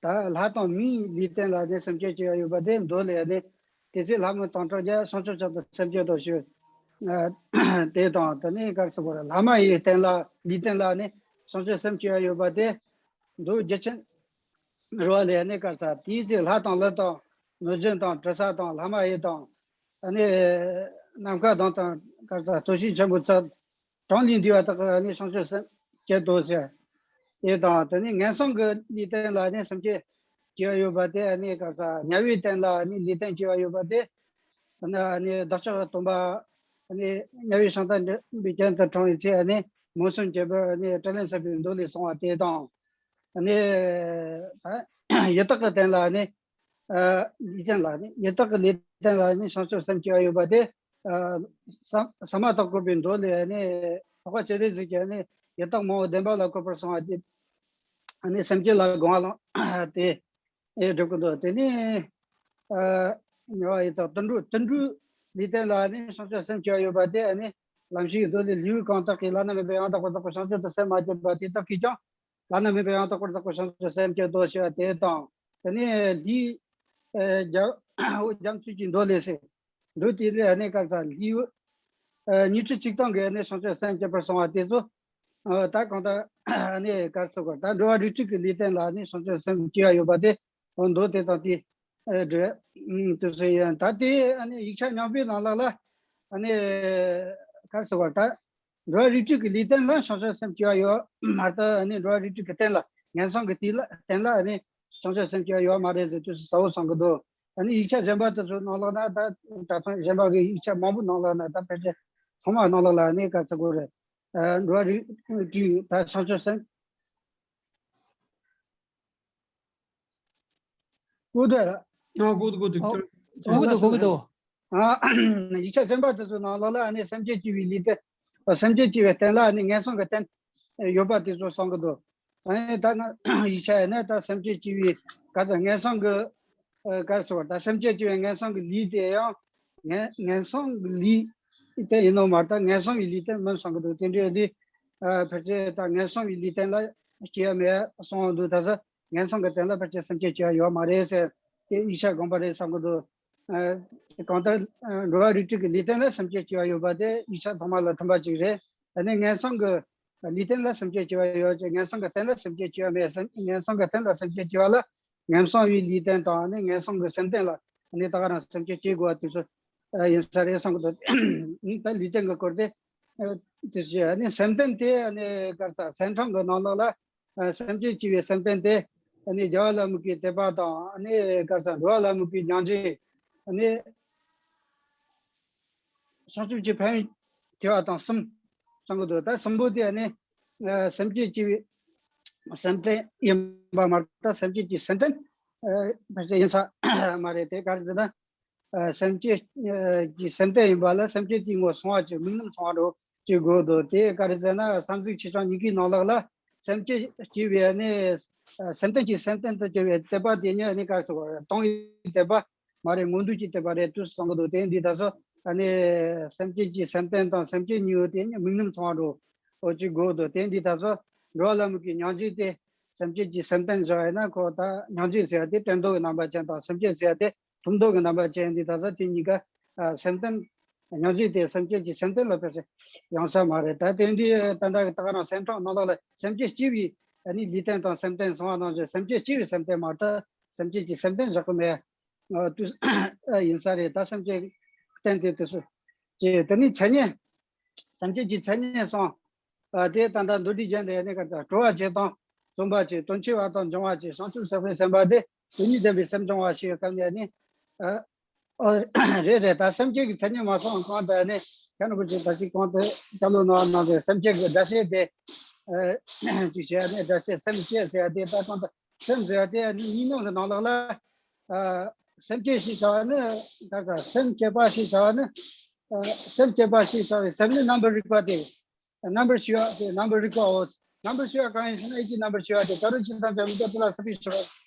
ད་ལྷ་དང་མིའི་ལུས་རྟེན་ལ་ནི་སེམས་བསྐྱེད་སྐྱེ་བ་ཡོད་པ་དེ། མདོ་ལས་ནི་དེ་ཚེ་ལྷ་མོ་དོན་གྲུབ་རྒྱལ་བྱང་ཆུབ་མཆོག་ཏུ་སེམས་བསྐྱེད་དོ་ཞེས། ཨ་དེ་དང་དེ་ནི་ག་རེ་ཟེར་དགོས་རེད། ལྷ་མ་ཡི་རྟེན་ལ་ལུས་རྟེན་ལ་ནི་བྱང་ཆུབ་སེམས་སྐྱེ་བ་ཡོད་པ་དེ། མདོ་རྒྱ་ཆེན། རོ་ལས་ནི་གར་ས་དེའི་ཚེ་ལྷ་དང་ཀླུ་དང་གནོད་སྦྱིན་དང་དྲི་ཟ་དང་ལྷ་མ་ཡིན་དང་། ཨ་ནི་ནམ་མཁའ་དང་དང་གར་ས་ལྟོ་ཤིང་ཆེན་པོ་ཚོ་གྲངས་ལས་འདས་པ་དག་གི་ཨ་ནི་བྱང་ཆུབ་སེམས་བསྐྱེད་དོ་ཟེར། དེ་དང་དེ་ནི་ངན་སོང་གི་ལུས་རྟེན་ལ་ནི་སེམས་བསྐྱེད་བགྱི་བ་ཡོད་པ་དེ་ཨ་ནི་གར་ས་དམྱལ་བའི་རྟེན་ལ་ནི་ལུས་རྟེན་བསྐྱེད་པ་ཡོད་པ་དེ། ཨ་ནི་བདག་ཅག་སྟོན་པ་ཨ་ནི་དམྱལ་བའི་ཤིང་རྟ་འདྲེན་པའི་རྐྱེན་དུ་འཁྲུངས་པའི་ཚེ་ཨ་ནི་མུན་སེལ་གྱི་བུ་ཨ་ནི་དྲིན་ལན་གསབ་པའི་མདོ་ལས་གསུངས་པ་དེ་དང་། ཨ་ནི་ད་ཡི་དྭགས་ཀྱི་རྟེན་ལ་ཨ་ནི་ཨ་ལུས་རྟེན་ལ་ནི་ཡི་དྭགས་ཀྱི་ལུས་རྟེན་ལ་ནི་བྱང་ཆུབ་སེམས་བསྐྱེད་པ་ཡོད་པ་དེ། ཨ་ས་ས་མ་ཏོག་བཀོད་པའི་མདོ་ལས་ནི་འཕགས་པ་སྤྱན་རས་གཟིགས་ཀྱིས་ནི་ཡི་དྭགས་མང་པོ་བདེན་པ་ལ་བཀོད་པར་གསུངས་པ་དེ། ཨ་ནི་སེམས་བསྐྱེད་ལ་དགོངས་པ་བླངས་ཏེ་ཨེ་སྒྲུབ་ཀྱི་འདུག་དེ་ནི་ཨ་ཉེ་བ་ཡི་དྭགས་དུད་འགྲོ་དུད་འགྲོའི་ལུས་རྟེན་ལ་ནི་བྱང་ཆུབ་སེམས་བསྐྱེད་པ་ཡོད་པ་དེ་ཨ་ནི་ལམ་ཤེས་ཀྱི་མདོ་ལས་ལྷའི་གང་དག་གིས་བླ་ན་མེད་པའི་ཡང་དག་པར་རྫོགས་པའི་བྱང་ཆུབ་ཏུ་སེམས་མ་བསྐྱེད་པ་དེ་དག་གིས་ཀྱང་། བླ་ན་མེད་པའི་ཡང་དག་པར་རྫོགས་པའི་བྱང་ཆུབ་སེམས་བསྐྱེད་དོ་ཞེས་པ་དེ་དང་། དེ་ནས་ལྷའི་ཨ་རྒྱ་རྒྱ་མཚོ་གི་མདོ་ལས་ཟེར། མདོ་དེ་ལས་ཨ་ནི་གར་ས་ལྷའི་ཨ་ཉི་ཁྲི་གཅིག་སྟོང་གིས་ཨ་ནི་བྱང་ཆུབ་སེམས་བསྐྱེད་པར་གསུངས་པ་དེ་ཚོ། ཨ་ད་གང་ལྟར་ཨ་ནི་གར་སོ་གར་ད་འགྲོ་བ་རིགས་དྲུག་གི་ལུས་རྟེན་ལ་ཨ་ནི་བྱང་ཆུབ་སེམས་བསྐྱེད་པ་ཡོད་པ་དེ། འོ་མདོ་དེ་དང་དེ་ཨ་འདྲ་དུ་ཟེར་ཡང་ད་དེ་ཨ་ནི་ཡིག་ཆ་རྙིང་པའི་ནང་ལོགས་ལ་ཨ་ནི་གར་སོ་གར་ད། འགྲོ་བ་རིགས་དྲུག་གི་ལུས་རྟེན་ལ་བྱང་ཆུབ་སེམས་བསྐྱེད་པ་ཡོད་མ་རེད། ཨ་ནི་འགྲོ་བ་རིགས་དྲུག་གི་རྟེན་ལ་ངན་སོང་གི་དུས་ལ་རྟེན་ལ་ཨ་ནི་བྱང་ཆུབ་སེམས་བསྐྱེད་པ་ཡོད་མ་རེད་ཟེར་དུས་སུ་གསལ་བོ་གསུང་གི་འདུག་ཨ་ནི་ཡིག་ཆ་གཞན་པ་དེ་ཚོའི་ནང་ལོགས་ན་ད་གྲྭ་ཚང་གཞན་པ་གི་ཡིག་ཆ་མང་པོ་ནང་ལོགས་ན་ད་ཕལ་ཆེར་ཚང་མ་ནང་ལོགས་ལ་ཨ་ནི་ག་ཚོད་དགོས་རེད། ཨ་འགྲོ་བ་རིགས་དྲུག་ད་བྱང་ཆུབ་སེམས། གོ་ཐོས། ཨ་གོ་ཐོས་གོ་ཐོས། ཨོ། གོ་གི་འདུག་གོ་གི་འདུག་ཨ་ཡིག་ཆ་གཞན་པ་དེ་ཚོའི་ནང་ལོགས་ལ་ཨ་ནི་སེམས་བསྐྱེད་བགྱི་བའི་ལུས་རྟེན། སེམས་བསྐྱེད་བགྱི་བའི་རྟེན་ལ་ཨ་ནི་ངན་སོང་གི་རྟེན་ཡོད་པ་དེ་ཚོ་གསུང་གི་འདུག་ཨ་ནི་ད་ང་ཡིག་ཆ་ཡིན་ན་ད་སེམས་བསྐྱེད་བགྱི་བའི་ག་ཚོད་ངན་སོང་གི་ཨ་ག་རེ་ཟེར་བ་ད་སེམས་བསྐྱེད་བགྱི་བའི་ངན་སོང་གི་ལུས་དེ་ཡང་ངན་ངན་སོང་གི་ལུས་དེ་ཡིན་ནོ་མ་རེད། ད་ངན་སོང་གི་ལུས་རྟེན་མིན་གསུང་གི་འདུག་དེ་འདྲའི་ལུས་ཨ་ཕལ་ཆེར་ད་ངན་སོང་གི་ལུས་རྟེན་ལ་སྐྱེ་ཡ་མེད་གསུང་གི་འདུག་ད་ཚོ། ངན་སོང་གི་རྟེན་ལ་ཕལ་ཆེར་སེམས་བསྐྱེད་བགྱི་བ་ཡོད་མ་རེད་ཟེར། དེ་ཡིག་ཆ་དགོངས་པ་རེད་བསམ་གི་འདུག་ཨ་གང་ལྟར་ཨ་འགྲོ་བ་རིགས་དྲུག་གི་ལུས་རྟེན་ལ་སེམས་བསྐྱེད་བགྱི་བ་ཡོད་པ་དེ་ཡིག་ཆ་ཚང་མ་ལ་མཐུན་པ་ཅིག་རེད། ཨ་ནི་ངན་སོང་གི་ལུས་རྟེན་ལ་སེམས་བསྐྱེད་བགྱི་བ་ཡོད་ཅེས་ངན་སོང་གི་རྟེན་ལ་སེམས་བསྐྱེད་བགྱི་བ་མེད་ཟེར། ངན་སོང་གི་རྟེན་ལ་སེམས་བསྐྱེད་བགྱི་བ་ལ་ངན་སོང་བའི་ལུས་རྟེན་དང་ཨ་ནི་ངན་སོང་གི་སེམས་རྟེན་ལ་ཨ་ནི་ད་ག་རང་སེམས་བསྐྱེད་བགྱི་དགོས་པ་དེ་ཚོ་ཨ་ཡིན་ས་རེད་བསམ་གི་འདུག་ཨ་ནི་ད་ལུས་རྟེན་གི་སྐོར་དེ་ཨ་དེ་བཞིན་ཨ་ནི་སེམས་རྟེན་དེ་ཨ་ནི་ག་རེ་ཟེར་སེམས་ཁྲིམས་གི་ནང་ལོགས་ལ། ཨ་སེམས་བསྐྱེད་བགྱི་བའི་སེམས་རྟེན་དེ། ཨ་ནི་རྒྱལ་བ་ལྷ་མོ་གི་དད་པ་དང་ཨ་ནི་ག་རེ་ཟེར་འགྲོ་བ་ལྷ་མོ་གི་སྙིང་རྗེ། ཨ་ནི་བྱང་ཆུབ་ཀྱི་ཕན་ཡོན་བགྱི་བ་དང་གསུམ་གསུང་གི་འདུག་ད་གསུམ་པོ་དེ་ཨ་ནི་ཨ་སེམས་བསྐྱེད་བགྱི་བའི་སེམས་རྟེན་ཡིན་པ་མ་རེད། ད་སེམས་བསྐྱེད་ཀྱི་སེམས་རྟེན་ཨ་ཕལ་ཆེར་ཡིན་ས་མ་རེད། དེ་ག་རེ་ཟེར་ན། ཨ་སེམས་བསྐྱེད་ཨ་ཀྱི་སེམས་རྟེན་ཡིན་པ་ལ་སེམས་བསྐྱེད་ཀྱི་ངོ་བོ་སོང་བ་ཅིག་དམིགས་རྣམ་སོང་བ་འགྲོ་ཅིག་དགོས་འདུག་དེ་ག་རེ་ཟེར་ན་བསམ་གཟུགས་ཆེ་ཆུང་གཉིས་ཀའི་ནང་ལོགས་ལ་སེམས་བསྐྱེད་བགྱི་བའི་ནི་ཨ་སེམས་རྟེན་གྱི་སེམས་རྟེན་དུ་གྱུར་བའི་དད་པ་དེ་ཉིད་ནི་ག་རེ་ཟེར་བ་སྟོང་པའི་དད་པ་མ་རེད། མངོན་འདོད་ཀྱི་དད་པ་རེད་དུ་གསུང་གི་འདུག་དེ་འདི་ད་གཟོད་ཨ་ནི་སེམས་བསྐྱེད་ཀྱི་སེམས་རྟེན་དང་སེམས་བསྐྱེད་གཉིས་པོ་དེ་ཉིད་དམིགས་རྣམ་སོང་བ་འགྲོ་འོ་ཅིག་དགོས་འདུག་དེ་འདི་ད་གཟོད་འགྲོ་བ་ལྷ་མོ་གི་སྙིང་རྗེ་དེ་སེམས་བསྐྱེད་ཀྱི་སེམས་རྟེན་བཞག་ཡིན་ན་ཁོ་ད་སྙིང་རྗེ་ཟེར་བ་དེ་དྲན་རྟོག་གི་རྣམ་པ་ཅན་དང་སེམས་བསྐྱེད་ཟེར་བ་དེ། ཐུན་མོང་གི་རྣམ་པ་ཅན་འདི་ད་ལྟ་དེ་གཉིས་ཀ་ཨ་སེམས་རྟེན། སྙིང་རྗེ་དེ་སེམས་བསྐྱེད་ཀྱི་སེམས་རྟེན་ལ་ཕལ་ཆེར་ཡོང་ས་མ་རེད། ད་དེ་འདི་ད་ལྟ་ད་ག་རང་སེམས་ཁྲིམས་ནང་ལོགས་ལ་སེམས་བསྐྱེད་བགྱི་བའི་ཨ་ནི་ལུས་རྟེན་དང་སེམས་རྟེན་གསུང་བ་ནང་བཞིན་སེམས་བསྐྱེད་བགྱི་བའི་སེམས་རྟེན་མ་གཏོགས་སེམས་བསྐྱེད་ཀྱི་སེམས་རྟེན་བཞག་གི་མེད། ཨ་དུས་ཨ་ཡིན་ས་རེད། ད་སེམས་བསྐྱེད་རྟེན་དེ་དུས་སུ་བྱས། དེ་ནི་མཚན་ཉིད། སེམས་བསྐྱེད་ཀྱི་མཚན་ཉིད་གསུངས། ཨ་དེ་ད་ལྟ་མདོ་སྡེ་རྒྱན་དེ་ནི་ག་ད་སྤྲོ་བ་བྱེད་དང་བརྩོན་པ་བྱེད་དོན་ཆེ་བ་དང་འབྱུང་བ་བྱེད་བྱང་ཆུབ་སེམས་དཔའི་སེམས་པ་དེ་དོན་གཉིས་ལྡན་པའི་སེམས་སྦྱོང་བ་ཞེས་སྐབས་ནས་ནི། ཨ་ཨོ་རེད་རེད། ད་སེམས་བསྐྱེད་ཀྱི་མཚན་ཉིད་མ་གསུངས་གོང་དུ་ནི་ཁྱེད་རྣམ་པ་ཚོས་ད་ཅི་གོང་དུ་སྐྱབས་ལོ་ནོར་གནང་བའི་སེམས་བསྐྱེད་ཀྱི་སྒྲ་བཤད་དེ། ཨ་ཅིག་བྱས་ནས་སྒྲ་བཤད་སེམས་བསྐྱེད་ཟེར་ཡ་དེ་ད་གོང་དུ་སེམས་ཟེར་ཡ་དེ་ནི་གཉིས་སྣང་གི་ནང་ལོགས་ལ། ཨ་སེམས་བསྐྱེད་ཞེས་བྱ་བ་ནི་ད་ས་སེམས་བསྐྱེད་པ་ཞེས་བྱ་བ་ནི། ཨ་སེམས་བསྐྱེད་པ་ཞེས་བྱ་བའི་སེམས་ནི་རྣམ་པར་རིག་པ་སྟེ། རྣམ་པར་ཤེས་པ་སྟེ་རྣམ་པར་རིག་པའོ། རྣམ་པར་ཤེས་པ་གང་ཡིན་ཞེ་ན་ཡིད་ཀྱི་རྣམ་པར་ཤེས་པ་སྟེ་བྱ་རོག་ཅི་དང་བྱ་མི་དགེ་དེ་ལ་སོགས་པའི་ཕྱིར་རོ།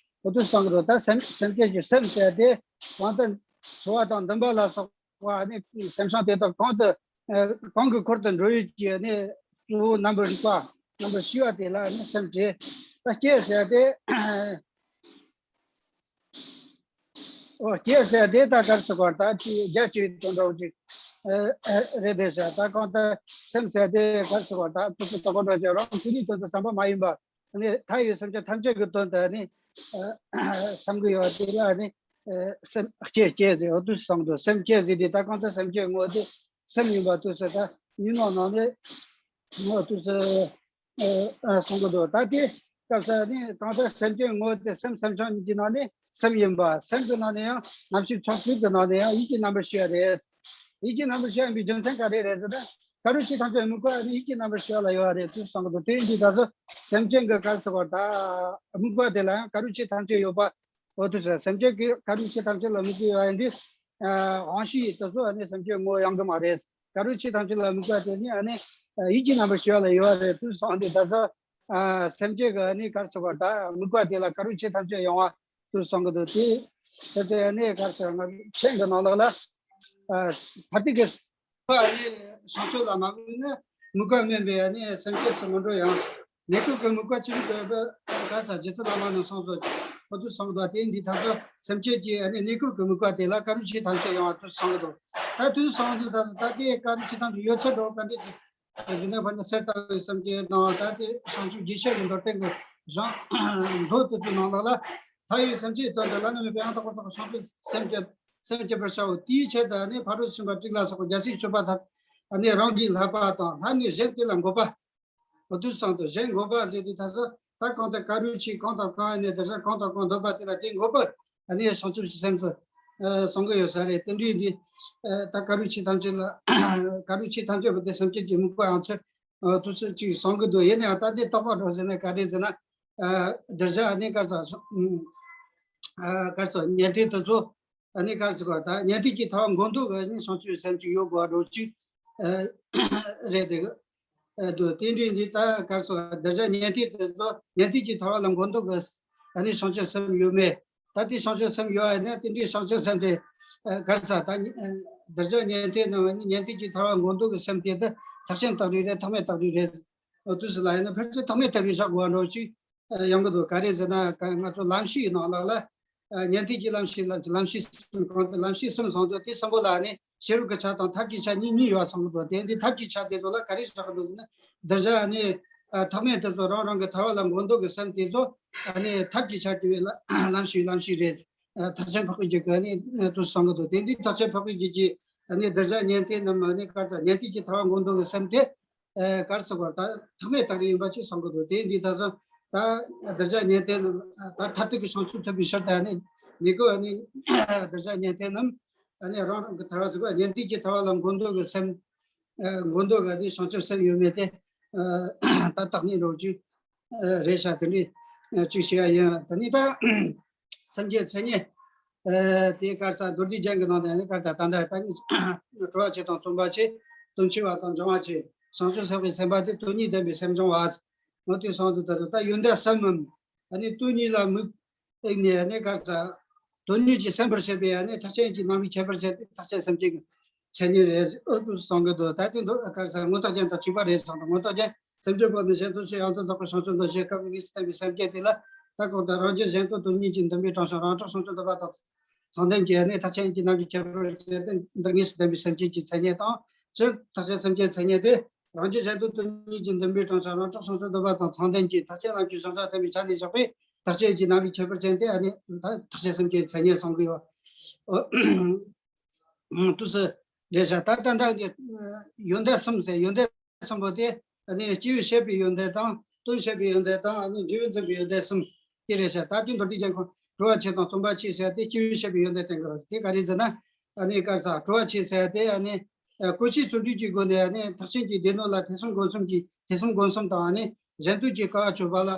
འོ་དུ་སང་རོ། ད་སེམས་སེམས་བསྐྱེད་ཀྱི་སེམས་ཟེར་ཏེ་གང་ལྟར་ཚོར་བ་དང་འདུན་པ་ལ་སོགས་པ་ནི་སེམས་བྱུང་དེ་དག་གང་དུ་གང་གི་འཁོར་དུ་འགྲོ་ཡོད་ཀྱི་ནི་གཙོ་བོ་རྣམ་པར་རིག་པ་རྣམ་པར་ཤེས་པ་དེ་ལ་ནི་སེམས་བསྐྱེད། ད་བསྐྱེད་ཟེར་ཏེ། ཨོ་བསྐྱེད་ཟེར་དེ་ད་གར་སོ་གར་ད་ཅི་རྒྱ་ཆེའི་དོན་འདྲ་བོ་ཅིག་ཨ་ཨ་རེད་དེ་ཟེར། ད་གང་ལྟར་སེམས་ཟེར་དེ་གར་སོ་གར་ད་ཁོ་ཚོ་ད་གོ་འདྲ་ཅིག་རང་ཁོ་གཉིས་དོན་དུ་བསམ་པ་མ་ཡིན་པ་ནི་མཐའ་ཡས་སེམས་ཅན་ཐམས་ཅད་ཀྱི་དོན་དུ་ནི་ བསམ་གི་ཡོད་དེ་ལ་ནི་སེམས་བསྐྱེད་བསྐྱེད་ཟེར་འོ་དུས་སང་དུ་སེམས་བསྐྱེད་ཟེར་དེ་ད་གང་ལྟར་སེམས་བསྐྱེད་ངོ་དེ་སེམས་ཡིན་པ་དུས་སུ་ད་ཉིན་ནང་ནང་ནས་ངོ་དུས་སུ་གསུང་གི་འདུག་ད་དེ་སྐབས་སུ་ནི་གང་ལྟར་སེམས་བསྐྱེད་ངོ་དེ་སེམས་སེམས་བྱུང་གཉིས་ཀྱི་ནང་ནས་སེམས་ཡིན་པ། སེམས་ཀྱི་ནང་ནས་ཡང་རྣམ་ཤེས་ཕྱོགས་བཅུ་གི་ནང་ནས་ཡང་ཡིད་ཀྱི་རྣམ་པར་ཤེས་པ་རེད། ཡིད་ཀྱི་རྣམ་པར་ཤེས་པའི་རྒྱུ་མཚན་ག་རེ་རེད་ཟེར་ན། ག་རུ་ཆོས་ཐམས་ཅད་དམིགས་པ་ནི་ཡིད་ཀྱི་རྣམ་པར་ཤེས་པ་ལ་ཡོད་རེད་ཅེས་གསུངས་འདུག་དེ་ཡིན་དུས་ད་གཟོད་སེམས་ཅན་གྱི་ག་རེ་ཟེར་བ་ད་དམིགས་པ་དེ་ལ་ཡང་ག་རུ་ཆོས་ཐམས་ཅད་ཡོད་པ། འོ་དེ་ཟེར་སེམས་ཅན་གྱི་ག་རུ་ཆོས་ཐམས་ཅད་ལ་དམིགས་པ་ཡོད་ཡིན་དུས་དབང་ཤེས་དེ་ཚོ་ནི་སེམས་ཅན་ངོ་ཡོང་གི་མ་རེད། ག་རུ་ཆོས་ཐམས་ཅད་ལ་དམིགས་པ་དེ་ནི་ནི་ཡིད་ཀྱི་རྣམ་པར་ཤེས་པ་ལ་ཡོད་རེད་ཅེས་གསུངས་དུས་ད་གཟོད་སེམས་ཅན་གྱི་ནི་ག་རེ་ཟེར་བ་ད་དམིགས་པ་དེ་ལ་ག་རུ་ཆོས་ཐམས་ཅད་ཡོང་བ་ཅེས་གསུངས་གི་འདུག་དེ་དེ་ནི་ག་རེ་ཟེར་ང་ཚོ་མཆན་གྱི་ནང་ལོགས་ལ། ཨ། མཐར་ཐུག་གི་དམིགས་པ་ནི་བྱང་ཆུབ་ལ་མ་དམིགས་ན་དམིགས་པ་དམན་པས་ནི་སེམས་བསྐྱེད་སུ་མི་འགྲོ་ཡང་། གནས་སྐབས་ཀྱི་དམིགས་པ་ཅི་རིགས་དགོས་པ་ག་ས་རྗེ་བཙུན་བླ་མ་རྣམས་གསུངས་སོ། འོ་དུས་གསུངས་འདུག་དེ་འདི་ད་གཟོད་སེམས་བསྐྱེད་ཀྱི་ནི་གནས་སྐབས་ཀྱི་དམིགས་པ་དེ་ལ་ག་རུ་ཆོས་ཐམས་ཅད་ཡོང་བ་དུས་གསུངས་འདུག་ད་དུས་གསུངས་འདུག་ད་ད་དེ་ག་རུ་ཆོས་ཐམས་ཅད་ཡོད་ཚད་འགྲོ་ག་འདྲས་ཅིག་ཡིན་ན་བར་ན་གསེར་ལྟ་བུའི་སེམས་བསྐྱེད་དང་ད་དེ་བྱང་ཆུབ་རྒྱས་བཤད་ཀྱི་མདོ་རྟེན་གྱི་གཞུང་མདོ་དེ་ཚོའི་ནང་ལོགས་ལ། ལྷ་ཡི་སེམས་བསྐྱེད་དོན་དུ་བླ་ན་མེད་པའི་ཡང་དག་པར་རྫོགས་པའི་བྱང་ཆུབ་སེམས་བསྐྱེད་སེམས་བསྐྱེད་པར་བྱའོ། དེའི་ཆེད་དུ་ནི་ཕ་རོལ་ཕྱིན་པ་དྲུག་ལ་སོགས་པ་རྒྱལ་སྲས་སྤྱོད་པ་ཐམས་ཅད་ནི་རང་གིས་བསླབ་པ་དང་ལྷ་ནི་གཞན་དེ་ལ་འགོད་པ། འོ་དུས་གསུངས་འདུག་གཞན་འགོད་པ་ཟེར་དུས་ད་གཟོད་ད་གང་ལྟར་ག་རུ་ཆོས་གང་དང་གང་ཡིན་ནའི་དེ་ཚོ་གང་དང་གང་འདོད་པ་དེ་ལ་དེ་འགོད་པ་ནི་བྱང་ཆུབ་ཀྱི་སེམས་སུ་གསུང་གི་ཡོད་ས་རེད། དེ་འདྲའི་འདི་ད་ག་རུ་ཆོས་ཐམས་ཅད་ལ་ག་རུ་ཆོས་ཐམས་ཅད་པོ་དེ་སེམས་བསྐྱེད་ཀྱི་དམིགས་པ་ཡང་ཚུལ་དུས་ཚོད་ཅིག་གསུང་གི་འདུག་ཡིན་ནའང་ད་དེ་རྟོགས་པ་འགྲོ་ཟེར་ན་ག་རེ་ཟེར་ན། ཨ། འདིར་བཞག་ཨ་ནི་ག་རེ་ཟེར། ཨ། ག་རེ་ཟེར་ཉན་ཐོས་དེ་ཚོ་ཨ་ནི་ག་རེ་ཟེར་གོ་ད་ཉན་ཐོས་ཀྱི་ཐར་པ་འགོད་འདོད་ཀྱི་ཨ་ནི་བྱང་ཆུབ་སེམས་ཅིག་ཡོད་དགོས་འགྲོ་ཅིག་ཨ། རེད་དེ། ཨ། དུ་དེ་འདྲའི་འདི་ད་ག་རེ་ཟེར་འདིར་བཞག་ཉན་ཐོས་དེ་ཚོ་ཉན་ཐོས་ཀྱི་ཐར་པ་ལ་འགོད་འདོད་ཀྱི་ཨ་ནི་བྱང་ཆུབ་སེམས་ཡོད་མེད། ད་དེ་བྱང་ཆུབ་སེམས་ཡོད་ཨ་ནི་དེ་འདྲའི་བྱང་ཆུབ་སེམས་དེ་ཨ་ག་རེ་ཟེར་ད་ཨ་འདིར་བཞག་ཉན་ཐོས་རྣམས་ཨ་ནི་ཉན་ཐོས་ཀྱི་ཐར་པ་འགོད་འདོད་ཀྱི་སེམས་དེ་དེ་ཐེག་ཆེན་རྟགས་རིགས་རེད་ཐེག་དམན་རྟགས་རིགས་རེད། འོ་དུས་སུ་ལ་ཡིན་ན་ཕལ་ཆེར་ཐེག་དམན་རྟགས་རིགས་བཞག་དགོས་པ་འདྲ་ཅིག་ཡོང་གི་འདུག་ག་རེ་ཟེར་ན་ང་ཚོ་ལམ་ཤེས་ནང་ལ་ལ་ཉན་ཐོས་ཀྱི་ལམ་ཤེས་ལམ་ལམ་ཤེས་གསུམ་གང་དུ་ལམ་ཤེས་གསུམ་བཟང་དུ་དེ་གསུམ་པོ་ལ་ནི་ཤེས་རབ་ཀྱི་ཆ་དང་ཐབས་ཀྱི་ཆ་གཉིས་གཉིས་ཡོད་གསུངས་གི་འདུག་དེ་འདི་ཐབས་ཀྱི་ཆ་དེ་ཚོ་ལ་ག་རེ་བཞག་གི་འདུག་ཟེར་ན་འདིར་བཞག་ནི་ཐེག་དམན་དེ་ཚོ་རང་རང་གི་ཐར་པ་ལ་འགོད་འདོད་ཀྱི་སེམས་དེ་ཚོ་ནི་ཐབས་ཀྱི་ཆ་དེ་ལ་ལམ་ཤེས་ལམ་ཤེས་རེད། ཐེག་ཆེན་འཕགས་པའི་རྒྱུད་ཀྱི་ནི་དུ་གསུངས་གི་འདུག་དེ་འདི་ཐེག་ཆེན་འཕགས་པའི་རྒྱུད་ཀྱི་ནི་འདིར་བཞག་ཉན་ཐོས་རྣམས་ནི་ག་རེ་ཟེར་ཉན་ཐོས་ཀྱི་ཐར་པ་འགོད་འདོད་ཀྱི་སེམས་དེ། ཨེ་ག་རེ་ཟེར་བ་ད་ཐེག་དམན་རྟགས་རིགས་ཡིན་པ་ཅིག་གསུང་གི་འདུག་དེ་འདི་ད་གཟོད་ད་འདིར་བཞག་ཉན་ཐོས་རྣམས་ད་མཐར་ཐུག་གི་བྱང་ཆུབ་ཐོབ་པའི་ཕྱིར་དུ་ནི་ནི་ཀོ་ནི་འདིར་བཞག་ཉན་ཐོས་རྣམས་ནི་རང་རང་གི་ཐར་པ་ཟེར་བ་ཉན་ཐོས་ཀྱི་ཐར་པ་ལ་འགོད་འདོད་ཀྱི་སེམས་ཨེ་འགོད་འདོད་ཀྱི་ནི་བྱང་ཆུབ་སེམས་ཡོད་མེད་དེ་ཨེ་ད་བརྟག་ནས་འགྲོ་རྒྱུ་ཨེ་རེད་ཤག་དེ་འདྲའི་ཅིག་བྱེད་ཡ་ཡིན། ད་ནི་ད། སེམས་བསྐྱེད་མཚན་ཉིད། ཨ་དེ་ག་རེ་ཟེར་མདོ་སྡེ་རྒྱན་གྱི་ནང་དུ་ནི་ག་རེ་ད་ད་ད་ད་གྲོལ་བ་ཆེ་དང་བརྩོན་པ་ཆེ། དོན་ཆེ་བ་དང་འབྱུང་བ་ཆེ། བྱང་ཆུབ་སེམས་དཔའི་སེམས་དཔའ་དེ་དོན་གཉིས་ལྡན་པའི་སེམས་སྦྱོང་བ། འོ་དེ་གསུངས་འདུག་ད་ད་ཡོན་ཏན་གསུམ་མམ། ཨ་ནི་དོན་གཉིས་ལ་དམིགས་ནས་ནི་ག་རེ་ཟེར། དོན་གཉིས་ཀྱིས་སེམས་པར་བྱེད་པའི་ཨ་ནི་ཐེག་ཆེན་གྱི་རྣམ་རིག་ཁྱད་པར་ཅན་དེ་ཐེག་ཆེན་སེམས་བསྐྱེད་ཀྱི་མཚན་ཉིད་རེད། འོ་དེ་གསུངས་གི་འདུག་ད་དེ་མདོ་ག་རེ་ཟེར་མངོན་རྟོགས་རྒྱན་དང་གཅིག་པ་རེད་གསུངས་འདུག་མངོན་རྟོགས་རྒྱན། སེམས་བསྐྱེད་པོ་ནི་གཞན་དོན་ཆེད་ཡང་དོན་རྫོགས་པའི་བྱང་ཆུབ་འདོད་ཞེས་སྐབས་གཉིས་སུ་བསྟན་པའི་སེམས་བསྐྱེད་དེ་ལ་ད་གང་ལྟར་རང་རྒྱུད་གཞན་དོན་དོན་གཉིས་ཀྱི་འདུན་པའི་དྲང་སྲོང་རང་གྲོལ་བྱང་ཆུབ་འདོད་པ་དང་མཚུངས་ལྡན་གྱི་ནི་ཐེག་ཆེན་གྱི་རྣམ་རིག་ཁྱད་པར་ཅན་ཏེ་འདི་གཉིས་སུ་ལྡན་པའི་སེམས་བསྐྱེད་ཀྱི་མཚན་ཉིད་དང་། སྤྱིར་ཐེག་ཆེན་སེམས་བསྐྱེད་མཚན་ཉིད་དེ་རང་རྒྱུད་གཞན་དོན་དོན་གཉིས་ཀྱི་འདུན་པའི་དྲང་སྲོང་རང་གྲོལ་བྱང་ཆུབ་འདོད་པ་དང་མཚུངས་ལྡན་གྱི་ཐེག་ཆེན་ལམ་གྱི་གཞལ་བྱ་བསྟན་པའི་ཆ་ནས་བཞག་པའི་ཐེག་ཆེན་གྱི་རྣམ་རིག་ཁྱད་པར་ཅན་ཏེ་ཨ་ནི་ཐེག་ཆེན་སེམས་བསྐྱེད་མཚན་ཉིད་གསུང་གི་ཡོད། དུས་སུ་རེད་ཤག་ད་ལྟ་འདི་ཡོན་ཏན་གསུམ་ཟེར་ཡོན་ཏན་གསུམ་པོ་དེ་ཨ་ནི་སྐྱེས་བུས་བཤད་པའི་ཡོན་ཏན་དང་དོན་བཤད་པའི་ཡོན་ཏན་དང་ཨ་ནི་འབྲས་བུ་འཛིན་པའི་ཡོན་ཏན་གསུམ་དེ་རེད་ཤག་ད་དེ་མདོ་སྡེ་རྒྱན་ཁོ་གྲོལ་བ་ཆེ་དང་བརྩོན་པ་ཆེ་ཟེར་ཏེ་སྐྱེས་བུས་བཤད་པའི་ཡོན་ཏན་བསྟན་གི་རེད། དེ་ག་རེ་ཟེར་ན་ཨ་ནི་ག་རེ་ཟེར་གྲོལ་བ་ཆེ་ཟེར་ཏེ་ཨ་ནི་ཨ་བཀོལ་ཆོས་རྩོམ་སྒྲིག་གི་སྒོ་ནས་ཨ་ནི་ཐེག་ཆེན་གྱི་སྡེ་སྣོད་ལ་ཐེ་ཚོམ་སྒོམ་གསུམ་གྱི་ཐེ་ཚོམ་སྒོམ་གསུམ་དང་ཨ་ནི་གཞན་དོན་གྱི་དཀའ་བ་སྤྱོད་པ་ལ་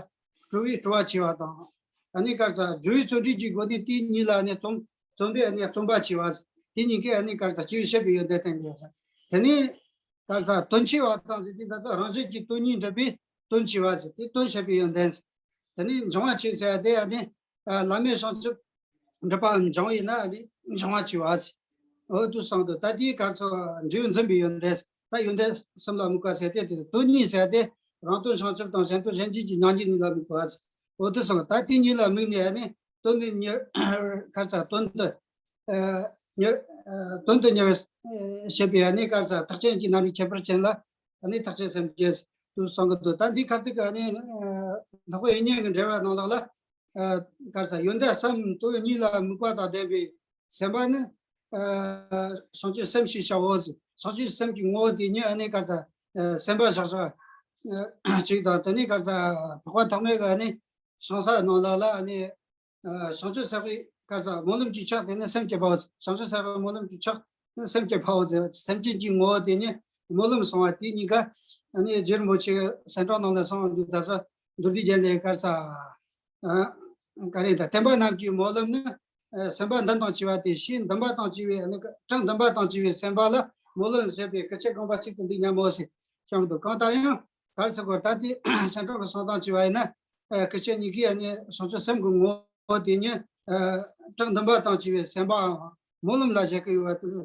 གྲོལ་བའི་གྲོལ་བ་ཆེ་བ་དང་། ཨ་ནི་ག་རེ་ཟེར་སྦྱོར་བའི་རྩོམ་སྒྲིག་གི་སྒོ་ནས་དེ་གཉིས་ལ་ཨ་ནི་རྩོམ་རྩོམ་པའི་ཨ་ནི་རྩོམ་པ་ཆེ་བ། དེ་གཉིས་ཀས་ཨ་ནི་ག་རེ་ཟེར་སྐྱེས་བུས་བཤད་པའི་ཡོན་ཏན་བསྟན་གི་ཡོད་ཟེར། དེ་ནས་ག་རེ་ཟེར་དོན་ཆེ་བ་དང་ཟེར་དུས་ད་ཚོ་རང་བཞིན་གྱིས་དོན་གཉིས་འགྲུབ་པའི་དོན་ཆེ་བ་ཟེར་དེ་དོན་བཤད་པའི་ཡོན་ཏན་ཟེར། དེ་ནས་འབྱུང་བ་ཆེ་ཟེར་དེ་ཨ་ནི་བླ་མེད་བྱང་ཆུབ་འགྲུབ་པའམ་འབྱུང་བས་ན་ཨ་ནི་འབྱུང་བ་ཆེ་བ་ཟེར། འོ་དུ་གསུངས་འདུག་ད་དེའི་སྐབས་སུ་འབྲས་བུ་འཛིན་པའི་ཡོན་ཏན་ད་ཡོན་ཏན་གསུམ་ལ་དམིགས་པ་ཟེར་ཏེ་དེ་དོན་གཉིས་ཟེར་ཏེ་རང་དོན་བྱང་ཆུབ་དང་གཞན་དོན་གཞན་གཅེས་ཀྱི་མྱང་འདས་གཉིས་ལ་དམིགས་པ་ཟེར། འོ་དུ་གསུངས་ད་དེ་གཉིས་ལ་དམིགས་ནས་ཨ་ནི་དོན་དུ་གཉེར་ག་རེ་ཟེར་དོན་དུ་ཨ་གཉེར་ཨ་དོན་དུ་གཉེར་བའི་ཨ་བྱེད་པའི་ཨ་ནི་ག་རེ་ཟེར་ཐེག་ཆེན་གྱི་རྣམ་རིག་ཁྱད་པར་ཅན་ལ་ཨ་ནི་ཐེག་ཆེན་སེམས་བསྐྱེད་དུ་གསུངས་གི་འདུག་ད་འདིའི་ཁ་ཐུག་གི་ཨ་ནི་ཨ་ལྷག་པའི་དབྱིག་གཉེན་གྱི་འགྲེལ་པ་ནང་ལོགས་ལ། ཨ་ག་རེ་ཟེར། ཡོན་ཏན་གསུམ་དོན་གཉིས་ལ་དམིགས་པ་དང་ལྡན་པའི་སེམས་པ་ནི་ཨ་བྱང་ཆུབ་སེམས་ཞེས་བྱའོ་ཟེར། བྱང་ཆུབ་སེམས་ཀྱི་ངོ་བོ་དེ་ཉིད་ཨ་ནི་ག་རེ་ཟེར། ཨ་སེམས་པ་བཞག་བཞག་ཨ་ཅིག་དང་། དེ་ནས་ག་རེ་ཟེར། འཕགས་པ་ཐོགས་མེད་ཀྱི་ཨ་ནི་བྱང་ས་ནང་ལ་ལ་ཨ་ནི་ཨ་བྱང་ཆུབ་སེམས་དཔའི་ག་རེ་ཟེར། སྨོན་ལམ་གྱི་ཕྱག་དེ་ནི་སེམས་བསྐྱེད་པའོ། བྱང་ཆུབ་སེམས་དཔའི་སྨོན་ལམ་གྱི་ཕྱག་ནི་སེམས་བསྐྱེད་པའོ་ཟེར། སེམས་བསྐྱེད་ཀྱི་ངོ་བོ་དེ་ནི་སྨོན་ལམ་གསུང་བ་དེ་གཉིས་ཀ་ཨ་ནི་རྗེ་རིན་པོ་ཆེ་གསན་གྲངས་ནང་ལ་གསུངས་པ་འདུག་ད་ལྟ་མདོ་སྡེ་རྒྱན་ལས་ག་རེ་ཟེར། ཨ་ག་རེ་ད། བསྟན་པ་རྣམས་ཀྱི་སྨོན་ལམ་ནི་ཨ་སེམས་པ་འདུན་དང་བཅས་པ་སྟེ། ཞེས་འདུན་པ་དང་བཅས་པའི་ཨ་ནི་གྲངས་འདུན་པ་དང་བཅས་པའི་སེམས་པ་ལ་སྨོན་ལམ་ཟེར་བའི་སྐུ་ཆེ་རྐང་པ་གཅིག་ཏུ་འདི་སྙམ་མོ་ཟེར་གསུངས་འདུག་གང་ལྟར་ཡང་ག་རེ་ཟེར་དགོས། ད་ལྟའི་གསན་གྲངས་ཀྱི་གསུང་སྟངས་བྱས་པ་ཡིན་ན། ཨ་སྐུ་ཆེ་གཉིས་ཀས་ཨ་ནི་བྱང་ཆུབ་སེམས་ཀྱི་ངོ་བོ་དེ་ཉིད་ཨ་གྲངས་འདུན་པ་དང་བཅས་པའི་སེམས་པའམ་སྨོན་ལམ་ལ་བཞག་གི་ཡོད་པ་དེ་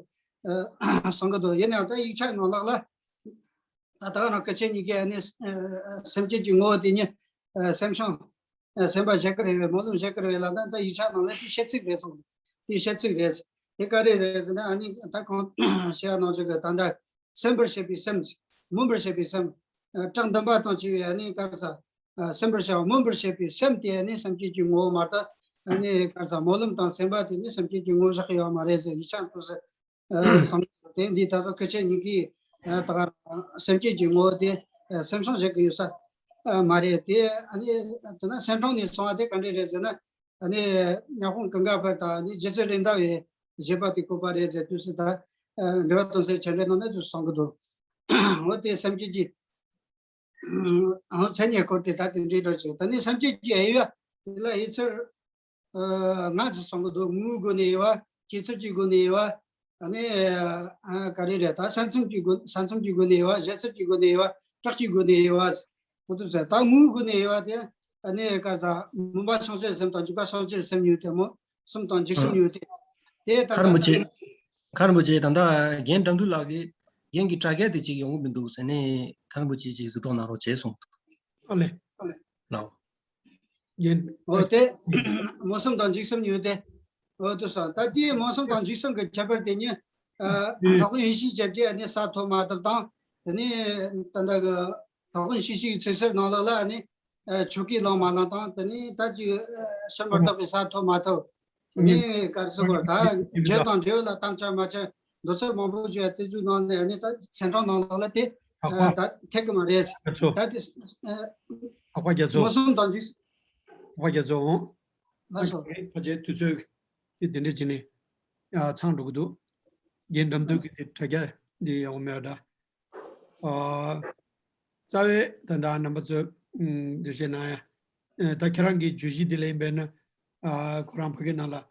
ཨ་གསུང་གི་འདུག་ཡིན་ནའང་ད་ཡིག་ཆ་ནང་ལོགས་ལ་ད་ད་ག་རང་སྐུ་ཆེ་གཉིས་ཀས་ཨ་ནི་ཨ་སེམས་བསྐྱེད་ཀྱི་ངོ་བོ་དེ་ཉིད་ཨ་སེམས་བྱང་ཨ་སེམས་པ་བཞག་གི་རེད་པས། སྨོན་ལམ་བཞག་གི་རེད་པས་ལབ་ན། ད་ཡིག་ཆ་ནང་ལ་དེ་བཤད་ཚིག་རེད་གསུངས། དེ་བཤད་ཚིག་རེད། དེ་ག་རེ་རེད་ཟེར་ན། ཨ་ནི་ད་གོང་བཤད་པ་ནང་བཞིན་གྱི་ད་ལྟ་སེམས་པར་བྱེད་པའི་སེམས། སྨོན་པར་བྱེད་པའི་སེམས། ཨ་གྲངས་འདུན་པ་དང་བཅས་པའི་ཨ་ནི་ག་རེ་ཟེར། ཨ་སེམས་པར་བྱ་བ། སྨོན་པར་བྱེད་པའི་སེམས་དེ་ཨ་ནི་སེམས་བསྐྱེད་ཀྱི་ངོ་བོ་མ་གཏོགས། ཨ་ནི་ག་རེ་ཟེར། སྨོན་ལམ་དང་སེམས་པ་དེ་ནི་སེམས་བསྐྱེད་ཀྱི་ངོ་བོ་བཞག་གི་ཡོད་མ་རེད་ཟེར། ཡིག་ཆ་འདུག་ཟེར། ཨ་སོང་། དེ་འདི་ད་ལྟ་སྐུ་ཆེ་གཉིས་ཀས་ཨ་ད་ག་སེམས་བསྐྱེད་ཀྱི་ངོ་བོ་དེ་ཨ་སེམས་བྱང་བཞག་གི་ཡོད་ས་ཨ་མ་རེད། དེ་ཨ་ནི་དེ་ན་གསན་གྲངས་ནས་གསུངས་པ་དེ་ག་འདྲ་རེད་ཟེར་ན། ཨ་ནི་ཉ་ཧོང་ཀུན་དགའ་བར་དང་ཨ་ནི་རྗེ་བཙུན་རེད་མདའ་བའི་བཞེད་པ་དེ་གོ་བ་རེད་ཟེར་དུས་སུ། ད་ཨ་འགྲེལ་པ་སྟོན་སའི་ཆེད་འགྲེལ་ནང་ན་དུ་གསུང་གི་འདུག་འོ་དེ་སེམས་བསྐྱེད་ཀྱི་ཨ་མཚན་ཉིད་སྐོར་དེ་ད་དེ་འདྲའི་འགྲོ་ཆོག་ད་ནི་སེམས་བསྐྱེད་ཀྱི་དབྱེ་བ་དེ་ལ་དབྱེ་ཚུལ་ཨ་ལྔ་ཙམ་གསུང་གི་འདུག་ངོ་བོའི་སྒོ་ནས་དབྱེ་བ། སྐྱེ་ཚུལ་གྱི་སྒོ་ནས་དབྱེ་བ། ཨ་ནི་ཨ་ག་རེ་རེད། ད་ས་མཚམས་ཀྱི་སྒོ། ས་མཚམས་ཀྱི་སྒོ་ནས་དབྱེ་བ། བཞེད་ཚུལ་གྱི་སྒོ་ནས་དབྱེ་བ། གྲངས་ཀྱི་སྒོ་ནས་དབྱེ་བ། འོ་དེ་ཚོ་ད་ངོ་བོའི་སྒོ་ནས་དབྱེ་བ་དེ་ཨ་ནི་ག་རེ་ཟེར། སྨོན་པ་བྱང་ཆུབ་སེམས་དང་འཇུག་པ་བྱང་ཆུབ་སེམས་ཡོད་དེ། སྨོན་གསུམ་དང་འཇུག་གསུམ་ཡོད་དེ། དེ་ད་ལྟ་ཁ་རིན་པོ་ཆེ། ཁ་རིན་པོ་ཆེ། ད་ལྟ་རྒན་དགྲ་འདུལ་ལགས་ཀྱིས་རྒན་གྱི་དྲ་རྒྱ་དེ་གཅིག་ཡོང་གི་མི་འདུག་ཟེར་ནས། ཁ་རིན་པོ་ཆེ་གཅིག་གཟིགས་རྟོག་གནང་རོགས་བྱས་གསུངས་འདུག་ཨ་ལེ། ལགས། རྒན། འོ་དེ་སྨོན་གསུམ་དང་འཇུག་གསུམ་ཡོད་དེ། འོ་དེ་སོང་། ད་དེའི་སྨོན་གསུམ་དང་འཇུག་གསུམ་གྱི་ཁྱད་པར་དེ་ཉིད་ཨ་ཨ་དེ་དྭགས་པོ་ཡེ་ཤེས་རྒྱ་མཚོས་ཨ་ནི་གསལ་ཐོབ་མ་ཐོབ་དང་། དེ་ནས་ད་ལྟ་གི་དྭགས་པོ་ཡེ་ཤེས་ཀྱི་ཚིག་གསལ་ནང་ལོགས་ལ་ཨ་ནི་ཨ་ཆོས་སྐད་ལངས་མ་ལངས་དང་། དེ་ནས་ད་ཅིག་ཨ་ཕྱིར་མི་ལྡོག་པའི་གསལ་ཐོབ་མ་ཐོབ། དེ་ནས་ག་རེ་ཟེར་དགོས། ད་རྒྱུ་དང་འབྲས་བུ་ལ་དམ་བཅའ་མ་བཅའ། འདི་ཚོ་མང་པོ་ཞིག་དེ་ཚོའི་ནང་ནས་ཨ་ནི་ད་ཚན་གྲངས་ནང་ལོགས་ལ་དེ་ཨ་ད་ཐེག་གི་མ་རེད། ད་དེ་ཨ་འཕགས་པ་རྒྱ་མཚོ། སྨོན་གསུམ་དང་འཇུག་འཕགས་པ་རྒྱ་མཚོ། ལགས་སོ། ཕལ་ཆེར་དུས་ཚོད་དེ་དེ་འདྲ་བྱས་ནས་ཨ་ཚང་འགྲོ་གི་འདུག་རྒན་དགྲ་འདུལ་གྱི་དེ་དྲ་རྒྱ་འདི་ཡག་པོ་མེད་པ་འདྲ། ཨ་རྩ་བའི་ད་ལྟ་རྣམ་པ་ཚོས་ཨུམ་འགྲེལ་བཤད་གནང་ཡ། ཨ་ད་ཁྱེད་རང་གི་བརྗོད་གཞི་འདི་ལ་ཡིན་པས་ན། ཨ་ཁོ་རང་ཕ་གི་ནང་ལ་ཨུམ་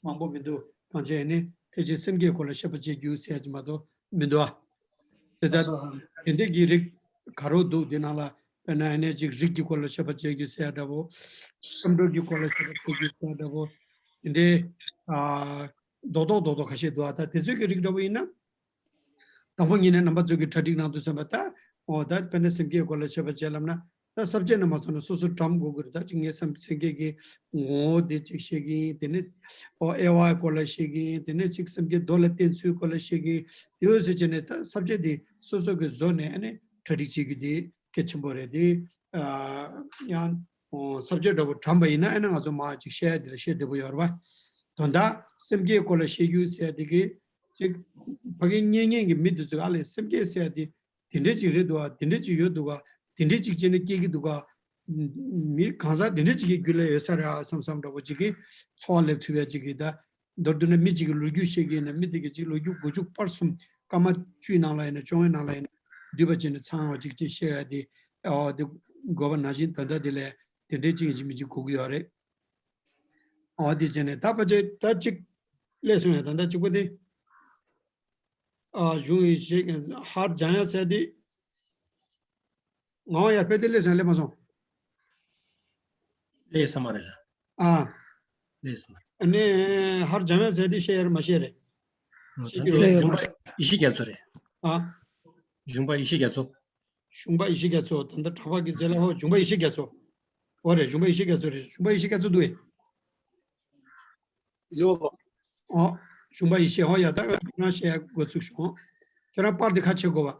མང་པོ་མི་འདུག་གང་བྱས་ནས་ཐེག་ཆེན་སེམས་བསྐྱེད་སྐོར་ལ་བཤད་པ་བྱེད་རྒྱུ་ཟེར་ཡ་ཅིག་མ་གཏོགས་མི་འདུག་ཨ། དེ་ལྟར་དེ་འདྲས་ཀྱི་རིགས་ག་རེ་འདུག་དེ་ནང་ལ་དཔེར་ན་ཨ་ནི་ཅིག་རིགས་ཀྱི་སྐོར་ལ་བཤད་པ་བྱེད་རྒྱུ་ཟེར་ཡ་འདྲ་པོ། སྐྱབས་འགྲོ་གྱི་སྐོར་ལ་བཤད་པ་བྱེད་རྒྱུ་ཟེར་ཡ་འདྲ་པོ། དེ་འདྲས་ཨ་རྡོག་རྡོག་རྡོག་རྡོག་ཁ་ཤས་འདུག་ཨ། ད་དེ་ཚོའི་གི་རིགས་འདྲ་པོ་ཡིན་ན། དང་པོ་ཉིད་ནས་རྣམ་པ་ཚོ་གི་གྲ་སྒྲིག་གནང་དུས་ཙམ་པ་ད། འོ་ད་དཔེར་ན་སེམས་བསྐྱེད་སྐོར་ལ་བཤད་པ་བྱས་ལབ་ན། ད་ས་བཅད་རྣམ་པ་ཚོ་ནི་སོ་སོ་འགྲམ་དགོས་ཀྱི་རེད། ད་ཅིག་ངས་སེམས་སེམས་བསྐྱེད་ཀྱི་ངོ་བོ་དེ་ཅིག་བཤད་ཀྱི་ཡིན། དེ་ནས་འོ་དབྱེ་བ་སྐོར་ལ་བཤད་ཀྱི་ཡིན། དེ་ནས་ཅིག་སེམས་བསྐྱེད་མདོ་ལ་བསྟན་ཚུལ་སྐོར་ལ་བཤད་ཀྱི་ཡིན། དེ་འོ་ཟེར་བྱས་ནས་ད་ས་བཅད་དེ་སོ་སོ་གི་བཟོ་ནས་ཨ་ནི་གྲ་སྒྲིག་བྱེད་རྒྱུ་དེ་གལ་ཆེན་པོ་རེད་དེ། ཨ་ཡང་འོ་ས་བཅད་འདྲ་པོ་བགྲངས་པ་ཡིན་ན་ཨ་ནི་ང་ཚོ་མར་ཅིག་བཤད་ཡ་དེ་ལ་བཤད་བདེ་པོ་ཡོད་རེད་པ། དོན་དག་སེམས་བསྐྱེད་སྐོར་ལ་བཤད་རྒྱུ་ཟེར་ཡ་དེ་གི་ཅིག་ཕ་གི་གཉེན་ཉེ་གི་མི་དེ་ཚོས་ཨ་ལས་སེམས་བསྐྱེད་ཟེར་ཡ་དེ་དེ་འདྲས་ཅིག་རེད་འདུག་ག་དེ་འདྲས་ཅིག་ཡོད་འདུག་ག་དེ་འདྲས་ཅིག་བྱས་ནས་སྐྱེ་གི་འདུག་ག་མི་གང་ཟག་དེ་འདྲས་ཅིག་གི་རྒྱུད་ལ་ཡོད་ས་རེད་ཨ་བསམ་བསམ་འདྲ་པོ་ཅིག་གི་ཚོར་བ་སླེབས་ཐུབ་ཡ་ཅིག་གི། ད་མདོར་བསྡུ་ན་མི་གཅིག་གི་ལོ་རྒྱུས་བཤད་ཀྱི་ཡིན་ན་མི་དེ་གི་ཅིག་ལོ་རྒྱུས་མགོ་མཇུག་བར་གསུམ་སྐར་མ་བཅུའི་ནང་ལ་ཡིན་ན་བཅོ་ལྔའི་ནང་ལ་ཡིན་ན་བསྡུས་པ་བྱས་ནས་ཚང་བ་ཅིག་ཅིག་བཤད་ཡ་དེ་ཨོ་དེ་དགོས་པ་ནང་བཞིན་ད་ལྟ་དེ་ལས་དེ་འདྲས་ཅིག་ཡིན་གཅིག་མིན་གཅིག་དགོས་ཀྱི་ཡོད་རེད། ཨོ་དེ་བྱས་ནས་ད་ཕལ་ཆེར་ད་ཅིག་སླེབས་སོང་ཡ། ད་ལྟ་གཅིག་པོ་དེ། ཨ་གཞུང་ཡིན་ཞེས་ཧར་ལྗང་ཡ་ཟེར་དེ། ངག་དབང་ཡར་འཕེལ་དེ་སླེབས་སོང་ཡ། སླེབས་མ་སོང་། སླེབས་ས་མ་རེད་ལ། ཨ། སླེབས་ས་མ་རེད། ཨ་ནི་ཧར་ལྗང་ཡ་ཟེར་དེ་བཤད་ཡ་རེད་མ་བཤད་རེད། ཨོ་ད་ཤེས་ཀྱི་འདི་ཡོད། གཞུང་པ་ཡེ་ཤེས་རྒྱ་མཚོ་རེད། ཨ། གཞུང་པ་ཡེ་ཤེས་རྒྱ་མཚོ། གཞུང་པ་ཡེ་ཤེས་རྒྱ་མཚོ། ད་ལྟ་གྲྭ་པ་གི་རྗེས་ལ་ཧོ་གཞུང་པ་ཡེ་ཤེས་རྒྱ་མཚོ། འོ་རེད། གཞུང་པ་ཡེ་ཤེས་རྒྱ་མཚོ་རེད། གཞུང་པ་ཡེ་ཤེས་རྒྱ་མཚོ་འདུག་ཨེ། ཡོད། ཨོ། གཞུང་པ་ཡེ་ཤེས། ཨོ་ཡ། ད་ཁྱོད་རང་བཤད་ཡ་འགོ་ཚུགས་ཤོག་ཁྱོད་རང་པར་དེ་ཁ་ཕྱེ་དགོས་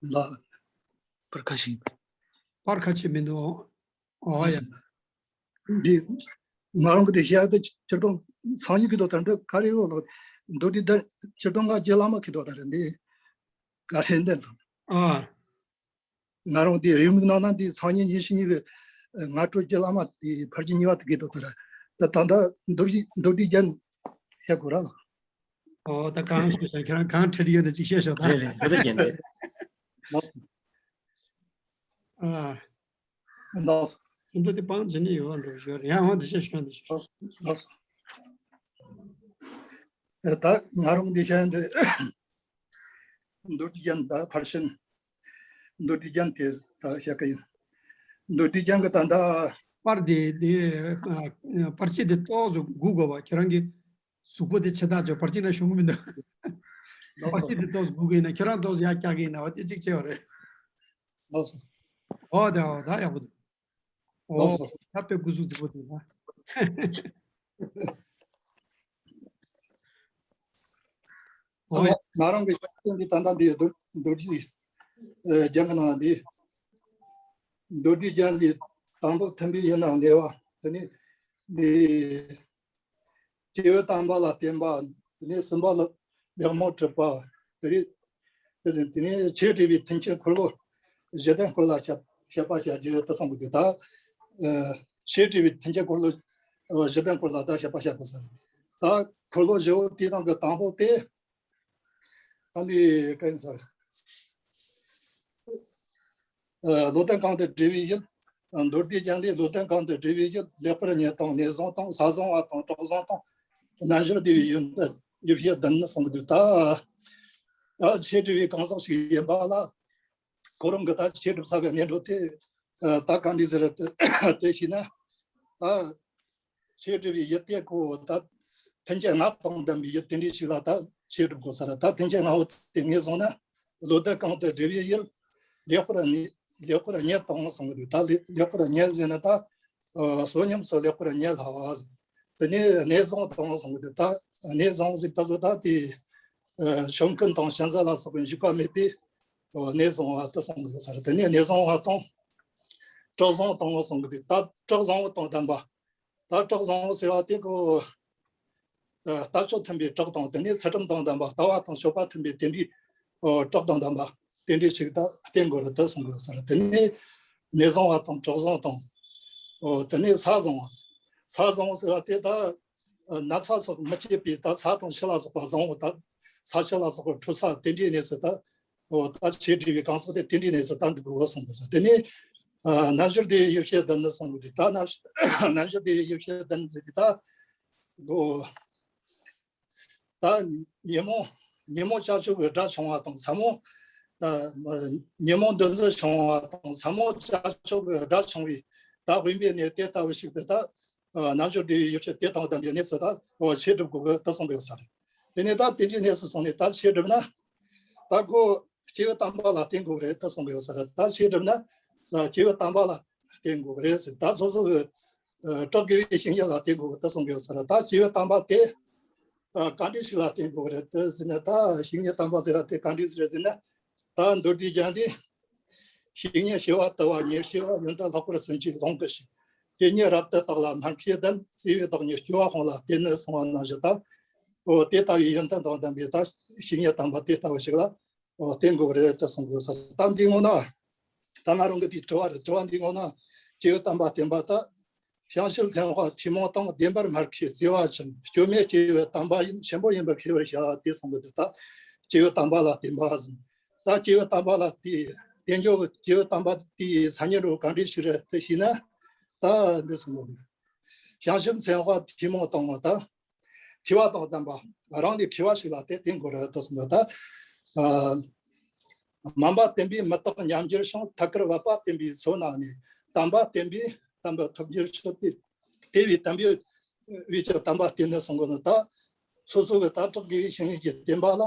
པ། ལགས། པར་ཁ་ཕྱེ། པར་ཁ་ཕྱེ་མི་འདུག་ཨོ་ཡ། འདི་ང་རང་གི་དེ་བཤད་དེ་སྤྱིར་བཏང་སང་ཉིན་གི་དོ་དར་འདི་ག་རེ་ཡོད་ལགས། མདོར་བསྡུས་དར་སྤྱིར་བཏང་ང་རྗེ་བླ་མ་གི་དོ་དར་འདི་ག་རེ་འདི་ལགས། ཨ། ང་རང་དེ་རེའུ་མིག་ནང་ན་དེ་སང་ཉིན་ཉིན་ཤིང་ཉིན་གི་ང་སྤྲོ་སྐྱིད་བླ་མ་དེ་ཕར་ཕྱིན་གཉིས་པ་དེ་གི་དོ་དར་ད་ད་ད་མདོར་བསྡུས་མདོར་བསྡུས་རྒྱན་བཤད་དགོས་ར་ལགས། ཨོ་ད་གང་ཁྱེད་རང་གང་ཁྲིད་ཡོད་ན་ཅིག་བཤད་ཤོག་ད། རེད་རེད་མདོར་བསྡུས་རྒྱན་དེ། ལགས་སོ། ཨ། ལགས་སོ། ཚིག་མདོ་དེ་སྤང་བྱེད་ནི་ཡོད་འགྲོ་ཞོར་ཡང་འོང་དེ་བཤད་ཤོག་འདི་ཤོག་ལགས་སོ། ལགས་སོ། ཨེ་ད་ང་རང་འདི་བཤད་འདི་མདོར་བསྡུས་རྒྱན་ད་ཕར་ཕྱིན། མདོར་བསྡུས་རྒྱན་དེ་ད་བཤད་ཀྱི་ཡིན། མདོར་བསྡུས་རྒྱན་གྱི་ད་ད། པར་དེ་དེ་ཨ་པར་ཆས་དེ་ཏོག་ཙམ་སྒུག་དགོས་པ་ཁྱེད་རང་གི་གཟུགས་པོ་དེ་ཆེ་ཐག་ཆོད་པར་ཆས་ན་ཤོང་གི་མི་འདུག་ལགས་པར་སོ། ཆས་དེ་ཏོག་ཙམ་སྒུག་གི་ཡིན་ན་ཁྱེད་རང་ཏོག་ཙམ་ཡར་བཀྱག་གི་ཡིན་ན་བ་དེ་གཅིག་བྱས་པ་རེད། ལགས་སོ། ཨོ་དེ་ཨོ་ད་ཡག་པོ་འདུག་ལགས་ཨོ་སོ། ད་དཔེ་སྐུ་གཟུགས་རྫིག་པོ་འདུག་ད། ཨོ་ང་རང་གི་ཤེས་ཡོན་འདི་ད་ལྟ་འདི་མདོར་མདོར་བསྡུས་ཨེ་རྒྱན་གྱི་ནང་འདི་མདོར་བསྡུས་རྒྱན་འདི་དང་པོ་མཐུན་དཔེ་ཡིན་ན་ངེས་པ་དེ་ནི་འདི། སྐྱེས་བུ་དམ་པ་ལ་བརྟེན་པ། དེ་ནས་གསུམ་པ་ལ་ལེགས་སྨོན་གྲུབ་པ། དེ་རེད། དེ་ནས་ཆོས་སྒྲུབ་པའི་མཐུན་རྐྱེན་འཁོར་ལོ་བཞི་ལྡན་སྐོར་ལ་བཤད་བཤད་པ་བྱ་རྒྱུ་དེ་གསུང་གི་འདུག་ད་ཨ་ཆོས་སྒྲུབ་པའི་མཐུན་རྐྱེན་འཁོར་ལོ་བཞི་ལྡན་སྐོར་ལ་ད་བཤད་པ་བྱ་དགོས་ཟེར། ད་འཁོར་ལོ་བཞི་པོ་དེའི་ནང་གི་དང་པོ་དེ། ཨ་ནི་གན་ཟེར། ཨ་བློ་ལྡན་གང་དུ་བགྲོད་པའི་ཡུལ། མདོར་བསྡུས་ཀྱང་ལས་བློ་ལྡན་གང་དུ་བགྲོད་པའི་ཡུལ། ལེགས་པར་རྙེད་དང་ངེས་བཟུང་དང་ས་བཟུང་བ་དང་གྲོགས་བཟུང་དང་རྣལ་འབྱོར་སྡེ་པའི་ཡོན་ཏན་ཡིད་བྱེད་ལྡན་ནི་གསུང་གི་འདུག་ད་ད་ཆོས་སྒྲུབ་པའི་གང་ཟག་ཞིག་ཡིན་པ་ལ་ཁོ་རང་གི་ད་ཆོས་སྒྲུབ་ས་གི་གནས་འགྲོ་དེ་ད་གང་འདྲ་ཟེར་དེ་ཤེས་ན་ད། ཆོས་སྒྲུབ་པའི་ཡུལ་དེ་ཁོ་ད་མཐུན་རྐྱེན་ལྔ་དང་ལྡན་པའི་ཡུལ་དེ་འདྲའི་ཞིག་ལ་ད་ཆོས་སྒྲུབ་དགོས་ས་རེད། ད་མཐུན་རྐྱེན་ལྔ་བོ་དེ་ངེས་བཟུང་ན་བློ་ལྡན་གང་དུ་བགྲོད་པའི་ཡུལ། ལེགས་པར་རྙེད་ལེགས་པར་རྙེད་དང་གསུང་གི་འདུག་ད་ལེགས་ལེགས་པར་རྙེད་ཟེར་ན་ད་ཨ་བསོད་སྙོམས་སུ་ལེགས་པར་རྙེད་སླ་བ་ཟེར། དེ་ནས་གནས་བཟང་དང་གསུང་གི་འདུག་ད་གནས་བཟང་ཟེར་ད་གཟོད་ད་དེ་ཨ་ཆོམ་རྐུན་དང་གཤིན་རྫས་ལ་སོགས་པའི་འཇིགས་པ་མེད་པའི་ཨ་གནས་བཟང་བ་དེ་གསུང་གི་ཡོད་ས་རེད། དེ་ནས་གནས་བཟང་བ་དང་གྲོགས་བཟང་དང་གསུང་གི་འདུག་ད་གྲོགས་བཟང་བོ་དང་ལྡན་པ། ད་གྲོགས་བཟང་བོ་ཟེར་བ་དེ་ཁོ། ལྟ་སྤྱོད་མཐུན་པའི་གྲོགས་དང་དེ་ནས་ཚུལ་ཁྲིམས་དང་ལྡན་པ་ལྟ་བ་དང་སྤྱོད་པ་མཐུན་པའི་དེ་འདྲའི་གྲོགས་དང་ལྡན་པ་དེ་འདྲའི་ཞིག་ད་བསྟེན་དགོས་རེད་དེ་གསུང་དགོས་ས་རེད། དེ་ནས་གནས་བཟང་བ་དང་གྲོགས་བཟང་དང་། དེ་ནས་ས་བཟང་བ། ས་བཟང་བོ་ཟེར་བ་དེ་ད་ན་ཚ་སོགས་མི་སྐྱེད་པའི་ད་ས་དང་ཆུ་ལ་སོགས་པ་བཟང་བོ་ད་ས་ཆུ་ལ་སོགས་པ་འཁྲུ་ས་དེ་འདྲའི་གནས་སུ་ད། ཨོ་ད་ཆོས་སྒྲུབ་པའི་གང་ཟག་དེ་དེ་འདྲའི་གནས་སུ་ད་འགྲོ་དགོས་གསུངས་པ་ཟེར། དེ་ནས་ཨ་རྣལ་འབྱོར་སྡེ་ཡི་ཡིད་བྱེད་ལྡན་ནི་གསུངས་པ་དེ་ད་རྣལ་རྣལ་འབྱོར་སྡེ་ཡི་ཡིད་བྱེད་ལྡན་ཟེར་དེ་ད་ཨོ་ད་ཉོན་མོངས་ཉོན་མོངས་ཅ་ཅོག་གི་དགྲ་ཆུང་བ་དང་ཟབ་མོ་ད་ཉོན་མོངས་འདུ་འཛི་ཆུང་བ་དང་ཟབ་མོ་ཅ་ཅོག་གི་དགྲ་ཆུང་བའི་ད་དབེན་པའི་གནས་དེ་ལྟ་བུ་ཞིག་ཏུ་ད་རྣལ་འབྱོར་སྡེ་ཡི་ཡིད་བྱེད་དེ་དང་ལྡན་པའི་གནས་སུ་ད་ཨོ་ཆོས་སྒྲུབ་དགོས་གི་ད་གསུངས་པ་ཡོད་ས་རེད། དེ་ནས་ད་དེ་འདྲའི་གནས་སུ་སོང་ནས་ད་ཆོས་སྒྲུབ་ན། ད་ཁོ་སྐྱེས་བུ་དམ་པ་ལ་བརྟེན་དགོས་རེད་ད་གསུང་གི་ཡོད་ས་རེད། ད་ཆོས་སྒྲུབ་ན་སྐྱེས་བུ་དམ་པ་ལ་བརྟེན་དགོས་རེད་ཟེར། ད་སོ་སོ་གི་གྲགས་དགེ་བའི་བཤེས་གཉེན་ལ་བརྟེན་དགོས་རེད་ད་གསུང་གི་ཡོད་ས་རེད། ད་སྐྱེས་བུ་དམ་པ་དེ་ག་འདྲ་ཞིག་ལ་བརྟེན་དགོས་རེད་ད་ཟེར་ན། ད་བཤེས་གཉེན་དམ་པ་ཟེར་བ་དེ་ག་འདྲ་ཞིག་རེད་ཟེར་ན། ད་མདོར་བསྡུས་ཀྱང་འདི། བཤེས་གཉེན་ཞི་བ་དུལ་བ་ཉེར་ཞི་བ། ཡོན་ཏན་ལྷག་པར་སུན་འབྱིན་ལོངས་སྐུ་ཞིག་དེ་ཉིད་རབ་ཏུ་བརྟགས་ལ་སྨྲ་མཁས་ལྡན། བརྩེ་བའི་བདག་ཉིད་སྐྱོ་བ་སྤངས་ལ་བརྟེན་ནས་གསུངས་པ་ནང་བཞིན་ད། འོ་དེ་ལྟ་བུའི་ཡོན་ཏན་དང་ལྡན་པའི་ད་བཤེས་གཉེན་དམ་པ་དེ་ལྟ་བུ་ཞིག་ལ་འོ་བརྟེན་དགོས་རེད་དུ་གསུང་དགོས་ས། ད་འདི་ངོ་ན་ད་ང་རང་གི་དེའི་དྲི་བ་རེད། དྲི་བ་འདི་ངོ་ན་སྐྱེས་བུ་དམ་པ་བསྟེན་པ་ད། བྱང་ཆུབ་སེམས་དཔའ་ཐུན་མོང་དང་། བདེན་པར་སྨྲ་མཁས་བརྩེ་བ་ཅན། སྐྱོན་མེད་སྐྱེས་བུ་དམ་པ་ཡིན། ཆེན་པོ་ཡིན་པར་ཤེས་པར་བྱ། དེ་གསུང་གི་འདུག་ད་སྐྱེས་བུ་དམ་པ་ལ་བརྟེན་པ་ཟིན། ད་སྐྱེས་བུ་དམ་པ་ལ་བརྟེན་བརྟེན་རྒྱུ་གི་སྐྱེས་བུ་དམ་པ་དེའི་མཚན་ཉིད་རུ་གང་འདྲ་ཞིག་རེད་དེ་ཤེས་ན། ད་འདི་གསུང་གི་འདུག་བྱང་ཆུབ་སེམས་དཔའ་ཐུན་མོང་དང་ད་མཁས་པ་དང་ལྡན་པ་རང་ལས་མཁས་པ་ཞིག་ལ་དེ་བརྟེན་དགོས་རེད་དུ་གསུངས་པ་ད། ཨ་དམན་པ་བསྟེན་པས་མི་རྟག་ཉམས་འགྱུར་ཞིང་། ཐད་ཀར་བབ་པ་བསྟེན་པས་ཚོགས་རྣམས་གནས། དམ་པ་བསྟེན་པས་དམ་པའི་ཐོབ་འགྱུར་ཞིང་། དེ་བས་དམ་པའི་བས་ཀྱང་དམ་པ་བསྟེན་ནས་གསུང་གི་ནི་ད། སོ་སོ་གི་ད་གྲགས་དགེ་བའི་བཤེས་གཉེན་གྱི་བསྟེན་པ་ལ་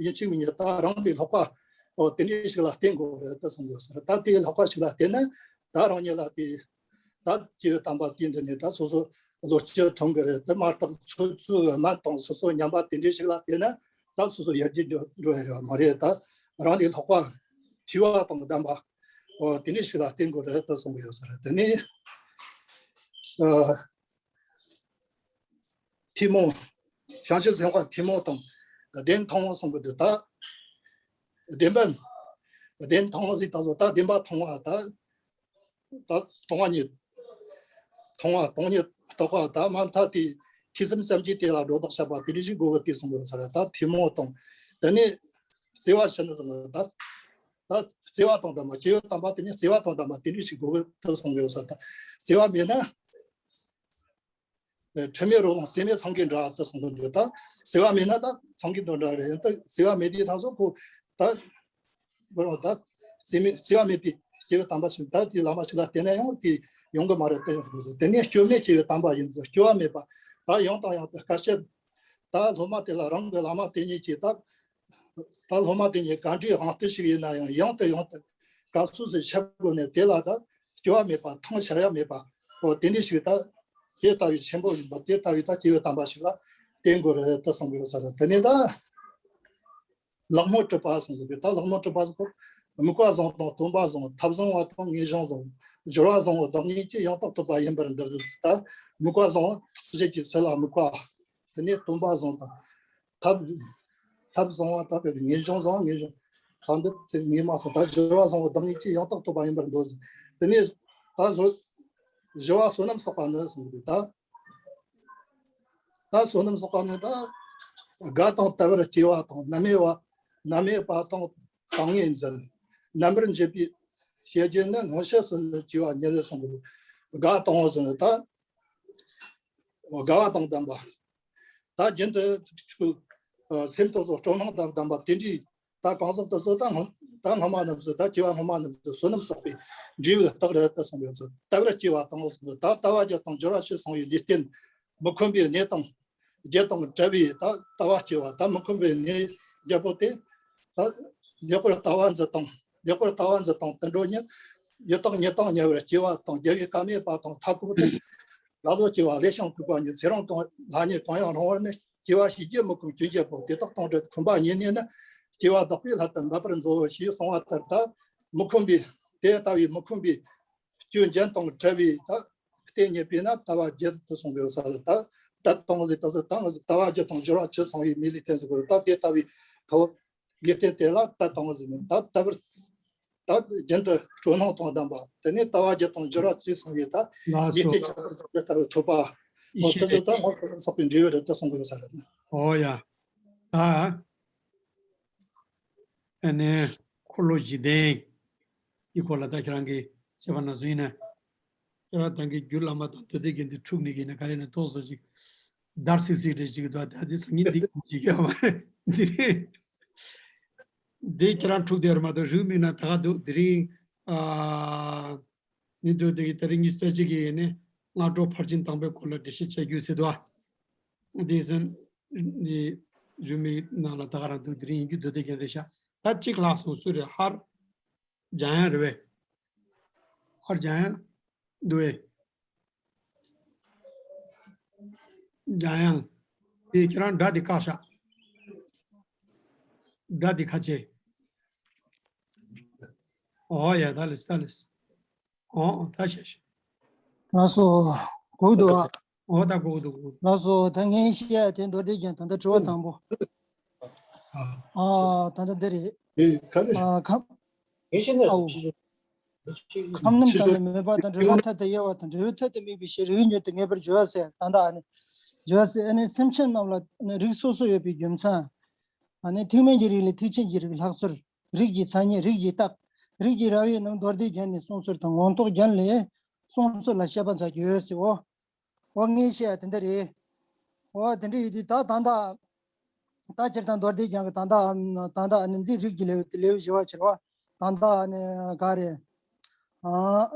ཡིན་གཅིག་མིན་གཉིས་ད་རང་ལས་ལྷག་པ་འོ་དེ་འདྲའི་ཞིག་ལ་བསྟེན་དགོས་རེད་དུ་གསུང་གི་ཡོད་ས་རེད། ད་དེ་ལྷག་པ་ཞིག་ལ་བསྟེན་ན་ད་རང་ཉིད་ལ་དེ། ད་སྐྱེས་བུ་དམ་པ་དེའི་མདུན་ནས་ད་སོ་སོ་བློ་སྐྱེད་ཐོན་གི་རེད། དེ་མ་གཏོགས་སོ་སོའི་སྨན་དང་སོ་སོ་ཉམས་པ་དེ་འདྲའི་ཞིག་ལ་བལྟས་ན་ད་སོ་སོ་ཡར་རྒྱས་འགྲོ་འགྲོ་ཡ་ཡོད་མ་རེད། ད་རང་ལས་ལྷག་པ་མཁས་པ་དང་ལྡན་པ་འོ་དེ་འདྲའི་ཞིག་ལ་བརྟེན་དགོས་རེད་དུ་གསུང་གི་ཡོད་ས་རེད། དེ་ནས་ ཐུན་མོང་། བྱང་ཆུབ་སེམས་དཔའ་ཐུན་མོང་དང་། བདེན་མཐོང་བ་གསུངས་པ་འདི་ལྟ། བདེན་པ། བདེན་མཐོང་བ་ཟིག་ད་གཟོད་ད་བདེན་པ་མཐོང་བ་ད། ད་སྟོང་པ་ཉིད། མཐོང་བ་སྟོང་ཉིད་རྟོགས་པ་ད་མ་མཐའ་དེ། ཐོས་བསམ་བྱམས་བརྩེ་དེ་ལ་སྒྲོ་བཏགས་བྱ་བ་དེ་རིགས་ཞིག་དགོས་པ་དེ་གསུངས་ཡོད་ས་རེད། ད་ཐུན་མོང་དང་། དེ་ནས་བརྩེ་བ་ཆེ་ན་གསུངས་ཡོད། ད་ད་བརྩེ་བ་དང་ལྡན་པ་སྐྱེས་བུ་དམ་པ་དེ་ནས་བརྩེ་བ་དང་ལྡན་པ་དེ་རིགས་ཞིག་དགོས་པ་དེ་གསུངས་ཡོད་ས། ད་བརྩེ་བ་མེད་ན། འཁྲུལ་མེད་རོ་ལངས་བརྩེ་མེད་སེང་གེ་འདྲ་དུ་གསུངས་དོན་འདུག་ད་བརྩེ་བ་མེད་ན་ད་སེང་གེ་དང་འདྲ་རེད། ད་བརྩེ་བ་མེད་དུས་ད་གཟོད་ཁོ་ད་འགོར་བ་ད་བརྩེ་མེད་བརྩེ་བ་མེད་པའི་སྐྱེས་བུ་དམ་པ་ཞིག་ད་དེའི་བླ་མ་ཞིག་ལ་བསྟེན་ན་ཡང་དེ་ཡོང་གི་མ་རེད་དེ་གསུངས་སོ། དེ་ནས་སྐྱོན་མེད་སྐྱེས་བུ་དམ་པ་ཡིན་ཚུལ་སྐྱོ་བ་མེད་པ་ད་ཡང་དང་ཡང་དུ་དཀའ་སྤྱད། ད་སློབ་མ་དེ་ལ་རང་གི་བླ་མ་དེ་ཉིད་ཀྱིས་ད། ད་སློབ་མ་དེ་ཉིད་ག་འདྲའི་དབང་རྟུལ་ཞིག་ཡིན་ན་ཡང་ཡང་དུ་ཡང་དུ་སྐབས་སུ་སུ་ཆབ་དགོས་ནས་དེ་ལ་ད་སྐྱོ་བ་མེད་པ་ཐང་ཆད་ཡ་མེད་པ་འོ་དེ་འདྲ་ཞིག་ད་དེ་ལྟ་བུའི་ཆེན་པོ་ཡིན་པ་དེ་ལྟ་བུའི་ད་སྐྱེས་བུ་དམ་པ་ཞིག་ལ་བསྟེན་དགོས་རེད་དུ་གསུང་དགོས་ས་རེད། དེ་ནས་ད་ལག་མོ་གྲུབ་པ་གསུང་དགོས་ད་ལག་མོ་གྲུབ་པ་གསུང་དམིགས་པ་བཟང་དང་སྟོན་པ་བཟང་ཐབས་བཟང་བ་དང་ངེས་འབྱུང་བཟང་སྦྱོར་བ་བཟང་བ་བདག་ཉིད་ཀྱིས་ཡང་དག་ཐོབ་པ་ཡིན་པར་འདོད་ད་དམིགས་པ་བཟང་ཐག་བཅད་ཀྱི་ཚུལ་ལ་དམིགས་པ། དེ་ནས་སྟོན་པ་བཟང་དང་། ཐབས་ཐབས་བཟང་བ་དག་གི་ངེས་འབྱུང་བཟང་ངེས་འབྱུང་གང་འདི་ཚེ་ངེས་མ་སོང་ད་སྦྱོར་བ་བཟང་བོ་བདག་ཉིད་ཀྱིས་ཡང་དག་ཐོབ་པ་ཡིན་པར་འདོད་ཟིན། དེ་ནས་ད་གཟོད་བཞི་བ་བསོད་ནམས་བསགས་པ་ནི་གསུངས་པས་ད། ད་བསོད་ནམས་བསགས་པ་ནི་ད་དགའ་དང་དད་པར་སྐྱེ་བ་དང་ནམ་མེད་པ་ནམ་མེད་པ་དང་དང་ངེས་འཛིན་རྣམ་པར་འབྱེད་པའི་བྱེད་རྒྱུ་ནི་མངོན་ཤེས་སུ་སྐྱེ་བ་ཉིད་ལས་གསུངས་པས་དགའ་དང་བ་ཟིན་ད། དགའ་བ་དང་ལྡན་པ། ད་རྒྱུན་དུ་ཆུ་སེམས་དང་སོགས་སྤྲོ་སྣང་དང་ལྡན་པ་དེ་འདྲའི་ད་གང་ཟག་དེ་ཚོ་ད་སྔ་ད་སྔ་མ་རྣམས་སུ་ད་སྐྱེ་བ་སྔ་མ་རྣམས་སུ་བསོད་ནམས་བསགས་པའི་འབྲས་བུ་རྟགས་རེད་དུ་གསུངས་ཡོད་ཚུལ་ལྟ་བར་སྐྱེ་བ་དང་ད་ལྟ་བ་རྒྱུ་དང་སྦྱོར་བ་ཕྱིར་སོང་བའི་ལུས་རྟེན་མི་ཁོམ་པའི་གནས་དང་རྒྱུ་དང་བྲལ་བའི་ད་ལྟ་བ་སྐྱེ་བ་ད་མི་ཁོམ་པའི་གནས་རྒྱལ་པོ་དེ་ད་ལེགས་པར་ལྟ་བ་འཛིན་དང་ལེགས་པར་ལྟ་བ་འཛིན་དང་དུད་འགྲོ་ཉིད་ཡི་དྭགས་ཉིད་དང་ཉེ་བར་སྐྱེ་བ་དང་རྒྱལ་བའི་བཀའ་མེད་པ་དང་མཐའ་འཁོབ་སྟེ། ལ་ལོ་སྐྱེ་བ་ལས་ཤིང་ཕུག་པ་ཉིད་ཚེ་རིང་གང་ལྷ་ཉིད་གང་ཡང་རིང་བར་ནི་སྐྱེ་བ་ཤི་རྒྱུ་མི་ཁོམ་སྐྱོན་བརྒྱད་པོ་དེ་དག་དང་བྲལ་ཁོམ་པ་ཉིད་ནས་ནི་སྐྱེ་བ་བདག་པོའི་ལྷ་དུ་འབད་པར་མཛོད་ཞེས་གསུངས་པ་ལྟར་ད་མི་ཁོམ་པའི་དེ་ལྟ་བུའི་མི་ཁོམ་པའི་སྐྱོན་རྒྱན་དང་བྲལ་བའི་ད་རྟེན་རྙེད་པས་ན་ལྟ་བ་བརྒྱད་དུ་གསུངས་པའི་ས་ལ་ད་ད་དང་ཟིག་ད་ཚོ་ད་ང་ཚོ་ལྟ་བ་བརྒྱད་དང་སྦྱོར་བ་ཆོས་ཚང་བའི་མི་ལུས་རྟེན་ཟེར་དགོས་ད་དེ་ལྟ་བུའི་ཐོག་ལུས་རྟེན་དེ་ལ་ད་དང་ཟིན་ནས་ད་ལྟ་བུར་ད་རྒྱུན་དུ་སྤྲོ་སྣང་དང་ལྡན་པ་དེ་ནས་ལྟ་བ་བརྒྱད་དང་སྦྱོར་བ་བཅུ་ཚང་བའི་ད་ལགས་ལུས་སོ། རྟེན་ཆ་ཚང་དང་ལྟ་བུ་ཐོབ་པ་ཡེ་འོ་ཤེས་དེ་ཚོ་ཡེ་ད་ཤེས། སྔོན་སོང་བསགས་པའི་འབྲས་བུ་རེད་དུ་གསུང་དགོས་ས་རེད། ཨོ་ཡ། ད་ཨ་ནི་འཁོར་ལོ་བཞི་ལྡན་གྱི་སྐོར་ལ་ད་ཁྱེད་རང་གིས་བཤད་པ་ན་བཟུང་ཡིན་ན། ཁྱེད་རང་ད་གིན་རྒྱུད་བླ་མ་དང་མདོ་སྡེ་རྒྱན་དེ་འཁྲུག་ནས་ཀྱི་ན་ག་རེ་ན་ཏོག་ཙམ་ཞིག་འདར་སིག་སིག་རེ་ཞིག་འདུག་ད་དེ་སང་ཉིན་འདི་ཞིག་ཡོད་མ་རེད་འདི་རེད། འདི་ཁྱེད་རང་འཁྲུག་དེ་ར་མ་གཏོགས་རིག་མིན་ན་ད་ག་འདུག་དེ་རིང་ཨ་ནི་འདུག་དེ་གི་ད་རིང་ཉི་ཤུ་རྩ་གཅིག་གི་ནི་སྔ་དྲོ་ཕར་ཕྱིན་དང་པོའི་སྐོར་ལ་འགྲེལ་བཤད་བྱ་རྒྱུ་ཟེར་འདུག་ཨ། དེ་ཟིན་ནི་རིག་མིན་ནང་ལ་ད་ག་རང་འདུག་དེ་རིང་ཡིན་རྒྱུ་མདོ་སྡེ་རྒྱན་རེད་ཤག་ད་གཅིག་ལྷག་སོང་སུ་རེད་ཧར། འཇམ་དབྱངས་རེད་བས། ཨར་འཇམ་དབྱངས་འདུག་བས། འཇམ་དབྱངས། དེ་ཁྱེད་རང་སྒྲ་དེ་བཀག་ཤག་སྒྲ་དེ་ཁ་ཆེ། ཨོ་ཡ་ད་ལེས་ད་ལེས། ཨོ་ད་ཤ་ཤ། ལགས་སོ། གོ་གི་འདུག་ཨ། ཨོ་ད་གོ་གི་འདུག་གོ་གི་འདུག་ལགས་སོ། ད་ངས་བཤད་ཡ་དེ་མདོ་སྡེ་རྒྱན་ད་ལྟ་དྲི་བ་དང་པོ། ཨ་ད་ལྟ་འདི་རེད། ཨེ་ག་རེ། ཨ་ཁམས། ཨའོ། ཁམས་རྣམས་དང་ནི་མོས་པ་དང་འབྲེལ་བ་མཐའ་དང་དབྱེ་བ་དང་འབྲས་བུ་མཐའ་དང་དམིགས་པའི་ཕྱིར་རིགས་ཉིད་དུ་ངེས་པར་འགྱུར་བ་ཟེར་ད་ལྟ་ཨ་ནི། འགྱུར་བ་ཟེར་ཨ་ནི་སེམས་ཅན་རྣམས་ལ་ནི་རིགས་སོ་སོ་ཡོད་པའི་རྒྱུ་མཚན། ཨ་ནི་ཐེག་དམན་གྱི་རིགས་ལས་ཐེག་ཆེན་གྱི་རིགས་ལྷག་ཚུལ། རིགས་ཀྱི་མཚན་ཉིད་རིགས་ཀྱི་རྟགས། རིགས་ཀྱི་ར་བས་རྣམས་མདོ་སྡེ་རྒྱན་ནས་གསུངས་ཚུལ་དང་ངོ་ཐོག་རྒྱན་ལས་གསུངས་ཚུལ་ལ་བཤད་པ་མཛད་རྒྱུ་ཡོད་ཟེར་འོ། འོ་ངས་བཤད་ཡ་དེ་འདྲ་རེད། འོ་དེ་འདྲ་ཡོད་དུས་ད་ད་ད། ད་སྤྱིར་བཏང་མདོ་སྡེ་རྒྱན་གྱི་ད་ད་ད་ད་ཨ་ནི་འདི་རིགས་ཀྱི་ལེའུ་ལེའུ་བཞི་བ་ཕྱེ་བ། ད་ད་ཨ་ནི་ག་རེ། ཨ་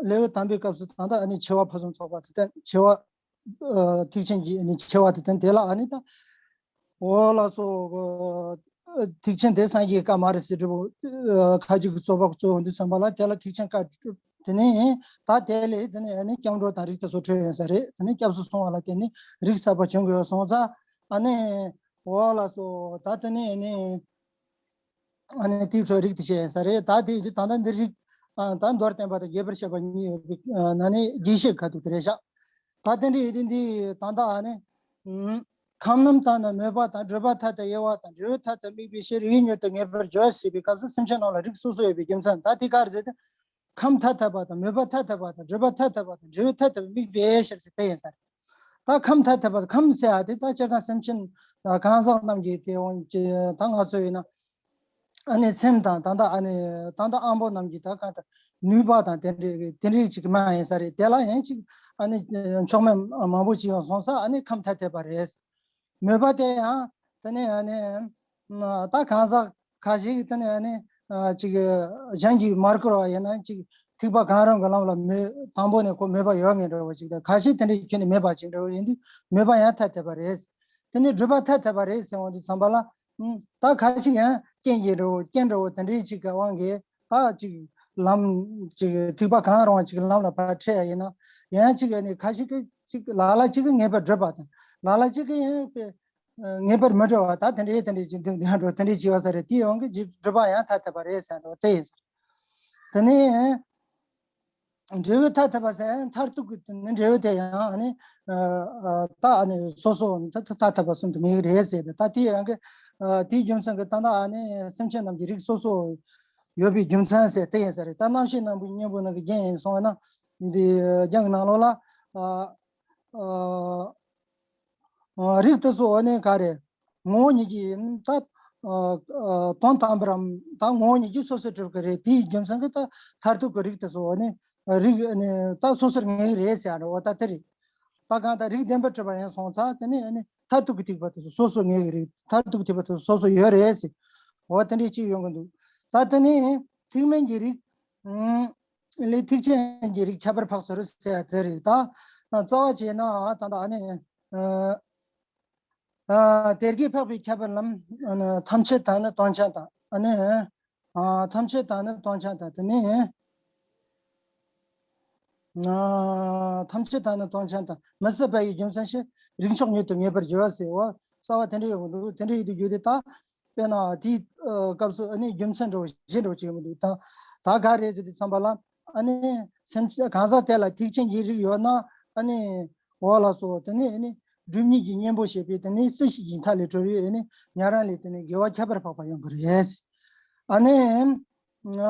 ལེའུ་དང་པོའི་སྐབས་སུ་ད་ད་ཨ་ནི་ཆེ་བ་ཕུན་སུམ་ཚོགས་པ་དེ་བསྟན་ཆེ་བ། ཨ་ཐེག་ཆེན་གྱི་ཨ་ནི་ཆེ་བ་དེ་བསྟན་དེ་ལ་ཨ་ནི་ད། འོ་ལགས་སོ། ཨ་ཐེག་ཆེན་དེ་སངས་རྒྱས་ཀྱི་བཀའ་མ་རེད་ཟེར་འགྲོ་བོ། ཨ་ཁ་ཅིག་གི་རྩོད་པ་རྩོད་འོང་དུས་ཙམ་པ་ལ་དེ་ལ་ཐེག་ཆེན་བཀའ་དེ་ནས་ད་དེ་ལས་དེ་ནས་ཨ་ནི་སྐྱབས་འགྲོ་དང་རིགས་དེ་ཚོ་འཕྲོས་ཡོང་ས་རེད། དེ་ནས་སྐྱབས་སུ་སོང་བ་ལ་དེ་ནས་རིགས་གསར་པ་བྱུང་དགོས་སོང་ཙང་ཨ་ནི། འོ་ལགས་སོ། ད་དེ་ནས་ཨ་ནི། ཨ་ནི་དེའི་འཕྲོ་རིགས་དེ་བཤད་ཡིན་ས་རེད། ད་དེ་ཡོད་དུས་ད་ལྟ་འདི་རིགས། ཨ་ད་མདོར་བསྟན་པ་དང་རྒྱས་པར་བཤད་པ་གཉིས་ཡོད་པའི་ཨ་ནང་ནས་རྒྱས་བཤད་ཁ་ཐུག་དེ་རེད་ཤག་ད་ ད་དེ་འདྲ་ཡིན་དུས་འདི་ད་ལྟ་ཨ་ནི་ཨུམ། ཁམས་རྣམས་དང་ནི་མོས་པ་དང་། སྒྲིབ་པ་མཐའ་དང་དབྱེ་བ་དང་། འབྲས་བུ་མཐའ་དང་དམིགས་པའི་ཕྱིར། ཡིད་མྱུར་དུ་ངེས་པར་བྱ་ཞེས་པའི་སྐབས་སུ་སེམས་ཅན་རྣམས་ལ་རིགས་སོ་སོ་ཡོད་པའི་རྒྱུ་མཚན། ད་དེ་ག་རེ་ཟེར་ཏེ། ཁམས་ཐ་དད་པ་དང་། མོས་པ་ཐ་དད་པ་དང་། སྒྲིབ་པ་ཐ་དད་པ་དང་། འབྲས་བུ་ཐ་དད་པའི་དམིགས་པའི་ཕྱིར་ཟེར་དེ་ཡིན་ས་རེད། ད་ཁམས་ཐ་དད་པ། ཁམས་ཟེར་ཡ་དེ་ད་སྤྱིར་བཏང་སེམས་ཅན་གང་ཟག་རྣམས་ཀྱི་དེ་འོང་ཅི་ད་ང་ཚོ་ཡིན་ན། ཨ་ནི་སེམས་དང་ད་ལྟ་ཨ་ནི་ད་ལྟ་ཨ་འབོ་རྣམས་ཀྱི་ད་ག་ད་ནུས་པ་དང་དེ་འདྲའི་དེ་འདྲའི་ཅིག་མ་ཡིན་ས་རེད། དེ་ལ་ཡང་ཅིག་ཨ་ནི་མཆོག་དམན་མང་པོ་ཅིག་ཡོང་སོང་ས། ཨ་ནི་ཁམས་ཐ་དད་པ་རེད། མོས་པ་དེ་ཡང་དེ་ནས་ཨ་ནི་ད་གང་ཟག་ཁ་ཤས་ཀྱིས་དེ་ནས་ཨ་ནི་ཅིག་གཞན་གྱིས་མ་བསྐུར་བ་ཡིན་ན་ཅིག་ཐེག་པ་གང་རུང་གི་ལམ་ལ་མོས་དང་པོ་ནས་ཁོ་མོས་པ་ཡོད་ངེས་འདྲ་བོ་ཅིག་དང་། ཁ་ཤས་དེ་འདྲའི་ཁྱོན་ནས་མེད་པ་ཅིག་འདྲ་བོ་ཡིན་དུས་མོས་པ་ཡང་ཐ་དད་པ་རེད། དེ་ནས་སྒྲིབ་པ་ཐ་དད་པ་རེད་ཟེར་འོང་དུས་ཙམ་པ་ལ། ཨུམ། ད་ཁ་ཤས་ཡང་རྐྱེན་གྱི་འདྲ་བོ་རྐྱེན་འདྲ་བོ་དེ་འདྲའི་ཅིག་གི་དབང་གིས་ད་ཅིག་ལམ་ཅིག་ཐེག་པ་གང་རུང་ཅིག་ལམ་ལ་ཕར་ཁྲིད་ཡ་ཡིན་ན། ཡང་ཅིག་ཨ་ནི་ཁ་ཤས་ཀྱིས་ཅིག་ལ་ལ་ཅིག་གིས་ངེས་པར་སྒྲུབ་པ་དང་། ལ་ལ་ཅིག་གིས་ཡང་དཔེ་ངེས་པར་མི་སྒྲུབ་པ། ད་དེ་འདྲའི་དེ་འདྲའི་ཅིག་འདུག་འདུག་འགྲོ་དེ་འདྲའི་ཅིག་ཡོད་ས་རེད། དེའི་དབང་གིས་ཅིག་སྒྲིབ་པ་ཡང་ཐ་དད་པ་རེད་ཟེར་འགྲོ་དེ་ཡིན་ས་རེད། དེ་ནས། འབྲས་བུ་ཐ་དད་པ་ཟེར་མཐར་ཐུག་གི་ནི་འབྲས་བུ་དེ་ཡང་ཨ་ནི་ཨ་ཨ་ད་ཨ་ནི་སོ་སོ་ཐ་ཐ་དད་པ་གསུམ་དུ་ངེས་ཀྱི་རེད་ཟེར་ཏེ། ད་དེ་ཡང་གི་ཨ་དེའི་རྒྱུ་མཚན་གྱིས་ད་ལྟ་ཨ་ནི་སེམས་ཅན་རྣམས་ཀྱི་རིགས་སོ་སོ་ཡོད་པའི་རྒྱུ་མཚན་ཟེར་དེ་ཡིན་ས་རེད། ད་རྣམ་ཤེས་སྣ་བུག་གཉེན་པོ་ནང་གི་རྒྱན་ཡིན་སོང་བ་ན། འདི་རྒྱན་གྱི་ནང་ལོགས་ལ་ཨ་ཨ་རིགས་དེ་ཚོ་ཨ་ནི་ག་རེ། ངོ་བོ་ཉིད་ཀྱིས་ད་ཨ་ཨ་དོན་དམ་པར་ད་ངོ་བོ་ཉིད་ཀྱིས་སོ་སོར་གྲུབ་ཀྱི་རེད། དེའི་རྒྱུ་མཚན་གྱིས་ད་མཐར་ཐུག་གི་རིགས་དེ་ཚོ་ཨ་ནི་རིགས་ཨ་ནི་ད་སོ་སོར་ངེས་ཀྱི་རེད་ཟེར་ཡ་རེད། འོ་ད་དེ་རེད། ད་གང་ལྟར་རིགས་བདེན་པར་གྲུབ་པ་ཡིན་སོང་ཙང་དེ་ནི་ཨ་ནི་མཐར་ཐུག་གི་ཐེག་པ་དེ་ཚོ་སོ་སོར་ངེས་ཀྱི་རིགས། མཐར་ཐུག་གི་ཐེག་པ་དེ་ཚོ་སོ་སོ་ཡོད་རེད་ཟེར། འོ་དེ་འདྲའི་ཅིག་ཡོང་གི་འདུག་ད་དེ་ནི་ཐེག་དམན་གྱི་རིགས། ཨུམ། ལས་ཐེག་ཆེན་གྱི་རིགས་ཁྱད་པར་འཕགས་སོ་རེད་ཟེར་ཡ་དེ་རེད། ད་རྩ་བ་བྱས་ན་ད་ལྟ་ཨ་ནི་ཨ་ཨ་དེ་རིགས་འཕགས་པའི་ཁྱད་པར་རྣམས་ཨ་ནི་ཐམས་ཅད་དང་ནི་དོན་ཆེན་དང་། ཨ་ནི་ཨ་ཐམས་ཅད་དང་ནི་དོན་ཆེན་དང་། དེ་ནི་ཨ་ཐམས་ཅད་དང་ནི་དོན་ཆེན་དང་། མི་སྲིད་པ་ཡི་རྒྱུ་མཚན་ཞེས། རིགས་མཆོག་མྱུར་དུ་ངེས་པར་བྱ་ཟེར་བ། རྩ་བ་དེ་འདྲ་ཡོང་གི་འདུག་དེ་འདྲ་ཡིན་དུས་རྒྱུ་དེ་ད། དཔེར་ན་དེའི་ཨ་སྐབས་སུ་ཨ་ནི་རྒྱུ་མཚན་འདྲ་བོ་གཞན་འདྲ་བོ་ཅིག་ཡོང་གི་འདུག་ད་ད་ག་རེ་ཟེར་དུས་ཙམ་པ་ལ། ཨ་ནི་སེམས་ཅན་གང་ཟག་དེ་ལ་ཐེག་ཆེན་གྱི་རིགས་ཡོད་ན། ཨ་ནི་འོ་ལགས་སོ། དེ་ནི་ཨ་ནི་སྒྲིབ་གཉིས་ཀྱི་གཉེན་པོ་བྱས་པའི་དེ་ནི་སྲིད་ཞི་ཞིང་མཐའ་ལས་གྲོལ་བའི་ཨ་ནི་ཉན་རང་ལས་དེ་ནི་དགེ་བ་ཁྱད་པར་འཕགས་པ་ཡོང་གི་རེད། ཨ་ནི་ང་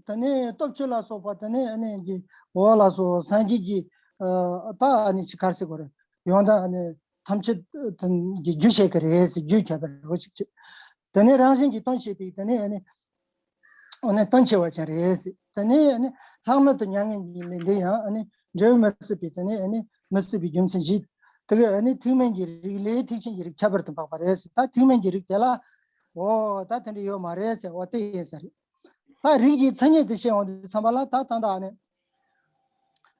དེ་ནི་སྟོབས་ཆེ་ལ་སོགས་པ་དེ་ནི་ཨ་ནི་གི་འོ་ལགས་སོ། སངས་རྒྱས་ཀྱི་ཨ་ད་ཨ་ནི་ཅི་ག་རེ་ཟེར་དགོས་རེད། ཡོང་ད་ཨ་ནི་ཐམས་ཅད་དོན་གྱི་རྒྱུ་བཤད་ཀྱི་རེད་ཟེར། རྒྱུ་ཁྱད་པར་རོ་ཞིག་བྱེད། དེ་ནས་རང་བཞིན་གྱིས་དོན་བྱེད་པའི་དེ་ནས་ཨ་ནི་ཨ་ནི་དོན་ཆེ་བ་ཅན་རེད་ཟེར། དེ་ནས་ཨ་ནི་ལྷག་མེད་དུ་མྱ་ངན་གྱི་ལས་འདི་ཡང་ཨ་ནི་འབྲས་བུ་མི་སྲིད་པའི་དེ་ནས་ཨ་ནི་མི་སྲིད་པའི་རྒྱུ་མཚན་བཞི། དེ་ག་ཨ་ནི་ཐེག་དམན་གྱི་རིགས་ལས་ཐེག་ཆེན་གྱི་རིགས་ཁྱད་པར་དུ་འཕགས་པ་རེད་ཟེར། ད་ཐེག་དམན་གྱི་རིགས་དེ་ལ་འོ་ད་དེ་འདྲ་ཡོད་མ་རེད་ཟེར། འོ་དེ་ཡིན་ས་རེད། ད་རིགས་ཀྱི་མཚན་ཉིད་དེ་བཤད་འོང་དུས་ཙམ་པ་ལ་ད་ད་ད་ཨ་ནི།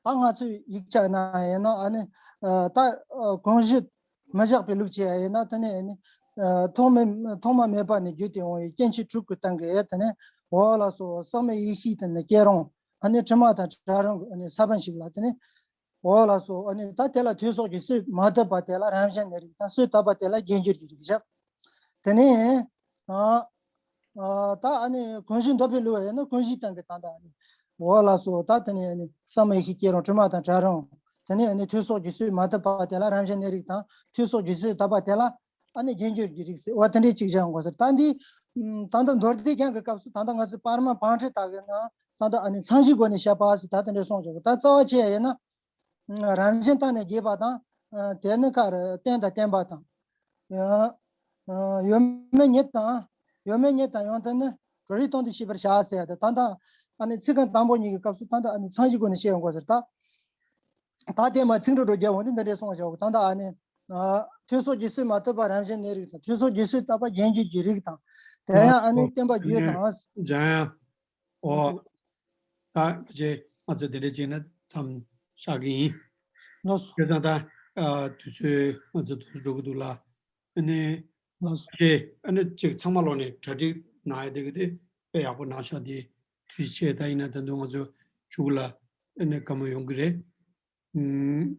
ད་ང་ཚོས་ཡིག་ཆ་ནང་ཡིན་ན་ཨ་ནི་ཨ་ད་ཨ་གོང་བཞིན་མི་བཞག་པའི་ལུགས་བྱས་ཡིན་ན་དེ་ནི་ཨ་ནི་ཨ་ཐོག་མེད་ཐོག་མ་མེད་པ་ནས་བརྒྱུད་དེ་འོང་བའི་སྐྱེ་མཆེད་དྲུག་གི་སྟེང་གི་དེ་ནི་འོ་ལགས་སོ། ཟག་མེད་ཡེ་ཤེས་དེ་ནི་སྐྱེ་རུང་ཨ་ནི་དྲི་མ་དང་བྲལ་རུང་གི་ཨ་ནི་ས་བོན་ཞིག་ལ་དེ་ནི་འོ་ལགས་སོ། ཨ་ནི་ད་དེ་ལ་ཐོས་སོགས་ཀྱི་སྲོལ་མ་བཏབ་པ་དེ་ལ་རང་བཞིན་གནས་རིགས་དང་། སྲོལ་བཏབ་པ་དེ་ལ་རྒྱས་འགྱུར་གྱི་རིགས་བཞག་དེ་ནས་ཨ་ཨ་ད་ཨ་ནི་གོང་བཞིན་མདོ་པའི་ལུགས་ཡིན་ན་གོང་བཞིན་སྟེང་གི་ད་ད་ཨ་ནི་འོ་ལགས་སོ། ད་དེ་ནས་ཨ་ནི་ཟག་མེད་ཡེ་ཤེས་སྐྱེ་རུང་དྲི་མ་དང་བྲལ་རུང་། དེ་ནས་ཨ་ནི་ཐོས་སོགས་ཀྱི་སྲོལ་མ་བཏབ་པ་དེ་ལ་རང་བཞིན་གནས་རིགས་དང་། ཐོས་སོགས་ཀྱི་སྲོལ་བཏབ་པ་དེ་ལ་ཨ་ནི་རྒྱས་འགྱུར་གྱི་རིགས་ཟེར། འོ་དེ་འདྲའི་ཅིག་བཞག་དགོས་ཟེར། ད་འདི་ད་ལྟ་མདོ་སྡེ་རྒྱན་གྱི་སྐབས་སུ་ད་ལྟ་ང་ཚོས་པར་མ་བང་ཁྲིད་དག་གི་ནང་ད་ལྟ་ཨ་ནི་མཚན་གཞིའི་སྒོ་ནས་བཤད་པ་ཟེར་ད་དེ་འདྲ་གསུངས་བྱུང་། ད་རྩ་བ་བྱས་ཡིན་ན། རང་བཞིན་བརྟགས་ནས་རྒྱས་པ་དང་། ཨ་དེ་ནི་ག་རེ་རྟེན་དང་བརྟེན་པ་དང་། ཡང་ཡོད་མེད་ཉིད་དང་། ཡོད་མེད་ཉིད་དང་ཡང་དེ་ནི་གྲོལ་རིགས་སྟོང་དུ་ཤེས་པར་བྱ་ཟེར་ཡ་དེ་ད་ལྟ་ཨ་ནི་ཚིག་རྐང་དང་པོ་གཉིས་ཀྱི་སྐབས་སུ་ད་ལྟ་ཨ་ནི་མཚན་གཞིའི་སྒོ་ནས་བཤད་ཡོང་དགོས་ཟེར་ད། ད་དེ་མ་ཚིག་འགྲོ་འགྲོ་རྒྱག་འོང་དུས་འདི་འདྲའི་གསུངས་བཞག་ད་ལྟ་ཨ་ནི་ཨ་ཐོས་སོགས་ཀྱི་སྲོལ་མ་བཏབ་པ་རང་བཞིན་གནས་རིགས་དང་། ཐོས་སོགས་ཀྱི་སྲོལ་བཏབ་པ་རྒྱས་འགྱུར་གྱི་རིགས་དང་། དེ་ཡང་ཨ་ནི་བརྟེན་པ་རྒྱུ་དང་། འཇམ་དབྱངས། ཨོ། ད་ཕལ་ཆེར་ང་ཚོ་དེ་འདྲ་བྱས་ན་མཚམས་བཞག་གི་ཡིན། ལགས་སོ། བྱས་ཙང་ད་ཨ་དུས་ཚོད་ང་ཚོ་དུས་ཚོད་འགྲོ་གི་འདུག་ལ། ཨ་ནི་ལགས་སོ། ཕལ་ཆེར་ཨ་ནི་ཅིག་ཚང་མ་ལོག་ནས་གྲ་སྒྲིག་གནང་ཡ་དེ་གི་དེ་དཔེ་ཡག་པོ་གནང་ཤག་དེ་ཐུགས་རྗེ་ཆེ། ད་ཡིན་ན་ད་དུང་ང་ཚོ་མཇུག་ལ་ཨ་ནི་བཀའ་མོལ་ཡོང་གི་རེད། ཨུམ།